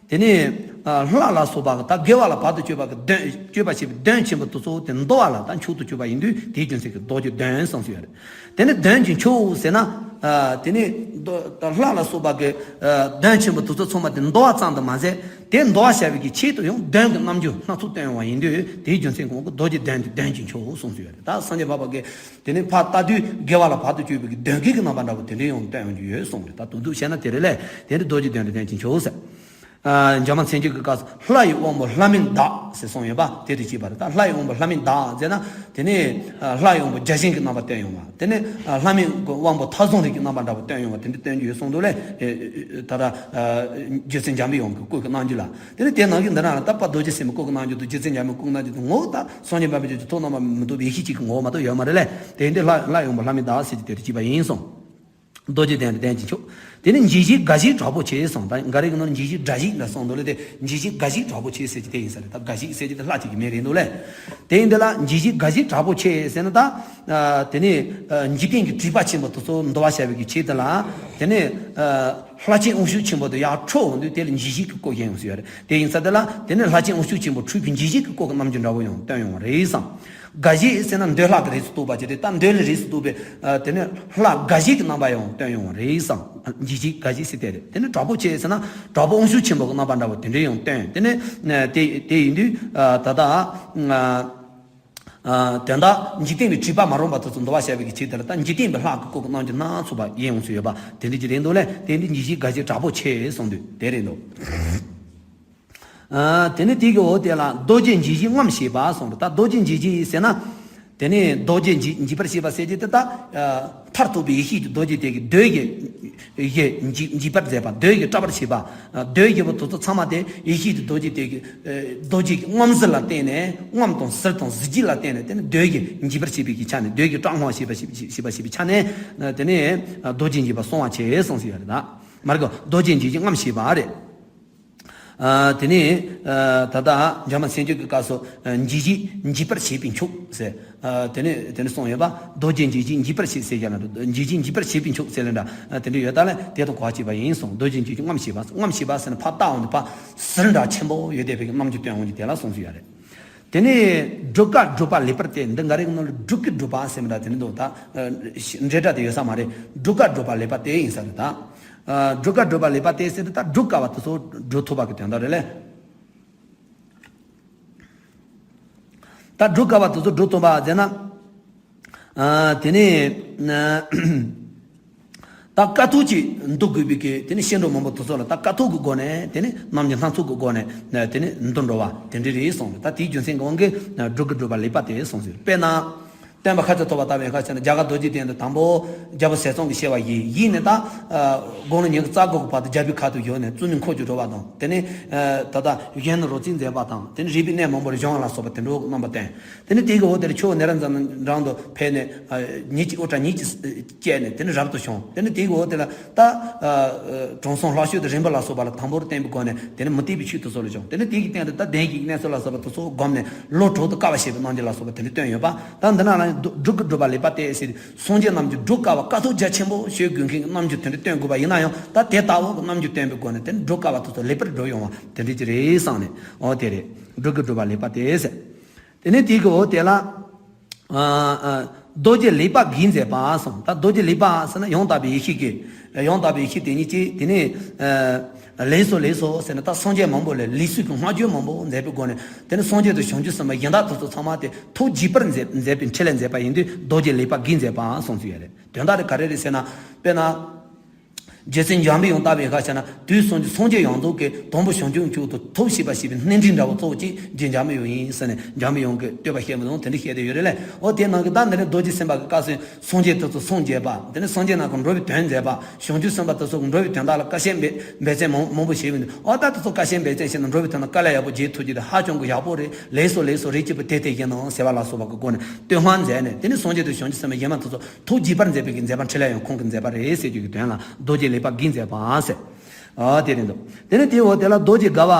དེ་ནས། ཨ། ལྷ་ལ་སོགས་པ་གི་ད་དགེ་བ་ལ་བར་དུ་གཅོད་པ་གི་གདོན། གཅོད་པ་བྱེད་པའི་གདོན་ཆེན་པོ་དེ་ཚོ་དེ་འདུལ་བ་ལ་ད་འཁྱུག་ཏུ་གཅོད་པ་ཡིན་དུས་དེའི་རྒྱུ་མཚན་གྱིས་རྡོ་རྗེ་གདོན་གསུངས་སུ་ཡོད་རེད། དེ་ནས་གདོན་གྱིས་འཁྱུག་ཟེར་ན། ཨ། དེ་ནས་རྡོ་ད་ལྷ་ལ་སོགས་པ་གི། ཨ། གདོན་ཆེན་པོ་དེ་ཚོ་ཚང་མ་དེ་འདུལ་བ་ཙམ་དུ་མ་ཟད། དེ་འདུལ་བ་བྱ་བའི་གི་ཆེད་དུ་ཡང་གདོན་གྱི་རྣམ་འགྱུར་སྣ་ཚོགས་སྟོན་ཡོང་བ་ཡིན་དུས་དེའི་རྒྱུ་མཚན་གྱིས་རྡོ་རྗེ་གདོན་ཏེ་གདོན་གྱིས་འཁྱུག་གསུངས་སུ་ཡོད་རེད། ད་སངས་རྒྱས་འཕགས་པ་གིས། དེ་ནས་ཕར་ལྟ་དུས་དགེ་བ་ལ་བར་དུ་གཅོད་པའི་གདོན་བགེགས་ཀྱི་རྣམ་པ་འདྲ་བོ་དེ་འདྲའི་ཡང་སྟོན་ཡོང་རྒྱུ་ཡོད་གསུངས་རེད། ད་དོན་དུ་བཤད་ན་དེ་རེད་ལས། དེ་འདྲ་རྡོ་རྗེ་གདོན་ཏེ་གདོན་གྱིས་འཁྱུག་ཟེར། ཨ། འཇམ་དབྱངས་མཚན་བརྗོད་ཀྱི་སྐབས་སུ་ལྷ་ཡི་དབང་པོ་ལྷ་མིན་བདག་ཟེར་གསུངས་ཡོད་པ་དེ་དང་གཅིག་པ་རེད། ད་ལྷ་ཡི་དབང་པོ་ལྷ་མིན་བདག་ཟེར་ན། དེ་ནས། ཨ། ལྷ་ཡི་དབང་པོ་བརྒྱ་བྱིན་གྱི་རྣམ་པ་སྟོན་ཡོང་བ། དེ་ནས། ཨ། ལྷ་མིན་གྱི་དབང་པོ་མཐའ་བཟུང་རིགས་ཀྱི་རྣམ་པ་འདྲ་བོ་སྟོན་ཡོང་བ་དེ་འདྲ་སྟོན་རྒྱུ་ཡོད་གསུངས་འདུག་ལས། ཨེ། ཨེ། ད་ལྟ། ཨ། རྗེ་བཙུན་འཇམ་པའི་དབྱངས་ཀྱི་སྐུ་གི་རྣམ་འགྱུར་ལ། དེ་ནས་དེ་ནང་གི་འདི་ན་ལ་ད་པ་རྡོ་རྗེ་སེམས་དཔའི་སྐུ་གི་རྣམ་འགྱུར་དང་། རྗེ་བཙུན་འཇམ་པའི་སྐུ་གི་རྣམ་འགྱུར་དང་། ངོ་བོ་ད་སངས་རྒྱས་འབའ་བརྒྱུད་ཀྱི་ཐུགས་རྣམ་པ་མི་རྟོག་པའི་ཡེ་ཤེས་གཅིག་གི་ངོ་བོ་མ་གཏོགས་ཡོད་མ་རེད་ལས། དེ་འདི་ལྷ་ལྷ་ཡི་དབང་པོ་ལྷ་མིན་བདག་ཟེར་གྱི་དེ་རུ་གཅིག་པ་ཡིན་གསུངས། རྡོ་རྗེ་གདོན་ཏེ་གདོན་གྱིས་འཁྱུག་དེ་ནས་འཇིགས་བྱེད་དགའ་བྱེད་དྲག་པོ་ཆེ་གསུངས། ད་འགའ་རེ་གི་ནང་ལ་འཇིགས་བྱེད་དགྲ་བྱེད་ལ་གསུངས་འདུག་ལས། དེ་འཇིགས་བྱེད་དགའ་བྱེད་དྲག་པོ་ཆེ་ཟེར་གྱི་དེ་ཡིན་ས་རེད། ད་དགའ་བྱེད་ཟེར་གྱི་དེ་ལྷ་གཅིག་གི་མིང་རེད་འདུག་ལས། དེ་ཡིན་དེ་ལ་འཇིགས་བྱེད་དགའ་བྱེད་དྲག་པོ་ཆེ་ཟེར་ན་ད། ཨ། དེ་ནས། ཨ། འཇིག་རྟེན་གྱི་སྒྲིབ་པ་ཆེན་པོ་དེ་ཚོ་འདུལ་བར་བྱ་བའི་གི་ཆེད་དུ་ལ། དེ་ནས། ཨ། ལྷ་ཆེན་དབང་ཕྱུག་ཆེན་པོ་དེ་ཡར་འཕྲོ་འོང་དུས་དེ་ལ་འཇིགས་བྱེད་ཀྱི་སྐུ་བཞེངས་ཡོང་སྲིད་ཡོད་རེད། དེ་ཡིན་ས་དེ་ལ་དེ་ནས་ལྷ་ཆེན་དབང་ཕྱུག་ཆེན་པོ་འཁྲུགས་པའི་འཇིགས་བྱེད་ཀྱི་སྐུ་གི་རྣམ་འགྱུར་འདྲ་བོ་ཡང་སྟོན་ཡོང་བ་རེད་བསམ། དགའ་བྱེད་ཟེར་ན་འདོད་ལྷ་གི་རིགས་སུ་གཏོགས་པ་ཅིག་རེད། ད་འདོད་ལྷའི་རིགས་སུ་གཏོགས་པའི། ཨ། དེ་ནས་ལྷ་དགའ་བྱེད་ཀྱི་རྣམ་པ་ཡང་སྟོན་ཡོང་བ་རེད་བསམ། འཇིགས་བྱེད་དགའ་བྱེད་ཟེར་དེ་རེད། དེ་ནས་དྲག་པོ་ཆེ་ཟེར་ན་དྲག་པོ་དབང་ཕྱུག་ཆེན་པོ་གི་རྣམ་པ་འདྲ་བོ་དེ་འདྲ་ཡང་སྟོན། དེ་ནས། ཨ། དེ་དེ་ཡིན་དུས། ཨ། ད་ལྟ། ཨ། ཨ། དོན་དག་འཇིག་རྟེན་པའི་སྒྲིབ་པ་མ་རུངས་པ་དེ་ཚོ་འདུལ་བར་བྱ་བའི་གི་ཆེད་དེ་ལ་ད་འཇིག་རྟེན་པའི་ལྷ་གི་སྐུ་གི་རྣམ་འགྱུར་སྣ་ཚོགས་པ་ཡིན་ཡོང་སྲིད་ཡོད་པ་དེ་འདྲ་ཅིག་རེད་འདུག་ལས། དེ་འདི་འཇིགས་བྱེད་དགའ་བྱེད་དྲག་པོ་ཆེ་གསུངས་དུས་དེ་རེད་འདུག་ཨ། དེ་ནས་དེ་གི་འོག་དེ་ལ་རྡོ་རྗེ་འཇིགས་བྱེད་རྔམ་བྱེད་པ་གསུངས་རེད། ད་རྡོ་རྗེ་འཇིགས་བྱེད་ཟེར་ན། དེ་ནས་རྡོ་རྗེ་འཇིགས་འཇིགས་པར་བྱེད་པ་ཟེར་གྱི་དེ་ད། ཨ། མཐར་ཐུག་པའི་ཡེ་ཤེས་ཀྱི་རྡོ་རྗེ་དེ་གིས་འདོད་ཀྱི་ཡེ་འཇིགས་འཇིགས་པར་མཛད་པ། འདོད་ཀྱི་སྐྲག་པར་བྱེད་པ། ཨ། འདོད་ཀྱི་བུ་དེ་ཚོ་ཚང་མ་དེ་ཡེ་ཤེས་ཀྱི་རྡོ་རྗེ་དེ་གིས། ཨ། རྡོ་རྗེ་གི་རྔམ་གཟུགས་ལ་བརྟེན་ནས། རྔམ་དང་གཟུགས་དང་གཟི་བརྗིད་ལ་བརྟེན་ནས་དེ་ནི་འདོད་ཀྱི་འཇིགས་པར་བྱེད་པའི་གི་ཆ་ནས། འདོད་ཀྱི་སྐྲག་སྔོན་བྱེད་པ་བྱེད་པ་བྱེད་པ་བྱེད་པའི་ཆ་ནས། ཨ། དེ་ནས། ཨ། རྡོ་རྗེ་འཇིགས་པ་གསུངས་པ་བྱས་གསུངས་སུ་ཡོད་རེད་ད། མ་རེད་གོ། རྡོ་རྗེ་འཇིགས་བྱེད་རྔམ་བྱེད་པ་རེད། ཨ། དེ་ནས། ཨ། ད་ལྟ་འཇམ་དབྱངས་མཚན་བརྗོད་ཀྱི་སྐབས་སུ། ཨ། འཇིགས་བྱེད་འཇིགས་པར་བྱེད་པས་འཁྱུག་ཟེར། ཨ། དེ་ནས་དེ་ནས་གསུངས་ཡོད་པ། རྡོ་རྗེ་འཇིགས་བྱེད་འཇིགས་པར་བྱེད་ཟེར་ཡ་ན། འཇིགས་བྱེད་འཇིགས་པར་བྱེད་པས་འཁྱུག་ཟེར་ལ་འདྲ། ཨ། དེ་འདྲ་ཡོད་ད་ལ་དེ་དང་གོ་བ་གཅིག་པ་ཡིན་གསུངས། རྡོ་རྗེ་འཇིགས་བྱེད་རྔམ་བྱེད་པ། རྔམ་བྱེད་པ་ཟེར་ན་ཕར་བལྟ་འོང་དུས་ཕར་ཟིལ་འདྲ་ཆེན་པོ་ཡོད་བསྡད་པའི་རྔམ་གྱི་སྟོན་འོང་གི་དེ་ལ་གསུངས་སུ་ཡོད་རེད། དེ་ནས་སྒྲུབ་དཀའ་སྒྲུབ་པ་ལེགས་པར་དེད། འདི་འགའ་རེ་གི་ནང་ལ་སྒྲུབ་ཀྱི་སྒྲུབ་པ་ཟེར་མི་འདྲ་དེ་འདྲ་འདུག་ད། ཨ། འབྲེལ་སྒྲ་དེ་ཡོད་ས་མ་རེད། སྒྲུབ་དཀའ་སྒྲུབ་པ་ལེགས་པར་དེད་ཡིན་ས་རེད་ད། ཨ། སྒྲུབ་དཀའ་སྒྲུབ་པ་ལེགས་པར་དེད་ཟེར་དུས་ད་སྒྲུབ་དཀའ་བ་དེ་ཚོ་སྒྲུབ་ཐུབ་པ་གི་དོན་དག་རེད་ལས། ད་སྒྲུབ་དཀའ་བ་དེ་ཚོ་སྒྲུབ་ཐུབ་པ་ཟེར་ན། ཨ། དེ་ནས་ཨ། ད་དཀའ་ཐུབ་ཅིག་འདུལ་དགོས་པའི་གི་དེ་ནས་སྐྱེ་འགྲོ་མང་པོ་དེ་ཚོ་ལ་ད་དཀའ་ཐུབ་ཀྱི་སྒོ་ནས་དེ་ནས་རྣམ་འགྱུར་སྣ་ཚོགས་ཀྱི་སྒོ་ནས་དེ་ནས་འདུལ་འགྲོ་བ་དེ་འདྲ་རེད་གསུངས་ནས། ད་དེའི་རྒྱུ་མཚན་གྱི་དབང་གིས་སྒྲུབ་ཀྱི་སྒྲུབ་པ་ལེགས་པ་སྟེ་གསུངས་ཟེར། དཔེར་ན། སྟོན་པ་ཤཱཀྱ་ཐུབ་པ་ལྟ་བུའི་ཁ་ཆེ་ན་རྒྱ་གར་རྡོ་རྗེ་གདན་དུ་དང་པོ་རྒྱལ་པོ་ཟས་གཙང་གིས་བཤད་པ་ཡིན། ཡིན་ནས་ད་དགུང་ལོ་ཉི་ཤུ་རྩ་དགུ་གི་བར་དུ་རྒྱལ་པོའི་ཁ་ཐུག་བཞུགས་ནས་བཙུན་མོའི་འཁོར་གྱིས་གྲོལ་བ་དང་། དེ་ནས་ད་ལྟ་གཞོན་ནུ་རོལ་རྩེད་མཛད་པ་དང་། དེ་ནས་རིག་པའི་གནས་མང་པོར་སྦྱོང་བ་ལ་སོགས་པ་དེ་འདྲའི་རྣམ་པ་བསྟན། དེ་ནས་དེའི་འོག་དེར་ཆུ་བོ་ནཻ་རཉྫ་ན་འགྲམ་དུ་ཕེབས་ནས་ཉིད་ཀྱི་དབུ་སྐྲ་ཉིད་ཀྱིས་བཅད་ནས་དེ་ནས་རབ་ཏུ་བྱུང་། དེ་ནས་དེའི་འོག་དེ་ལ་ད་དྲང་སྲོང་ལྷ་བཤོས་དང་རིམ་པ་ལ་སོགས་པ་ལ་དང་པོར་བསྟན་པའི་སྒོ་ནས་དེ་ནས་མུ་སྟེགས་པའི་ཆོས་དེ་ཚོ་ལ་སྦྱངས། དེ་ནས་དེ་གི་སྟེང་དུ་ད་གདན་གྱི་གནས་ཚུལ་ལ་སོགས་པ་དེ་ཚོ་བསྒོམས་ནས་ལོ་དྲུག་ཏུ་དཀའ་བ་སྤྱད་པའི་རྣམ་འགྱུར་ལ་སོགས་པ་དེ་འདྲ་བསྟན་ཡོད་པ། ད་འདི་ན་ལ་སྒྲུབ་ཀྱི་སྒྲུབ་པ་ལེགས་པ་སྟེ་ཟེར། སངས་རྒྱས་རྣམས་ཀྱི་སྒྲུབ་དཀའ་བ་དཀའ་ཐུབ་རྒྱ་ཆེན་པོ་ཞེས་དགོས་མཁན་གྱི་རྣམ་འགྱུར་དེ་འདྲ་སྟོན་དགོས་པ་ཡིན་ན་ཡང་། ད་དེ་ལྟ་བུ་གི་རྣམ་འགྱུར་སྟོན་པའི་སྒོ་ནས་དེ་ནི་སྒྲུབ་དཀའ་བ་དེ་ཚོ་ལེགས་པར་སྒྲུབ་ཡོང་བ་དེ་འདྲ་ཅིག་རེད་བསམ་ནས། འོ་དེ་རེད། སྒྲུབ་ཀྱི་སྒྲུབ་པ་ལེགས་པ་སྟེ་ཟེར། དེ་ནས་དེའི་འོག་དེ་ལ། ཨ། ཨ། རྡོ་རྗེ་ལེགས་པ་བགྱིས་མཛད་པ་གསུངས། ད་རྡོ་རྗེ་ལེགས་པ་ཟེར་ན་ཡང་དག་པའི་ཡེ་ཤེས་ཀྱི། ཡང་དག་པའི་ཡེ་ཤེས་དེ་ཉིད་ཀྱིས་དེ་ནས། ཨ། ལེགས་སོ་ལེགས་སོ་ཟེར་ནས་ད་སངས་རྒྱས་མང་པོ་ལས་ལེགས་བསོད་ཀྱི་བསྔགས་བརྗོད་མང་པོ་མཛད་པའི་སྒོ་ནས། དེ་ནས་སངས་རྒྱས་དང་བྱང་ཆུབ་སེམས་དཔའ་གཞན་དག་དེ་ཚོ་ཚང་མ་དེ་ཐུགས་དགྱེས་པར་མཛད་མཛད་པའི་འཕྲིན་ལས་མཛད་པ་ཡིན་དུས་རྡོ་རྗེ་ལེགས་པ་བགྱིས་མཛད་པ་གསུངས་སུ་ཡོད་རེད། དོན་དག་དེ་ག་རེ་རེད་ཟེར་ན། དཔེར་ན། རྗེ་བཙུན་འཇམ་པའི་དབྱངས་ལྟ་བུའི་ཁ་ཆེ་ན་དུས་གསུམ་གྱི་སངས་རྒྱས་ཡོངས་རྫོགས་ཀྱིས་དང་པོ་བྱང་ཆུབ་མཆོག་ཏུ་ཐུགས་བསྐྱེད་པ་ཞེས་པའི་གནས་འདྲེན་འདྲ་བོ་གཙོ་བོ་གཅིག་རྗེ་འཇམ་པའི་དབྱངས་ཡིན་ཟེར་ནས་འཇམ་པའི་དབྱངས་ཀྱི་བསྟོད་པ་བཤད་པ་དང་དེ་འདྲ་བཤད་དེ་ཡོད་རེད་ལས། འོ་དེ་ནང་གི་ད་འདི་ནི་རྡོ་རྗེ་སེམས་དཔའ་གི་བཀའ་སྲོལ་སངས་རྒྱས་དེ་ཚོ་སངས་རྒྱས་པ། དེ་ནི་སངས་རྒྱས་རྣམས་ཀྱིས་འགྲོ་བའི་དོན་མཛད་པ། བྱང་ཆུབ་སེམས་དཔའ་དེ་ཚོ་གིས་འགྲོ་བའི་དོན་དག་ལ་དཀའ་སྤྱད་འབད་འབད་བརྩོན་མང་མང་པོ་བྱས་པ་ཡིན་དུས། འོ་ད་དེ་ཚོ་དཀའ་སྤྱད་འབད་བརྩོན་བྱས་ནས་འགྲོ་བའི་དོན་དག་དཀའ་ལས་ཡག་པོ་རྗེས་ཐུགས་རྗེ་དེ་ཧ་ཅང་གི་ཡག་པོ་རེད། ལེགས་སོ་ལེགས་སོ། རིགས་གཅིག་པུ་དེ་དེ་བཞིན་ནོ་ཟེར་བ་ལ་སོགས་པ་གི་སྒོ་ནས་བསྟོད་བསྔགས་མཛད་ནས། དེ་ནི་སངས་རྒྱས་དང་བྱང་ཆུབ་སེམས་དཔའ་གཞན་མ་དེ་ཚོ་ཐུགས་དགྱེས་པར་མཛད་པའི་གི་མཛད་པ་འཕྲིན་ལས་ཡང་ཁོང་གི་མཛད་པ་རེད་ཟེར་རྒྱུ་གི་དོན་ལ་རྡོ་རྗེ་ལེགས་པ་བགྱིས་མཛད་པ་ཟེར། ཨ། དེ་རེད་འདུག་དེ་ནས་དེའི་འོག་དེ་ལ་རྡོ་རྗེ་དགའ་བ།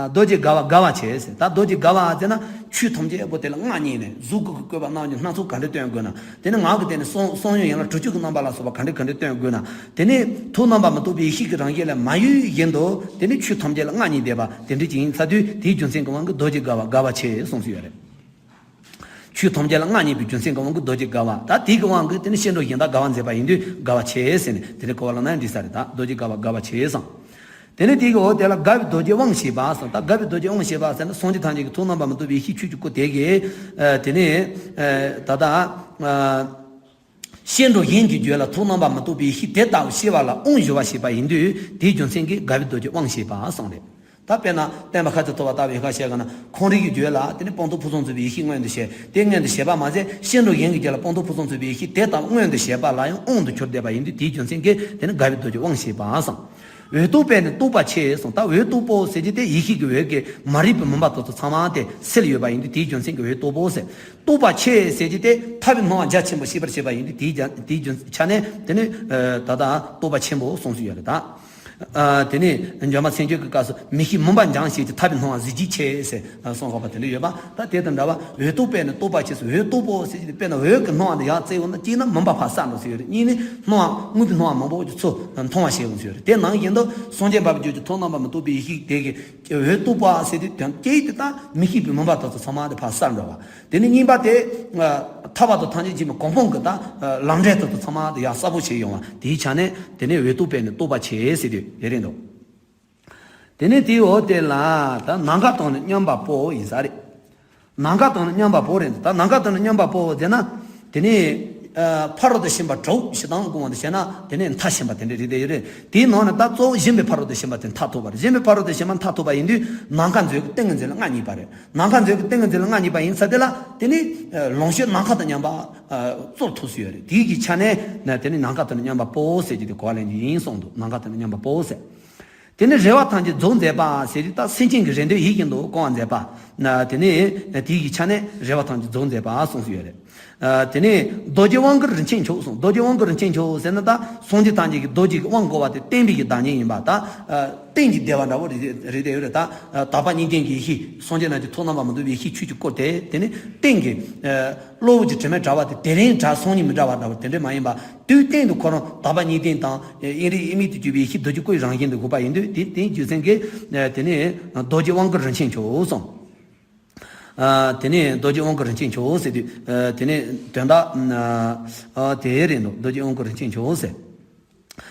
རྡོ་རྗེ་དགའ་བ་དགའ་བ་ཆེ་ཟེར། ད་རྡོ་རྗེ་དགའ་བ་ཟེར་ན་ཆོས་ཐམས་ཅད་པོ་དེ་ལ་མངའ་བརྙེས་ནས་གཟུགས་སྐུ་གི་བཀོད་པ་རྣམ་འགྱུར་སྣ་ཚོགས་ག་འདྲ་སྟོན་དགོས་ན། དེ་ནས་ངག་གི་སྟེང་ནས་གསུང་གསུང་ཡུལ་ཡན་ལག་དྲུག་ཅུ་གི་རྣམ་པ་ལ་སོགས་པ་ག་འདྲ་ག་འདྲ་སྟོན་དགོས་ན། དེ་ནས་ཐུགས་རྣམ་པར་མི་རྟོག་པའི་ཡེ་ཤེས་ཀྱི་རང་བཞིན་ལས་མ་གཡོས་བཞིན་དུ་དེ་ནས་ཆོས་ཐམས་ཅད་ལ་མངའ་བརྙེས་བསྡད་པ་དེ་འདྲ་ཅིག་ཡིན་ཚར་དུས། དེའི་རྒྱུ་མཚན་གྱི་དབང་གིས་རྡོ་རྗེ་དགའ་བ་དགའ་བ་ཆེ་གསུངས་སུ་ཡོད་རེད། ཆོས་ཐམས་ཅད་ལ་མངའ་བརྙེས་པའི་རྒྱུ་མཚན་གྱི་དབང་གིས་རྡོ་རྗེ་དགའ་བ། ད་དེ་གི་དབང་གིས་དེ་ནི་སྐྱེ་འགྲོ་གཞན་དག་དགའ་བ་མཛད་པ་ཡིན་དུས་དགའ་བ་ཆེ་ཟེར་ནས་དེ་ནི་གོ་བ་ལ་ན་འགྲིག་ས་རེད། ད་རྡོ་རྗེ་དགའ་བ་དགའ་བ་ཆེ་གསུངས། དེ་ནས་དེ་གི་འོག་དེ་ལ་དགའ་བའི་རྡོ་རྗེ་དབང་ཞེས་པ་གསུངས། ད་དགའ་བའི་རྡོ་རྗེ་དབང་ཞེས་པ་ཟེར་ན་སངས་རྒྱས་ཐམས་ཅད་ཀྱི་ཐུགས་རྣམ་པར་མི་རྟོག་པའི་ཡེ་ཤེས་ཆོས་ཀྱི་སྐུ་དེ་གིས། ཨ། དེ་ནས། ཨ། ད་ལྟ། ཨ། སྐྱེ་འགྲོ་གཞན་གྱི་རྒྱུད་ལ་ཐུགས་རྣམ་པར་མི་རྟོག་པའི་ཡེ་ཤེས་དེ་ལྟ་བུ་སྐྱེ་བ་ལ་དབང་ཞུ་བ་ཞེས་པ་ཡིན་དུས་དེའི་རྒྱུ་མཚན་གྱིས་དགའ་བའི་རྡོ་རྗེ་དབང་ཞེས་པ་གསུངས་རེད། ད་དཔེར་ན་སྟོན་པ་ཤཱཀྱ་ཐུབ་པ་ལྟ་བུའི་ཁ་བཤད་ག་ན་ཁོང་རང་གི་རྒྱུད་ལ་དེ་ནི་སྤངས་རྟོགས་ཕུན་སུམ་ཚོགས་པའི་ཡེ་ཤེས་མངོན་དུ་བྱས། དེ་མངོན་དུ་བྱས་པ་མ་ཟད་སྐྱེ་འགྲོ་གཞན་གྱི་རྒྱུད་ལ་སྤངས་རྟོགས་ཕུན་སུམ་ཚོགས་པའི་ཡེ་ཤེས་དེ་ལྟ་བུ་མངོན་དུ་བྱས་པ་ལ་ཡང་དབང་དུ་གྱུར་བསྡད་པ་ཡིན་དུས་དེའི་རྒྱུ་མཚན་གྱིས་དེ་ནི་དགའ་བའི་རྡོ་རྗེ་དབང་ཞེས་པ་གསུངས། འོད་སྟོབས་པས་ནི་རྟོགས་པ་ཆེ་གསུངས། ད་འོད་སྟོབས་པོ་ཟེར་གྱི་དེ་ཡེ་ཤེས་ཀྱི་འོད་ཀྱིས་མ་རིག་པའི་མུན་པ་དེ་ཚོ་ཚང་མ་དེ་སེལ་ཡོད་པ་ཡིན་དུས་དེའི་རྒྱུ་མཚན་གྱིས་འོད་སྟོབས་པོ་ཟེར། རྟོགས་པ་ཆེ་ཟེར་གྱི་དེ་ཐར་པའི་སྣང་བ་རྒྱ་ཆེན་པོ་ཤེས་པར་བྱེད་པ་ཡིན་དུས་དེའི་རྒྱ་དེའི་རྒྱུ་ཆ་ནས་དེ་ནི། ཨ། ད་ལྟ་རྟོགས་པ་ཆེན་པོ་གསུངས་སུ་ཡོད་རེད་ད། ཨ། དེ་ནས་འཇམ་དཔལ་མཚན་བརྗོད་ཀྱི་སྐབས་སུ་མི་ཤེས་མུན་པ་འཇོམས་ཤེས་ཀྱི་ཐར་པའི་སྣང་བ་གཟི་བརྗིད་ཆེ་ཟེར་གསུངས་པ་དེ་འདྲ་ཡོད་པ། ད་དེ་དང་འདྲ་བ་འོད་སྟོབས་པས་ནི་རྟོགས་པ་ཆེ་ཟེར། འོད་སྟོབས་པོ་ཟེར་གྱི་དེ་དཔེར་ན་འོད་ཀྱི་སྣང་བ་འདི་ཡར་བཙལ་འོང་ན་གཅིག་ན་མུན་པ་ཕར་བསལ་འགྲོ་སྲིད་ཡོད་རེད། གཉིས་ནི་སྣང་བ་དངོས་པོའི་སྣང་བ་མང་པོ་ཅིག་ཚུར་མཐོང་བ་བྱེད་འོང་སྲིད་ཡོད་རེད། དེ་ནང་བཞིན་དུ་སངས་རྒྱས་འཕགས་པའི་རྒྱུད་ཀྱི་ཐུགས་རྣམ་པར་མི་རྟོག་པའི་ཡེ་ཤེས་དེ་གི་འོད་སྟོབས་པ་ཟེར་དུས་དོན་གཅིག་དེ་ད་མི་ཤེས་པའི་མུན་པ་དེ་ཚོ་ཚང་མ་དེ་ཕར་བསལ་འགྲོ་བ། དེ་ནས་གཉིས་པ་དེ། ཨ། ཐར་པ་དང་ཐམས་ཅད་མཁྱེན་པའི་གོ་འཕང་གི་ད། ཨ། ལམ་འབྲས་དེ་ཚོ་ཚང་མ་དེ་ཡར་གསལ་པོ་བྱེད་ཡོང་བ་དེའི་ཆ་ནས་དེ་ནས་འོད་སྟོབས་པས་ནི་རྟོགས་པ་ཆེ་ཟེར་དུས་དེ་རེད་འདུག་དེ་ནས་དེའི་འོག་དེ་ལ་ད་ནམ་མཁའ་དང་ནི་མཉམ་པ་པོ་ཡིན་ས་རེད། ནམ་མཁའ་དང་ནི་མཉམ་པ་པོ་རེད། ད་ནམ་མཁའ་དང་ནི་མཉམ་པ་པོ་ཟེར་ན། དེ་ནས། ཨ། ཕ་རོལ་ཏུ་ཕྱིན་པ་དྲུག་བཞི་དང་དགུང་དུ་བྱས་ན་དེ་ནས་མཐར་ཕྱིན་པ་དེ་འདྲ་རེད་དེ་ཡོད་རེད། དེའི་ནང་ནས་ད་གཙོ་བོ་གཞན་པའི་ཕ་རོལ་ཏུ་ཕྱིན་པ་དེ་མཐར་ཐུག་པ་རེད། གཞན་པའི་ཕ་རོལ་ཏུ་ཕྱིན་པ་མཐར་ཐུག་པ་ཡིན་དུས་ནམ་མཁའ་མཛོད་ཀྱི་ཏིང་ངེ་འཛིན་ལ་མངའ་བརྙེས་པ་རེད། ནམ་མཁའ་མཛོད་ཀྱི་ཏིང་ངེ་འཛིན་ལ་མངའ་བརྙེས་པ་ཡིན་ས་དེ་ལ་དེ་ནི། ཨ། ལོངས་སྤྱོད་ནམ་མཁའ་དང་མཉམ་པ། ཨ། གཙོར་ཐུག་སུ་ཡོད་རེད། དེའི་གི་ཆ་ནས་ན་དེ་ནི་ནམ་མཁའ་དང་ནི་མཉམ་པ་པོ་ཟེར་གྱི་དེ་གོ་བ་ལེན་རྒྱུ་ཡིན་གསུངས་འདུག་ནམ་མཁའ་དང་ནི་མཉམ་པ་པོ་ཟེར། དེ་ནི་རེ་བ་ཐམས་ཅད་རྫོགས་མཛད་པ་ཟེར་དུས་ད་སེམས་ཅན་གྱི་རེ་འདོད་ཡིད་བཞིན་དུ་སྐོང་བ་མཛད་པ། ན་དེ་ནི་དེའི་གི་ཆ་ནས་རེ་བ་ཐམས་ཅད་རྫོགས་མཛད་པ་གསུངས་སུ་ཡོད་རེད། ཨ། དེ་ནས་རྡོ་རྗེ་དབང་བསྐུར་རིན་ཆེན་མཆོག་གསུངས། རྡོ་རྗེ་དབང་བསྐུར་རིན་ཆེན་མཆོག་ཟེར་ན་ད་སངས་རྒྱས་ཐམས་ཅད་ཀྱི་རྡོ་རྗེ་གི་དབང་བསྐུར་བ་དེ་བསྟན་པའི་གི་བདག་ཉིད་ཡིན་པ། ད། ཨ། རྟེན་གྱི་བདེ་བ་འདྲ་བོ་རེད་རེད་དེ་ཡོད་རེད། ད། ཨ། དག་པ་གཉིས་ལྡན་གྱི་ཡེ་ཤེས་སངས་རྒྱས་རྣམས་ཀྱི་ཐུགས་རྣམ་པར་མི་རྟོག་པའི་ཡེ་ཤེས་ཆོས་ཀྱི་སྐུ་དེ་དེ་ནི་རྟེན་གྱི། ཨ། གློ་བུར་གྱི་དྲི་མས་བྲལ་བ་དེ་དེ་རིང་བྲལ་སང་ཉིན་མི་འབྲལ་བ་འདྲ་བོ་དེ་འདྲ་མ་ཡིན་པ། དུས་གཏན་དུ་ཁོ་རང་དག་པ་གཉིས་ལྡན་དང་དབྱིངས་རིག་དབྱེར་མེད་དུ་གྱུར་པའི་ཡེ་ཤེས་རྡོ་རྗེ་སྐུ་ཡི་རང་བཞིན་དུ་གོ་བ་ཡིན་དུས་དེ་དེའི་རྒྱུ་མཚན་གྱིས། ཨ། དེ་ནི་རྡོ་རྗེ་དབང་བསྐུར་རིན་ཆེན་མཆོག་གསུངས། ཨ། དེ་ནས་རྡོ་རྗེ་དབང་བསྐུར་རིན་ཆེན་མཆོག་ཟེར་དུས། ཨ། དེ་ནས་དོན་དག་ཨ། དེ་རེད་འདུག་རྡོ་རྗེ་དབང་བསྐུར་རིན་ཆེན་མཆོག་ཟེར།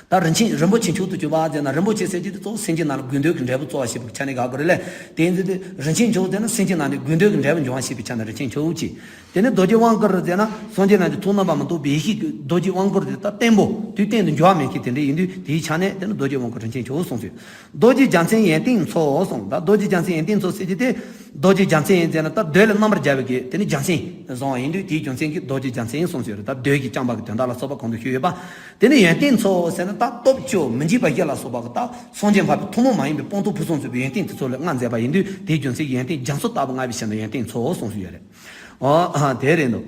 ད་རིན་ཆེན་རིན་པོ་ཆེ་མཆོག་ཏུ་གྱུར་པ་ཟེར་ན། རིན་པོ་ཆེ་ཟེར་གྱི་དེ་གཙོ་བོ་སེམས་ཅན་རྣམས་ལ་དགོས་འདོད་ཀྱི་འབྲས་བུ་སྩོལ་བ་ཞེས་པའི་ཆ་ནས་དགག་དགོས་རེད་ལས། དེ་ཡིན་ཚེ་དེ་རིན་ཆེན་མཆོག་ཟེར་ན་སེམས་ཅན་རྣམས་ནི་དགོས་འདོད་ཀྱི་འབྲས་བུ་འབྱུང་བ་ཞེས་པའི་ཆ་ནས་རིན་ཆེན་མཆོག་ཅེས། དེ་ནས་རྡོ་རྗེ་དབང་བསྐུར་ཟེར་ན། སངས་རྒྱས་རྣམས་ཀྱི་ཐུགས་རྣམ་པར་མི་རྟོག་པའི་ཡེ་ཤེས་ཀྱི་རྡོ་རྗེ་དབང་བསྐུར་དེ་ད་བརྟན་པོ་དུས་གཏན་དུ་འགྱུར་བ་མེད་མཁན་དེ་འདྲ་ཡིན་དུས། དེའི་ཆ་ནས་དེ་ནི་རྡོ་རྗེ་དབང་བསྐུར་རིན་ཆེན་མཆོག་གསུངས་ཚུལ། རྡོ་རྗེ་རྒྱལ་མཚན་ཡོན་ཏན་མཚོ་གསུངས། ད་རྡོ་རྗེ་རྒྱལ་མཚན་ཡོན་ཏན་མཚོ་ཟེར་གྱི་དེ། རྡོ་རྗེ་རྒྱལ་མཚན་ཡིན་ཟེར་ན། ད་རྡོ་ལ་རྣམ་པར་རྒྱལ་བའི་གི་དེ་ནི་རྒྱལ་མཚན་བཟུང་བ་ཡིན་དུས། དེའི་རྒྱུ་མཚན་གྱིས་རྡོ་རྗེ་རྒྱལ་མཚན་གསུངས་ཚུལ་རེད། ད་རྡོ་གིས་བཅིངས་པ་གི་དོན་དག་ལ་སོགས་པ་གོང་དུ་ཞུས་ཡོད་པ། དེ་ནི་ཡོན་ཏན་མཚོ་ཟེར་ན། ད་སྟོབས་བཅུ་མི་འཇིགས་པ་བཞི་ལ་སོགས་པ་གི་ད་སངས་རྒྱས་འཕགས་པའི་ཐུན་མོང་མ་ཡིན་པའི་སྤངས་རྟོགས་ཕུན་སུམ་ཚོགས་པའི་ཡོན་ཏན་དེ་ཚོ་ལ་མངའ་མཛད་པ་ཡིན་དུས། དེའི་རྒྱུ་མཚན་གྱིས་ཡོན་ཏན་རྒྱ་མཚོ་ལྟ་བུ་མངའ་བའི་ཞིང་དུ་ཡོན་ཏན་མཚོ་གསུངས་ཚུལ་ཡོད་རེད། ཨོ་ཨ། དེ་རེད་འདུག་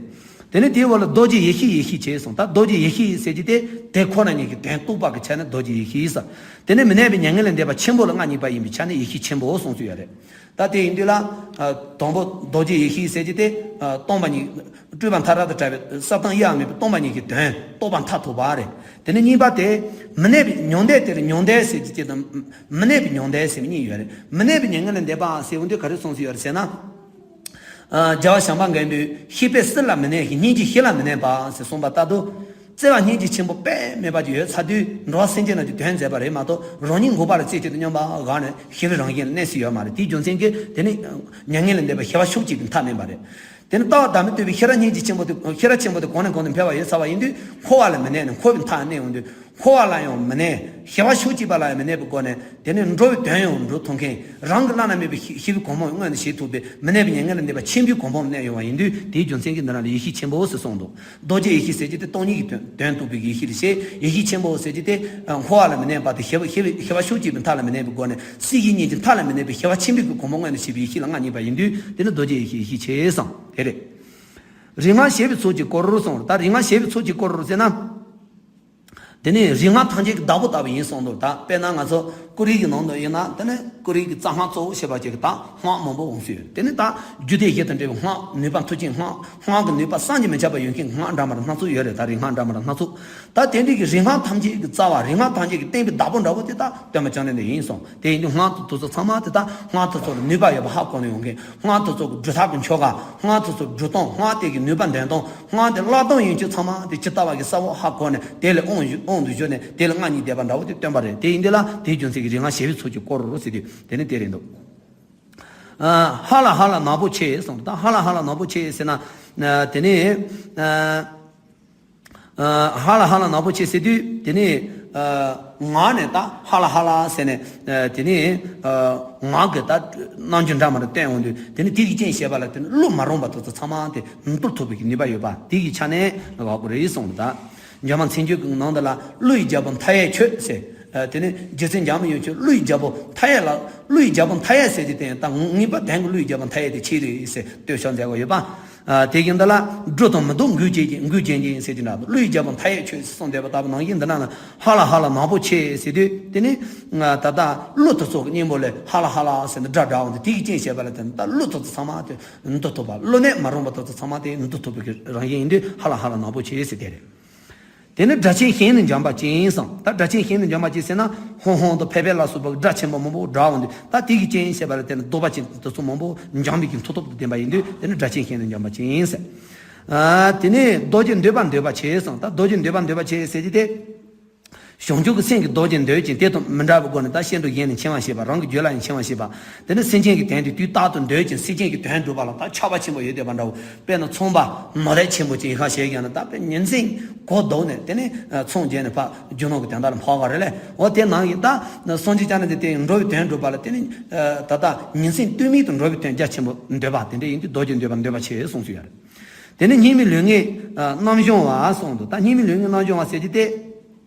དེ་ནས་དེའི་འོག་ལ་རྡོ་རྗེ་ཡེ་ཤེས་ཡེ་ཤེས་ཆེ་གསུངས། ད་རྡོ་རྗེ་ཡེ་ཤེས་ཟེར་གྱི་དེ། དེ་ཁོ་ན་ཉིད་ཀྱི་དོན་རྟོགས་པ་གི་ཆ་ནས་རྡོ་རྗེ་ཡེ་ཤེས་ཟེར། དེ་ནས་མི་གནས་པའི་མྱ་ངན་ལས་འདས་པ་ཆེན་པོ་ལ་མངའ་བརྙེས་པ་ཡིན་པའི་ཆ་ནས་ཡེ་ཤེས་ཆེན་པོ་གསུངས་ཚུལ་ཡོད་རེད། ད་དེ་ཡིན་དུས་ལ། ཨ། དང་པོ་རྡོ་རྗེ་ཡེ་ཤེས་ཟེར་གྱི་དེ། ཨ། སྟོང་པ་ཉིད། སྤྲོས་པ་མཐའ་དག་ཏུ་བྲལ་བའི་ས་དང་དབྱེ་བ་མེད་པའི་སྟོང་པ་ཉིད་ཀྱི་དོན་རྟོགས་པ་མཐར་ཐུག་པ་རེད། དེ་ནས་གཉིས་པ་དེ། མི་གནས་པའི་མྱང་འདས། དེར་མྱང་འདས་ཟེར་གྱི་དེ་དང་། མི་གནས་པའི་མྱང་འདས་ཟེར་བའི་གཉིས་ཡོད་རེད། མི་གནས་པའི་མྱ་ངན་ལས་འདས་པ་ཟེར་འོང་དུས་ག་རེ་གསུངས་ཚུལ་ཡོད་རེད་ཟེར་ན། ཨ། རྒྱལ་བ་བྱམས་པ་མགོན་པོས་ཤེས་པས་སྲིད་ལ་མི་གནས་ཤིང་། སྙིང་རྗེས་ཞི་ལ་མི་གནས་པ་ཟེར་གསུངས་པ་ལྟར་དུ། བརྩེ་བ་སྙིང་རྗེ་ཆེན་པོ་དཔེ་མེད་པ་ཅིག་ཡོད་ཚར་དུས། འགྲོ་བ་སེམས་ཅན་རྣམས་ཀྱི་དོན་མཛད་པ་རེད་མ་གཏོགས། རང་ཉིད་འགོག་པ་ལ་རྩེ་གཅིག་ཏུ་སྙོམས་པ་བཞག་ནས་ཞི་བའི་རང་བཞིན་ལ་གནས་སྲིད་ཡོད་མ་རེད། དེའི་རྒྱུ་མཚན་གྱིས་དེ་ནི་མྱ་ངན་ལས་འདས་པའི་ཞི་བ་ཕྱོགས་གཅིག་པའི་མཐའ་མིན་པ་རེད། དེ་ནི་ལྟ་བ་བདག་མེད་རྟོགས་པའི་ཤེས་རབ་སྙིང་རྗེ་ཆེན་པོ་དེ། ཤེས་རབ་ཆེན་པོ་དེ་གོང་ནས་གོང་དུ་འཕེལ་བ་ཡོད་ཚར་བ་ཡིན་དུས། འཁོར་བ་ལ་མི་གནས་ནས་འཁོར་བའི་མཐའ་གནས་འོང་དུས། འཁོར་བ་ལ་ཡང་མི་གནས། ཞི་བ་ཕྱོགས་གཅིག་པ་ལ་ཡང་མི་གནས་པའི་སྒོ་ནས། དེ་ནས་འགྲོ་བའི་དོན་ཡང་འགྲོ་ཐུབ་མཁན། རང་གི་བླ་ན་མེད་པའི་ཞི་བའི་གོ་འཕང་མངོན་དུ་བྱེད་ཐུབ་པའི་མི་གནས་པའི་མྱ་ངན་ལས་འདས་པ་ཆེན་པོའི་གོ་འཕང་ལ་གནས་ཡོང་བ་ཡིན་དུས། དེའི་རྒྱུ་མཚན་གྱིས་འདི་རང་ལ་ཡེ་ཤེས་ཆེན་པོ་ཟེར་གསུངས་འདུག་རྡོ་རྗེ་ཡེ་ཤེས་ཟེར་གྱི་དེ་སྟོང་ཉིད་ཀྱི་དོན་དོན་རྟོགས་པའི་ཡེ་ཤེས་ལ་བཤད། ཡེ་ཤེས་ཆེན་པོ་ཟེར་གྱི་དེ། ཨ། འཁོར་བ་ལ་མི་གནས་པ་དེ། ཞི་བ་ཞི་བའི་ཞི་བ་ཕྱོགས་གཅིག་པའི་མཐའ་ལ་མི་གནས་པའི་སྒོ་ནས། སྲིད་ཞིའི་གཉིས་ཀྱི་མཐའ་ལ་མི་གནས་པའི་ཞི་བ་ཆེན་པོའི་གོ་འཕང་མངོན་དུ་བྱེད་པའི་ཡེ་ཤེས་ལ་མངའ་བརྙེས་པ་ཡིན་དུས། དེ་ནི་རྡོ་རྗེ་ཡེ་ཤེས་ཡེ་ཤེས་ཆེ་གསུངས་དེ་རེད། རིག་སྔགས་ཞེས་པའི་ཚོགས་ཀྱིས་བསྐོར་གསུངས། ད་རིག་སྔགས་ཞེས་པའི་ཚོགས་ཀྱིས་བསྐོར་ཟེར་ན། དེ་ནས་རིག་སྔགས་ཐམས་ཅད་ཀྱི་བདག་པོ་ལྟ་བུ་ཡིན་གསུངས་འདུག་ད་དཔེར་ན་ང་ཚོ་ཀུ་རེ་གི་ནང་དུ་ཡིན་ན། དེ་ནས་ཀུ་རེ་གི་རྩ་སྔགས་གཙོ་བོ་བྱས་པ་ཅིག་གི་ད་སྔགས་མང་པོ་འོང་སྲིད་ཡོད། དེ་ནས་ད་རྒྱུད་སྡེ་བཞི་དང་འབྲེལ་བའི་སྔགས། ནུས་པ་མཐུ་ཆེན་སྔགས། སྔགས་ཀྱི་ནུས་པ་བསམ་གྱིས་མི་ཁྱབ་པ་ཡོད་མཁན་གྱི་སྔགས་འདྲ་མི་འདྲ་སྣ་ཚོགས་ཡོད་རེད། ད་རིག་སྔགས་འདྲ་མི་འདྲ་སྣ་ཚོགས། ད་དེ་འདྲའི་གི་རིག་སྔགས་ཐམས་ཅད་ཀྱི་རྩ་བ། རིག་སྔགས་ཐམས་ཅད་ཀྱི་བསྟན་པའི་བདག་པོ་འདྲ་བོ་དེ་ད་སྟོན་པ་བཅོམ་ལྡན་འདས་ཡིན་གསུངས། དེ་ཡིན་དུས་སྔགས་དེ་ཚོ་ཚང་མ་དེ་ད་སྔགས་དེ་ཚོ་ལ་ནུས་པ་ཡོད་པ་ཧ་གོ་ནས་ཡོང་མཁན། སྔགས་དེ་ཚོ་གི་སྒྲུབ་ཐབས་ཀྱི་ཆོ་ག། སྔགས་དེ་ཚོ་སྒྲུབ་སྟངས། སྔགས་དེ་གི་ནུས་པ་འདོན་སྟངས། སྔགས་དེ་བསླབ་སྟངས་ཡིན་རྒྱུ་ཚང་མ་དེ་ཇི་ལྟ་བ་གི་གསལ་བོ་ཧ་གོ་ནས། དེ་ལ་དབང་དབང་དུ་བཞག་ནས། དེ་ལ་མངའ་བརྙེས་བསྡད་པ་འདྲ་བོ་དེ་སྟོན་པ་རེད། དེ་ཡིན་དུས་ལ་དེའི་རྒྱུ་མཚན་གྱིས་རིག་སྔགས་ཞེས་པའི་ཚོགས་ཀྱིས་བསྐོར་ཟེར་དུས། དེ་ནི་དེ་རེད་འདུག་ཨ། ཧ་ལ་ཧ་ལ་ནག་པོ་ཆེ་གསུངས། ད་ཧ་ལ་ཧ་ལ་ནག་པོ་ཆེ་ཟེར་ན། ཨ། དེ་ནི། ཨ། ཨ། ཧ་ལ་ཧ་ལ་ནག་པོ་ཆེ་ཟེར་དུས། དེ་ནི། ཨ། ངག་ནས་ད་ཧ་ལ་ཧ་ལ་ཟེར་ནས། ཨ། དེ་ནི། ཨ། ངག་གི་ད་རྣམ་འགྱུར་འདྲ་མི་འདྲ་སྟོན་འོང་དུས། དེ་ནི་དེ་གི་རྐྱེན་བྱས་པ་ལ་དེ་ནི་བློ་མ་རུངས་པ་དེ་ཚོ་ཚང་མ་དེ་ནི་འདུལ་ཐུབ་པའི་གི་ནུས་པ་ཡོད་པ་དེ་གི་ཆ་ནས་ལ་དགག་དགོས་རེད་གསུངས་ད། འཇམ་དབྱངས་མཚན་བརྗོད་ཀྱི་ནང་དུ་ལ། བློ་ཡི་རྒྱལ་པོ་མཐའ་ཡས་ཁྱོད་ཟེར། ཨ། དེ་ནི་རྗེ་བཙུན་འཇམ་དབྱངས་ཁྱོད་བློ་ཡི་རྒྱལ་པོ་མཐའ་ཡས་ལ། བློ་ཡི་རྒྱལ་པོ་མཐའ་ཡས་ཟེར་གྱི་དེ་ད་ངེས་པར་དོན་གྱི་བློ་ཡི་རྒྱལ་པོ་མཐའ་ཡས་དེ་ཁྱེད་རེད་ཟེར་བསྟོད་ཕྱག་མཛད་དགོས་ཡོད་པ། ཨ། དེ་བཞིན་དུ་ལ། སྒྲུབ་དང་མི་སྒྲུབ་འགོག་བྱེད་ཅིང་འགོག་བྱེད་ཅིང་ཟེར་གྱི་འདྲ། བློ་ཡི་རྒྱལ་པོ་མཐའ་ཡས་ཁྱོད་ཟེར་གསུངས་བསྡད་པ་ལྟ་བུ་ནང་བཞིན། འདི་ན་ན་ཧ་ལ་ཧ་ལ་ནག་པོ་ཆེ་ཟེར་དུས། དེ་ནི་ད་ལྟ་བློ་དེ་ཚོ་གི་སྙིང་པོ་ལ་ཧ་ལ་ཧ་ལ་ཟེར་ནས་སྒྲ་བསྒྲགས་འོང་དུས། དེ་གི་རྐྱེན་བྱས་པ་ལ་དེ་ནི་ད་བློ་དེ་ཚོ་ཚང་མ་དེ་འདུལ་ཐུབ་པ། བློ་ནད་མ་རུངས་པ་དེ་ཚོ་ཚང་མ་དེ་འདུལ་ཐུབ་པའི་གི་རང་བཞིན་ཡིན་དུས། ཧ་ལ་ཧ་ལ་ནག་པོ་ཆེ་ཟེར་དེ་རེད། དེ་ནི་སྒྲ་ཆེན་གཞན་ནི་འཇོམས་པ་ཅན་གསུངས། ད་སྒྲ་ཆེན་གཞན་ནི་འཇོམས་པ་ཅན་ཟེར་ན། ཧོང་ཧོང་དང་ཕེ་ཕེ་ལ་སོགས་པ་སྒྲ་ཆེན་པོ་མང་པོ་བསྒྲགས་འོང་དུས། ད་དེ་གི་རྐྱེན་བྱས་པ་ལ་དེ་ནི་གདོལ་པ་ཅན་དེ་ཚོ་མང་པོ་འཇོམས་པའི་གི་མཐུ་སྟོབས་དེ་ལྡན་པ་ཡིན་དུས། དེ་ནི་སྒྲ་ཆེན་གཞན་ནི་འཇོམས་པ་ཅན་ཟེར། ཨ། དེ་ནི་རྡོ་རྗེ་འདོད་པ་འདོད་པ་ཆེ་གསུངས། ད་རྡོ་རྗེ་འདོད་པ་འདོད་པ་ཆེ་ཟེར་གྱི་དེ། བྱང་ཆུབ་ཀྱི་སེམས་ཀྱི་རྡོ་རྗེ་འདོད་ཅིང་། དེ་དང་མི་འབྲལ་བའི་སྒོ་ནས་ད་སྐྱེ་འགྲོ་གཞན་ནས་འཆིང་བ་བྱེད་པ། རང་གི་རྒྱུད་ལ་ཡང་འཆིང་བ་བྱེད་པ། དེ་ནི་སེམས་ཅན་གྱི་དོན་དེ་དུས་རྟག་ཏུ་འདོད་ཅིང་། སེམས་ཅན་གྱི་དོན་སྒྲུབ་པ་ལ་ད་ཆགས་པ་ཆེན་པོ་ཡོད་བསྡད་པ་འདྲ་བོ། དཔེར་ན་ཚོང་པ་ནོར་ལས་ཆེན་པོ་ཅིག་ཡིན་ཁ་ཤས་ཀྱང་ན། ད་དཔེ་ཉིན་མཚན་སྒོ་རྡོལ་ནས་དེ་ནི་ཚོང་བརྒྱབ་ནས་ཕར་རྒྱུ་ནོར་གྱི་དོན་དག་ལ་འཕར་བ་རེད་ལས། འོ་དེ་ནང་བཞིན་ད་སངས་རྒྱས་བཅོམ་ལྡན་འདས་དེ་འགྲོ་བའི་དོན་སྒྲུབ་པ་ལ་དེ་ནི། ད་ལྟ་ཉིན་མཚན་ལྟོས་མེད་དུ་འགྲོ་བའི་དོན་རྒྱ་ཆེན་པོ་འདོད་པ། དེ་འདྲ་ཡིན་དུས་རྡོ་རྗེ་འདོད་པ་འདོད་པ་ཆེ་གསུངས་སུ་ཡོད་རེད། དེ་ནི་སྙིགས་མའི་ལུས་ངན་རྣམ་སྦྱོང་བ་གསུངས་འདུག་ད་སྙིགས་མའི་ལུས་ངན་རྣམ་སྦྱོང་བ་ཟེར་གྱི་དེ།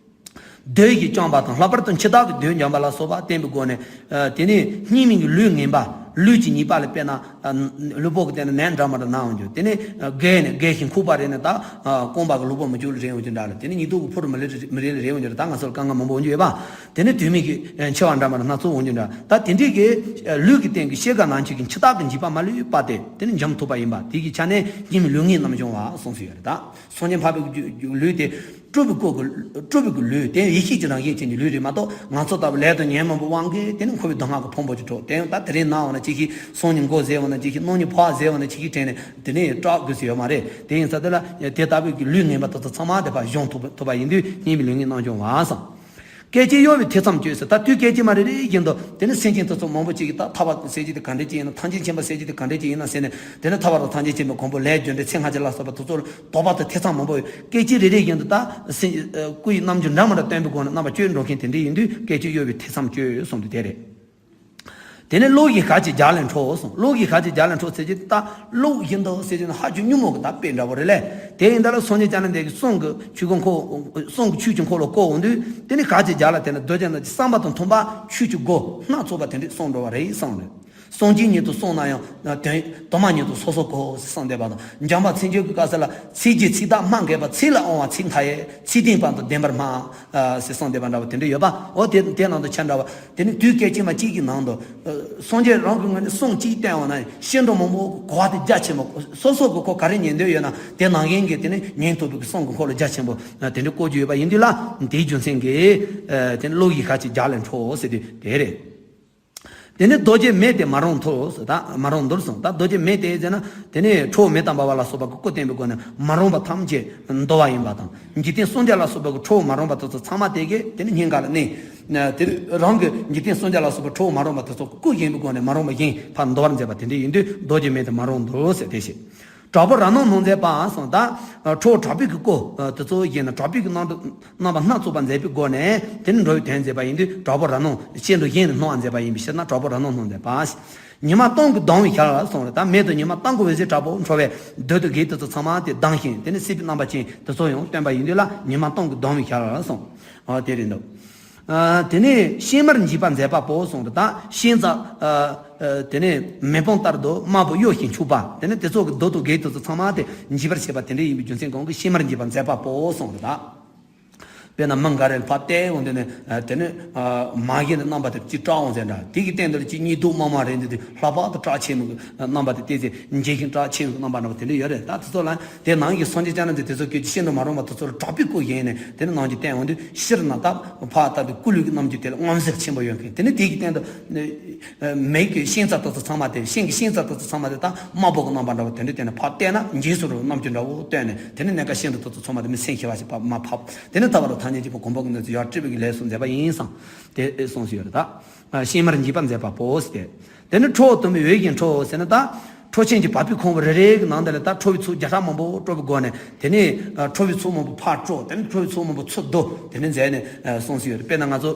བདུད་ཀྱིས་བསྐྱངས་པ་དང་། ལྷག་པར་དུ་འཆི་བདག་གིས་བདུད་འཇོམས་པ་ལ་སོགས་པ་བསྟན་པའི་སྒོ་ནས། ཨ། དེ་ནས་སྙིགས་མའི་ལུས་ངན་པ། ལུས་ཀྱི་ཉེས་པ་ལ་དཔེར་ན། ཨ། ལུས་པོ་གི་སྟེང་ན་ནད་འདྲ་མི་འདྲ་ན་འོང་རྒྱུ། དེ་ནས་རྒས་ནས་རྒས་ཤིང་འཁོགས་པ་རེད་ན། ད་རྐང་པ་གི་ལུས་པོ་མི་འཇུག་ལ་རེད་འོང་རྒྱུ་འདྲ་ལ། དེ་ནས་ཉི་གདུགས་ཀྱི་ཕུ་རུ་མི་ལེ་མི་རེད་ལ་རེད་འོང་རྒྱུ་འདྲ། ད་ང་ཚོར་དཀའ་ངལ་མང་པོ་འོང་རྒྱུ་ཡོད་པ། དེ་ནས་དུས་མིན་གྱི་འཆི་བ་འདྲ་མི་འདྲ་སྣ་ཚོགས་འོང་རྒྱུ་འདྲ། ད་དེ་འདྲའི་གི་ལུས་ཀྱི་སྟེང་གི་ཤེལ་དཀར་ནང་བཞིན་གྱི་འཆི་བདག་གི་འཇིགས་པ་མ་ལུས་པ་དེ་དེ་ནི་འཇོམས་ཐུབ་པ་ཡིན་པ། དེ་གི་ཆ་ནས་སྙིགས་མའི་ལུས་ངན་རྣམ་སྦྱོང་བ་གསུངས་སུ་ཡོད་རེད། ད་སངས་རྒྱས་འཕགས་པའི་ལུས་དེ། སྤྲུལ་པའི་སྐུ་གི། སྤྲུལ་པའི་གི་ལུས་དེ་ཡེ་ཤེས་ཀྱི་རང་བཞིན་ཅན་གྱི་ལུས་རེད་མ་གཏོགས། ང་ཚོ་ལྟ་བུ་ལས་དང་ཉོན་མོངས་པའི་དབང་གིས་དེ་ནི་འཁོར་བའི་སྡུག་བསྔལ་གྱི་ཕུང་པོ་ཅིག་འཕྲོག་དེ་ཡང་ད་དེ་རིང་ན་འོ་ན་ཅིག་ཤི། སང་ཉིན་མགོ་ཟས་འོ་ན་ཅིག་ཤི། གནངས་ཉིན་ཕོ་བ་ཟས་འོ་ན་ཅིག་ཤི་དྲན་ནས་དེ་ནས་སྐྲག་དགོས་སུ་ཡོད་མ་རེད། དེ་ཡིན་ཙང་དེ་ལ་དེ་ལྟ་བུའི་གི་ལུས་ངན་པ་དེ་ཚོ་ཚང་མ་དེ་ཕར་སྦྱོང་ཐུབ་པ་ཐུབ་པ་ཡིན་དུས་སྙིགས་མའི་ལུས་ངན་རྣམ་སྦྱོང་བ་གསུངས། སྐད་ཅིག་གཡོ་བའི་ཐེ་ཚོམ་སྐྱེས་ཟེར། ད་དུས་སྐད་ཅིག་མ་རེ་རེ་བཞིན་དུ་དེ་ནི་སེམས་ཅན་དེ་ཚོ་མང་པོ་ཅིག་གིས་ད་ཐར་པ་ཟེར་རྒྱུ་དེ་ག་འདྲ་ཅིག་ཡིན་ན། ཐམས་ཅད་མཁྱེན་པ་ཟེར་རྒྱུ་དེ་ག་འདྲ་ཅིག་ཡིན་ན་ཟེར་ནས། དེ་ནི་ཐར་པ་དང་ཐམས་ཅད་མཁྱེན་པའི་གོ་འཕང་ལས་རྒྱུ་འབྲས་ཚེ་སྔ་ཕྱི་ལ་སོགས་པ་དེ་ཚོ་ལ་དོགས་པ་དང་ཐེ་ཚོམ་མང་པོ་ཡོད། སྐད་ཅིག་རེ་རེ་བཞིན་དུ་ད་སེམས་སྐུ་ཡི་རྣམ་འགྱུར་འདྲ་མི་འདྲ་སྟོན་པའི་སྒོ་ནས་རྣམ་པ་བཅུ་འགྲོ་མཁན་དེ་འདྲ་ཡིན་དུས། སྐད་ཅིག་གཡོ་བའི་ཐེ་ཚོམ་སྐྱེས་གསུངས་དུས་དེ་རེད། དེ་ནས་བློ་ཡིས་གར་གྱི་རྒྱ་ལས་འཕྲོ་གསུངས། བློ་ཡིས་གར་གྱི་རྒྱ་ལས་འཕྲོ་ཟེར་གྱི་ད་བློ་ཡིན་དོ་ཟེར་གྱི་ན་ཧ་ཅང་ཉོན་མོངས་ཀྱི་ད་དཔེ་འདྲ་བོ་རེད་ལས། དེ་ཡིན་ད་ལ་སངས་རྒྱས་བཅོམ་ལྡན་འདས་ཀྱིས་གསུང་གི་ཆོས་ཀྱི་འཁོར་གསུང་གི་ཆོས་ཀྱི་འཁོར་ལོ་བསྐོར་འོང་དུས། དེ་ནས་གར་གྱི་རྒྱ་ལ་དེ་ནས་རྡོ་རྗེ་རྣམས་ཀྱི་བསམ་པ་དང་མཐུན་པ་ཆོས་ཀྱི་སྒོ་སྣ་ཚོགས་པ་དེ་འདྲས་གསུངས་འགྲོ་བ་རེད་གསུངས་རེད། སངས་རྒྱས་ཉིད་དུ་གསུངས་ན་ཡང་དོན་དུ་མ་ཉིད་དུ་སོ་སོ་གོ་ཟེར་གསུངས་བསྡད་པ་དང་། འཇམ་དཔལ་མཚན་བརྗོད་ཀྱི་སྐབས་སུ་ལ་ཚིག་རྗེས་ཚིག་དག་སྨྲ་མཁས་པ། ཚིག་ལ་དབང་བ་ཚིག་མཐའ་ཡས། ཚིག་བདེན་པ་དང་བདེན་པར་སྨྲ། ཨ་ཟེར་གསུངས་བསྡད་པ་འདྲ་བ་དེ་འདྲ་ཡོད་པ། འོ་དེ་དེ་ནང་དུ་ཆ་འདྲ་བ། དེ་ནི་དུས་སྐད་ཅིག་མ་གཅིག་གི་ནང་དུ་ཨ་སངས་རྒྱས་རང་གི་ངོས་ནས་གསུང་གཅིག་བསྟན་པ་ན་ཤིན་ཏུ་མང་པོ་གོ་བ་དེ་རྒྱ་ཆེན་པོ། སོ་སོ་གི་ཁོ་ག་རེ་ཉན་འདོད་ཡོད་ན་དེ་ནང་བཞིན་གྱི་དེ་ནི་ཉན་ཐུབ་པའི་གསུང་གི་འཁོར་ལོ་རྒྱ་ཆེན་པོ་དེ་འདྲ་བསྐོར་རྒྱུ་ཡོད་པ་ཡིན་དུས་ལ། དེའི་རྒྱུ་མཚན་གྱིས་ཨ་དེ་ནི་བློ་ཡིས་གར་གྱི་རྒྱ་ལས་འཕྲོ་ཟེར་དུས་དེ་རེད། དེ་ནས་རྡོ་རྗེ་མེ་དེ་མ་རུངས་མཐོ་ཟེར། ད་མ་རུངས་མཐོ་གསུངས། ད་རྡོ་རྗེ་མེ་དེ་ཟེར་ན་དེ་ནས་ཁྲོ་བོ་མེ་དང་འབར་བ་ལ་སོགས་པ་གི་སྐུ་བསྟན་པའི་སྒོ་ནས་མ་རུངས་པ་ཐམས་ཅད་འདོར་བ་ཡིན་པ་དང་། འཇིག་རྟེན་སྲུང་བྱ་ལ་སོགས་པ་གི་ཁྲོ་བོ་མ་རུངས་པ་དེ་ཚོ་ཚང་མ་དེ་གས་དེ་ནི་སྙིང་ག་ལ་གནས། དེ་རང་གི་འཇིག་རྟེན་སྲུང་བྱ་ལ་སོགས་པ་ཁྲོ་བོ་མ་རུངས་པ་དེ་ཚོ་སྐུ་བཞེངས་པའི་སྒོ་ནས་མ་རུངས་པ་བཞེངས་ཕར་འདོར་བར་མཛད་པ་དེ་འདྲ་ཡིན་དུས་རྡོ་རྗེ་མེ་དེ་མ་རུངས་མཐོ་ཟེར་དེ་བཤད། དྲག་པོ་རབ་སྣང་སྣང་མཛད་པ་གསུངས། ད་ཁྲོ་བོ་དྲག་པོའི་གི་སྐུ་དེ་ཚོ་བཞེངས་ནས་དྲག་པོའི་གི་རྣམ་རྣམ་པ་སྣ་ཚོགས་པ་མཛད་པའི་སྒོ་ནས་དེ་ནི་འགྲོ་བའི་དོན་མཛད་པ་ཡིན་དུས་དྲག་པོ་རབ་སྣང་སྤྱན་དུ་བཞེངས་ནས་སྣང་བ་མཛད་པ་ཡིན་པའི་ཕྱིར་ན་དྲག་པོ་རབ་སྣང་སྣང་མཛད་པ། ཉི་མ་སྟོང་གིས་ལྡང་བའི་ཞལ་གསུངས་རེད། ད་མེ་དང་ཉི་མ་སྟོང་གི་འོད་ཟེར་དྲག་པོ་འཕྲོ་བས་རྡུལ་དང་བརྒྱད་དེ་ཚོ་ཚང་མ་དེ་ལྡང་ཞིང་དེ་ནི་སྲིད་པའི་རྣམ་པ་ཅན་དེ་ཚོ་ཡང་སྟོན་པ་ཡིན་དུས་ལ་ཉི་མ་སྟོང་གིས་ལྡང་བའི་ཞལ་གསུངས། ཨ་དེ་རེད་འདུག་ཨ་དེ་ནས་ཤིང་མར་འཇིགས་པ་མཛད་པ་པོ་གསུངས་རེད། ད་ཤིང་རྩ་ཨ་ཨ་དེ་ནས་མེ་དཔུང་ལྟར་དུ་དམར་པོ་གཡོ་ཞིང་འཁྱུག་པ། དེ་ནས་དེ་ཚོ་གི་རྡུལ་དང་བརྒྱད་དེ་ཚོ་ཚང་མ་དེ་འཇིགས་པར་བྱེད་པ་དེ་འདྲ་ཡིན་པའི་རྒྱུ་མཚན་གང་གིས་ཤིང་མར་འཇིགས་པ་མཛད་པ་པོ་གསུངས་རེད། ད། དཔེར་ན་མི་འགའ་རེ་ཕར་བལྟས་འོང་དུས་ནས་ཨ་དེ་ནི་ཨ་མ་གཞི་ནས་རྣམ་པ་དེ་ཅིག་སྐྲག་འོང་ཟེར་འདྲ། དེ་གི་སྟེང་དུ་ཅིག་གཉིད་སྡུག་མ་མ་རེད་འདུག་དུས་ལྷག་པར་དུ་སྐྲག་ཆེན་པོའི་རྣམ་པ་དེ་བལྟས་ཚེ་འཇིགས་ཤིང་སྐྲག་ཆེན་པོའི་རྣམ་པ་འདྲ་བ་དེ་འདྲ་ཡོད་རེད། ད་དེ་ཚོ་ལ་དེ་ནང་གི་སངས་རྒྱས་བཅོམ་ལྡན་འདས་དེ་ཚོ་སྐད་ཅིག་ཤིན་ཏུ་མ་རུངས་པ་དེ་ཚོ་ལ་དྲག་པོའི་སྐུ་བཞེངས་ནས་དེ་ནི་ནང་གི་བསྟན་འོང་དུས་ཕྱིར་ན་ད་ཕར་ལྟ་དུས་སྐུ་ལུས་ཀྱི་རྣམ་འགྱུར་དེ་ལ་མངོན་གསལ་ཆེན་པོ་ཡོད་མཁན། དེ་ནི་དེ་གི་སྟེང་དུ་མིག་གི་ཤིང་རྩ་དེ་ཚོ་ཚང་མ་དེ། ཤིང་གི་ཤིང་རྩ་དེ་ཚོ་ཚང་མ་དེ་ད་དམར་པོ་གི་རྣམ་པ་འདྲ་བོ་དེ་འདྲ་བསྟན་ནས་ཕར་བལྟས་ན་འཇིགས་སུ་རུང་རྣམ་འགྱུར་འདྲ་བོ་སྟོན་ནས། དེ་ནི་གནས་སྐབས་ཤིན་ཏུ་དེ་ཚོ་ཚང་མ་དེ་མི་སེམས་ཤི་བ་ཞིག་མ་ཕབ། དེ་ནི་ད་བར་དུ་ཐ་སྙད་གཅིག་པུ་གོ་འཕང་གི་གནས་སུ་ཡར་སྤྲུལ་པའི་གི་ལས་སུ་མཛད་པ་ཡིན་གསུངས། དེ་གསུངས་སུ་ཡོད་རེད། ད་ཤིང་མར་འཇིགས་པ་མཛད་པ་པོ་ཟེར་ཏེ། དེ་ནི་ཁྲོ་བོ་དུ་མའི་འོད་བཞིན་འཕྲོ་ཟེར་ན། ད་ཁྲོ་ཆེན་གྱི་བ་སྤུའི་ཁུང་བུ་རེ་རེ་གི་ནང་དེ་ལ་ད་ཁྲོ་བོའི་ཚོགས་བརྒྱ་ཕྲག་མང་པོ་སྤྲོ་བའི་སྒོ་ནས་དེ་ནི་ཁྲོ་བོའི་ཚོགས་མང་པོ་ཕར་སྤྲོ། དེ་ནི་ཁྲོ་བོའི་ཚོགས་མང་པོ་ཚུར་བསྡུ། དེ་ནི་མཛད་ནས་གསུངས་སུ་ཡོད་རེད། དཔེར་ན་ང་ཚོ།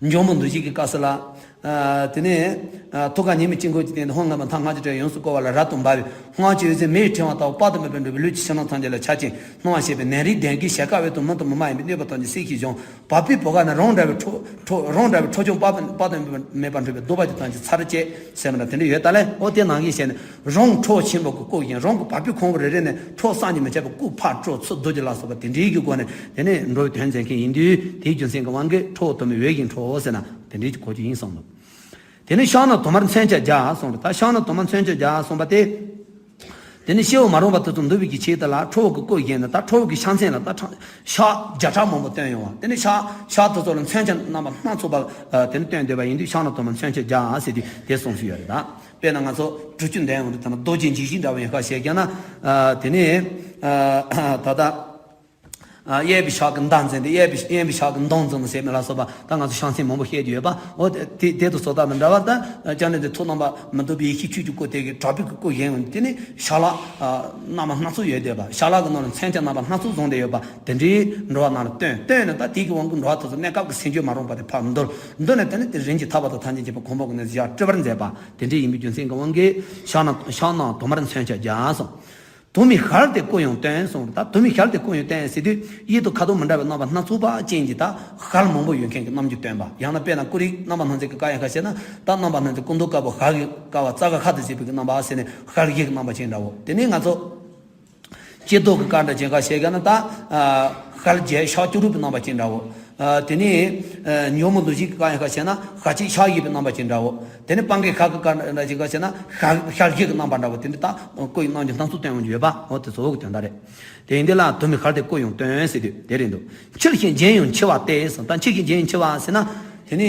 འཇོལ་མོ་འདུ་བྱེད་ཀྱི་སྐབས་སུ་ལ། ཨ་དེ་ནས་ཨ་ཐུགས་ཀར་ཉི་མའི་དཀྱིལ་འཁོར་གྱི་སྟེང་དུ་ཧཱུྃ་ལྔ་པ་མཐའ་ལྔ་བཅུ་ཕྲག་ཡོངས་སུ་བསྐོར་བ་ལ་རབ་ཏུ་འབར་བའི་སྔགས་ཀྱི་འོད་ཟེར་མེ་ཡི་ཕྲེང་བ་ལྟ་བུ་དཔག་ཏུ་མེད་པའི་འགྲོ་བའི་ལུས་ཀྱི་ཕྱི་ནང་ཐམས་ཅད་ལ་ཆར་ཅན་སྣང་བར་བྱེད་པས། ནད་རིགས་གདོན་བགེགས་ཞལ་དཀར་འོད་དང་མུ་དང་མུ་མ་ཡིན་པའི་གནོད་པ་ཐམས་ཅད་སེལ་ཞིང་སྦྱོང་། བ་སྤུའི་བུ་ག་ནས་རང་འདྲ་བའི་ཁྲོ་ཁྲོ་རང་འདྲ་བའི་ཁྲོ་ཆུང་དཔག་ཏུ་དཔག་ཏུ་མེད་པ་འཕྲོས་པས། གདུག་པ་ཅན་ཐམས་ཅད་ཚར་བཅད་ཟེར་མི་འདྲ་དེ་འདྲ་ཡོད་ད་ལས། ཨོ་དེ་ནང་བཞིན་བྱས་ནས། རང་ཁྲོ་ཆེན་པོ་གི་སྐུ་བཞེངས། རང་གི་བ་སྤུའི་ཁུང་བུ་རེ་རེ་ནས་ཁྲོ་བསམ་གྱིས་མི་ཁྱབ་པའི་སྐུ་ཕར་སྤྲོ་ཚུར་བསྡུ་རྒྱུ་ལ་སོགས་པ་དེ་འདྲའི་གི་སྒོ་ནས་དེ་ནས་འགྲོ་བའི་དོན་མཛད་མཁན་ཡིན་དུས། དེའི་རྒྱུ་མཚན་གྱི་དབང་གིས་ཁྲོ་བོ་དུ་མའི་འོད་བཞིན་འཕྲོ་ཟེར་ན་དེ་འདྲའི་གི་གོ་རྒྱུ་ཡིན་གསུངས་འདུག་དེ་ནས་ཕྱག་ན་དུ་མར་མཚོན་ཆ་བརྒྱ་གསུངས་རེད། ད་ཕྱག་ན་དུ་མར་མཚོན་ཆ་བརྒྱ་གསུངས་པ་དེ། དེ་ནས་སྐྱེ་བོ་མ་རུངས་པ་དེ་ཚོ་འདུལ་བའི་གི་ཆེད་དུ་ལ་ཁྲོ་བོ་གི་སྐུ་བཞེངས་ནས། ད་ཁྲོ་བོ་གི་ཕྱག་མཚན་ལ་ད་ཕྱག་བརྒྱ་ཕྲག་མང་པོ་བཏོན་ཡོང་བ། དེ་ནས་ཕྱག་ཕྱག་དེ་ཚོ་ལ་མཚོན་ཆ་རྣམ་པ་སྣ་ཚོགས་པ་དེ་ནས་བཏོན་འདོད་པ་ཡིན་དུས་ཕྱག་ན་དུ་མར་མཚོན་ཆ་བརྒྱ་ཟེར་དུས་དེ་གསུངས་སུ་ཡོད་རེད། ད། དཔེར་ན་ང་ཚོ་དྲུག་ཅུ་འདོན་ཡོང་དུས་ད་ནི་རྡོ་རྗེ་འཇིགས་བྱེད་འདྲ་བོ་ཡིན་ཁ་བཤད་ཀྱང་ན། ཨ་དེ་ནས་ཨ་ད་ལྟ་ཨ་གཡས་པའི་ཕྱག་གིས་མདའ་འཛིན་ཏེ། གཡས་པའི་གཡོན་པའི་ཕྱག་གིས་མདུང་འཛིན་ཟེར་མི་ལ་སོགས་པ་ད་ང་ཚོ་ཕྱག་མཚན་མང་པོ་བཤད་ཀྱི་ཡོད་པ། འོ་དེ་དེ་དེ་དང་སོ་ད་མི་འདྲ་བ། ད་བཅོམ་ལྡན་འདས་ཐུགས་རྣམ་པར་མི་འདུག་པའི་ཡེ་ཤེས་ཆོས་ཀྱི་སྐུ་དེ་གི་དྲག་པོའི་གི་སྐུ་བཞེངས་ཡོང་དུས། དེ་ནས་ཕྱག་ལག་ཨ་རྣམ་པ་སྣ་ཚོགས་ཡོད་བསྡད་པ། ཕྱག་ལག་གི་ནང་ལ་མཚོན་ཆ་རྣམ་པ་སྣ་ཚོགས་བཟུང་བསྡད་ཡོད་པ་དེ་འདྲའི་འགྲོ་བ་རྣམས་ལ་སྟོན། སྟོན་ནས་ད་དེ་གི་དབང་གིས་འགྲོ་བ་དེ་ཚོ་གནས་སྐབས་ཀྱི་སེམས་རྒྱུད་མ་རུངས་པ་དེ་ཕར་འདུལ། འདུལ་ནས་དེ་ནས་དེ་རིམ་གྱིས་ཐར་པ་དང་ཐམས་ཅད་མཁྱེན་པའི་གོ་འཕང་གི་གནས་སུ་ཡར་སྤྲུལ་པར་མཛད་པ། དེ་འདྲའི་ཡིན་པའི་རྒྱུ་མཚན་གྱི་དབང་གིས་ཕྱག་ན་ཕྱག་ན་དུ་མར་མཚོན་ཆ་བརྒྱ་གསུངས། དུ་མའི་ཞལ་དེ་སྐུ་ཡང་སྟོན་གསུངས། ད་དུ་མའི་ཞལ་དེ་སྐུ་ཡང་སྟོན་ཟེར་དུས་གཡས་དང་ཁ་དོག་མི་འདྲ་བའི་རྣམ་པ་སྣ་ཚོགས་པ་ཅན་གྱི་ད་ཞལ་མང་པོ་ཡོད་མཁན་གྱི་རྣམ་འགྱུར་སྟོན་པ། ཡང་ན་དཔེར་ན་ཀུ་རེ་རྣམ་པ་སྣ་ཚོགས་ཀྱི་བཀའ་ཡང་ཁ་བཤད་ན། ད་རྣམ་པ་སྣ་ཚོགས་སྐུ་མདོག་དཀར་པོ། ཞལ་གྱི་དཀར་བ་ཙ་ག་ཁ་དང་བཅས་པའི་གི་རྣམ་པ་ཟེར་ནས་ཞལ་བཞི་གི་རྣམ་པ་ཅན་འདྲ་བོ། དེ་ནས་ང་ཚོ་སྐྱེ་མདོག་གི་དཀར་འདྲ་ཅན་ཁ་བཤད་ཀྱང་ན། ད་ཞལ་བརྒྱད་ཕྱག་བཅུ་དྲུག་པའི་རྣམ་པ་ཅན་འདྲ་བོ། དེ་ནས་ཉོན་མོངས་འདུ་བྱེད་ཀྱི་བཀའ་ཡང་ཁ་བཤད་ན་ཞལ་གཅིག་ཕྱག་བཞི་པའི་རྣམ་པ་ཅན་འདྲ་བོ། དེ་ནས་སྤང་གི་ཁ་གི་དཀར་འདྲ་ཅན་ཁ་བཤད་ན་ཞལ་བཞི་གི་རྣམ་པ་འདྲ་བོ། དེ་འདྲ་ད་སྐུ་ཡི་རྣམ་འགྱུར་སྣ་ཚོགས་སྟོན་ཡོང་རྒྱུ་ཡོད་པ། འོ་དེ་ཚོ་བོ་གི་དོན་དག་རེད། དེ་ཡིན་དེ་ལ་དུ་མའི་ཞལ་དེ་སྐུ་ཡང་སྟོན་ཟེར་དུས་དེ་རེད་འདུག་འཆི་ཞིང་རྗེན་ཡང་འཆི་བ་སྟེ་གསུངས། ད་འཆི་ཞིང་རྗེན་ཡང་འཆི་བ་ཟེར་ན། དེ་ནས་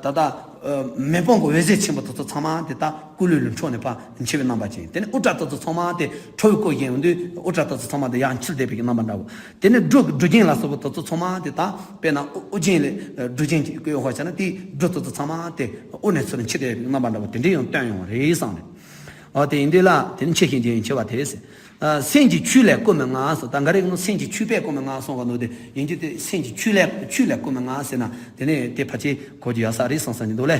ད་ལྟ་མེ་དཔུང་གི་འོད་ཟེར་ཆེན་པོ་དེ་ཚོ་ཚང་མ་དེ་ད་སྐུ་ལུས་ལ་འཕྲོ་ནས་ཕར་མཆེད་པའི་རྣམ་པ་ཅན། དེ་ནས་དབུ་སྐྲ་དེ་ཚོ་ཚང་མ་དེ་ཁྲོ་བོའི་སྐུ་བཞེངས་ཡོང་དུས་དབུ་སྐྲ་དེ་ཚོ་ཚང་མ་དེ་ཡར་འཁྱིལ་བསྡད་པའི་རྣམ་པ་འདྲ་བོ། དེ་ནས་སྦྲུལ་སྦྲུལ་རྒྱན་ལ་སོགས་པ་དེ་ཚོ་ཚང་མ་དེ་ད་དཔེར་ན་དབུ་རྒྱན་ལས་སྦྲུལ་རྒྱན་གྱི་སྐུ་ཡོད་པ་བྱས་ན་དེའི་སྦྲུལ་དེ་ཚོ་ཚང་མ་དེ་དབུ་ནས་ཚུར་འཁྱིལ་བསྡད་པའི་རྣམ་པ་འདྲ་བོ་དེ་འདྲས་ཡང་སྟོན་ཡོང་བ་རེད་བསམ་ནས། ཨོ་དེ་ཡིན་དུས་ལ་དེ་ནི་མཆེད་བཞིན་རྒྱན་ཡིན་ཆེ་བ་དེ་ཟེར། སེམས་ཀྱི་ཆོས་ལས་བཀོད་མི་མངའ་སོ། ད་འགའ་རེ་གིས་སེམས་ཀྱི་ཆོས་པས་བཀོད་མི་མངའ་གསུང་གི་འདུག་དེ་ཡིན་གྱི་དེ་སེམས་ཀྱི་ཆོས་ལས་ཆོས་ལས་བཀོད་མི་མངའ་ཟེར་ན་དེ་ནི་དེ་ཕལ་ཆེར་གོ་རྒྱུ་ཡོད་ས་རེད་བསམ་བསམ་གྱི་འདུག་ལེ།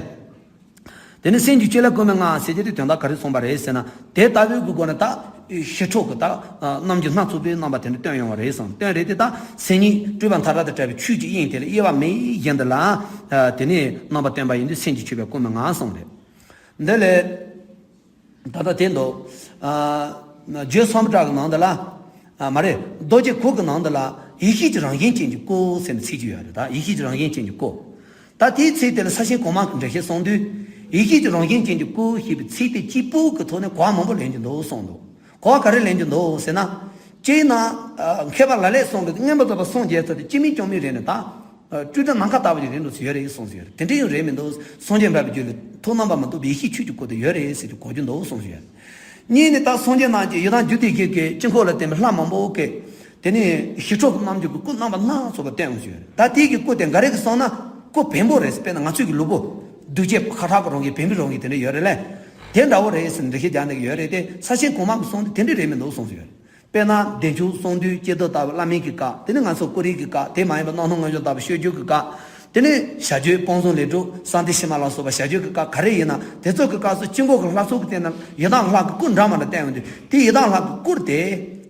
དེ་ནི་སེམས་ཀྱི་ཆོས་ལས་བཀོད་མི་མངའ་ཟེར་གྱི་དེ་དོན་དག་ག་རེ་གསུངས་པ་རེད་ཟེར་ན། དེ་ལྟ་བུའི་གི་སྒོ་ནས་ད་ཞི་ཁྲོ་གི་ད་རྣམ་འགྱུར་སྣ་ཚོགས་པའི་རྣམ་པ་དེ་འདྲ་སྟོན་ཡོང་བ་རེད་བསམ། སྟོན་རེད་དེ་ད་མཚན་ཉིད་སྤྲོས་པ་མཐའ་དག་དང་བྲལ་བའི་ཆོས་ཀྱི་དབྱིངས་དེ་ལ་དབྱེ་བ་མེད་བཞིན་དུ་ལ་དེ་ནི་རྣམ་པ་སྟོན་པ་ཡིན་དུས་སེམས་ཀྱི་ཆོས་པས་བཀོད་མི་མངའ་གསུངས་རེད། འདི་ལས། ད་ལྟ་དེ་འདུག་ཨ། རྒྱུད་སམ་བྷོ་ཊ་གི་ནང་དུ་ལ། ཨ། མ་རེད། རྡོ་རྗེ་གུར་གྱི་ནང་དུ་ལ་ཡེ་ཤེས་ཀྱི་རང་བཞིན་ཅན་གྱི་སྐུ་ཟེར་ནས་ཚིག་ཅིག་ཡོད་རེད། ད་ཡེ་ཤེས་ཀྱི་རང་བཞིན་ཅན་གྱི་སྐུ། ད་དེའི་ཚིག་དེ་ལ་ས་ཆེན་གོང་མ་གི་འགྲེལ་བཤད་གསུངས་དུས། ཡེ་ཤེས་ཀྱི་རང་བཞིན་ཅན་གྱི་སྐུ་ཞེས་པའི་ཚིག་དེ་གཅིག་པུ་གི་ཐོག་ནས་གོ་བ་མང་པོ་ལེན་གྱི་འདུག་གསུངས་འདུག་གོ་བ་ག་རེ་ལེན་གྱི་འདུག་ཟེར་ན། སྤྱིར་ན། ཨ། མཁས་པ་ལ་ལས་གསུངས་པའི་མངོན་པར་རྫོགས་པར་སངས་རྒྱས་ཚར་ཏེ་སྤྱི་མིང་རྐྱང་མིང་རེད་ནས་ད། སྤྲོས་བྲལ་ནམ་མཁའ་ལྟ་བུ་ཞིག་རེད་འདུག་ཟེར་ཡོད་རེད་གསུངས་ཟེར་ཡོད་རེད། དེ་འདྲ་ཡང་རེད་མི་འདུག་སངས་རྒྱས་འབྲས་བུའི་རྒྱུ་ལས་ཐོག་རྣམ་པ་མི་རྟོག་པའི་ཡེ་ཤེས་ཆོས་ཀྱི་སྐུ་དེ་ཡོད་རེད་ཟེར་གྱི་གོ་རྒྱུ་འདུག་གསུངས་ཟེར་ཡོད་རེད། གཉིས་ནི་ད་སངས་རྒྱས་རྣམས་ཀྱིས་ཡི་དམ་རྒྱུད་སྡེ་བཞི་གི་དཀྱིལ་འཁོར་ལ་བསྟན་པའི་ལྷ་མང་པོ་གིས་དེ་ནས་ཞི་ཁྲོ་གི་རྣམ་འགྱུར་གྱི་སྐུ་རྣམ་པ་སྣ་ཚོགས་པ་བསྟན་ཡོང་ཟེར་ཡོད་རེད། ད་དེའི་གི་སྐུ་དེ་འགའ་རེ་གིས་གསུངས་ན་སྐུ་བེམ་པོ་རེད་ཟེར། དཔེར་ན་ང་ཚོའི་གི་ལུས་པོ་གདུལ་བྱའི་ཤ་ཁྲག་གི་རང་བཞིན་བེམ་པོའི་རང་བཞིན་དེ་འདྲ་ཡོད་རེད་ལས། དེ་འདྲ་བོ་རེད་ཟེར་འགྲེལ་བཤད་རྒྱག་ནས་ཡོད་རེད་དེ། ས་ཆེན་གོང་མ་གིས་གསུངས་དེ་དེ་འདྲ་རེད་མི་འདུག་གསུངས་ཟེར་ཡོད་རེད། དཔེར་ན་བདེ་མཆོག་གསང་འདུས་སྐྱེ་བདག་ལྟ་བུ་བླ་མེད་ཀྱི་བཀའ། དེ་ནི་ང་ཚོ་ཀོ་རིལ་གྱི་བཀའ། དེ་མ་ཡིན་པ་རྣམ་སྣང་མངོན་བརྗོད་ལྟ་བུ་སྤྱོད་བརྒྱུད་ཀྱི་བཀའ། དེ་ནི་བྱ་རྒྱུད་དཔང་བཟང་ལས་གྲུབ་གསང་བདེ་ཕྱི་མ་ལ་སོགས་པ་བྱ་རྒྱུད་ཀྱི་བཀའ་ག་རེ་ཡིན་ན་དེ་ཚོ་གི་སྐབས་སུ་དཀྱིལ་འཁོར་གྱི་ལྷ་ཚོགས་ཀྱི་སྟེང་ན་ཡི་དམ་ལྷ་གི་སྐུ་འདྲ་མི་འདྲ་བསྟན་ཡོང་དུས། དེ་ཡི་དམ་ལྷ་གི་སྐུ་དེ་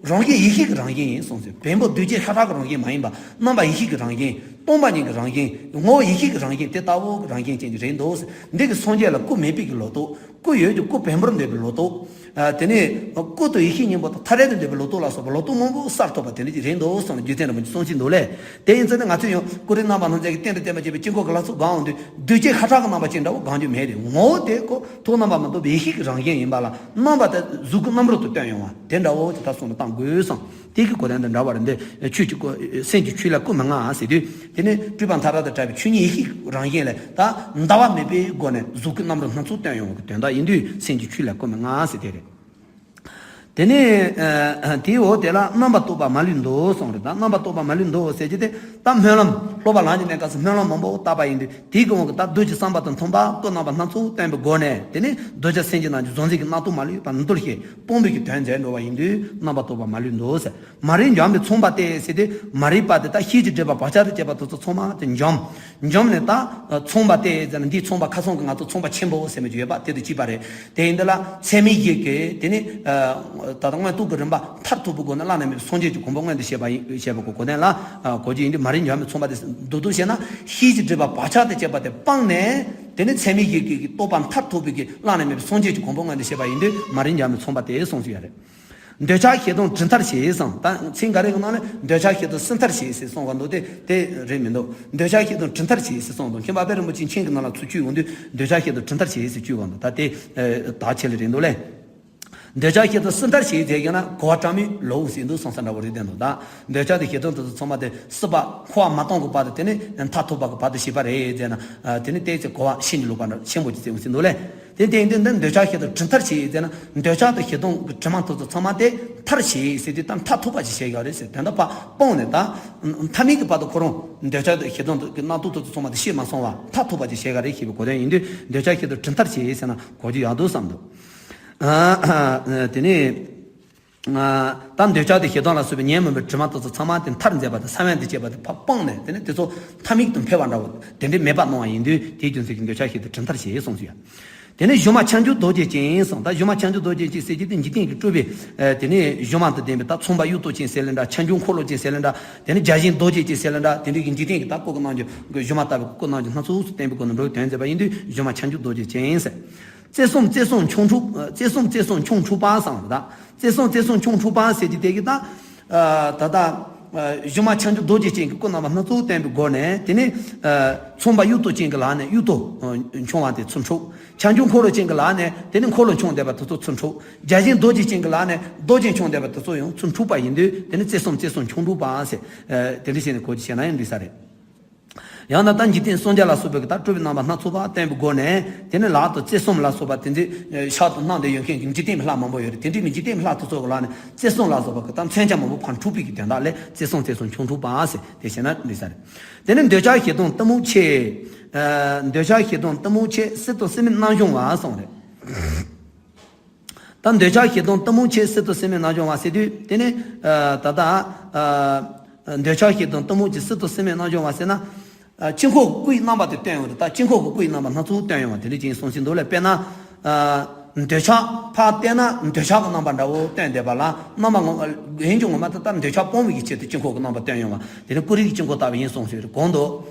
རང་བཞིན་ཡེ་ཤེས་ཀྱི་རང་བཞིན་ཡིན་གསུངས་ཟེར། བེམ་པོ་གདུལ་བྱའི་ཤ་ཁྲག་གི་རང་བཞིན་མ་ཡིན་པ་རྣམ་པ་ཡེ་ཤེས་ཀྱི་རང་བཞིན། སྟོང་པ་ཉིད་ཀྱི་རང་བཞིན། ངོ་བོ་ཡེ་ཤེས་ཀྱི་རང་བཞིན་དེ་ལྟ་བུ་གི་རང་བཞིན་ཅན་གྱི་རེད་འདུག་ཟེར། འདི་གི་སངས་རྒྱས་ལ་སྐུ་མེད་པའི་གི་ལོག་རྟོག་སྐུ་ཡོད་ཀྱི་སྐུ་བེམ་པོར་འདོད་པའི་ལོག་རྟོག་ཨ། དེ་ནས་སྐུ་དང་ཡེ་ཤེས་གཉིས་པོ་དང་ཐ་དད་དུ་འདོད་པའི་ལོག་རྟོག་ལ་སོགས་པ་ལོག་རྟོག་མང་པོ་གསར་ཐོབ་པ་དེ་འདྲ་ཅིག་རེད་འདུག་གསུངས་ནས་རྒྱུད་བསྟན་རིན་པོ་ཆེས་གསུང་བཞིན་འདུག་ལས། དེ་ཡིན་ཙང་ནི་ང་ཚོས་ཡང་ཀུན་རིག་རྣམ་པ་སྣ་ཚོགས་ཀྱི་རྟེན་དུ་བསྟན་པ་བྱས་པའི་དཀྱིལ་འཁོར་གྱི་ལྷ་ཚོགས་གང་འོང་དུས་གདུལ་བྱའི་ཤ་ཁྲག་གི་རྣམ་པ་ཅན་འདྲ་བོ་གང་རྒྱུ་མེད་རེད། ངོ་བོ་དེ་ཁོ་ཐོག་རྣམ་པ་མི་རྟོག་པའི་ཡེ་ཤེས་ཀྱི་རང་བཞིན་ཡིན་པ་ལ་རྣམ་པ་དེ་གཟུགས་ཀྱི་རྣམ་རོལ་དུ་སྟོན་ཡོང་བ་དེ་འདྲ་བོ་ཅིག་ད་གསུངས་ནས་བཏང་དགོས་བསམ། དེ་གི་གོ་དོན་དང་འདྲ་བར་འདི་ཆོས་ཀྱི་སྐུ་སེམས་ཀྱི་ཆོས་ལ་བཀོད་མི་མངའ་ཟེར་དུས། དེ་ནི་སྤྲོས་པ་མཐའ་དག་དང་བྲལ་བའི་ཆོས་ཉིད་ཡེ་ཤེས་རང་བཞིན་ལས་ད་འདའ་བ་མེད་པའི་སྒོ་ནས་གཟུགས་ཀྱི་རྣམ་རོལ་སྣ་ཚོགས་སྟོན་ཡོང་བའི་དོན་དག་ཡིན་དུས་སེམས་ཀྱི་ཆོས་ལ་བཀོད་མི་མངའ་ཟེར་དེ་རེད། དེ་ནི་དེའི་འོག་དེ་ལ་རྣམ་པར་རྟོག་པ་མ་ལུས་འདུག་གསུངས་རེད། ད་རྣམ་པར་རྟོག་པ་མ་ལུས་འདུག་ཟེར་གྱི་དེ་ད་སྨོན་ལམ་སློབ་པ་ལམ་གྱི་གནས་སྐབས་སུ་སྨོན་ལམ་མང་པོ་བཏབ་པ་ཡིན་དུས། དེའི་གི་དབང་གིས་ད་བདུད་ཀྱི་བསམ་པ་དང་མཐུན་པ་སྐུ་རྣམ་པ་སྣ་ཚོགས་སྟོན་པའི་སྒོ་ནས་དེ་ནི་གདུལ་བྱ་སེམས་ཅན་རྣམས་ཀྱི་གཟུང་འཛིན་གྱི་རྣམ་རྟོག་མ་ལུས་པ་འདུལ་ཞིང་སྤོང་བའི་གི་དོན་མཛད་འགྲོ་བ་ཡིན་དུས་རྣམ་པར་རྟོག་པ་མ་ལུས་འདུག་ཟེར། མ་རིག་འཇོམས་པའི་མཚུངས་པ་སྟེ་ཟེར་ཏེ། མ་རིག་པ་དེ་དག་ཤེས་བྱའི་སྒྲིབ་པ་བག་ཆགས་དང་བཅས་པ་དེ་ཚོ་ཚང་མ་དེ་འཇོམས། འཇོམས་ནས་ད་མཚུངས་པ་སྟེ་ཟེར་ན་འདིའི་མཚུངས་པ་ཁ་སང་གི་ང་ཚོ་མཚུངས་པ་ཆེན་པོ་ཟེར་མི་ཅིག་ཡོད་པ་དེ་དང་གཅིག་པ་རེད། དེ་ཡིན་དུས་ལ་ཚད་མེད་བཞི་གིས་དེ་ནི་ད་ལྟ་མངོན་རྟོགས་ཀྱི་རིམ་པ་མཐར་ཐུག་པའི་སྒོ་ནས་བླ་ན་མེད་པའི་སངས་རྒྱས་ཀྱི་གོ་འཕང་མངོན་དུ་བྱེད་པ་ཡིན་ཞེས་པ་གོ་གོ་དོན་ལ་གོ་རྒྱུ་ཡིན་དུས། མ་རིག་འཇོམས་པའི་མཚུངས་པ་དེ་མདོར་བསྡུས་བཤད་ན་ཤེས་བྱའི་སྒྲིབ་པ་བག་ཆགས་དང་བཅས་པ་དེ་སྤངས་ནས་དེ་ནི་ཚད་མེད་བཞི་གི་རྟོགས་པ་མཐར་ཐུག་པའི་གི་བླ་ན་མེད་པའི་སངས་རྒྱས་ཀྱི་གོ་འཕང་མངོན་དུ་བྱེད་པ་ཡིན་དུས་མ་རིག་འཇོམས་པའི་མཚུངས་པ་དེ་གསུངས་ཞུ་ཡ་རེད། འདོད་ཆགས་ཞེ་སྡང་དྲི་མཐར་བྱེད་གསུངས། ད་ཚིག་འགའ་རེ་གི་ནང་ལ་འདོད་ཆགས་ཞེ་སྡང་སྲི་མཐར་བྱེད་ཟེར་གསུངས་པ་འདུག་དེ་དེ་རེད་མི་འདུག་འདོད་ཆགས་ཞེ་སྡང་དྲི་མཐར་བྱེད་ཟེར་གསུངས་འདུག་མཁན་པོ་དཔལ་རིན་པོ་ཆེའི་མཆན་གྱི་ནང་ལ་ཚུར་བསྐྱུར་ཡོང་དུས་འདོད་ཆགས་ཞེ་སྡང་དྲི་མཐར་བྱེད་ཟེར་བསྐྱུར་བ་འདུག་ད་དེ་དག་ཆེ་ལ་རེད་འདུག་ལེ། འདོད་ཆགས་ཞེ་སྡང་སྲི་མཐར་བྱེད་ཟེར་གྱི་ན་གོ་བ་དྲང་མོའི་ལོག་ཟེར་འདུག་སོང་ས་འདྲ་བོ་རེད་བསྟན་འདུག་ད་འདོད་ཆགས་དང་ཞེ་སྡང་དེ་ཚོ་ཚང་མ་དེ་སྲིད་པ་འཁོར་བ་མ་སྟོངས་ཀྱི་བར་དུ་དེ་ནི་མཐར་ཐུག་པ་གི་བར་དུ་བྱེད་པ་རེད་ཟེར་ན། དེ་ནི་བལྟས་ཚེ་གོ་བ་ཤིན་ཏུ་ལོག་པ་འདྲ་ཆེན་པོ་ཅིག་བཙལ་འོང་ཟེར་འདུག་ལེ། དེ་དེ་ཡིན་དུས་འདི་འདོད་ཆགས་ཞེ་སྡང་དྲི་མཐར་བྱེད་ཟེར་ན། འདོད་ཆགས་དང་ཞེ་སྡང་གི་དྲི་མ་དེ་ཚོ་ཚང་མ་དེ་མཐར་བྱེད་ཟེར་དུས་ད་མཐར་ཐུག་པ་ཅིག་བྱེད་དགོས་རེད་ཟེར། དོན་དག་ཕར་སྤངས་ནས་ད་མཐའ་མའི་གི་བར་དུ་ཁོ་རང་འདོད་ཆགས་དང་ཞེ་སྡང་གི་རྣམ་རྟོག་དེ་ཚོ་ཚང་མ་དེ་ཤེས་མ་སོང་བ་མཐར་ཐུག་པ་ཅིག་བྱེད་དགོས་རེད་ཞེས་པའི་གོ་དོན་ཡིན་དུས། འདོད་ཆགས་ཞེ་སྡང་དྲི་མཐར་བྱེད་ཟེར་ན་གོ་རྒྱུ་ཡག་འདུག་བསམ་འདུག་དེ་ནས། ད་འདོད་ཆགས་དང་ཞེ་སྡང་ལ་སོགས་པའི་ཉོན་མོངས་པའི་དྲི་མ་དེ་ཚོ་ཚང་མ་དེ་མཐར་མཛད་པ་དང་ས་བོན་དུ་བྱས་པ་དེ་ཕར་སྤངས་ནས་དེ་ནི་དེ་ཚོ་མཐའ་མིག་ཏུ་འཕེལ་བ་འདྲ་བོ་དེ་འདྲའི་མེད་པ་གནང་བ་ཡིན་དུས་དེའི་རྒྱུ་མཚན་གྱིས་འདོད་ཆགས་ཞེ་སྡང་དྲི་མཐར་བྱེད་གསུངས་སོ། དེ་ནི་སྒྱུ་མ་ཆོས་འབྱུང་རྡོ་རྗེ་ཅན་གསུངས། ད་སྒྱུ་མ་ཆོས་འབྱུང་རྡོ་རྗེ་ཅན་ཟེར་གྱི་དེ་འཇིག་རྟེན་གྱི་སྤྲུལ་པའི་དེ་ནི་སྒྱུ་མ་དང་ལྡན་པའི་ད་མཚུངས་པ་དབྱུག་ཏོ་ཅན་ཟེར་ལེ་འདྲ། ཆོས་འབྱུང་འཁོར་ལོ་ཅན་ཟེར་ལེ་འདྲ། དེ་ནི་བརྒྱ་བྱིན་རྡོ་རྗེ་ཅན་ཟེར་ལེ་འདྲ། དེ་འདྲའི་གི་འཇིག་རྟེན་གྱི་ད་སྐུ་གི་རྣམ་འགྱུར་གི་སྒྱུ་མ་ལྟ་བུའི་སྐུ་རྣམ་འགྱུར་སྣ་ཚོགས་སུ་བསྟན་པའི་སྒོ་ནས་འགྲོ་བའི་དོན་མཛད་པ་ཡིན་དུས་སྒྱུ་མ་ཆོས་འབྱུང་རྡོ་རྗེ་ཅན་ཟེར། རྩེ་གསུམ་རྩེ་གསུམ་ཁྱུང་འཁྲུགས། རྩེ་གསུམ་རྩེ་གསུམ་ཁྱུང་འཁྲུགས་པ་གསུངས་པ་དང་། རྩེ་གསུམ་རྩེ་གསུམ་ཁྱུང་འཁྲུགས་པ་ཟེར་གྱི་དེ་གི་ད། ད་ལྟ། སྒྱུ་མ་ཆོས་འབྱུང་རྡོ་རྗེ་ཅན་གྱི་སྐུ་རྣམ་པ་སྣ་ཚོགས་བསྟན་པའི་སྒོ་ནས་དེ་ནི། མཚུངས་པ་དབྱུག་ཏོ་ཅན་གྱི་ལག་ནས་དབྱུག་ཏོ་འཁྱུང་བ་དེ་ཚུར་འཁྲུགས། ཆོས་འབྱུང་འཁོར་ལོ་ཅན་གྱི་ལག་ནས་དེ་ནི་འཁོར་ལོ་འཁྱུང་བསྡད་པ་དེ་ཚོ་ཚུར་འཁྲུགས། བརྒྱ་བྱིན་རྡོ་རྗེ་ཅན་གྱི་ལག་ནས་རྡོ་རྗེ་འཁྱུང་བསྡད་པ་དེ་ཚོ་ཡང་ཚུར་འཁྲུགས་པ་ཡིན་དུས་དེ་ནི་རྩེ་གསུམ་རྩེ་གསུམ་ཁྱུང་འཁྲུགས་པ་ཟེར། དེ་འདྲ་བྱས་ནས་གོ་རྒྱུ་བྱས་ན་ཡང་འགྲིག་ས་རེད། ཡང་ན་ད་འཇིག་རྟེན་སངས་རྒྱས་ལ་སོགས་པའི་གི་ད་སྤྲུལ་པའི་རྣམ་པ་སྣ་ཚོགས་པ་བསྟན་པའི་སྒོ་ནས། དེ་ནས་ལག་ཏུ་རྩེ་གསུམ་ལ་སོགས་པ་དེ་ཚོའི་ཕྱག་ཏུ་བསྣམས་ཏེ་ཡོད་མཁན་གྱི་འཇིག་རྟེན་པའི་ལྷ་མང་པོ་ཡོད་རེད། དེ་འདྲའི་གི་འཇིག་རྟེན་པའི་ལྷ་དེ་ཚོ་གི་ལག་ནས་རྩེ་གསུམ་ལ་སོགས་པ་གི་ད་མཚོན་ཆ་མང་པོ་ཕར་འཁྲུགས་པའི་གི་དོན་དག་ལས་རྩེ་གསུམ་རྩེ་གསུམ་ཁྱུང་འཁྲུགས་པ་ཟེར་དེ་བྱས་ན་འགྲིག་ས་རེད། དེ་ནས་འདོད་ཆགས་ཞེ་སྡང་གཏི་མུག་ཆེ། ཨ། འདོད་ཆགས་ཞེ་སྡང་གཏི་མུག་ཆེ། སྲིད་དང་སྲིད་མེད་རྣམ་སྦྱོང་བ་གསུངས་རེད། ད་འདོད་ཆགས་ཞེ་སྡང་གཏི་མུག་ཆེ། སྲིད་དང་སྲིད་མེད་རྣམ་སྦྱོང་བ་ཟེར་དུས་དེ་ནི། ཨ། ད་ལྟ། ཨ། འདོད་ཆགས་ཞེ་སྡང་གཏི་མུག་ཆེ། སྲིད་དང་སྲིད་མེད་རྣམ་སྦྱོང་བ་ཟེར་ན། ཨ། དཀྱིལ་འཁོར་གྱི་སྐུ་ཡི་རྣམ་པ་དེ་སྟོན་ཡོང་དུས། ད་དཀྱིལ་འཁོར་གྱི་སྐུ་ཡི་རྣམ་པ་སྣ་ཚོགས་སྟོན་ཡོང་བ་དེ་འདྲ་ཅིག་གསུངས་ཟིན་འདུག་ལ། དཔེར་ན། ཨ། འདོད་ཆགས་ཕར་བལྟས་ན་འདོད་ཆགས་ཀྱི་རྣམ་པ་འདྲ་བོ་སྟོན་བསྡད་པ་ལ། རྣམ་པ་ངོ་། ཡིན་གྱི་ངོ་མ་ད་ལྟ་འདོད་ཆགས་སྤོང་བའི་ཆེད་དུ་དཀྱིལ་འཁོར་གྱི་རྣམ་པ་སྟོན་ཡོང་བ་དེ་ནི་ཀུ་རེ་གི་དཀྱིལ་འཁོར་ལྟ་བུ་ཡིན་གསུངས་ཟིན། གོང་དུ་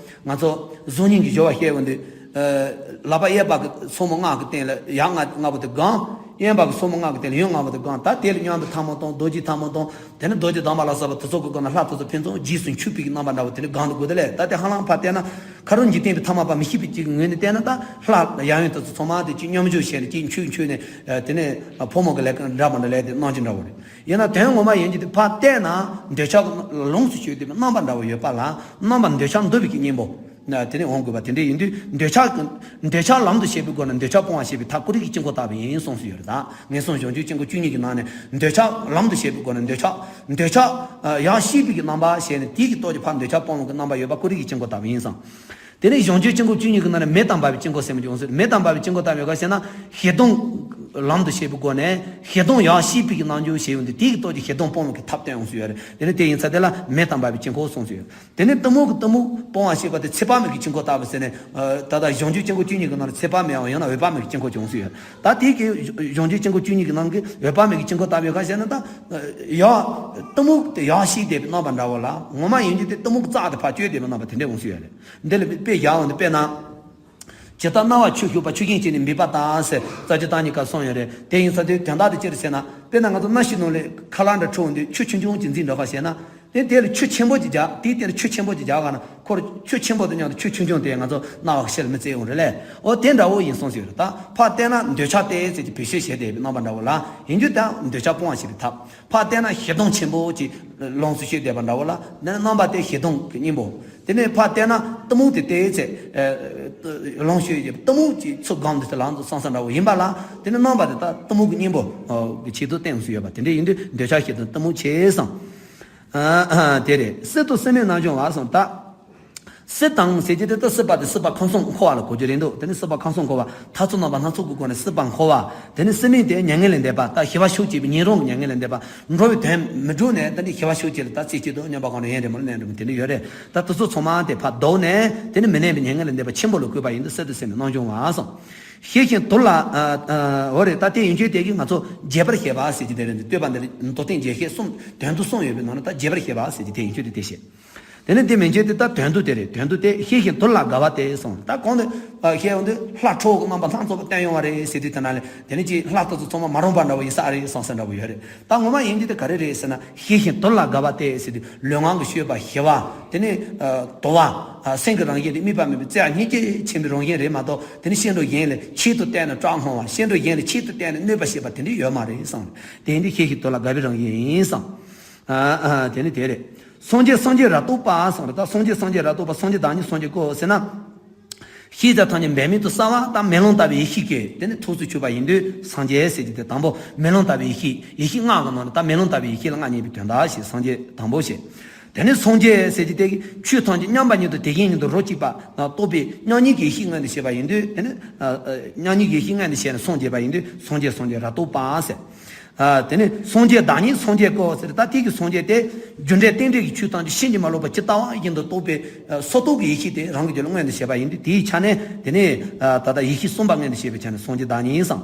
ང་ཚོ་གཟུགས་བརྙན་གྱི་སྦྱོར་བ་བཤད་ཡོང་དུས། ཨ། ལག་པ་གཡས་པ་གི་སོར་མོ་སྔགས་ཀྱི་སྟེང་ལ། ཡང་ལྔ་ལྔ་པོ་དེ་བསྒོམ། གཡོན་པ་གི་སོར་མོ་སྔགས་ཀྱི་སྟེང་ལ་ཡང་ལྔ་པོ་དེ་བསྒོམ། ད་དེ་ལ་མཉམ་པའི་ཐལ་མོ་སྡོམ། རྡོ་རྗེ་ཐལ་མོ་སྡོམ། དེ་ནས་རྡོ་རྗེ་བསྡམས་པ་ལ་སོགས་པ་དེ་ཚོ་གི་སྒོ་ནས་ལྷ་དེ་ཚོ་ཕུན་སུམ་རྗེས་སུ་མཆོད་པའི་གི་རྣམ་པ་འདྲ་བོ་དེ་ནི་གང་དུ་དགོས་དེ་ལས། ད་དེ་ཧ་ལམ་ཕར་བལྟས་ན། ཁ་རོག་འཇིག་རྟེན་པའི་ཐ་མལ་པ་མི་ཤེས་པའི་ཅིག་གི་ངོས་ནས་བལྟས་ན། ད་ལྷ་ཡང་ཡང་དེ་ཚོ་ཚང་མ་དེ་ཅིག་སྙོམས་འཇུག་བྱས་ནས་ཅིག་མཆོད་མཆོད་ནས། ཨ། དེ་ནས་ཕོ་མོ་གི་ལས་ཀ་འདྲ་མི་འདྲ་ལས་དེ་གནང་གི་འདྲ་བོ་རེད། ཡིན་ན་དོན་ངོ་མ་ཡིན་གྱི་དེ་ཕར་བལྟས་ན་འདོད་ཆགས་ལོངས་སུ་སྤྱོད་བསྡད་པའི་རྣམ་པ་འདྲ་བོ་ཡོད་པ་ལ། རྣམ་པ་འདོད་ཆགས་འདུལ་བའི་གི་གཉེན་པོ་ན་དེ་ནས་འོང་དགོས་པ་དེ་འདྲ་ཡིན་དུས། འདོད་ཆགས་འདོད་ཆགས་ལམ་དུ་བྱེད་པའི་སྒོ་ནས་འདོད་ཆགས་སྤོང་བ་ཞེས་པའི་ཐབས་ཀུ་རེ་གི་དཀྱིལ་འཁོར་ལྟ་བུ་ཡིན་གསུངས་སུ་ཡོད་རེད། ད་ངན་སོང་གཞོམ་བྱེད་དཀྱིལ་འཁོར་བཅུ་གཉིས་ཀྱི་ནང་ནས་འདོད་ཆགས་ལམ་དུ་བྱེད་པའི་སྒོ་ནས་འདོད་ཆགས་འདོད་ཆགས་ཡང་ཤེས་པའི་གི་རྣམ་པ་བྱས་ནས། དེའི་གི་སྟོབས་ཀྱིས་ཕར་འདོད་ཆགས་སྤོང་བའི་གི་རྣམ་པ་ཡོད་པ་ཀུ་རེ་གི་དཀྱིལ་འཁོར་ལྟ་བུ་ཡིན་གསུངས། དེ་ནས་གཞོམ་བྱེད་དཀྱིལ་འཁོར་བཅུ་གཉིས་ཀྱི་ནང་ནས་མེ་དང་འབར་བའི་དཀྱིལ་འཁོར་ཟེར་མི་ཅིག་འོང་ཟེར། མེ་དང་འབར་བའི་དཀྱིལ་འཁོར་ལྟ་བུ་ཡོད་ག་ཟེར་ན། ཞེ་སྡང་ལམ་དུ་བྱེད་པའི་སྒོ་ནས་ཞེ་སྡང་ཡང་ཤེས་པའི་གི་རྣམ་འགྱུར་བྱེད་ཡོང་དུས། དེའི་གི་སྟོབས་ཀྱིས་ཞེ་སྡང་སྤོང་བའི་གི་ཐབས་སྟོན་འོང་སུ་ཡོད་རེད། དེ་ནས་དེ་ཡིན་ཙང་དེ་ལ་མེ་དང་འབར་བའི་དཀྱིལ་འཁོར་གསུངས་སུ་ཡོད། དེ་ནས་གཏི་མུག་གི་གཏི་མུག་སྤོང་བ་ཞེས་པ་དེ་ཚེ་དཔག་མེད་ཀྱི་དཀྱིལ་འཁོར་ལྟ་བུ་ཟེར་ནས། ཨ། ད་ལྟ་གཞོམ་བྱེད་དཀྱིལ་འཁོར་བཅུ་གཉིས་ཀྱི་ནང་ནས་ཚེ་དཔག་མེད་ཡང་ཡང་ན་འོད་དཔག་མེད་ཀྱི་དཀྱིལ་འཁོར་ཅིག་འོང་སུ་ཡོད། ད་དེའི་གི་གཞོམ་བྱེད་དཀྱིལ་འཁོར་བཅུ་གཉིས་ཀྱི་ནང་གི་འོད་དཔག་མེད་ཀྱི་དཀྱིལ་འཁོར་ལྟ་བུ་ཡོད་ག་ཟེར་ན། ད་ཡང་གཏི་མུག་དེ་ཡང་ཤེས་བསྡད་པའི་རྣམ་པ་འདྲ་བོ་ལ། ངོ་མ་ཡིན་གྱི་དེ་གཏི་མུག་རྩ་དེ་ཕར་གཅོད་བསྡད་པའི་རྣམ་པ་དེ་འདྲ་འོང་སུ་ཡོད་རེད། འདི་ལ་དཔེ་བཞག་འོང་དུས། དཔེར་ན། ཇི་ལྟར་སྣང་བར་ཆོས་ཞུགས་པ། ཆོས་གཞན་གཅིག་ནི་མེད་པ་ལྟར་ཟེར། རྩ་རྒྱུད་བརྟག་གཉིས་ཀར་གསུངས་ཡོད་རེད། དེ་ཡིན་ཙང་དེའི་དོན་དག་དེ་ཅི་རེད་ཟེར་ན། དཔེར་ན་ང་ཚོ་སྣ་ཤིང་ནང་ལས་ཁ་ལག་འདྲ་འཁྲུ་འོང་དུས་ཆུ་ཆུང་ཆུང་ཅིག་འཛིན་འགྲོ་ག་ཟེར་ན། དེ་དེ་ལ་ཆུ་ཆེན་པོ་ཅིག་རྒྱག་དེའི་སྟེང་ལ་ཆུ་ཆེན་པོ་ཅིག་རྒྱག་ག་ན། ཁོ་ཆུ་ཆེན་པོ་དང་མཉམ་དུ་ཆུ་ཆུང་ཆུང་དེ་ང་ཚོ་སྣང་བ་ཤེས་ལ་མི་བརྩི་ཡོང་རེད་ལས། འོ་དེ་འདྲ་བོ་ཡིན་གསུངས་ཡོད་རེད། ད་ཕར་བལྟས་ན་འདོད་ཆགས་དེ་ཚེ་ཀྱི་བེད་སྤྱོད་བྱས་བསྡད་པའི་རྣམ་པ་འདྲ་བོ་ལ་ཡིན་རྒྱུ་དང་། འདོད་ཆགས་སྤོང་བ་ཞེས་པའི་ཐབས། ཕར་བལྟས་ན་ཞེ་སྡང་ཆེན་པོ་ཅིག་ལོངས་སུ་སྤྱོད་བསྡད་པ་འདྲ་བོ་ལ། དེ་ནི་རྣམ་པ་དེ་ཞེ་སྡང་གི་གཉེན་པོ། དེ་ནས་ཕར་བལྟས་ན་གཏི་མུག་དེ་དེའི་ཚེ། ཨ། ལོངས་སྤྱོད་ཀྱི་གཏི་མུག་ཅིག་ཚུར་སྒོམ་དུས་ལ་ཚང་ས་འདྲ་བོ་ཡིན་པ་ལ། དེ་ནི་རྣམ་པ་དེ་ད་གཏི་མུག་གི་གཉེན་པོ་གི་ཆེད་དུ་བསྟན་སུ་ཡོད་པ་དེ་འདྲ་ཡིན་དུས། འདོད་ཆགས་ཞེ་སྡང་གཏི་མུག་ཆེ་གསུངས། ཨ། དེ་རེད། སྲིད་དང་སྲིད་མེད་རྣམ་སྦྱོང་བ་གསུངས། ད་སྲིད་དང་ཟེར་གྱི་དེ་ད་སྲིད་པ་དེ་སྲིད་པ་ཁམས་གསུམ་འཁོར་བ་ལ་གོ་རྒྱུ་རེད་འདུག་དེ་ནི་སྲིད་པ་ཁམས་གསུམ་འཁོར་བ་འཐབ་རྩོད་རྣམ་པ་སྣ་ཚོགས་ཀྱི་སྒོ་ནས་སྲིད་པ་འཁོར་བ། དེ་ནི་སྲིད་མེད་དེ་མྱ་ངན་ལས་འདས་པ། ད་ཞི་བ་ཕྱོགས་གཅིག་པའི་ཉན་རང་གི་མྱ་ངན་ལས་འདས་པ། འགྲོ་བའི་དོན་མི་འགྲུབ་ནས་ད་ནི་ཞི་བ་ཕྱོགས་གཅིག་ལ་ད་རྩེ་གཅིག་ཏུ་སྙོམས་པར་ཁོང་ནས་ཡེངས་རེ་མོར་ལེན་རེ་མོ་དེ་འདྲ་ཡོད་རེད། ད་དེ་ཚོ་ཚང་མ་དེ་ཕར་བཟློག་ནས། དེ་ནི་མི་གནས་པའི་མྱ་ངན་ལས་འདས་པ་ཆེན་པོ་ལ་བཀོད་པ་ཡིན་དུས། སྲིད་དང་སྲིད་མེད་རྣམ་སྦྱོང་བ་གསུངས། ཤེས་ཤིང་དུལ་ལ། ཨ། ཨ། འོ་རེད། ད་དེ་ཡིན་དུས་དེ་གིས་ང་ཚོ་རྒྱས་པར་བཤད་པ་ཟེར་གྱི་དེ་རེད། བསྟོད་པ་འདི་ལ་མདོ་སྟེང་རྒྱས་བཤད་གསུམ། དོན་དུ་གསུམ་ཡོད་པའི་ནང་ནས་ད་རྒྱས་པར་བཤད་པ་ཟེར་གྱི་དེ་ཡིན་དུས་དེ་བཤད། དེ་ནས་དེ་མན་ཆད་དེ་ད་དོན་དུ་དེ་རེད། དོན་དུ་དེ་ཤེས་ཤིང་དུལ་ལ་དགའ་བ་སྟེ་གསུངས། ད་གོང་དུ་བཤད་ཡོང་དུས་ལྷ་ཁྲོ་བོ་གི་རྣམ་པ་སྣ་ཚོགས་པ་བསྟན་ཡོང་བ་རེད་ཟེར་དུས། དེ་ན་ལས་དེ་ནི་ཅིག་ལྷ་དེ་ཚོ་ཚང་མ་མ་རུངས་པ་འདྲ་བོ་ཡིན་ས་རེད་བསམ་ས་འདྲ་བོ་ཡོད་རེད། ད་ངོ་མ་ཡིན་དུས་དེ་ག་རེ་རེད་ཟེར་ན། ཤེས་ཤིང་དུལ་ལ་དགའ་བ་སྟེ་ཟེར་དུས་ལུས་ངག་གི་སྤྱོད་པ་ཞི་བ། དེ་ནས་དུལ་བ། སེམས་ཀྱི་རང་བཞིན་དེ་དམིགས་པ་མེད་པའི་རྩེ་བ་སྙིང་རྗེ་ཆེན་པོའི་རང་བཞིན་རེད་མ་གཏོགས། དེ་ནི་སྐྱེ་འགྲོ་གཞན་ལ་ཆེད་དུ་བལྟས་ནས་སྐྲག་སྔོ་བ། སྐྱེ་འགྲོ་གཞན་ལ་ཆེད་དུ་བལྟས་ནས་གནོད་པ་བྱེད་པ་དེ་འདྲ་ཡོད་མ་རེད་བསམ། དེ་ཡིན་དུས་ཤེས་ཤིང་དུལ་ལ་དགའ་བའི་རང་བཞིན་ཡིན་བསམ། ཨ། ཨ། དེ་ནི་དེ་རེད། སངས་རྒྱས་སངས་རྒྱས་རབ་རྟོག་པ་གསུངས་རེད། ད་སངས་རྒྱས་སངས་རྒྱས་རབ་རྟོག་པ། སངས་རྒྱས་བདག་ཉིད་སངས་རྒྱས་ཀོ་ཟེར་ན། ཤེས་བྱ་ཐམས་ཅད་འབད་མེད་དུ་གསལ་བ་དང་མེ་ལོང་ལྟ་བུའི་ཡེ་ཤེས་ཀྱིས་དེ་ནི་ཐུགས་སུ་ཆུད་པ་ཡིན་དུས་སངས་རྒྱས་ཟེར་གྱི་དེ་དང་པོ་མེ་ལོང་ལྟ་བུའི་ཡེ་ཤེས། ཡེ་ཤེས་ལྔ་གི་ནང་ནས་ད་མེ་ལོང་ལྟ་བུའི་ཡེ་ཤེས་ལ་མངའ་བརྙེས་པའི་དོན་དག་ཞེས་སངས་རྒྱས་དང་པོ་བཤད། དེ་ནས་སངས་རྒྱས་ཟེར་གྱི་དེ་གིས་ཆོས་ཐམས་ཅད་མཉམ་པ་ཉིད་དུ་དེ་བཞིན་ཉིད་དུ་རོ་གཅིག་པ་ན་རྟོགས་པའི་མཉམ་ཉིད་ཀྱི་ཡེ་ཤེས་མངོན་དུ་བྱེད་པ་ཡིན་དུས། དེ་ནི་ཨ། ཨ། མཉམ་ཉིད་ཀྱི་ཡེ་ཤེས་མངོན་དུ་བྱས་ནས་སངས་རྒྱས་པ་ཡིན་དུས་སངས་རྒྱས་སངས་རྒྱས་རབ་རྟོག་པ་ཟེར། ཨ། དེ་ནས་སངས་རྒྱས་བདག་ཉིད་སངས་རྒྱས་ཀོ་ཟེར། ད་དེ་གི་སངས་རྒྱས་དེ་རྒྱུ་འབྲས་རྟེན་འབྲེལ་གྱི་ཆོས་ཐམས་ཅད་ཕྱིན་ཅི་མ་ལོག་པ་ཇི་ལྟ་བ་བཞིན་དུ་རྟོགས་པའི་ཨ། སོར་རྟོག་གི་ཡེ་ཤེས་དེ་རང་གི་རྒྱུད་ལ་མངོན་དུ་བྱེད་པ་ཡིན་དུས། དེའི་ཆ་ནས་དེ་ནས་ཨ། ད་ལྟ་ཡེ་ཤེས་གསུམ་པ་མངོན་དུ་བྱེད་པའི་ཆ་ནས་སངས་རྒྱས་བདག་ཉིད་ཡིན་བསམ།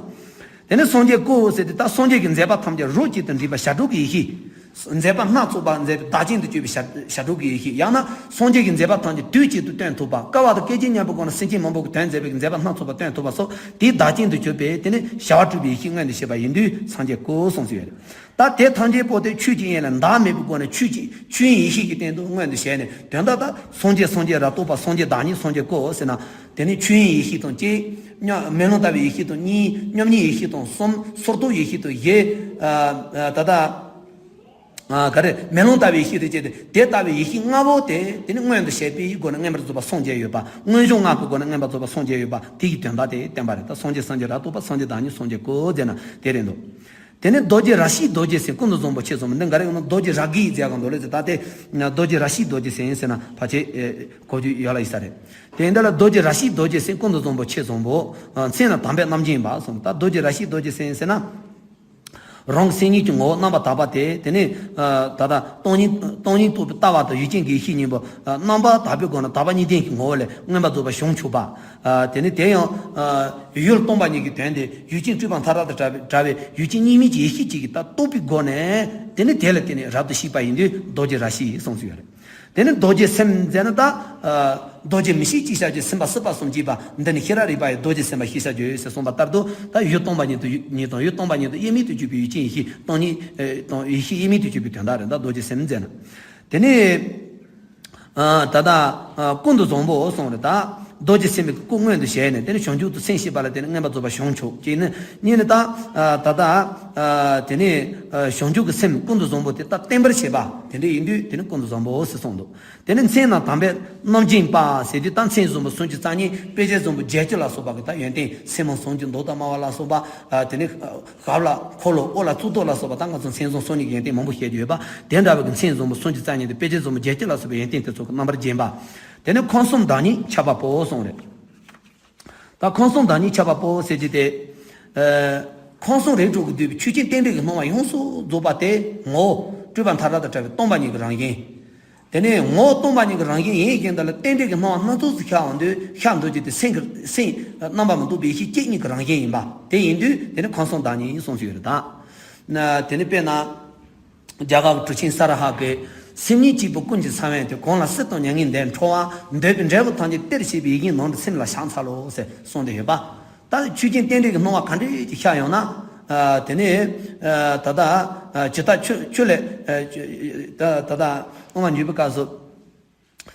དེ་ནས་སངས་རྒྱས་ཀོ་ཟེར་དུས་ད་སངས་རྒྱས་ཀྱི་མཛད་པ་ཐམས་ཅད་རོ་གཅིག་ཏུ་འདྲེས་པ་བྱ་གྲུབ་ཀྱི་ཡེ་ཤེས། མཛད་པ་སྣ་ཚོགས་པ་མཛད་པའི་བདག་ཅན་དུ་གྱུར་པའི་བྱ་བྱ་གྲུབ་ཀྱི་ཡེ་ཤེས། ཡང་ན་སངས་རྒྱས་ཀྱི་མཛད་པ་ཐམས་ཅད་དུས་གཅིག་ཏུ་སྟོན་ཐུབ་པ། བསྐལ་པ་དང་སྐད་ཅིག་མཉམ་པའི་སྒོ་ནས་སེམས་ཅན་མང་པོ་གི་དོན་མཛད་པའི་མཛད་པ་སྣ་ཚོགས་པ་སྟོན་ཐུབ་པ་སོགས་དེའི་བདག་ཅན་དུ་གྱུར་པའི་དེ་ནི་བྱ་བ་གྲུབ་པའི་ཡེ་ཤེས་མངོན་དུ་བྱེད་པ་ཡིན་དུས་སངས་རྒྱས་ཀོ་གསུངས་སུ་ཡོད་རེད། ད་དེ་ཐམས་ཅད་པོ་དེ་ཆོས་ཀྱི་དབྱིངས་ལས་འདའ་མེད་པའི་སྒོ་ནས་ཆོས་ཀྱི་ཆོས་དབྱིངས་ཡེ་ཤེས་ཀྱི་སྟེང་དུ་མངོན་དུ་བྱས་ནས། དོན་དག་ད་སངས་རྒྱས་སངས་རྒྱས་རབ་རྟོག་པ། སངས་རྒྱས་བདག་ཉིད་སངས་རྒྱས་ཀོ་ཟེར་ན། དེ་ནི་ཆོས་དབྱིངས་ཡེ་ཤེས་དང་གཅིག་མཉམ་མེ་ལོང་ལྟ་བུའི་ཡེ་ཤེས་དང་གཉིས། མཉམ་ཉིད་ཡེ་ཤེས་དང་གསུམ། སོར་རྟོག་ཡེ་ཤེས་དང་བཞི། ཨ། ཨ། ད་ལྟ། ཨ་ག་རེ་མེ་ལོང་ལྟ་བུའི་ཡེ་ཤེས་རེད་ཅེས་ཏེ། དེ་ལྟ་བུའི་ཡེ་ཤེས་ལྔ་པོ་དེ་དེ་ནི་མངོན་དུ་བྱས་པའི་སྒོ་ནས་མངོན་པར་རྫོགས་པ་སངས་རྒྱས་ཡོད་པ། མངོན་བྱུང་ལྔ་པོའི་སྒོ་ནས་མངོན་པར་རྫོགས་པ་སངས་རྒྱས་ཡོད་པ་དེ་ཡི་དོན་དག་དེ་བསྟན་པ་རེད། ད་སངས་རྒྱས་སངས་རྒྱས་རབ་རྟོགས་པ་སངས་རྒྱས་བདག་ཉིད་སངས་རྒྱས་སྐུ་ཟེར་ན་དེ་རེད་འདུག་དེ་ནས་རྡོ་རྗེ་ར་ཤིས་རྡོ་རྗེ་སེམས་ཀུན་ཏུ་བཟང་པོ་ཆེ་གསུངས་པ་འདི་ག་རེ་ཡོང་ན། རྡོ་རྗེ་ར་གི་ཟེར་གང་འདུག་ལེ་ཟེར། ད་དེ་རྡོ་རྗེ་ར་ཤིས་རྡོ་རྗེ་སེམས་ཟེར་ན་ཕལ་ཆེར་གོ་རྒྱུ་ཡོད་ལ་ཡིན་ས་རེད། དེ་འདི་ལ་རྡོ་རྗེ་ར་ཤིས་རྡོ་རྗེ་སེམས་ཀུན་ཏུ་བཟང་པོ་ཆེ་བཟང་པོ། མཚན་ལ་དམ་པའི་རྣམ་སྦྱིན་པ་གསུངས། ད་རྡོ་རྗེ་ར་ཤིས་རྡོ་རྗེ་སེམས་ཟེར་ན། རང་གི་སེམས་ཉིད་ཀྱི་ངོ་བོ་རྣམ་པར་དག་པ་དེ། དེ་ནི་ད་ལྟ་སྟོང་ཉིད་སྟོང་ཉིད་རྟོགས་པའི་ལྟ་བ་དང་ཡུལ་ཅན་གྱི་ཡེ་ཤེས་གཉིས་པོ་རྣམ་པར་དག་པའི་སྒོ་ནས་དག་པ་གཉིས་ལྡན་གྱི་ངོ་བོ་ལས་མངོན་པར་རྫོགས་པ་བྱང་ཆུབ་པ། དེ་ནི་དེ་ཡང་ཡུལ་སྟོང་པ་ཉིད་ཀྱི་དོན་དེ་ཡུལ་ཅན་སྤྲོས་པ་མཐའ་དག་དང་བྲལ་བའི་བྲལ་བའི་ཡུལ་ཅན་གཉིས་མེད་ཀྱི་ཡེ་ཤེས་གཅིག་གིས་ད་རྟོགས་པའི་སྒོ་ནས། དེ་ནི་དེ་ལ་བརྟེན་ནས་རབ་ཏུ་ཤེས་པ་ཡིན་དུས་རྡོ་རྗེ་ར་ཤིས་གསུངས་སུ་ཡོད་རེད། དེ་ནི་རྡོ་རྗེ་སེམས་ཟེར་ན་ད། རྡོ་རྗེ་མིག་ཤེས་ཅིག་ཤར་གྱུར། སེམས་པ་སྲིད་པ་གསུམ་སྐྱེས་པ། འདི་ནི་ཤེས་རབ་རིག་པ་ཡི། རྡོ་རྗེ་སེམས་དཔའ་ཤེས་བྱ་རྒྱུ་ཟེར་གསུངས་པ་ལྟར་དུ། ད་ཡུལ་སྟོང་པ་ཉིད་དུ་ཡུལ་ཉིད་དང་ཡུལ་སྟོང་པ་ཉིད་དུ་དབྱེར་མེད་དུ་གྱུར་པའི་ཡུལ་ཅན་ཡེ་ཤེས་སྟོང་ཉིད་དང་ཡེ་ཤེས་དབྱེར་མེད་དུ་གྱུར་པའི་དོན་དག་རེད། ད་རྡོ་རྗེ་སེམས་ཟེར་ན། དེ་ནི། ད་ལྟ་ཀུན་ཏུ་བཟང་པོ་གསུངས་རེད། ད་རྡོ་རྗེ་སེམས་དཔའི་སྐུ་མངོན་དུ་བྱས་ནས། དེ་ནི་བྱང་ཆུབ་ཏུ་སེམས་བསྐྱེད་པ་ལ་བརྟེན་ནས་མངོན་པར་རྫོགས་པ་བྱང་ཆུབ་ཅེས་ནི་གཉིས་ནི་ད། ད་ལྟ། དེ་ནི་བྱང་ཆུབ་ཀྱི་སེམས་ཀུན་ཏུ་བཟང་པོ་དེ་ད་བརྟན་པར་བྱེད་པ་དེ་འདྲ་ཡིན་དུས་དེ་ནི་ཀུན་ཏུ་བཟང་པོ་ཟེར་གསུངས་འདུག་དེ་ནི་མཚན་ལ་དམ་པའི་རྣམ་སྦྱིན་པ་ཟེར་དུས་ད་མཚན་བཟང་པོ་སུམ་ཅུ་རྩ་གཉིས། དཔེ་བྱད་བཟང་པོ་བརྒྱད་ཅུ་ལ་སོགས་པ་གི་ད་ཡོན་ཏན། སེན་མོ་ཟངས་ཀྱུ་མདོག་དང་དམར་བ་ལ་སོགས་པ། དེ་ནི་ཞབས་ལ་འཁོར་ལོ། དབུ་ལ་གཙུག་ཏོར་ལ་སོགས་པ་ད་ང་ཚོ་མཚན་བཟང་སོ་གཉིས་ཀྱི་ཡོན་ཏན་མང་པོ་བཤད་རྒྱུ་ཡོད་པ། དེ་འདྲ་བའི་གི་མཚན་བཟང་པོ་སུམ་ཅུ་རྩ་གཉིས་དེ་དཔེ་བྱད་བཟང་པོ་བརྒྱད་ཅུ་ལ་སོགས་པའི་ཡོན་ཏན་དེ་ཚོ་གི་རྣམ་པར་བརྒྱན་པ། དེ་ནི་ཁམས་གསུམ་བདག་ཉིད་ཁྱབ་པ་པོ་གསུངས་རེད། ད་ཁམས་གསུམ་བདག་ཉིད་ཁྱབ་པ་པོ་ཟེར་གྱི་དེ། ཁམས་གསུམ་རིགས་དྲུག་གིས་བསྡུས་པའི་ཆོས་ཅན་རྟེན་འབྲེལ་གྱི་སྣང་བ་ཡོངས་སུ་རྫོགས་པ་དེ་ངོ་བོ་སྤྲོས་པ་མཐའ་དག་དང་བྲལ་བའི་སྟོང་པ་ཉིད་ཀྱི་རང་བཞིན། དེ་ནས་ངོ་བོ་སྟོང་པ་ཉིད་ཀྱི་རང་བཞིན་ཡིན་ཞིང་། དེ་ལ་རྟེན་འབྲེལ་གྱི་སྣང་བ་སྣ་ཚོགས་སུ་ཤར་འོང་དུས། ཤར་འདུག་ཅིང་དེ་སེམས་ཀྱི་སེམས་རྣམ་པ་མི་རྟོག་པའི་ཡེ་ཤེས་སྐྱེ་གཉིས་ཀྱི་རང་བཞིན་ཡིན་པ་དེ་ཡིན་དུས་དེ་ནི་ཁམས་གསུམ་བདག་ཉིད་གསུངས་སུ་ཡོད་རེད་ད། དེ་ནི་དཔེར་ན། རྒྱ་གར་གྱི་གྲུབ་ཆེན་ས་ར་ཧ་གིས། སེམས་ཉིད་གཅིག་པུ་ཀུན་གྱི་ས་བོན་དེ། གང་ལ་སྲིད་དང་མྱ་ངན་འདས་འཕྲོ་བ། འདོད་པའི་འབྲས་བུ་ཐམས་ཅད་སྟེར་བྱེད་པའི། ཡིད་བཞིན་ནང་དུ་སེམས་ལ་བཞག་འཚལ་ལོ་ཟེར་གསུངས་ཏེ་ཡོད་པ། ད་ཆོས་ཅན་རྟེན་འབྲེལ་གྱི་སྣང་བ་ག་འདྲས་ཀྱི་ཤར་ཡོང་ན། དེ་ནས་ད་ལྟ་ཇི་ལྟར་ཆུ་ཆུ་ལས། ད་ལྟ་སྣང་བ་འཇུག་པའི་སྐབས་སུ།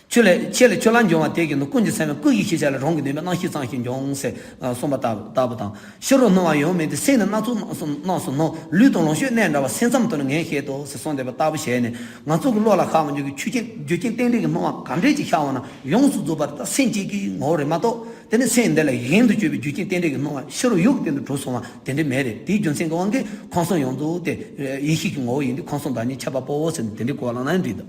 ཆུ་ལས་ཆུ་ལས་ཆུ་ལྷ་འབྱུང་བ་དེ་བཞིན་དུ། ཀུན་གྱི་ས་བོན་སྐུ་ཡི་ཤེས་བྱ་ལས། རང་གི་འདོད་པའི་རྣམ་ཤེས་ཙམ་ཞིག་འབྱུང་ཟེར་གསུངས་པ་ལྟ་བུ་དང་། ཕྱི་རོལ་སྣང་བ་ཡང་མིན་ཏེ། སེམས་ནི་སྣ་ཚོགས་རྣམས་སུ་རྣམས་སུ་སྣང་། ལུས་དང་ལོངས་སྤྱོད་གནས་འདྲ་བ། སེམས་ཙམ་དུ་ནི་ངས་བཤད་དོ་ཟེར་གསུངས་བསྡད་པ་ལྟ་བུ་བྱས་ནས། ང་ཚོ་གི་བློ་ལ་ཤར་བ་འཇུག་གི་ཆོས་ཅན་རྒྱུ་ཅན་རྟེན་འབྲེལ་གྱི་སྣང་བ་ག་འདྲས་ཅིག་ཤར་བ་ན་ཡོངས་སུ་རྫོགས་པ་དེ་དག་སེམས་བསྐྱེད་ཀྱི་ངོ་བོ་རེད་མ་གཏོགས། དེ་ནི་སེམས་འདི་ལ་གཞན་དུ་གྱུར་པའི་རྒྱུ་ཅན་རྟེན་འབྲེལ་གྱི་སྣང་བ་ཕྱི་རོལ་ཡུལ་གྱི་སྟེང་དུ་གྲུབ་སོང་བ་དེ་འདྲས་མེད་རེད། དེའི་རྒྱུ་མཚན་གྱི་དབང་གིས་ཁམས་གསུམ་ཡོངས་རྫོགས་དེ་ཡེ་ཤེས་ཀྱི་ངོ་བོ་ཡིན་དུས། ཁམས་གསུམ་བདག་ཉིད་ཁྱབ་པ་པོ་ཟེར་ནས་དེ་འདྲས་གོ་བ་བླངས་ན་འགྲིག་འདུག་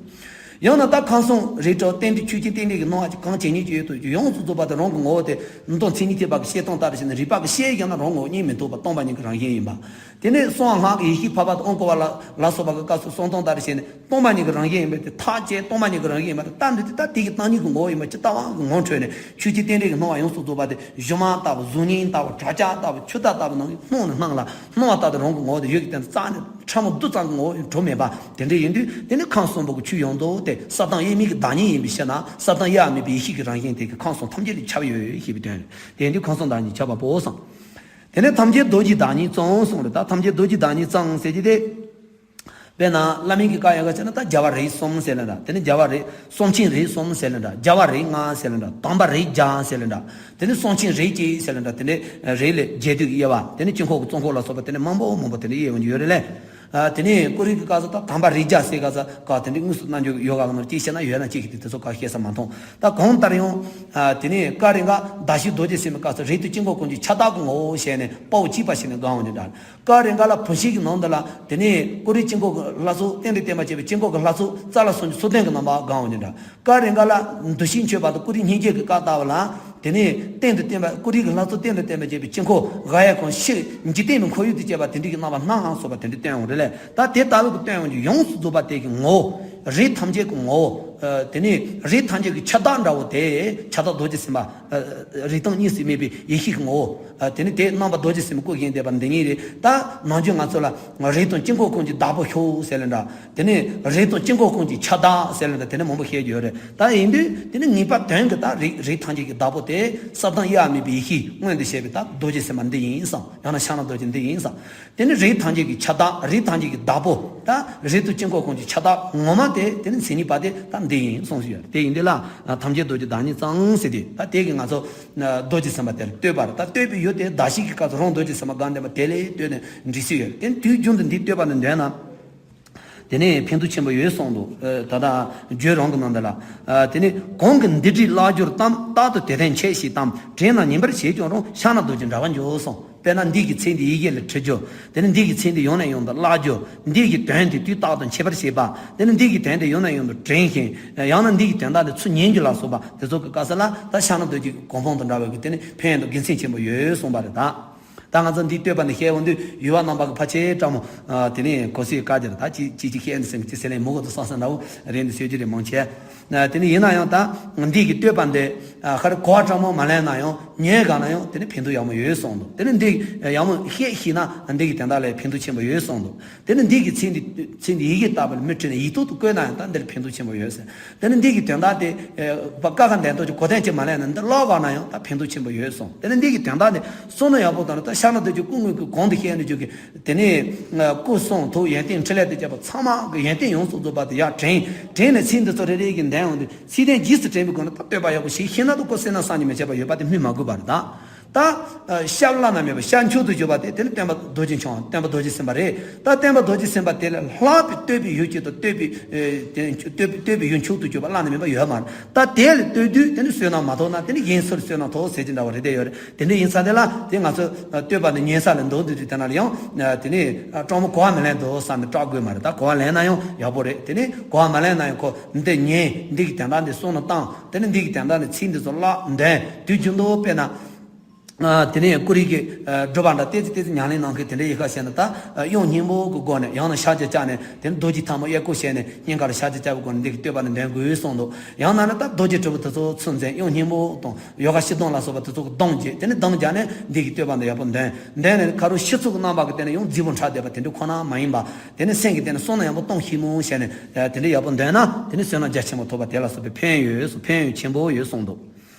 ཡང་ན་ད་ཁམས་གསུམ་རིགས་དྲུག་རྟེན་འབྲེལ་ཆོས་ཅན་རྟེན་འབྲེལ་གྱི་སྣང་བ་ཅིག་གང་ཇི་སྙེད་ཅིག་ཡོད་དུ། ཡོངས་སུ་རྫོགས་པ་དེ་རང་གི་ངོ་བོ་དེ། མདོ་མཚན་ཉིད་ཐེག་པ་གི་བཤད་སྟངས་ལྟར་བྱས་ནས། རིགས་པ་གིས་བཤད་ཀྱང་ན་རང་ངོ་བོ་གཉིས་མི་རྟོགས་པ་སྟོང་པ་ཉིད་ཀྱི་རང་བཞིན་ཡིན་པ། དེ་ནས་གསང་བ་སྔགས་ཀྱི་ཡེ་ཤེས་འཕགས་པ་དང་ཨོཾ་བསྐོར་བ་ལ་ལ་སོགས་པ་གི་སྐབས་སུ་གསང་སྟངས་ལྟར་བྱས་ནས་སྟོང་པ་ཉིད་ཀྱི་རང་བཞིན་ཡིན་པ་དེ་ཐག་བཅད། སྟོང་པ་ཉིད་ཀྱི་རང་བཞིན་ཡིན་པ་དེ་ལྟར་འདུག་སྟེ། ད་དེ་གི་སྟེང་ཉིད་ཀྱི་ངོ་བོ་ཡིན་པ་ཇི་ལྟ་བ་གི་ངོ་འཕྲོད་ནས། ཆོས་ཅན་རྟེན་འབྲེལ་གྱི་སྣང་བ་ཡོངས་སུ་རྫོགས་པ་དེ་གཞུ་མ་ལྟ་བུ། གཟུགས་བརྙན་ལྟ་བུ། གྲྭ་ཆས་ལྟ་བུ། ཆུ་རྟ་ལྟ་བུ་རྣམས་ཀྱིས་སྣང་ནས་སྣང་ལ། སྣང་བ་ལྟར་དུ་རང་གི་ངོ་བོ་དེ་ཡུལ་གྱི་སྟེང་དུ་རྩ་ནས་ཕྲ་མོ་རྡུལ་ཙམ་གྱི་ངོ་བོ་ཡང་གྲུབ་མེད་པ་དེ་འདྲ་ཡིན་དུས། དེ་ནི་ཁམས་གསུམ་པོ་གི་ཆོས་ཡོངས་རྫོགས་དེ་སྲིད་དང་དབྱེར་མེད་ཀྱི་བདག་ཉིད་ཡིན་པའི་ཕྱིར་ན། སྲིད་དང་དབྱེར་མེད་པའི་ཡེ་ཤེས་ཀྱི་རང་བཞིན་དེ་གིས་ཁམས་གསུམ་ཐམས་ཅད་ལས་ཁྱབ་ཡོད་ཞེས་པའི་དོན་རེད། དེ་ཡིན་དུས་ཁམས་གསུམ་བདག་ཉིད་ཁྱབ་པ་པོ་གསུངས། དེ་ནས་ཐམས་ཅད་རྡོ་རྗེའི་བདག་ཉིད་གསུངས་གསུངས་རེད། ད་ཐམས་ཅད་རྡོ་རྗེའི་བདག་ཉིད་གསུངས་ཟེར་གྱི་དེ། དཔེར་ན་བླ་མའི་གི་བཀའ་ཡག་ག་བྱས་ན་ད་རྒྱལ་བ་རིགས་གསུམ་ཟེར་ལ་འདྲ། དེ་ནས་རྒྱལ་བ་རིགས། གསུང་ཆེན་རིགས་གསུམ་ཟེར་ལ་འདྲ། རྒྱལ་བ་རིགས་ལྔ་ཟེར་ལ་འདྲ། དམ་པ་རིགས་བརྒྱ་ཟེར་ལ་འདྲ། དེ་ནས་གསུང་ཆེན་རིགས་གཅིག་ཟེར་ལ་འདྲ། དེ་ནས་རིགས་ལས་རྒྱས་བསྡུས་ཀྱི་དབྱེ་བ། དེ་ནས་དཀྱིལ་འཁོར་གྱི་གཙོ་འཁོར་ལ་སོགས་པ་དེ་ནས་མང་པོ་མང་པོ་དེ་འདྲ་དབྱེ་བ་ཡོད་རེད་ལེ། དེ་ནས་ཀོ་རི་གི་སྐབས་སུ་ད་དམ་པ་རིགས་བརྒྱ་ཟེར་ག་ས་ག་དེ་འདྲའི་དངོས་སུ་རྣལ་འབྱོར་ཡོད་ག་ག་ནོར་གཅིག་བཤད་ན་ཡོད་ན་གཅིག་གི་དེ་ཚོ་ག་བཤད་ས་མ་མཐོང་། ད་གང་ལྟར་ཡང་། དེ་ནས་ཀ་རེ་འགའ་ཟླ་ཤེལ་རྡོ་རྗེ་སེམས་དཔའི་སྐབས་སུ་རིགས་དང་དཀྱིལ་འཁོར་ཀུན་གྱི་ཁྱབ་བདག་གི་ངོ་བོ་བྱས་ནས་དཔའ་བོ་གཅིག་པ་བྱས་ནས་དགའ་འོང་ནས་འདྲ། ཀ་རེ་འགའ་ལ་བུམ་ཤིང་གི་ནང་དུ་ལ་དེ་ནས་ཀོ་རི་དཀྱིལ་འཁོར་གྱི་ལྷ་ཚོགས་སྟེང་དུ་བརྟེན་པར་བཅས་པའི་དཀྱིལ་འཁོར་གྱི་ལྷ་ཚོགས་རྩ་ལ་གསུམ་གྱི་ཚོགས་བདུན་གྱི་རྣམ་པ་དགའ་འོང་ནས་འདྲ། ཀ་རེ་འགའ་ལ་འདུ་ཤེས་འཆོལ་བ་དང་ཀོ་རི་སྙིང་རྗེ་གི་བཀའ་ལྟ་བུ་ལ། དེ་ནས་སྟེང་དུ་བརྟེན་པ་ཀོ་རི་གི་ལྷ་ཚོགས་སྟེང་དུ་བརྟེན་པར་བཅས་པའི་དཀྱིལ་འཁོར་ག་ཡ་གང་ཤེས་འཇིག་རྟེན་པའི་ཁོར་ཡུག་ཏུ་སྐྱེས་པ་དེ་འདྲ་གི་རྣམ་པ་སྣ་ཚོགས་པ་དེ་འདྲ་སྟོན་འོང་རེད་ལེ། ད་དེ་ལྟ་བུ་གི་སྟོན་འོང་གི་ཡོངས་སུ་རྫོགས་པ་དེ་གི་ངོ་བོ། རིགས་ཐམས་ཅད་ཀྱི་ངོ་བོ། དེ་ནས་རིགས་ཐམས་ཅད་ཀྱི་ཁྱབ་བདག་འདྲ་བོ་དེ་ཁྱབ་བདག་རྡོ་རྗེ་སེམས་དཔའ། རིགས་སྟོང་གཉིས་སུ་མེད་པའི་ཡེ་ཤེས་ཀྱི་ངོ་བོ། དེ་ནས་དེ་རྣམ་པ་རྡོ་རྗེ་སེམས་དཔའི་སྐུ་བཞེངས་བསྡད་པ་འདི་ཉིད་རེད། ད་ནམ་རྒྱུན་ང་ཚོ་ལ་རིགས་དང་དཀྱིལ་འཁོར་ཀུན་གྱི་བདག་པོ་ཤོག་ཟེར་ལ་འདྲ། དེ་ནས་རིགས་དང་དཀྱིལ་འཁོར་ཀུན་གྱི་ཁྱབ་བདག་ཟེར་ལ་འདྲ། དེ་ནས་མང་པོ་བཤད་རྒྱུ་ཡོད་རེད། ད་ཡིན་དུས་དེ་ནི་ངེས་པར་དོན་གྱི་ད་རིགས་རིགས་ཐམས་ཅད་ཀྱི་བདག་པོ་དེ་སྲིད་དང་དབྱེར་མེད་པའི་ཡེ་ཤེས་མངོན་དུ་བྱས་པའི་ད་རྡོ་རྗེ་སེམས་དཔའ་འདི་ཡིན་བསམ། ཡང་ན་ཕྱག་ན་རྡོ་རྗེ་འདི་ཡིན་བསམ། དེ་ནི་རིགས་ཐམས་ཅད་ཀྱི་ཁྱབ་བདག་རིགས་ཐམས་ཅད་ཀྱི་བདག་པོ། ད་རིགས་དང་དཀྱིལ་འཁོར་ཀུན་གྱི་ཁྱབ་བདག་ངོ་མ་དེ་དེ་ནི་མཚན་ཉིད་པ་དེ་ད་འདི་ཡིན་གསུངས་སུ་ཡོད་རེད། དེ་ཡིན་དུས་ལ་ཐམས་ཅད་རྡོ་རྗེ་བདག་ཉིད་གསུངས་ཟེར་ཏེ། ད་དེ་གི་ང་ཚོ་རྡོ་རྗེ་སེམས་དཔའ་དེར་བསྟོད་པ་རེད། ད་བསྟོད་པའི་ཡུལ་དེ་བདག་བསྐྱེད་ཀྱི་སྐབས་སུ་རང་རྡོ་རྗེ་སེམས་དཔའ་གང་བསྟན་པ་དེ་ལས་བསྟོད་ནས་འབྲི་སྲོལ་ཡོད་རེད། དེ་ནི་དུས་རྒྱུན་དུ་འདི་བསྟོད་པ་ནི་འདོན་ན། དེ་ནས་ཕན་ཐོགས་ཆེན་པོ་ཡོད་གསུངས་འདུག་ཨ། ད་ལྟ་བརྗོད་རང་གི་ནང་དེ་ལ། ཨ། དེ་ནས་གང་གིས་འདི་བྲིས་བཀླག་གྱུར་ཏམ། རྟག་ཏུ་དེ་དོན་འཆད་ཤེས་ཏམ། དྲན་ན་ཉན་པར་བྱེད་ཀྱང་རུང་། ཤ་ན་རྡོ་རྗེ་འདྲ་བར་འགྱུར་གསུངས། དཔེར་ན་འདི་གི་ཚིག་འདི་ཡི་གེ་ལ་བྲི་རྒྱུ། དེ་ནས་འདི་གི་ཚིག་འདི་ཡང་ནས་ཡང་དུ་བཀླག་རྒྱུ། འདི་གི་དོན་དེ་དུས་རྟག་ཏུ་འཆད་པར་བྱེད་པ། དེ་ནས་འདི་གི་དོན་དེ་ཡང་ནས་ཡང་དུ་དྲན་ཞིང་། ཡང་ན་འདི་གི་དོན་དག་དེ་ཚུར་ཉན་རྒྱུ་ལ་སོགས་པ་དེ་ཚོ་གི་སྐབས་སུ་ལ། ད་ཤ་ན་རྡོ་རྗེ་གི་གོ་འཕང་དང་འདྲ་བའི་གི་དེ་ནི་ཕན་ཡོན་དང་དགེ་མཚན་ཆེན་པོ་ཡོད་གསུངས་པ་རེད་ད། ད་ང་ཚོ་འདི་བསྟོད་པ་འདི་བཤད་འོང་དུས་ཡུལ་བ་རྣམ་པ་གི་ཕལ་ཆེར་སྤྲང་མོ། ཨ། དེ་ནས་གོ་སའི་བཀའ་རྒྱ་རེད་ད། ཅི་ཅི་ཅི་བཤད་འདི་སེམས་ཀྱི་སེམས་ལས་མོ་གོ་དུ་སང་སང་འདྲ་བོ་རེད་འདི་ཟེར་རྒྱུ་རེད་མང་ཆེ། ཨ། དེ་ནས་ཡིན་ན་ཡང་ད་འདི་གི་བསྟོད་པ་འདི། ཨ། ཁ་རི་གོ་བ་སྤྲང་མོ་མ་ལེན་ན་ཡང་ཉན་ག་ན་ཡང་དེ་ནི་ཕན་ཐོགས་ཡག་མོ་ཡོད་གསུངས་འདུག་དེ་ནི་འདི་ཡག་མོ་བཤད་ཤེས་ན་འདི་གི་དོན་དག་ལ་ཕན་ཐོགས་ཆེན་པོ་ཡོད་གསུངས་འདུག་དེ་ནི་འདི་གི་ཚིག་འདི་ཚིག་འདི་ཡི་གེ་ལྟ་བུ་ལ་མི་བྲིས་ནས་ཡིག་ཐོག་ཏུ་བཀོད་ན་ཡང་ད་འདིར་ཕན་ཐོགས་ཆེན་པོ་ཡོད་ཟེར། དེ་ནི་འདི་གི་དོན་དག་དེ། ཨ། བཀའ་ཁ་འདོན་ཐོག་གི་གོ་དོན་ཅིག་མ་ལེན་ན་འདི་ཀློག་ག་ན་ཡང་ད་ཕན་ཐོགས་ཆེན་པོ་ཡོད་གསུངས། དེ་ནི་འདི་གི་དོན་དག་དེ་བསམ་བློ་ཡག་པོ་བཏང་ན། ད་ཤ་ན་རྡོ་རྗེ་སྐུ་དངོས་ཀྱི་གོང་དུ་བཤད་ནས་བརྗོད་ཀྱི། དེ་ནས་སྐུ་གསུང་ཐུགས་ཡོན་ཏན་ཕྲིན་ལས་དང་བཅས་པ་ཚང་མ་གི་ཡོན་ཏན་ཡོངས་སུ་རྫོགས་པ་དེ་ཡར་དྲན། དྲན་ནས་ཚིག་འདི་ཚོ་རེ་རེ་གི་འདོན་འོང་དུས། ཚིག་དོན་རྗེས་སུ་དྲན་པའི་སྒོ་ནས་ད་བསྟོད་པ་ཡག་པོ་ཞིག་ཤེས་ན་ད་ཁོ་བསོད་ནམས་བསམ་གྱིས་མི་ཁྱབ་པ་ཡོད་པ་དེ་སྨོས་མ་དགོས་པ་རེད་ད། ད། ཨ། བཤད་བླ་ན་མེད་པ་ཤར་མཆོག་ཏུ་གྱུར་པ་དེ་དེ་ནི་སྟོན་པ་རྡོ་རྗེ་འཆང་། སྟོན་པ་རྡོ་རྗེ་སེམས་དཔའ་རེད། ད་སྟོན་པ་རྡོ་རྗེ་སེམས་དཔའ་དེ་ལས་ལྷག་པའི་བསྟོད་པའི་ཡུལ་གཅིག་དང་བསྟོད་པའི། ཨེ། དེ་བསྟོད་པའི་བསྟོད་པའི་ཡུལ་མཆོག་ཏུ་གྱུར་པ་བླ་ན་མེད་པ་ཡོད་མ་རེད། ད་དེ་ལས་བསྟོད་དུས་དེ་ནི་བསོད་ནམས་མ་ཐོབ་ན་དེ་ནི་གཞན་སུ་ལ་བསོད་ནམས་ཐོབ་ཟེར་གྱི་འདྲ་བ་རེད་དེ་ཡོད་རེད། དེ་འདྲ་ཡིན་ཙང་དེ་ལ་དེ་ང་ཚོ་བསྟོད་པ་འདི་ཉན་ས་ལ་འདུག་འདུག་དུས་དེ་ན་ལ་ཡང་དེ་ནི་སྤྲང་མོ་གོ་བ་མི་ལེན་འདུག་བསམ་ནས་སྐྲག་དགོས་མ་རེད། ད་གོ་བ་ལེན་ན་ཡང་ཡག་པོ་རེད། དེ་ནི་གོ་བ་མ་ལེན་ན་ཡང་ཁོ་འདི་ཉན། འདི་གི་དོན་དག་འདི་བསམ་བློ་བཏང་། དེ་ནི་འདི་གི་དོན་དག་འདི་ཚིག་འདི་ཚོ་བཀླགས་འདོན་དུས་རྒྱུན་དུ་དཔེར་ན། ཨ། དེ་ནས་ཀུ་རེ་གི། ཨ། སྒྲུབ་པ་འདྲ་ཏོག་ཙམ་ཏོག་ཙམ་ཉམས་ལེན་གནང་མཁན་དེ་འདྲ་ཡོད་ཁ་ཤས་ན་ད། ཨ། དབྱངས་སྙན་པོ་གི་སྒོ་ནས། ཡང་ན་ཕྱག་རྒྱ་བཅག་ནས་དེ་ནས་རྡོ་རྗེ་ཐལ་མོ་གཡས་སྐོར་བྱས་ནས་སྙིང་ག་ལ་ཕྱག་རྒྱ་བཅག་པའི་སྒོ་ནས་འདི་གི་བསྟོད་པ་འདི་འདོན་དགོས་གསུངས་འདུག་ཡང་ན་ནི་ད་རྡོ་རྗེ་དྲིལ་བུ་དེ་ཚོ་ཚུར་འཛིན། དབྱངས་སྙན་པོ་དང་ཡོ་ག་ཕྱི་བསྡོམས་ལ་སོགས་པ་དེ་ཚོ་གི་བསྡོམས་བྱས། དེ་ནས་བསྡོམས་བརྒྱབ་ནས་འདི་གི་བསྟོད་པ་འདི་ཡག་པོ་འདོན། འདོན་ནས་ཁ་རུ་ཕྱི་ཚུལ་གྱི་རྣམ་པ་གི་སྟེང་ནས་ཡང་རྫིག་པོ་འཁྲབ་བསྡད་པ་དེ་འདྲ་ཁོ་ན་མ་ཡིན་པ། དེ་ནས་སེམས་ཀྱི་སྟེང་ནས་བསམ་བློ་ཡག་པོ་གཏོང་ཤེས་མོ་བྱས་ནས། ཨ། དེ་འདྲ་ཡག་པོ་འདོན་ན་དེ་ནས་བསོད་ནམས་རྒྱ་ཆེན་པོ་ཐོབ་པ་དེ་ལ་སོགས་པའི་ཕན་ཡོན་ཡོད་གསུངས། ཕན་ཡོན་ཆེན་པོ་ཡོད་གསུངས་འདུག་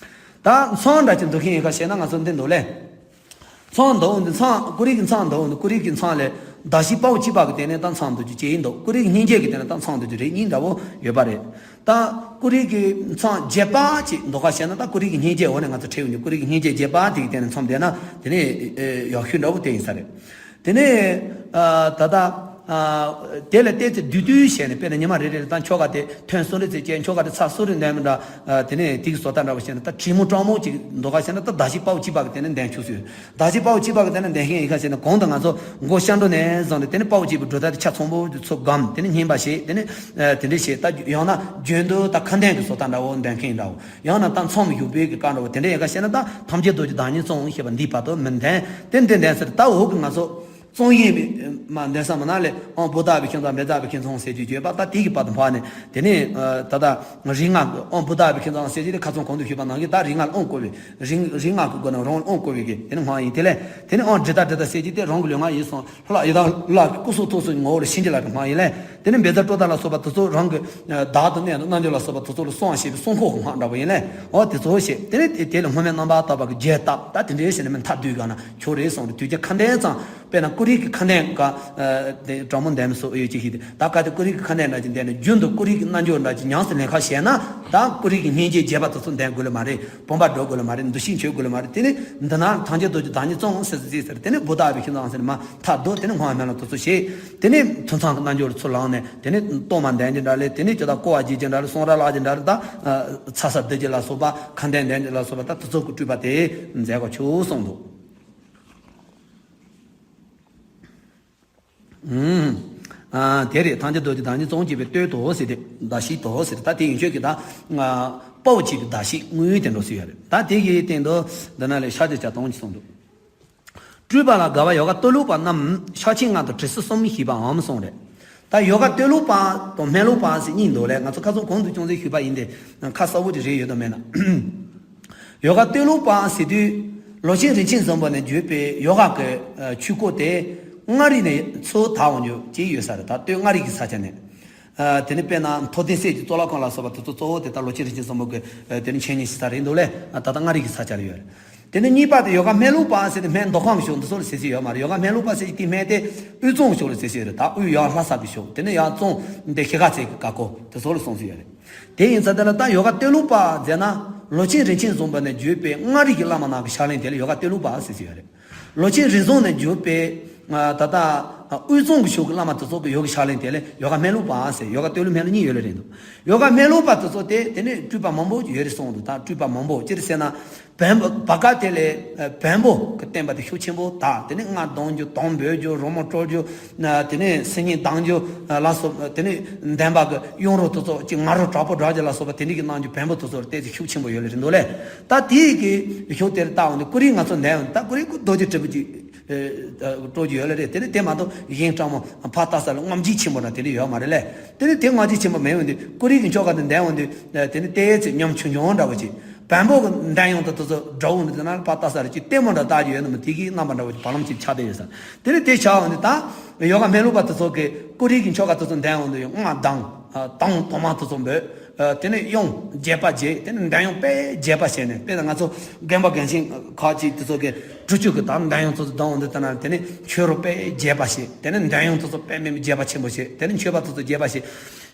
ད་མཚམས་འདྲ་ཅིག་འདུག་མཁན་ཡོད་ཁ་ཤས་ན་ང་ཚོ་འདི་འདུག་ལེ། མཚམས་འདུག་འདི་མཚམས། ཀུ་རེ་གི་མཚམས་འདུག་འདི། ཀུ་རེ་གི་མཚམས་ལས་གདགས་གཞི་དཔའ་བོ་གཅིག་པ་གི་སྟེང་ནས་ད་མཚམས་འདུག་རྒྱུ་གཅིག་ཡིན་འདུག་ཀུ་རེ་གི་སྙིང་རྗེ་གི་སྟེང་ནས་ད་མཚམས་འདུག་རྒྱུ་རེ་གཉིས་འདྲ་བོ་ཡོད་པ་རེད། ད་ཀུ་རེ་གི་མཚམས་རྒྱས་པ་ཅིག་འདུག་ཁ་ཤས་ན། ད་ཀུ་རེ་གི་སྙིང་རྗེ་འོག་ནས་ང་ཚོ་ཁྲིད་ཡོང་རྒྱུ། ཀུ་རེ་གི་སྙིང་རྗེ་རྒྱས་པ་དེ་གི་སྟེང་ནས་མཚམས་བསྡད་ན་དེ་ནས། ཨེ། ཡག་ཤོས་འདྲ་བོ་དེ་ཡིན་ས་རེད། དེ་ནས། ཨ། ད་ལྟ། ཨ། དེ་ལ་བལྟས་ཚེ་བསྡུས་བསྡུས་བྱས་ནས། དཔེར་ན་ཉི་མ་རེ་རེ་ལ་ད་ཆོ་ག་དེ་ཐུན་གསུམ་རེ་ཙམ་བྱས། ཆོ་ག་དེ་ཚར་གསུམ་རེ་འདོན་པ་འདྲ། ཨ། དེ་ནས་དེ་གི་བཟོ་ལྟ་འདྲ་བོ་བྱས་ན། ད་དྲིལ་མོ་སྤྲང་མོ་ཅིག་འདུག་ག་བྱས་ན། ད་གདགས་གཞི་དཔའ་བོ་གཅིག་པ་གི་སྟེང་ནས་འདོན་ཆོག་ས་ཡོད། གདགས་གཞི་དཔའ་བོ་གཅིག་པ་གི་སྟེང་ནས་འདོན་མཁན་ཡིན་ཁ་ཤས་ན། གོང་དུ་ང་ཚོ་མགོ་ཤར་འགྲོ་ནས་བཟུང་སྟེ། དེ་ནས་དཔའ་བོ་གཅིག་པའི་སྒྲུབ་ཐབས་དེ་ཆ་ཚང་པོ་དེ་ཚོ་སྒོམ། དེ་ནས་བསྙེན་པ་བྱེད། དེ་ནས། ཨ། དེ་འདྲ་བྱེད། ད་ཡང་ན་རྒྱུན་དུ་ད་ཁ་འདོན་གི་བཟོ་ལྟ་འདྲ་བོ་འདོན་མཁན་འདྲ་བོ། ཡང་ན་ད་མཚམས་བཞུགས་པའི་གི་བཀའ་འདྲ་བོ་དེ་འདྲ་ཡིན་ཁ་ཤས་ན། ད་ཐམས་ཅད་རྡོ་རྗེ་བདག་ཉིད་གསུངས་ཞེས་པ་འདིའི་བར་དུ་མི་འདོན། དེ་འདི་འདོན་ཟེར། ད་འོག་གི་ང་ཚོ་གསུང་ཡིག་མ་འདོན་ས་མ་ན་ལས། ཨོཾ་བུདྡྷ་ཨ་བྷི་ཥིག་ཛཾ། བཛྲ་ཨ་བྷི་ཥིག་ཛཾ་ཟེར་རྒྱུ་བརྗོད་པ། ད་དེ་གི་བར་དུ་འཕགས་ནས། དེ་ནས། ཨ། ད་ལྟ་རིག་སྔགས་ཀྱི་ཨོཾ་བུདྡྷ་ཨ་བྷི་ཥིག་ཛཾ་ཟེར་རྒྱུ་དེ་ཁ་སང་གོང་དུ་ཞུས་པ་ནང་བཞིན། ད་རིག་སྔགས་ལ་ཨོཾ་བསྐུར་བའི། རིག་རིག་སྔགས་ཀྱི་སྒོ་ནས་རང་ལ་ཨོཾ་བསྐུར་བའི་གི་དེ་ནས་སྔགས་ཡིན། དེ་ལས་དེ་ནས་ཨོཾ་དྲི་ཏ་དྲི་ཏ་ཟེར་རྒྱུ་དེ་རང་གི་ལུས་ངག་ཡིད་གསུམ། ལྷ་ཡི་དྭགས་ལྷ་གི་སྐུ་གསུང་ཐུགས་སུ་ངོ་བོ་ལ་བྱིན་གྱིས་བརླབས་པའི་སྔགས་ཡིན་ལས། དེ་ནས་བཛྲ་ཀྲོ་དྷ་ལ་སོགས་པ་དེ་ཚོ་རང་གི། ཨ། བདག་ཏུ་གནས་དང་རྣལ་འབྱོར་ལ་སོགས་པ་དེ་ཚོ་ལ་གསུངས་ཞེས་པའི་གསུང་ཁོག་གི་སྔགས་འདྲ་བོ་ཡིན་ལས། ཨོ་དེ་ཚོ་བྱས། དེ་ནས་དེ་དེ་ལ་སྔོན་མའི་རྣམ་པར་དག་པ་གི་རྒྱས་བཏབ། ད་དེ་འདྲའི་བྱས་ནས་མི་མཐའ་བསྡུས་ག་ན་ཆོག་རེད་གསུངས་ཏེ། དུས་ཀྱི་ཁ་འདོན་ཙམ། དཔེར་ན་ཀུ་རེ་གི་ཁ་འདོན་ག། ཨ། དེ་སྤྲང་མོ་འདོན་མི་སོགས་ཡོད་ཅིག་ཤེས་ཏེ། ད་གལ་ཏེ་ཀུ་རེ་གི་ཁ་འདོན་འདྲ་ཅིག་འདོན་ནས་རྒྱུན་དུ་ཀུ་རེ་གི་རྣལ་འབྱོར་འདྲ་ཅིག་ཉམས་སུ་ལེན་ཁ་བྱས་ན། ད་ཀུ་རེ་གི་སྙིང་རྗེ་རྒྱས་པ་དེ་ཚོ་འདོན་དགོས་ལེ་མ་རེད། བུམ་པ་སྒྲུབ་དགོས་ལེ་མ་རེད། འདུ་ཤེས་འཆོས་དགོས་ལེ་མ་རེད། དེ་ནས་འདི་ན་ཐམས་ཅད་རྡོ་རྗེ་བདག་ཉིད་གསུངས་ཟེར་ཟེར་ཟེར། དེ་ནས་བུདྡྷ་ཨ་བྷི་ཥིག་ཛཾ་ཟེར་ནས་མ་མཐའ་བསྡུ། དེ་ནས་སྔགས་སྨོན་ལམ་དེ་ཚོ་བྱས། དེ་ནས་ཐུན་མཚམས་ཀྱི་རྣལ་འབྱོར་ཚུར་ལངས་ནས། དེ་ནས་གཏོར་མ་འདོན་རྒྱུ་འདྲ་ལས། དེ་ནས་ཇི་ལྟར་བསྐོར་བ་བརྗོད་རྒྱུ་འདྲ་ལས། གསང་རབ་བཀླག་རྒྱུ་འདྲ་ལས། ད་ཚ་ས་བསྡུ་རྒྱུ་ལ་སོགས་པ། ཁ་འདོན་འདོན་རྒྱུ་ལ་སོགས་པ། ད་དེ་ཚོ་གི་སྤྲུལ་པ་དེ་མཛད་དགོས་ཆོག་གསུངས་འདུག་ཨུམ། ཨ། དེ་རེད། ཐམས་ཅད་རྡོ་རྗེ་བདག་ཉིད་གསུངས་ཞེས་པའི་བསྟོད་དོ་ཟེར་ཏེ། གདགས་གཞི་དོ་ཟེར། ད་དེ་ཡིན་ཤོས་ཀྱི་ད། ཨ། དཔའ་བོ་གཅིག་གི་གདགས་གཞི་དངོས་དེ་འདྲ་ཞིག་ཡོད་རེད། ད་དེ་གི་སྟེང་དུ་འདི་ན་ལས་ཕྱག་རྒྱ་བཅའ་སྟངས་ཀྱི་གསུངས་འདུག་སྤྲུལ་པ་ལ་དགའ་བ་ཡོ་ག་བསྟོད་ལུགས་པ་རྣམས་ཕྱག་ཆེན་ལྔ་དང་དྲི་ཟ་གསུམ་ཞེས་པའམ་གསུངས་རེད། ད་ཡོ་ག་བསྟོད་ལུགས་པ་དང་སྨོན་ལུགས་པ་ཟེར་གཉིས་འདུག་ལས། ང་ཚོ་ཁ་སང་གོང་དུ་ཅུང་ཟད་ཞུས་པ་ཡིན་ཏེ། ཁ་གསལ་པོ་ཅིག་རེད་ཡོད་དམ་མེད་ན། ཡོ་ག་བསྟོད་ལུགས་པ་ཟེར་དུས། ལོ་ཆེན་རིན་ཆེན་བཟང་པོ་ནས་བརྒྱུད་པའི་ཡོ་ག་གི། ཨ། ཆོས་སྐོར་དེ་མངའ་རིས་ནས་ཚུར་དར་འོང་རྒྱུ་ཅིག་ཡོད་ས་རེད། ད་སྟོད་མངའ་རིས་ཀྱི་ས་ཆ་ནས། ཨ། དེ་ནས་དཔེར་ན་མཐོ་ལྡིང་གསེར་གྱི་གཙུག་ལག་ཁང་ལ་སོགས་པ་དེ་ཚོ་གཙོ་བོ་དེ་ད་ལོ་ཆེན་རིན་ཆེན་བཟང་པོ་གི། ཨ། དེ་ནི་འཆད་ཉན་བྱེད་ས་རེད་འདུག་ལས། ཨ། ད་ལྟ་མངའ་རིས་ཀྱི་ས་ཆ་རེད་ཡོད་རེད། དེ་ནས་གཉིས་པ་དེ་ཡོ་ག་སྨན་ལུགས་པ་ཟེར་ཏེ། སྨན་མདོ་ཁམས་ཕྱོགས་འདི་ཚོ་ལ་ཟེར་ས་ཡོད་མ་རེད། ཡོ་ག་སྨན་ལུགས་པ་ཟེར་གྱི་དེ་སྨན་དེ་དབུས་གཙང་ཕྱོགས་ལ་ཟེར་ས་ཡོད་རེད། ད་དབུས་ཡང་ལྷ་ས་གི་ཕྱོགས། དེ་ནས་ཡང་གཙང་འདི་ཤི་ཁ་ཚེ་གི་བཀའ་བསྒོ་དེ་ཚོ་ལ་གསུངས་ས་ཡོད་རེད། དེ་ཡིན་ཙང་དེ་ལ་ད་ཡོ་ག་བསྟོད་ལུགས་པ་ཟེར་ན། ལོ་ཆེན་རིན་ཆེན་བཟང་པོ་ནས་བརྒྱུད་པའི་མངའ་རིས་ཀྱི་བླ་མ་རྣམས་ཀྱི་ཕྱག་ལེན་དེ་ལ་ཡོ་ག་བསྟོད་ལུགས་པ་ཟེར་ས་ཡོད་རེད། ལོ་ཆེན་རིགས་བཟང་ནས་བརྒྱུད་པའི་ ད་ལྟ་དབུས་གཙང་གི་ཕྱོགས་ཀྱི་བླ་མ་དེ་ཚོ་གི་ཡོ་གའི་ཕྱག་ལེན་དེ་ལས་ཡོ་ག་སྨན་ལུགས་པ་ཟེར། ཡོ་ག་སྟོད་ལུགས་སྨན་ལུགས་གཉིས་ཡོད་ལེ་རེད་འདུག་ཡོ་ག་སྨན་ལུགས་པ་དེ་ཚོ་དེ་དེ་ནས་སྤྲུལ་པ་མང་པོ་ཡོད་རེད་གསུངས་འདུག་ད་སྤྲུལ་པ་མང་པོ་ཅི་རེད་ཟེར་ན། བོན་པོ་བ་ག་དེ་ལས་བོན་པོ་གི་བསྟན་པ་དེ་ཤུགས་ཆེན་པོ་དང་། དེ་ནས་རྔ་རྡུང་རྒྱུ། དུང་འབོད་རྒྱུ། རོལ་མོ་དཀྲོལ་རྒྱུ། དེ་ནས་སིལ་སྙན་ལྡང་རྒྱུ་ལ་སོགས། དེ་ནས་འདན་མ་གི་གཡུང་རོ་དེ་ཚོ་ཅིག་ང་རོ་དྲག་པོ་སྒྲག་རྒྱུ་ལ་སོགས་པ་དེ་འདྲ་གི་གནང་རྒྱུ་བོན་པོ་དེ་ཚོར་བལྟས་ཚེ་ཤུགས་ཆེན་པོ་ཡོད་ལེ་རེད་འདུག་ལེ། ད་དེའི་གི་ཤུགས་དེར་བལྟ་འོང་དུས་ཀུ་རེ་ང་ཚོ་འདན་འོང་དུས། ད་ཀུ་རེ་ཀུ་རྡོ་རྗེ་དྲིལ་བུ་ཅིག་སྤྲོད་རྒྱུ་ཡོད་ལེ་རེད། དེ་ནས་དེ་མ་གཏོགས་གཞན་སྤྲང་མོ་ཕར་ལྟ་ས་ལ་རྔམ་བརྗིད་ཆེན་པོ་འདྲ་དེ་འདྲ་ཡོད་མ་རེད་ལེ། དེ་ནས་དེ་རྔམ་བརྗིད་ཆེན་པོ་མེད་འོང་དུས་ཀུ་རེ་གི་ཕྱོགས་ཁ་དེ་འདན་འོང་དུས། དེ་ནས་བལྟས་ཚེ་ཉམ་ཆུང་ཆུང་འདྲ་བོ་ཅིག་བོན་པོ་གི་འདན་ཡོང་དུས་དེ་ཚོ་འདྲ་བོ་འདི་ན་ཕར་ལྟ་ས་རེད། ཅིག་ལྟད་མོ་འདྲ་ལྟ་རྒྱུ་ཡོད་ནི་མ། དེ་གི་རྣམ་པ་འདྲ་བོ་ཅིག་བར་ལམ་ཅིག་ཆགས་བསྡད་ཡོད་ས། དེ་ནས་དེ་ཆགས་འོང་དུས་ད་ཡོ་ག་སྨན་ལུགས་པ་དེ་ཚོ་གི་ཀུ་རེ་གི་ཕྱོགས་ཁ་དེ་ཚོ་འདན་འོང་དུས་རྔ་རྡུང་། དུང་དུང་དམག་དེ་ཚོ་འབོད། དེ་ནས་གཡུང་རྒྱས་པ་རྒྱས། དེ་ནས་འདན་གཡུང་དཔེ་རྒྱས་པ་བྱས་ནས། དཔེར་ན་ང་ཚོ་རྒན་པ་རྒན་གཞོན་ཁག་ཅིག་དེ་ཚོ་གི་གྲུ་ཆུ་གི་ད་འདན་གཡུང་ཚོ་ཚོ་འདན་འོང་དུས་ད་ན། དེ་ནས་ཆོས་རོ་དཔེ་རྒྱས་པ་བྱས། དེ་ནས་འདན་གཡུང་དེ་ཚོ་དཔེ་མེད་པའི་རྒྱས་པ་ཆེན་པོ་བྱས། དེ་ནས་མཆོད་པ་དེ་ཚོ་རྒྱས་པ་བྱས།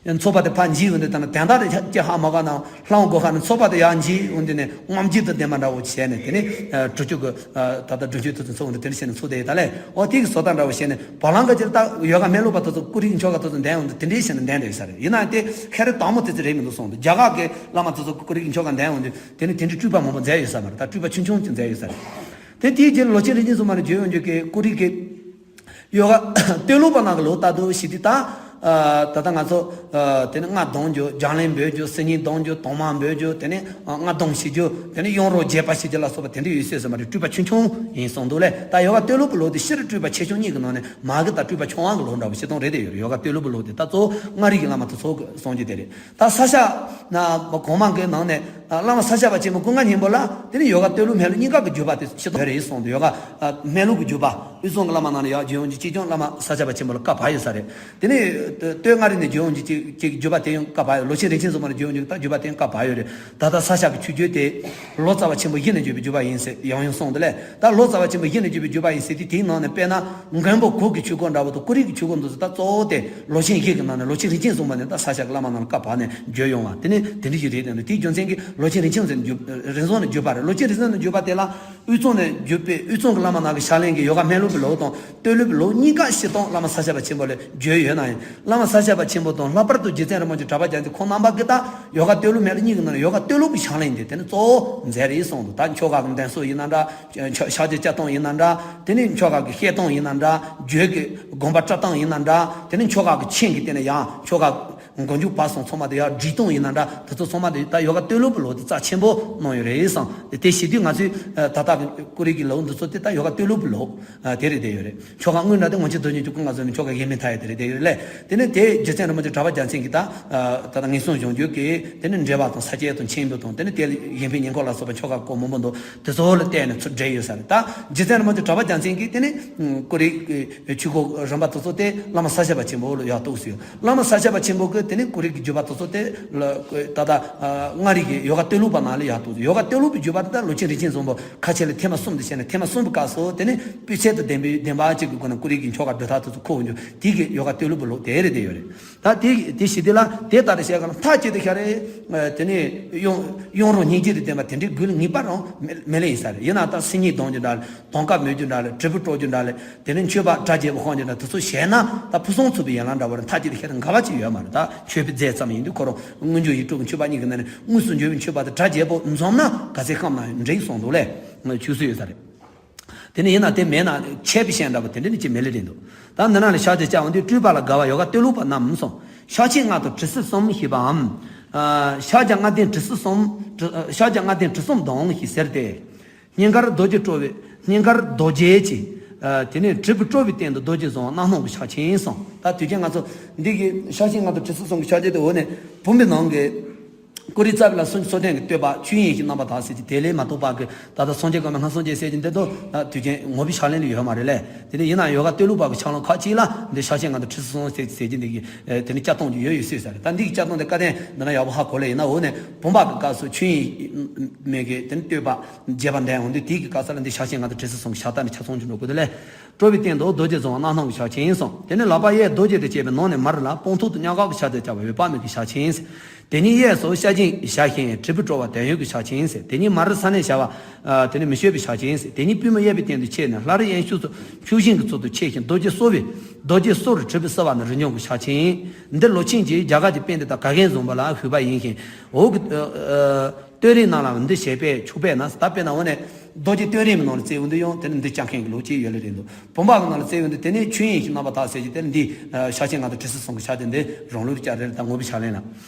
ཚོགས་པ་དེ་ཕར་འཇིག་འོང་དུས་ད་ན། དན་རྟགས་དེ་ཅི་ཧ་མ་གོ་ན་ལྷ་འོང་སྒོ་ཁ་ནས་ཚོགས་པ་དེ་ཡར་འཇིག་འོང་དུས་ནས་རྔམ་བརྗིད་དང་ལྡན་པ་འདྲ་བོ་བྱས་ནས། དེ་ནས་གྲུ་ཆུ་གི་ད་ལྟ་གྲུ་ཆུ་དེ་ཚོ་ཚོགས་འོང་དུས་དེ་འདྲ་བྱས་ནས་ཚོགས་བསྡད་ཡོད་ད་ལེ། འོ་དེ་གི་བཟོ་ལྟ་འདྲ་བོ་བྱས་ནས་བ་ལང་ག་ཅིག་ད་ཡོ་ག་སྨན་ལུགས་པ་དེ་ཚོ་ཀུ་རེ་གི་ཕྱོགས་ཁ་དེ་ཚོ་འདན་འོང་དུས་དེ་འདྲ་བྱས་ནས་འདན་བསྡད་ཡོད་ས་རེད། ཡིན་ན་དེ་ཁེ་རེ་དང་པོ་དེ་ཚོ་རེད་མི་འདུག་གསུངས་འདུག་རྒྱ་གར་གི་བླ་མ་དེ་ཚོ་ཀུ་རེ་གི་ཕྱོགས་ཁ་འདན་འོང་དུས་དེ་ནས་དེ་འདྲའི་སྤྲུལ་པ་མང་པོ་མཛད་ཡོད་ས་མ་རེད། ད་སྤྲུལ་པ་ཆུང་ཆུང་ཅིག་མཛད་ཡོད་ས་རེད། དེ་དེའི་རྗེས་ལོ་ཆེན་རིན་ཆེན་སྲུང་མ་ནས་བརྗོད་ཡོང་རྒྱུ་གི་ཀུ་རེ་གི་ཡོ་ག་སྟོད་ལུགས་པ་ནང་གི་ལོ་ལྟར་དུ་ཞིག་དུས་ད། ད་ལྟ་ང་ཚོ་དེ་ནས་རྔ་རྡུང་རྒྱུ། རྒྱང་ལེན་འབོད་རྒྱུ། སིལ་སྙན་ལྡང་རྒྱུ། དུང་དམག་འབོད་རྒྱུ། དེ་ནས་རྔ་རྡུང་བྱེད་རྒྱུ། དེ་ནས་གཡུང་རོ་རྒྱས་པ་བྱེད་རྒྱུ་ལ་སོགས་པ་དེ་འདྲ་ཡོད་སྲིད་ས་མ་རེད། སྤྲུལ་པ་ཆུང་ཆུང་ཡིན་གསུངས་འདུག་ལེ། ད་ཡོ་ག་སྟོད་ལུགས་པའི་ལོ་དེ་སྤྱིར་སྤྲུལ་པ་ཆེ་ཆུང་གཉིས་ཀྱི་ནང་ནས་མ་གི་ད་སྤྲུལ་པ་ཆུང་བ་གི་ལོ་འདྲ་བོ་ཞིག་དང་རེད་དེ་ཡོད་རེད། ཡོ་ག་སྟོད་ལུགས་པའི་ལོ་དེ་ད་གཙོ་བོ་མངའ་རིས་ཀྱི་བླ་མ་དེ་ཚོ་གི་གསུང་རྒྱུ་དེ་རེད། ད་ས་སྐྱ་ན་གོང་མ་གི་ནང་ནས་བླ་མ་ས་སྐྱ་པ་ཆེན་པོ་ཀུན་དགའ་སྙིང་པོ་ལ་དེ་ནས་ཡོ་ག་སྟོད་ལུགས་སྨན་ལུགས་གཉིས་ཀ་གི་བརྒྱུད་པ་དེ་ཤི་དོ་རེད་གསུངས་འདུག་ཡོ་ག་སྨན་ལུགས་ཀྱི་བརྒྱུད་པ། དབུས་གཙང་གི་བླ་མ་ནང་ནས་ཡར་བརྒྱུད་ཡོང་རྒྱུ་གཅིག་ཀྱང་བླ་མ་ས་སྐྱ་པ་ཆེན་པོ་ལ་བཀའ་བབས་ཡོད་ས་རེད། དེ་ནས་སྟོད་མངའ་རིས་ནས་བརྒྱུད་ཡོང་རྒྱུ་གཅིག་གཅིག་བརྒྱུད་པ་དེ་ཡང་བཀའ་བབས་ཡོད། ལོ་ཆེན་རིན་ཆེན་སྲུང་མ་ནས་བརྒྱུད་ཡོང་རྒྱུ་ད་བརྒྱུད་པ་དེ་ཡང་བཀའ་བབས་ཡོད་རེད། ད་ལྟ་ས་སྐྱ་གི་ཆོས་བརྒྱུད་དེ་ལོ་ཙཱ་བ་ཆེན་པོ་བཞི་ནས་བརྒྱུད་པའི་བརྒྱུད་པ་ཡིན་ཟེར་ཡང་ཡང་གསུངས་འདུག་ལེ། ད་ལོ་ཙཱ་བ་ཆེན་པོ་བཞི་ནས་བརྒྱུད་པའི་བརྒྱུད་པ་ཡིན་ཟེར་དུས་དེའི་ནང་ནས་དཔེར་ན་མགོན་པོ་གོང་གི་ཆོས་སྐོར་འདྲ་བོ་དང་ཀུན་རིག་གི་ཆོས་སྐོར་འདུག་ཟེར། ད་གཙོ་བོ་དེ་ལོ་ཆེན་བཞི་གི་ནང་ནས་ལོ་ཆེན་རིན་ཆེན་སྲུང་མ་ནས་ད་ས་སྐྱ་གི་བླ་མ་ནང་ལ་བཀའ་བབས་ནས་བརྒྱུད་ཡོང་བ་དེ་ནི་དེ་འདྲ་ཞིག་རེད། དེ་ནི་དེའི་རྒྱུ་མཚན་གྱིས་ལོ་ཆེན་རིན་ཆེན་སྲུང་ནས་བརྒྱུད་རིན་སྲུང་ནས་བརྒྱུད་པ་རེད། ལོ་ཆེན་རིན་སྲུང་ནས་བརྒྱུད་པ་དེ་ལ། དབུས་གཙང་ནས་བརྒྱུད་པའི་དབུས་གཙང་གི་བླ་མ་ནང་གི་ཕྱག་ལེན་གྱི་ཡོ་ག་སྨན་ལུགས་པའི་ལོ་དང་སྟོད་ལུགས་པའི་ལོ་གཉིས་ཀ་སྤྱིར་བཏང་བླ་མ་ས་སྐྱ་པ་ཆེན་པོ་ལས་བརྒྱུད་ཡོད་ན་ཡང་། བླ་མ་ས་སྐྱ་པ་ཆེན་པོ་དང་ལྷག་པར་དུ་རྗེ་བཙུན་རིན་པོ་ཆེ་གྲགས་པ་རྒྱལ་མཚན་ཁོང་རྣམ་པ་གིས་ད་ཡོ་ག་སྟོད་ལུགས་སྨན་ལུགས་གཉིས་ཀྱི་ནང་ནས་ཡོ་ག་སྟོད་ལུགས་པའི་ཕྱག་ལེན་དེ་དེ་ནི་གཙོ་བོ་མཛད་རེད་གསུངས་འདུག་ད་ཆོ་ག་གི་འདོན་སྲོལ་ཡིན་ན་འདྲ། ཕྱག་རྒྱ་བཅའ་སྟངས་ཡིན་ན་འདྲ། དེ་ནི་ཆོ་ག་གི་བཤད་སྟངས་ཡིན་ན་འདྲ། རྒྱུད་ཀྱི་དགོངས་པ་བཀྲལ་སྟངས་ཡིན་ན་འདྲ། དེ་ནི་ཆོ་ག་གི་མཆན་གྱི་སྟེང་ནས་ཡང་ཆོ་ག་མགོ་མཇུག་བར་གསུམ་ཚང་མ་དེ་ཡང་སྒྲིག་སྟངས་ཡིན་ན་འདྲ། དེ་ཚོ་ཚང་མ་དེ་ད་ཡོ་ག་སྟོད་ལུགས་པའི་ལོ་དེ་རྩ་ཆེན་པོ་གནང་ཡོད་རེད་བསམ། དེ་བྱེད་དུས་ང་ཚོས་ད་ལྟ་གི་ཀུ་རེ་གི་ལོ་འདི་ཚོ་དེ་ད་ཡོ་ག་སྟོད་ལུགས་པའི་ལོ་དེ་རེད་བསྡད་ཡོད་རེད། ཆོ་ག་དངོས་འདྲ་དེ་ངོ་མཆོད་རྡོ་རྗེ་འཇུག་ཀུན་དགའ་ཚོ་ནི་ཆོ་ག་ཡེ་མེད་མཐའ་ཡས་དེ་རེད་བསྡད་ཡོད་རེད་ལས། དེ་ནས་དེ་རྗེ་བཙུན་རིན་པོ་ཆེ་གྲགས་པ་རྒྱལ་མཚན་གྱིས་ད་ད་ལྟ་ངན་སོང་གཞོགས་འཇུག་གི་དེ་ནས་འགྲེལ་པ་དང་ས་བཅད་དང་མཆན་བུ་དང་དེ་ནས་དེ་ལ་གཞན་ཕན་ཉེར་མཁོ་ལ་སོགས་པ་ཆོ་ག་སྐོར་མང་པོ་འདུག་དེ་ཚོ་ལ་བལྟས་ནས་ཚུར་འགྲེལ་ཡོད་ས་རེད། ད་རྗེ་བཙུན་རིན་པོ་ཆེ་གྲགས་པ་རྒྱལ་མཚན་གྱིས་དེ་ནས་ཀུ་རེ་ཆོས་སྐོར་རིམ་པ་དེ་ཚོ་དེ་བླ་མ་ས་སྐྱ་པ་ཆེན་པོ་ལ་ཡར་གཏུགས་ཟེར། བླ་མ་ས་སྐྱ་པ་ཆེན་པོ་གིས་དེ་ནས་ཀུ་རེ་གི་བརྒྱུད་པ་དེ་ཚོ་དེ་ལ་ད་ལྟ་མངའ་རིས་ཀྱི་ཡོ་ག་སྟོད་ལུགས་པ་ནང་ལ་ཡར་གཏུགས་ཟེར། ཡོ་ག་སྟོད་ལུགས་པའི་བརྒྱུད་པ་དེ་ད་ལོ་ཆེན་རིན་ཆེན་བཟང་པོ་ཁ་ཆེ་ལ་ཐེངས་མ་གསུམ་དུ་བཤད་ནས་ཐེངས་མ་གསུམ་པའི་སྐབས་སུ་དེ་ནས་སྤུས་ཚད་དང་ལྡན་པའི་ལྡན་པ་གཅིག་གི་སྒོ་ནས་ཀུ་རེ་གི་ཆོ་ག་སྒྲུབ་ཐབས་དེ་ཚོ་ཁོ་འོང་རྒྱུ་དེ་གི་ཡོ་ག་སྟོད་ལུགས་པའི་ལོ་དེ་རེད་བསྡད་ཡོད་རེད། ད་དེ་དེ་ཞི་བདེ་ལ་དེ་ལྟར་བཤད་ག་ལ་མཐའ་གཅིག་ཏུ་ཤར་རེ། དེ་ནས་གཡུང་གཡུང་རོ་སྙིང་རྗེ་དང་ལྡན་པ་དེ་འདྲའི་རྒྱུད་ལ་ངེས་པ་རང་མེད་མེད་ལེ་ཡིན་ས་རེད། ཡིན་ན་ད་སིལ་སྙན་ལྡང་རྒྱུ་འདྲ་ལ་དུང་དཀར་མོས་རྒྱུ་འདྲ་ལ་དྲིལ་བུ་དཀྲོལ་རྒྱུ་འདྲ་ལ་དེ་ནས་མཆོད་པ་གྲ་རྒྱས་པོ་བཤམས་རྒྱུ་འདྲ་དེ་ཚོ་བྱས་ན་ད་ཕུན་སུམ་ཚོགས་པའི་ཡན་ལག་འདྲ་བོ་རེད། མཐའ་གཅིག་ཏུ་ཤར་དགའ་བ་ཅིག་ཡོད་མ་རེད། ད་མཆོད་པའི་རྫས་ཙམ་ཡིན་དུས་ཁོ་རང་སྔོན་འཇུག་ཡིད་སྤྲུལ་གྱི་མཆོད་པ་གཉིས་ཀྱི་ནང་ནས་དངོས་སུ་འབྱོར་བའི་མཆོད་པ་དེ་གྲ་རྒྱས་པོ་འཛོམས་ན་ག་ཚད་བཤམས་ན་འགྲིག་གསུངས་འདུག་ལེ། ཆོས་སྲོལ་ཡོད་ས་རེད། དེ་ནས་ཡིན་ན་དེ་མེད་ན་ཆད་པའི་ཤན་འདྲ་པོ་དེ་འདྲ་ནི་ཅི་མེད་ལེ་རེད་འདུག་ད་འདི་ན་ལ་ཕྱག་རྒྱ་བཅའ་འོང་དུས་སྤྲུལ་པ་ལ་དགའ་བ་ཡོ་ག་སྟོད་ལུགས་པ་རྣམས་སོ། ཕྱག་ཆེན་ལྔ་དང་དྲི་སིལ་གསུམ་ཞེས་པའམ། ཕྱག་རྒྱ་ལྔ་ལྡན་དྲི་སིལ་གསུམ། ཕྱག་རྒྱ་ལྔ་ལྡན་དྲི་གསུམ་དང་ཞེས་ཟེར་ཏེ། སྙིང་གར་རྡོ་རྗེ་དཀྲོལ་བའི་སྙིང་གར་རྡོ་རྗེ་གཅིག་དེ་ནས་དྲིལ་བུ་དཀྲོལ་བའི་སྟེང་དུ་རྡོ་རྗེ་བཟུང་བ་རྣམ་སྣང་གི་ཕྱག་ཆེན་གསུམ། ད་དུས་རྒྱུན་ང་ཚོ་འདི་གི་ཕྱག་ཆེན་ལྔ་དང་དྲི་སིལ་གསུམ་གྱི་ཕྱག་རྒྱ་དེ་འོག་ནས་བུམ་པའི་ནང་གི་ཀུ་རེ་རྩ་བའི་ལ་སོ་སོ་ལྡན་གྱི་བསྟོད་པ་ཆོས་དབྱིངས་ཀྱི་རྣམ་པ་དག་ཟེར་གྱི་དེ་ལས་མ་གཏོགས་པ་གི་ད་ལྟ་སངས་རྒྱས་ཀྱི་མ་སངས་རྒྱས་ཟེར་གྱི་འདི་དོ་དུས་རྒྱུན་ངོ་བོའི་ཕྱག་ལེན་ལ་ཡོད་མ་རེད་ལེ། དེ་ནས་ཡིན་ན་ཡོ་ག་སྟོད་ལུགས་པ་གི་ཕྱག་ལེན་ཁག་ཅིག་ལ་འདི་ཕྱག་ཆེན་ལྔ་དང་དྲི་སིལ་གསུམ་ཟེར་ཟེར་གྱི་འདི་གི་དེ་ནས་བཅའ་སྟངས་ཀྱི་ཡོད་ཡོད་སྲིད་ས་རེད། ད་འདི་གི་བཅའ་སྟངས་དེ་བཀའ་བསྟན་འདི་ན་ཡག་པོ་ཧ་གོ་ལེ། ཡིན་ན་འོག་ནས་བུམ་པ་གི་སྐབས་སུ་ཆོས་དབྱིངས་མེད་གི་དེ་ནས་བསྟོད་པ་རྒྱས་པ་འདོན་འོང་དུས་དེ་གི་སྐབས་སུ་ལ་འདི་ཕྱག་ཆེན་ལྔ་དང་དྲི་སིལ་གསུམ་གྱི་ཕྱག་རྟགས་ནས་ཆ་ཚང་གྱི་འགྲོ་དགོས་དེ་ལས། སྤྲོ་བའི་སྟེང་དུ་རྡོ་རྗེ་བཟུང་བ་རྣམ་སྣང་གི་ཕྱག་ཆེན་གསུངས། དེ་ནས་ལག་པ་གཡས་རྡོ་རྗེ་དང་བཅས་པའི་ནང་ནས་མར་ལ་སྤང་ཐང་དུ་སྙ་གག་གི་ཕྱག་རྒྱ་བཅའ་བ་འོད་དཔག་མེད་ཀྱི་ཕྱག་ཆེན་ཟེར། དེ་ཉིད་གཡས་སུ་ཤ་ཆེན་ཞལ་ཞེས་དྲིལ་བུ་དཀྲོལ་བ་དོན་ཡོད་ཀྱི་ཕྱག་ཆེན་ཟེར། དེ་ཉིད་མར་ས་གནོན་བྱ་བ། ཨ། དེ་ནི་མི་བསྐྱོད་པའི་ཕྱག་ཆེན་ཟེར། དེ་ཉིད་པུས་མོ་གཡས་པའི་སྟེང་དུ་ཁྱེར་ནས་ལྷ་རི་གཡས་ཕྱོགས་སུ་ཆུ་ཤིང་གི་ཚུལ་དུ་ཆེ་ཞིང་རྡོ་རྗེ་གསོར་བའི་རྡོ་རྗེ་གསོར་གྲུབ་པའི་བསིལ་བ་ནི་རི་འཇོམས་ཀྱི་ཕྱག་ཆེན། འདི་ལོ་ཆེན་གྱིས་རྒྱ་གར་གྱི་པཎྜི་ཏ་ག་གན་བཟུང་བ་ལ་ཞུས་པ་ཡིན་ཞིང་། འོག་གི་ཨ། ཨ། བསྟོད་རིམ་རྣམས་ལ་འདི་ཞེས་པས་ཆོག་པས་ན། ད་དཔེར་ན་འོ་ནས་རྡོ་རྗེ་བསྟོད་རིམ་གྱི་ནང་ལ་བཙལ་འོང་དུས་ཡང་དེ་ནི་འདི་བཅའ་མཁན་གྱི་ལོ་གཅིག་ཡོད་ལེ་རེད་འདུག་བུམ་པ་གི་ནང་ལ་བཙལ་འོང་དུས་དེ་ནི་ཆོས་དབྱིངས་ཀྱི་རྣམ་པར་དག་ཟེར་གྱི་དེ་ནི་འདི་ཨ། ཕྱག་ཆེན་ལྔ་དང་དྲི་ཟའི་གསུང་གི་ཕྱག་དེ་འདི་རང་ལུགས་ཀྱི་བཅའ་རེད། ད་ངོ་བོའི་ཕྱག་ལེན་ལ།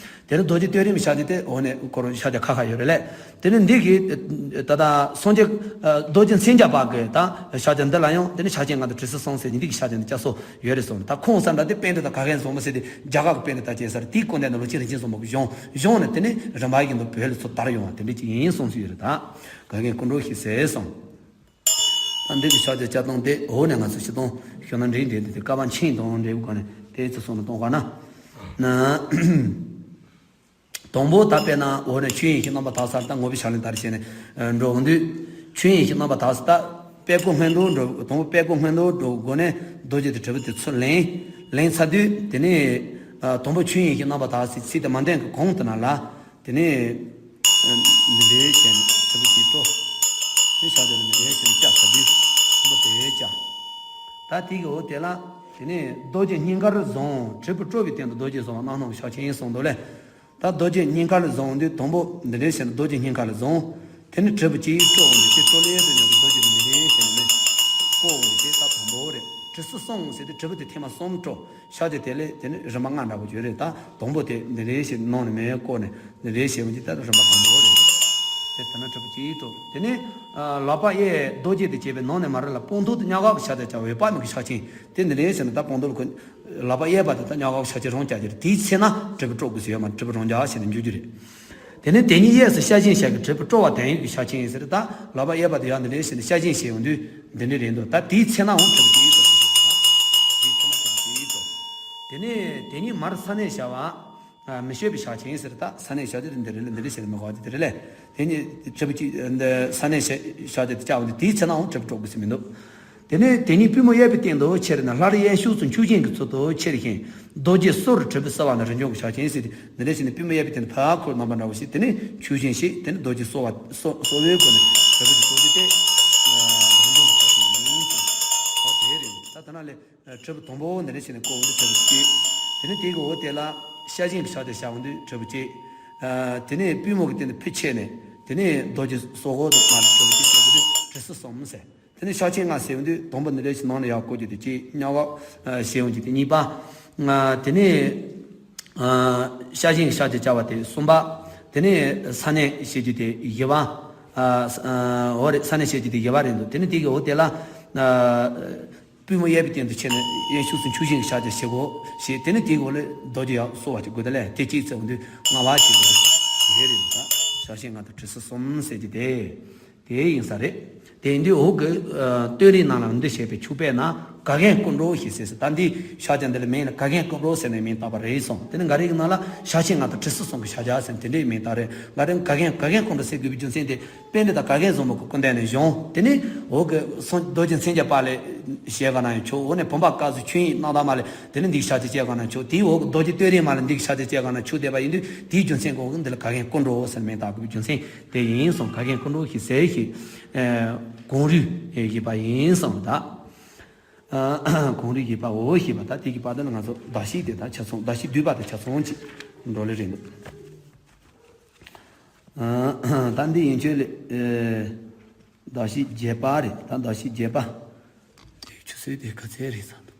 དེ་ནི་རྡོ་རྗེ་བསྟོད་རིམ་ཕྱག་དེ་དེ་འོ་ནས་སྐོར་ཕྱག་རྒྱ་ཁ་ཁ་ཡོད་རེད་ལེ། དེ་ནི་འདི་གི་ད་ལྟ་སངས་རྒྱས་རྡོ་རྗེ་མཚན་བརྒྱ་པ་གི་ད་ཕྱག་རྒྱ་འདི་ལ་ཡང་དེ་ནི་ཕྱག་ཆེན་ལྔ་དང་དྲི་ཟའི་གསུང་ཟེར་གྱི་འདི་གི་ཕྱག་རྒྱ་འདི་བཅའ་སྲོལ་ཡོད་རེད་གསུངས། ད་ཁོང་ས་འདྲ་དེ་པཎྜི་ཏ་ག་གན་བཟུང་བ་ཟེར་དེ་རྒྱ་གར་གི་པཎྜི་ཏ་བཅས་ས་རེད། དེའི་སྐུ་འདས་ནས་ལོ་ཆེན་རིན་ཆེན་གསུམ་པོ་གི་གཞུང་གཞུང་ནས་དེ་ནི་རིམ་པ་ཡིན་དུ་བོད་ལ་ཚུར་དར་ཡོང་བ་དེ་འདྲ་ཅིག་ཡིན་གསུངས་སུ་ཡོད་རེད། ད་ག་གན་སྐུ་འགྲོ་ཞིག་ཟེར་གསུངས། ད་འདི་གི་ཕྱག་རྒྱ་བཅའ་སྟངས་དེ་འོག་ནས་ང་ཚོ་སྤྱིར་བཏང་ཤོད་ན་འགྲིག་འགྲིག་འདི་དེ་བཀའ་པང་ཆེན་དང་འབྲེལ་བའི་སྒོ་ནས་དེ་ཚོ་སོང་ལ་གཏོང་དགོས་ན། དང་པོ་ད་དཔེར་ན་འོག་ནས་ཆོས་དབྱིངས་ཀྱི་རྣམ་པར་དག་ས་ད་ངོ་བོའི་ཕྱག་ལེན་ལྟར་བྱས་ནས་འགྲོ་འོང་དུས། ཆོས་དབྱིངས་ཀྱི་རྣམ་པར་དག་ས་ད་དཔལ་སྐུ་སྔོན་འགྲོ་འགྲོ། དང་པོ་དཔལ་སྐུ་སྔོན་འགྲོ་འགྲོ་སྒོ་ནས་རྡོ་རྗེ་དང་དྲིལ་བུ་དེ་ཚུར་ལེན། ལེན་ཚར་དུས་དེ་ནས་དང་པོ་ཆོས་དབྱིངས་ཀྱི་རྣམ་པར་དག་སའི་ཚིག་དེ་མ་འདོན་གྱི་གོང་དུ་ན་ལ། དེ་ནས་འདི་འདྲའི་བྱས་ནས་དྲིལ་བུ་དེ་སྤྲོ། དེ་ཕྱག་དེ་ལ་འདི་འདྲའི་བྱས་ནས་བཅའ་ཚར་དུས་དང་པོ་དེ་བཅའ། ད་དེ་གི་འོག་དེ་ལ་དེ་ནས་རྡོ་རྗེ་སྙིང་གར་བཟུང་། དྲིལ་བུ་དཀྲོལ་བའི་སྟེང་དུ་རྡོ་རྗེ་བཟུང་བ་རྣམ་སྣང་གི་ཕྱག་ཆེན་གསུངས་འདུག་ལེ། ད་རྡོ་རྗེ་སྙིང་གར་ལ་བཟུང་དུས་དང་པོ་འདི་འདྲའི་བྱས་ནས་རྡོ་རྗེ་སྙིང་གར་ལ་བཟུང་། དེ་ནས་དྲིལ་བུ་གཅིག་དཀྲོལ་འོང་དུས་དེ་དཀྲོལ་ལེ་དུ་ཉོ་གི་རྡོ་རྗེ་དེ་འདི་འདྲའི་བྱས་ནས་མེ་བཀོག་འོང་དུས་དེ་ད་དང་པོ་རེད། དྲི་ཟ་གསུམ་ཟེར་དུས་དྲིལ་བུ་དེ་ཐེངས་མ་གསུམ་དཀྲོལ། ཕྱག་དེ་དེ་ལས་དེ་ནས་རིམ་པ་ལྔ་འདྲ་པོ་ཡོད་རེད། ད་དང་པོ་དེ་འདི་འདྲའི་ཞིག་ནང་ནས་མེ་བཀོག་ནས་འདི་འདྲའི་བྱས་འོང་དུས་ད་རིམ་པ་དང་པོ་རེད། དེ་དེ་ན་དྲིལ་བུ་གཅིག་དཀྲོལ། དེ་ནས་ལག་པ་གཡས་རྡོ་རྗེ་དེ་བྱས་པའི་ནང་ནས་མར་ལ་སྤང་ཐང་དུ་སྙ་གག་གི་ཕྱག་རྒྱ་བཅའ་བ་འོད་དཔག་མེད་ཀྱི་ཕྱག་ཆེན་དེ་འདི་འདྲའི་བྱས་ནས་ད་སྤང་ཐང་ལ་ཁོ། ལག་པ་གཡས་པ་དེ་ད་སྙ་གག་ཕྱག་ཆེན་རང་བཅའ་རྒྱུ་རེད། དེའི་ཚེ་ན་དྲིལ་བུ་དཀྲོལ་དགོས་སུ་ཡོད་མ་དྲིལ་བུ་རང་བཅའ་བྱས་ནས་འཇུག་རྒྱུ་རེད། དེ་ནས་དེ་ཉིད་གཡས་སུ་ཤ་ཆེན་ཞལ་གྱི་དྲིལ་བུ་དཀྲོལ་བ་དོན་ཡོད་ཀྱི་ཕྱག་ཆེན་ཟེར། ད་ལག་པ་གཡས་པ་དེ་ཡང་འདི་འདྲའི་བྱས་ནས་ཤ་ཆེན་ཞེས་ཡོང་དུས་འདི་འདྲའི་རེད་འདུག་ད་དེའི་ཚེ་ན་འོང་དྲིལ་བུ་དེའི་ཐོག་ཏུ་དེའི་ཚེ་ན་དྲིལ་བུ་དེའི་ཐོག་དེ་ནས་དེ་ཉིད་མར་ས་གནོན་བྱ་བ། མི་བསྐྱོད་པའི་ཕྱག་ཆེན་ཟེར། ད་ས་གནོན་བྱ་དེ་འདི་རེད་ལ་འདི་འདྲའི་བྱས་ནས་མི་དགོས་དེ་རེད་ལ། དེ་ཉིད་དྲིལ་བུ་གཅིག་འདི་ས་གནོན་བྱ་དེ་བཅའ་འོང་དུས་དེའི་ཚེ་ན་འོང་དྲིལ་བུ་དཀྲོལ་དགོས་སུ་མི་འདུག་དེ་ནས་དེ་ཉིད་པུས་མོ་གཡས་པའི་སྟེང་དུ་ཁྱེར་ནས་ལྷ་རི་གཡས་ཕྱོགས་སུ་ཆུ་ཤིང་གི་ཚུལ་དུ་ཁྱེར་ཞིང་རྡོ་རྗེ་གསོར་དྲིལ་བུ་བསིལ་བ་ནི་རི་འཇོམས་ཀྱི་ཕྱག་ཆེན་ཟེར་ཏེ། འདི་འདྲ་བྱས་ནས་པུས་མོ་གཡས་པའི་སྟེང་དུ་ཕར་འཁོར་རྣམ་པ་འདྲ་བོ་ཞིག་དེ་ནས་ཆུ་ཤིང་ཞིག་དེ་ནས་རྡོ་རྗེ་གསོ་བ་གསོ་གསོ་བའི་སྒོ་ནས་དྲིལ་བུ་གྱི་གསོ་རྒྱུ་སྟེ། རི་འཇོམས་ཀྱི་ཕྱག་ཆེན་ཡིན་ཞིང་། འོ་དེ་རེད། ད་དེ་ན་ལས་དྲིལ་བུ་དང་པོ་འདི་འདྲ་བྱས་ནས་བཀོག་འོང་དུས་དྲིལ་བུ་གཅིག་དེ་ནས་དེ་གི་འོག་དེ་ལ་ཤ་ཆེན་གྱི་ཕྱག་རྒྱ་བྱ་འོང་དུས་དྲིལ་བུ་གཅིག་དེ་ནས་པུས་མོ་གི་སྟེང་དུ་ཕུ་ཁྱེར་ནས་དེ་ནས་རྡོ་རྗེ་གསོ་དགོས་དུ་མ་དྲིལ་བུ་གཅིག་དྲིལ་བུ་དྲིལ་བུ་གསུམ་ཟེར། དེ་ནས་ཕྱག་ཆེན་ལྔ་ཟེར་འོང་དུས་དང་པོ་འདི་འདྲ་ཞིག་ནང་ནས་ཡར་བཀོག་རྒྱུ་དེ་གཅིག་སྙ་གག་ཟེར་འོང་རྒྱུ་དེ་གཉིས་པ། དེ་ནས་ཤ་ཆེན་གྱི་ཕྱག་རྒྱ་བཅའ་བ་དེ་གསུམ་པ། དེ་ནས་ས་གནོན་བྱེད་རྒྱུ་དེ་བཞི་པ། འོ་རེད། ས་གནོན་བྱེད་རྒྱུ་དེ་བཞི་པ་རེད་འདུག་དེ་ནས་དེ་གི་འོག་དེ་ལ། པུས་མོ་གཡས་པའི་སྟེང་དུ་ཁྱེར་ནས་གཡས་ཕྱོགས་སུ་ཆུ་ཤིང་གི་ཕྱག་རྒྱ་བྱེད་དགོས་ཞེས། དེ་ནས་དེའི་འོག་ལས་རྡོ་རྗེ་ཡར་གསོ་བ་བྱེད་དགོས་དེ་ལས་དེ་གཅིག་ཚེ་འོང་དུས་ལྔ་པ་ཞིག་རེད། དེ་རེད་འདུག་ད་ཕྱག་ཆེན་ལྔ་དང་དྲི་ཟ་གསུམ་ཟེར་རྒྱུ་དེ། དེ་ཡིན་ས་རེད། དེ་ཡིན་དུས་འོག་གི་ཨ་བསྟོད་རིམ་རྣམས་ལ་འདི་ཞེས་པས་ཆོག་པས་ན་ག་གན་སྐུ་འགྲོ་ཞེས་ཟེར་ཟེར། ད་འདི་ཕྱག་རྒྱ་འདི་ལ་མིང་ལ་ག་གན་སྐུ་འགྲོ་ཟེར་ནས་མིང་བཏགས་པ་རེད་གསུངས། དེ་ནི་འགའ་རེ་གི་ནང་ལ་ཕྱག་ཆེན་ལྔ་དང་དྲི་ཟ་གསུམ་གྱི་ཕྱག་རྒྱ་ཟེར་ནས་དེ་འདྲའི་མིང་བཏགས་རེད། འགའ་རེ་ག་གན་ག་གན་སྐུ་འགྲོ་ཟེར་དགོས་པའི་རྒྱུ་མཚན་དེ་པཎྜི་ཏ་ག་གན་བཟང་པོ་གི་སྐུ་འདས་ནས་བྱུང་། དེ་ནི་འོག་གི་སངས་རྡོ་རྗེ་མཚན་བརྒྱ་པ་ལས་ཞེས་ག་ན་ཡང་ཆོག་འོ་ནས་བུམ་པ་སྐབས་སུ་ཆོས་དབྱིངས་རྣམ་དག་མ་ལས་དེ་ནི་འདི་ཕྱག་རྒྱ་བཅས་ག་ན་ཆོག་དེའི་འོག་གི་རྡོ་རྗེ་བསྟོད་རིམ་མ་ལས་འདི་ཕྱག་རྒྱ་བཅས་ག་ན་ཆོག་བསྡད་པ་ཡིན་དུས་དེའི་རྒྱུ་མཚན་གྱི་འོག་གི་འདི་ལ་ག་གན་སྐུ་འགྲོ་ཟེར་མིང་བཏགས་དགོས་པའི་རྒྱུ་མཚན། དེ་ཡིན་གསུངས། ག་གན་སྐུ་འགྲོ་ཞེས་ཟེར་ཞིང་། ཨེ། གུང་རུས་ཞེས་པ་ཡིན་གསུངས་ད། ཨ། གུང་རུས་ཞེས་པ་འོ་ཞེས་པ་ད་དེ་གི་བར་དུ་ལ་ང་ཚོ་གདགས་གཤིས་དེ་ད་ཆ་ཚང་གདགས་གཤིས་བསྡུས་པ་དང་ཆ་ཚང་གཅིག་འགྲོ་ལེ་རེད་འདུག་ཨ། ད་འདི་ཡན་ཆོད་ལས། ཨེ། གདགས་གཤིས་བརྒྱད་པ་རེད། ད་གདགས་གཤིས་བརྒྱད་པ། དེ་ཆུ་ཚོད་དེ་ག་ཚད་རེད་བསམ་འདུག་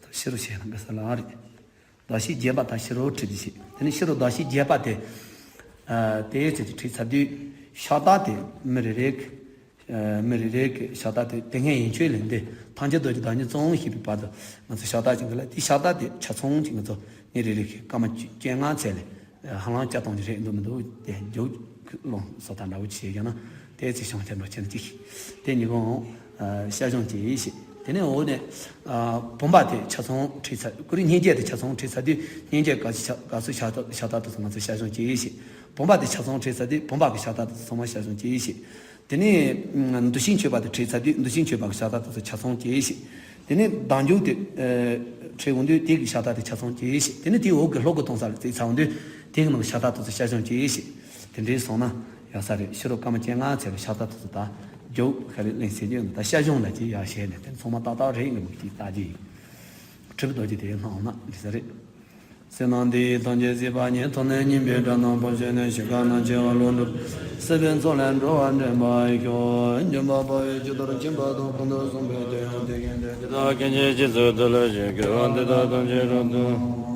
ད་ཕྱི་རུ་བཤད་ན་དགའ་ས་ལ་རེད། གདགས་གཤིས་བརྒྱད་པ་དང་ཕྱི་རུ་ཁྲིད་དེ་བྱེད། དེ་ནས་ཕྱི་རུ་གདགས་གཤིས་བརྒྱད་པ་དེ། ཨ། དེའི་ཚེ་དེ་ཁྲིད་ཚར་དུས་ཤ་སྟག་དེ་མི་རེ་རེ་གི། ཨ། མི་རེ་རེ་གི་ཤ་སྟག་དེ་དེ་སྔའི་ཡན་ཆོད་ལས་འདི་ཐམས་ཅད་རྡོ་རྗེ་བདག་ཉིད་གཙོ་བོ་ཞེས་པའི་བར་དུ་ང་ཚོ་ཤ་སྟག་ཅིག་གི་ལ་དེ་ཤ་སྟག་དེ་ཆ་ཚང་ཅིག་ང་ཚོ་མི་རེ་རེ་གི་སྐར་མ་བཅོ་ལྔ་ཚད་ལས་ཧ་ལམ་བཅའ་གཏོང་གི་རེད་འདུག་མི་འདུག་དེ་རྒྱུགས་ལོང་སོ་ཐར་འདྲ་བོ་བྱེད་ཀྱང་ན་དེ་ཚེ་ཤོང་ཆ་འགྲོ་ཆེན་གཅིག་དེ་ཉིད་ཀྱང་། ཨ། ཤ་ཆང་གཅིག་བྱེད། དེ་ནས་འོག་ནས། ཨ། བུམ་པ་དེ་ཆ་ཚང་ཁྲིད་ཚར། སྐུ་རུས་སྙིང་རྗེ་དེ་ཆ་ཚང་ཁྲིད་ཚར་དུས་སྙིང་རྗེ་དགའ་སུ་ཤ་དགའ་སུ་ཤ་སྟག་ཤ་སྟག་དེ་ཚོ་ང་ཚོ་ཤ་ཆང་གཅིག་བྱེད། བུམ་པ་དེ་ཆ་ཚང་ཁྲིད་ཚར་དུས་བུམ་པ་གི་ཤ་སྟག་དེ་ཚོ་ཚང་མ་ཤ་ཆང་གཅིག་བྱེད། དེ་ནས་འདུ་ཤེས་འཆོལ་བ་དེ་ཁྲིད་ཚར་དུས་འདུ་ཤེས་འཆོལ་བ་གི་ཤ་སྟག་དེ་ཚོ་ཆ་ཚང་སྐྱེ་ཞིང་། དེ་ནས་ལྡང་འཇུག་དེ་ཁྲིད་འོང་དུས་དེ་གི་ཤ་སྟག་དེ་ཆ་ཚང་སྐྱེ་ཞིང་། དེ་ནས་དེའི་འོག་གི་ལྷོ་གི་མཐོང་ས་ལ་རྩིས་ཚར་འོང་དུས་དེ་གི་ནང་གི་ཤ་སྟག་དེ་ཚོ་ཤ་ཞུང་སྐྱེ་ཞིང་། དེ་འདྲའི་སོང་ན་ཡག་ས་རེད། ཕྱི་རུ་སྐར་མ་བཅོ་ལྔ་ཚེ་རུ་ཤ་སྟག་དེ་ཚོ་ད་རྒྱུག་ཤ་རེ་གླེང་ཟེར་རྒྱུ་ཡོད་ན། ད་ཤ་ཞུང་ལ་ཅི་ཡག་བཤད་ནས་དེ་ཚང་མ་ཏག་ཏག་རེད། ངས་མུ་གེ་ལྟ་རྒྱུ་ཡིན། ཁྲི་པ་རྡོ་རྗེ་དེའི་སྣང་ན་འདི་ས་རེད། བསོད་ནམས་འདི་ཡིས་ཐམས་ཅད་གཟིགས་པ་ཉིད། ཐོབ་ནས་ཉེས་པའི་དགྲ་རྣམས་ཕམ་བྱས་ནས། ཞིང་ཁམས་ན་སྐྱེ་བ་ལོ་འདྲ། སྲིད་པའི་མཚོ་ལས་འགྲོ་བ་འདྲེན་པར་ཤོག། སྦྱིན་པ་འབད་བའི་ཇི་ལྟར་བྱིན་པ་དང་། ཀུན་ཏུ་བཟང་པོའི་དོན་ཡང་དེ་བཞིན་ཏེ། ཇི་ལྟར་སྐྱེ་མཆེད་ཀྱི་ཚུལ་དེ་ལ་ཞིག། སྐྱེ་བ་འདི་དག་ཐམས་ཅད་རབ་ཏུ།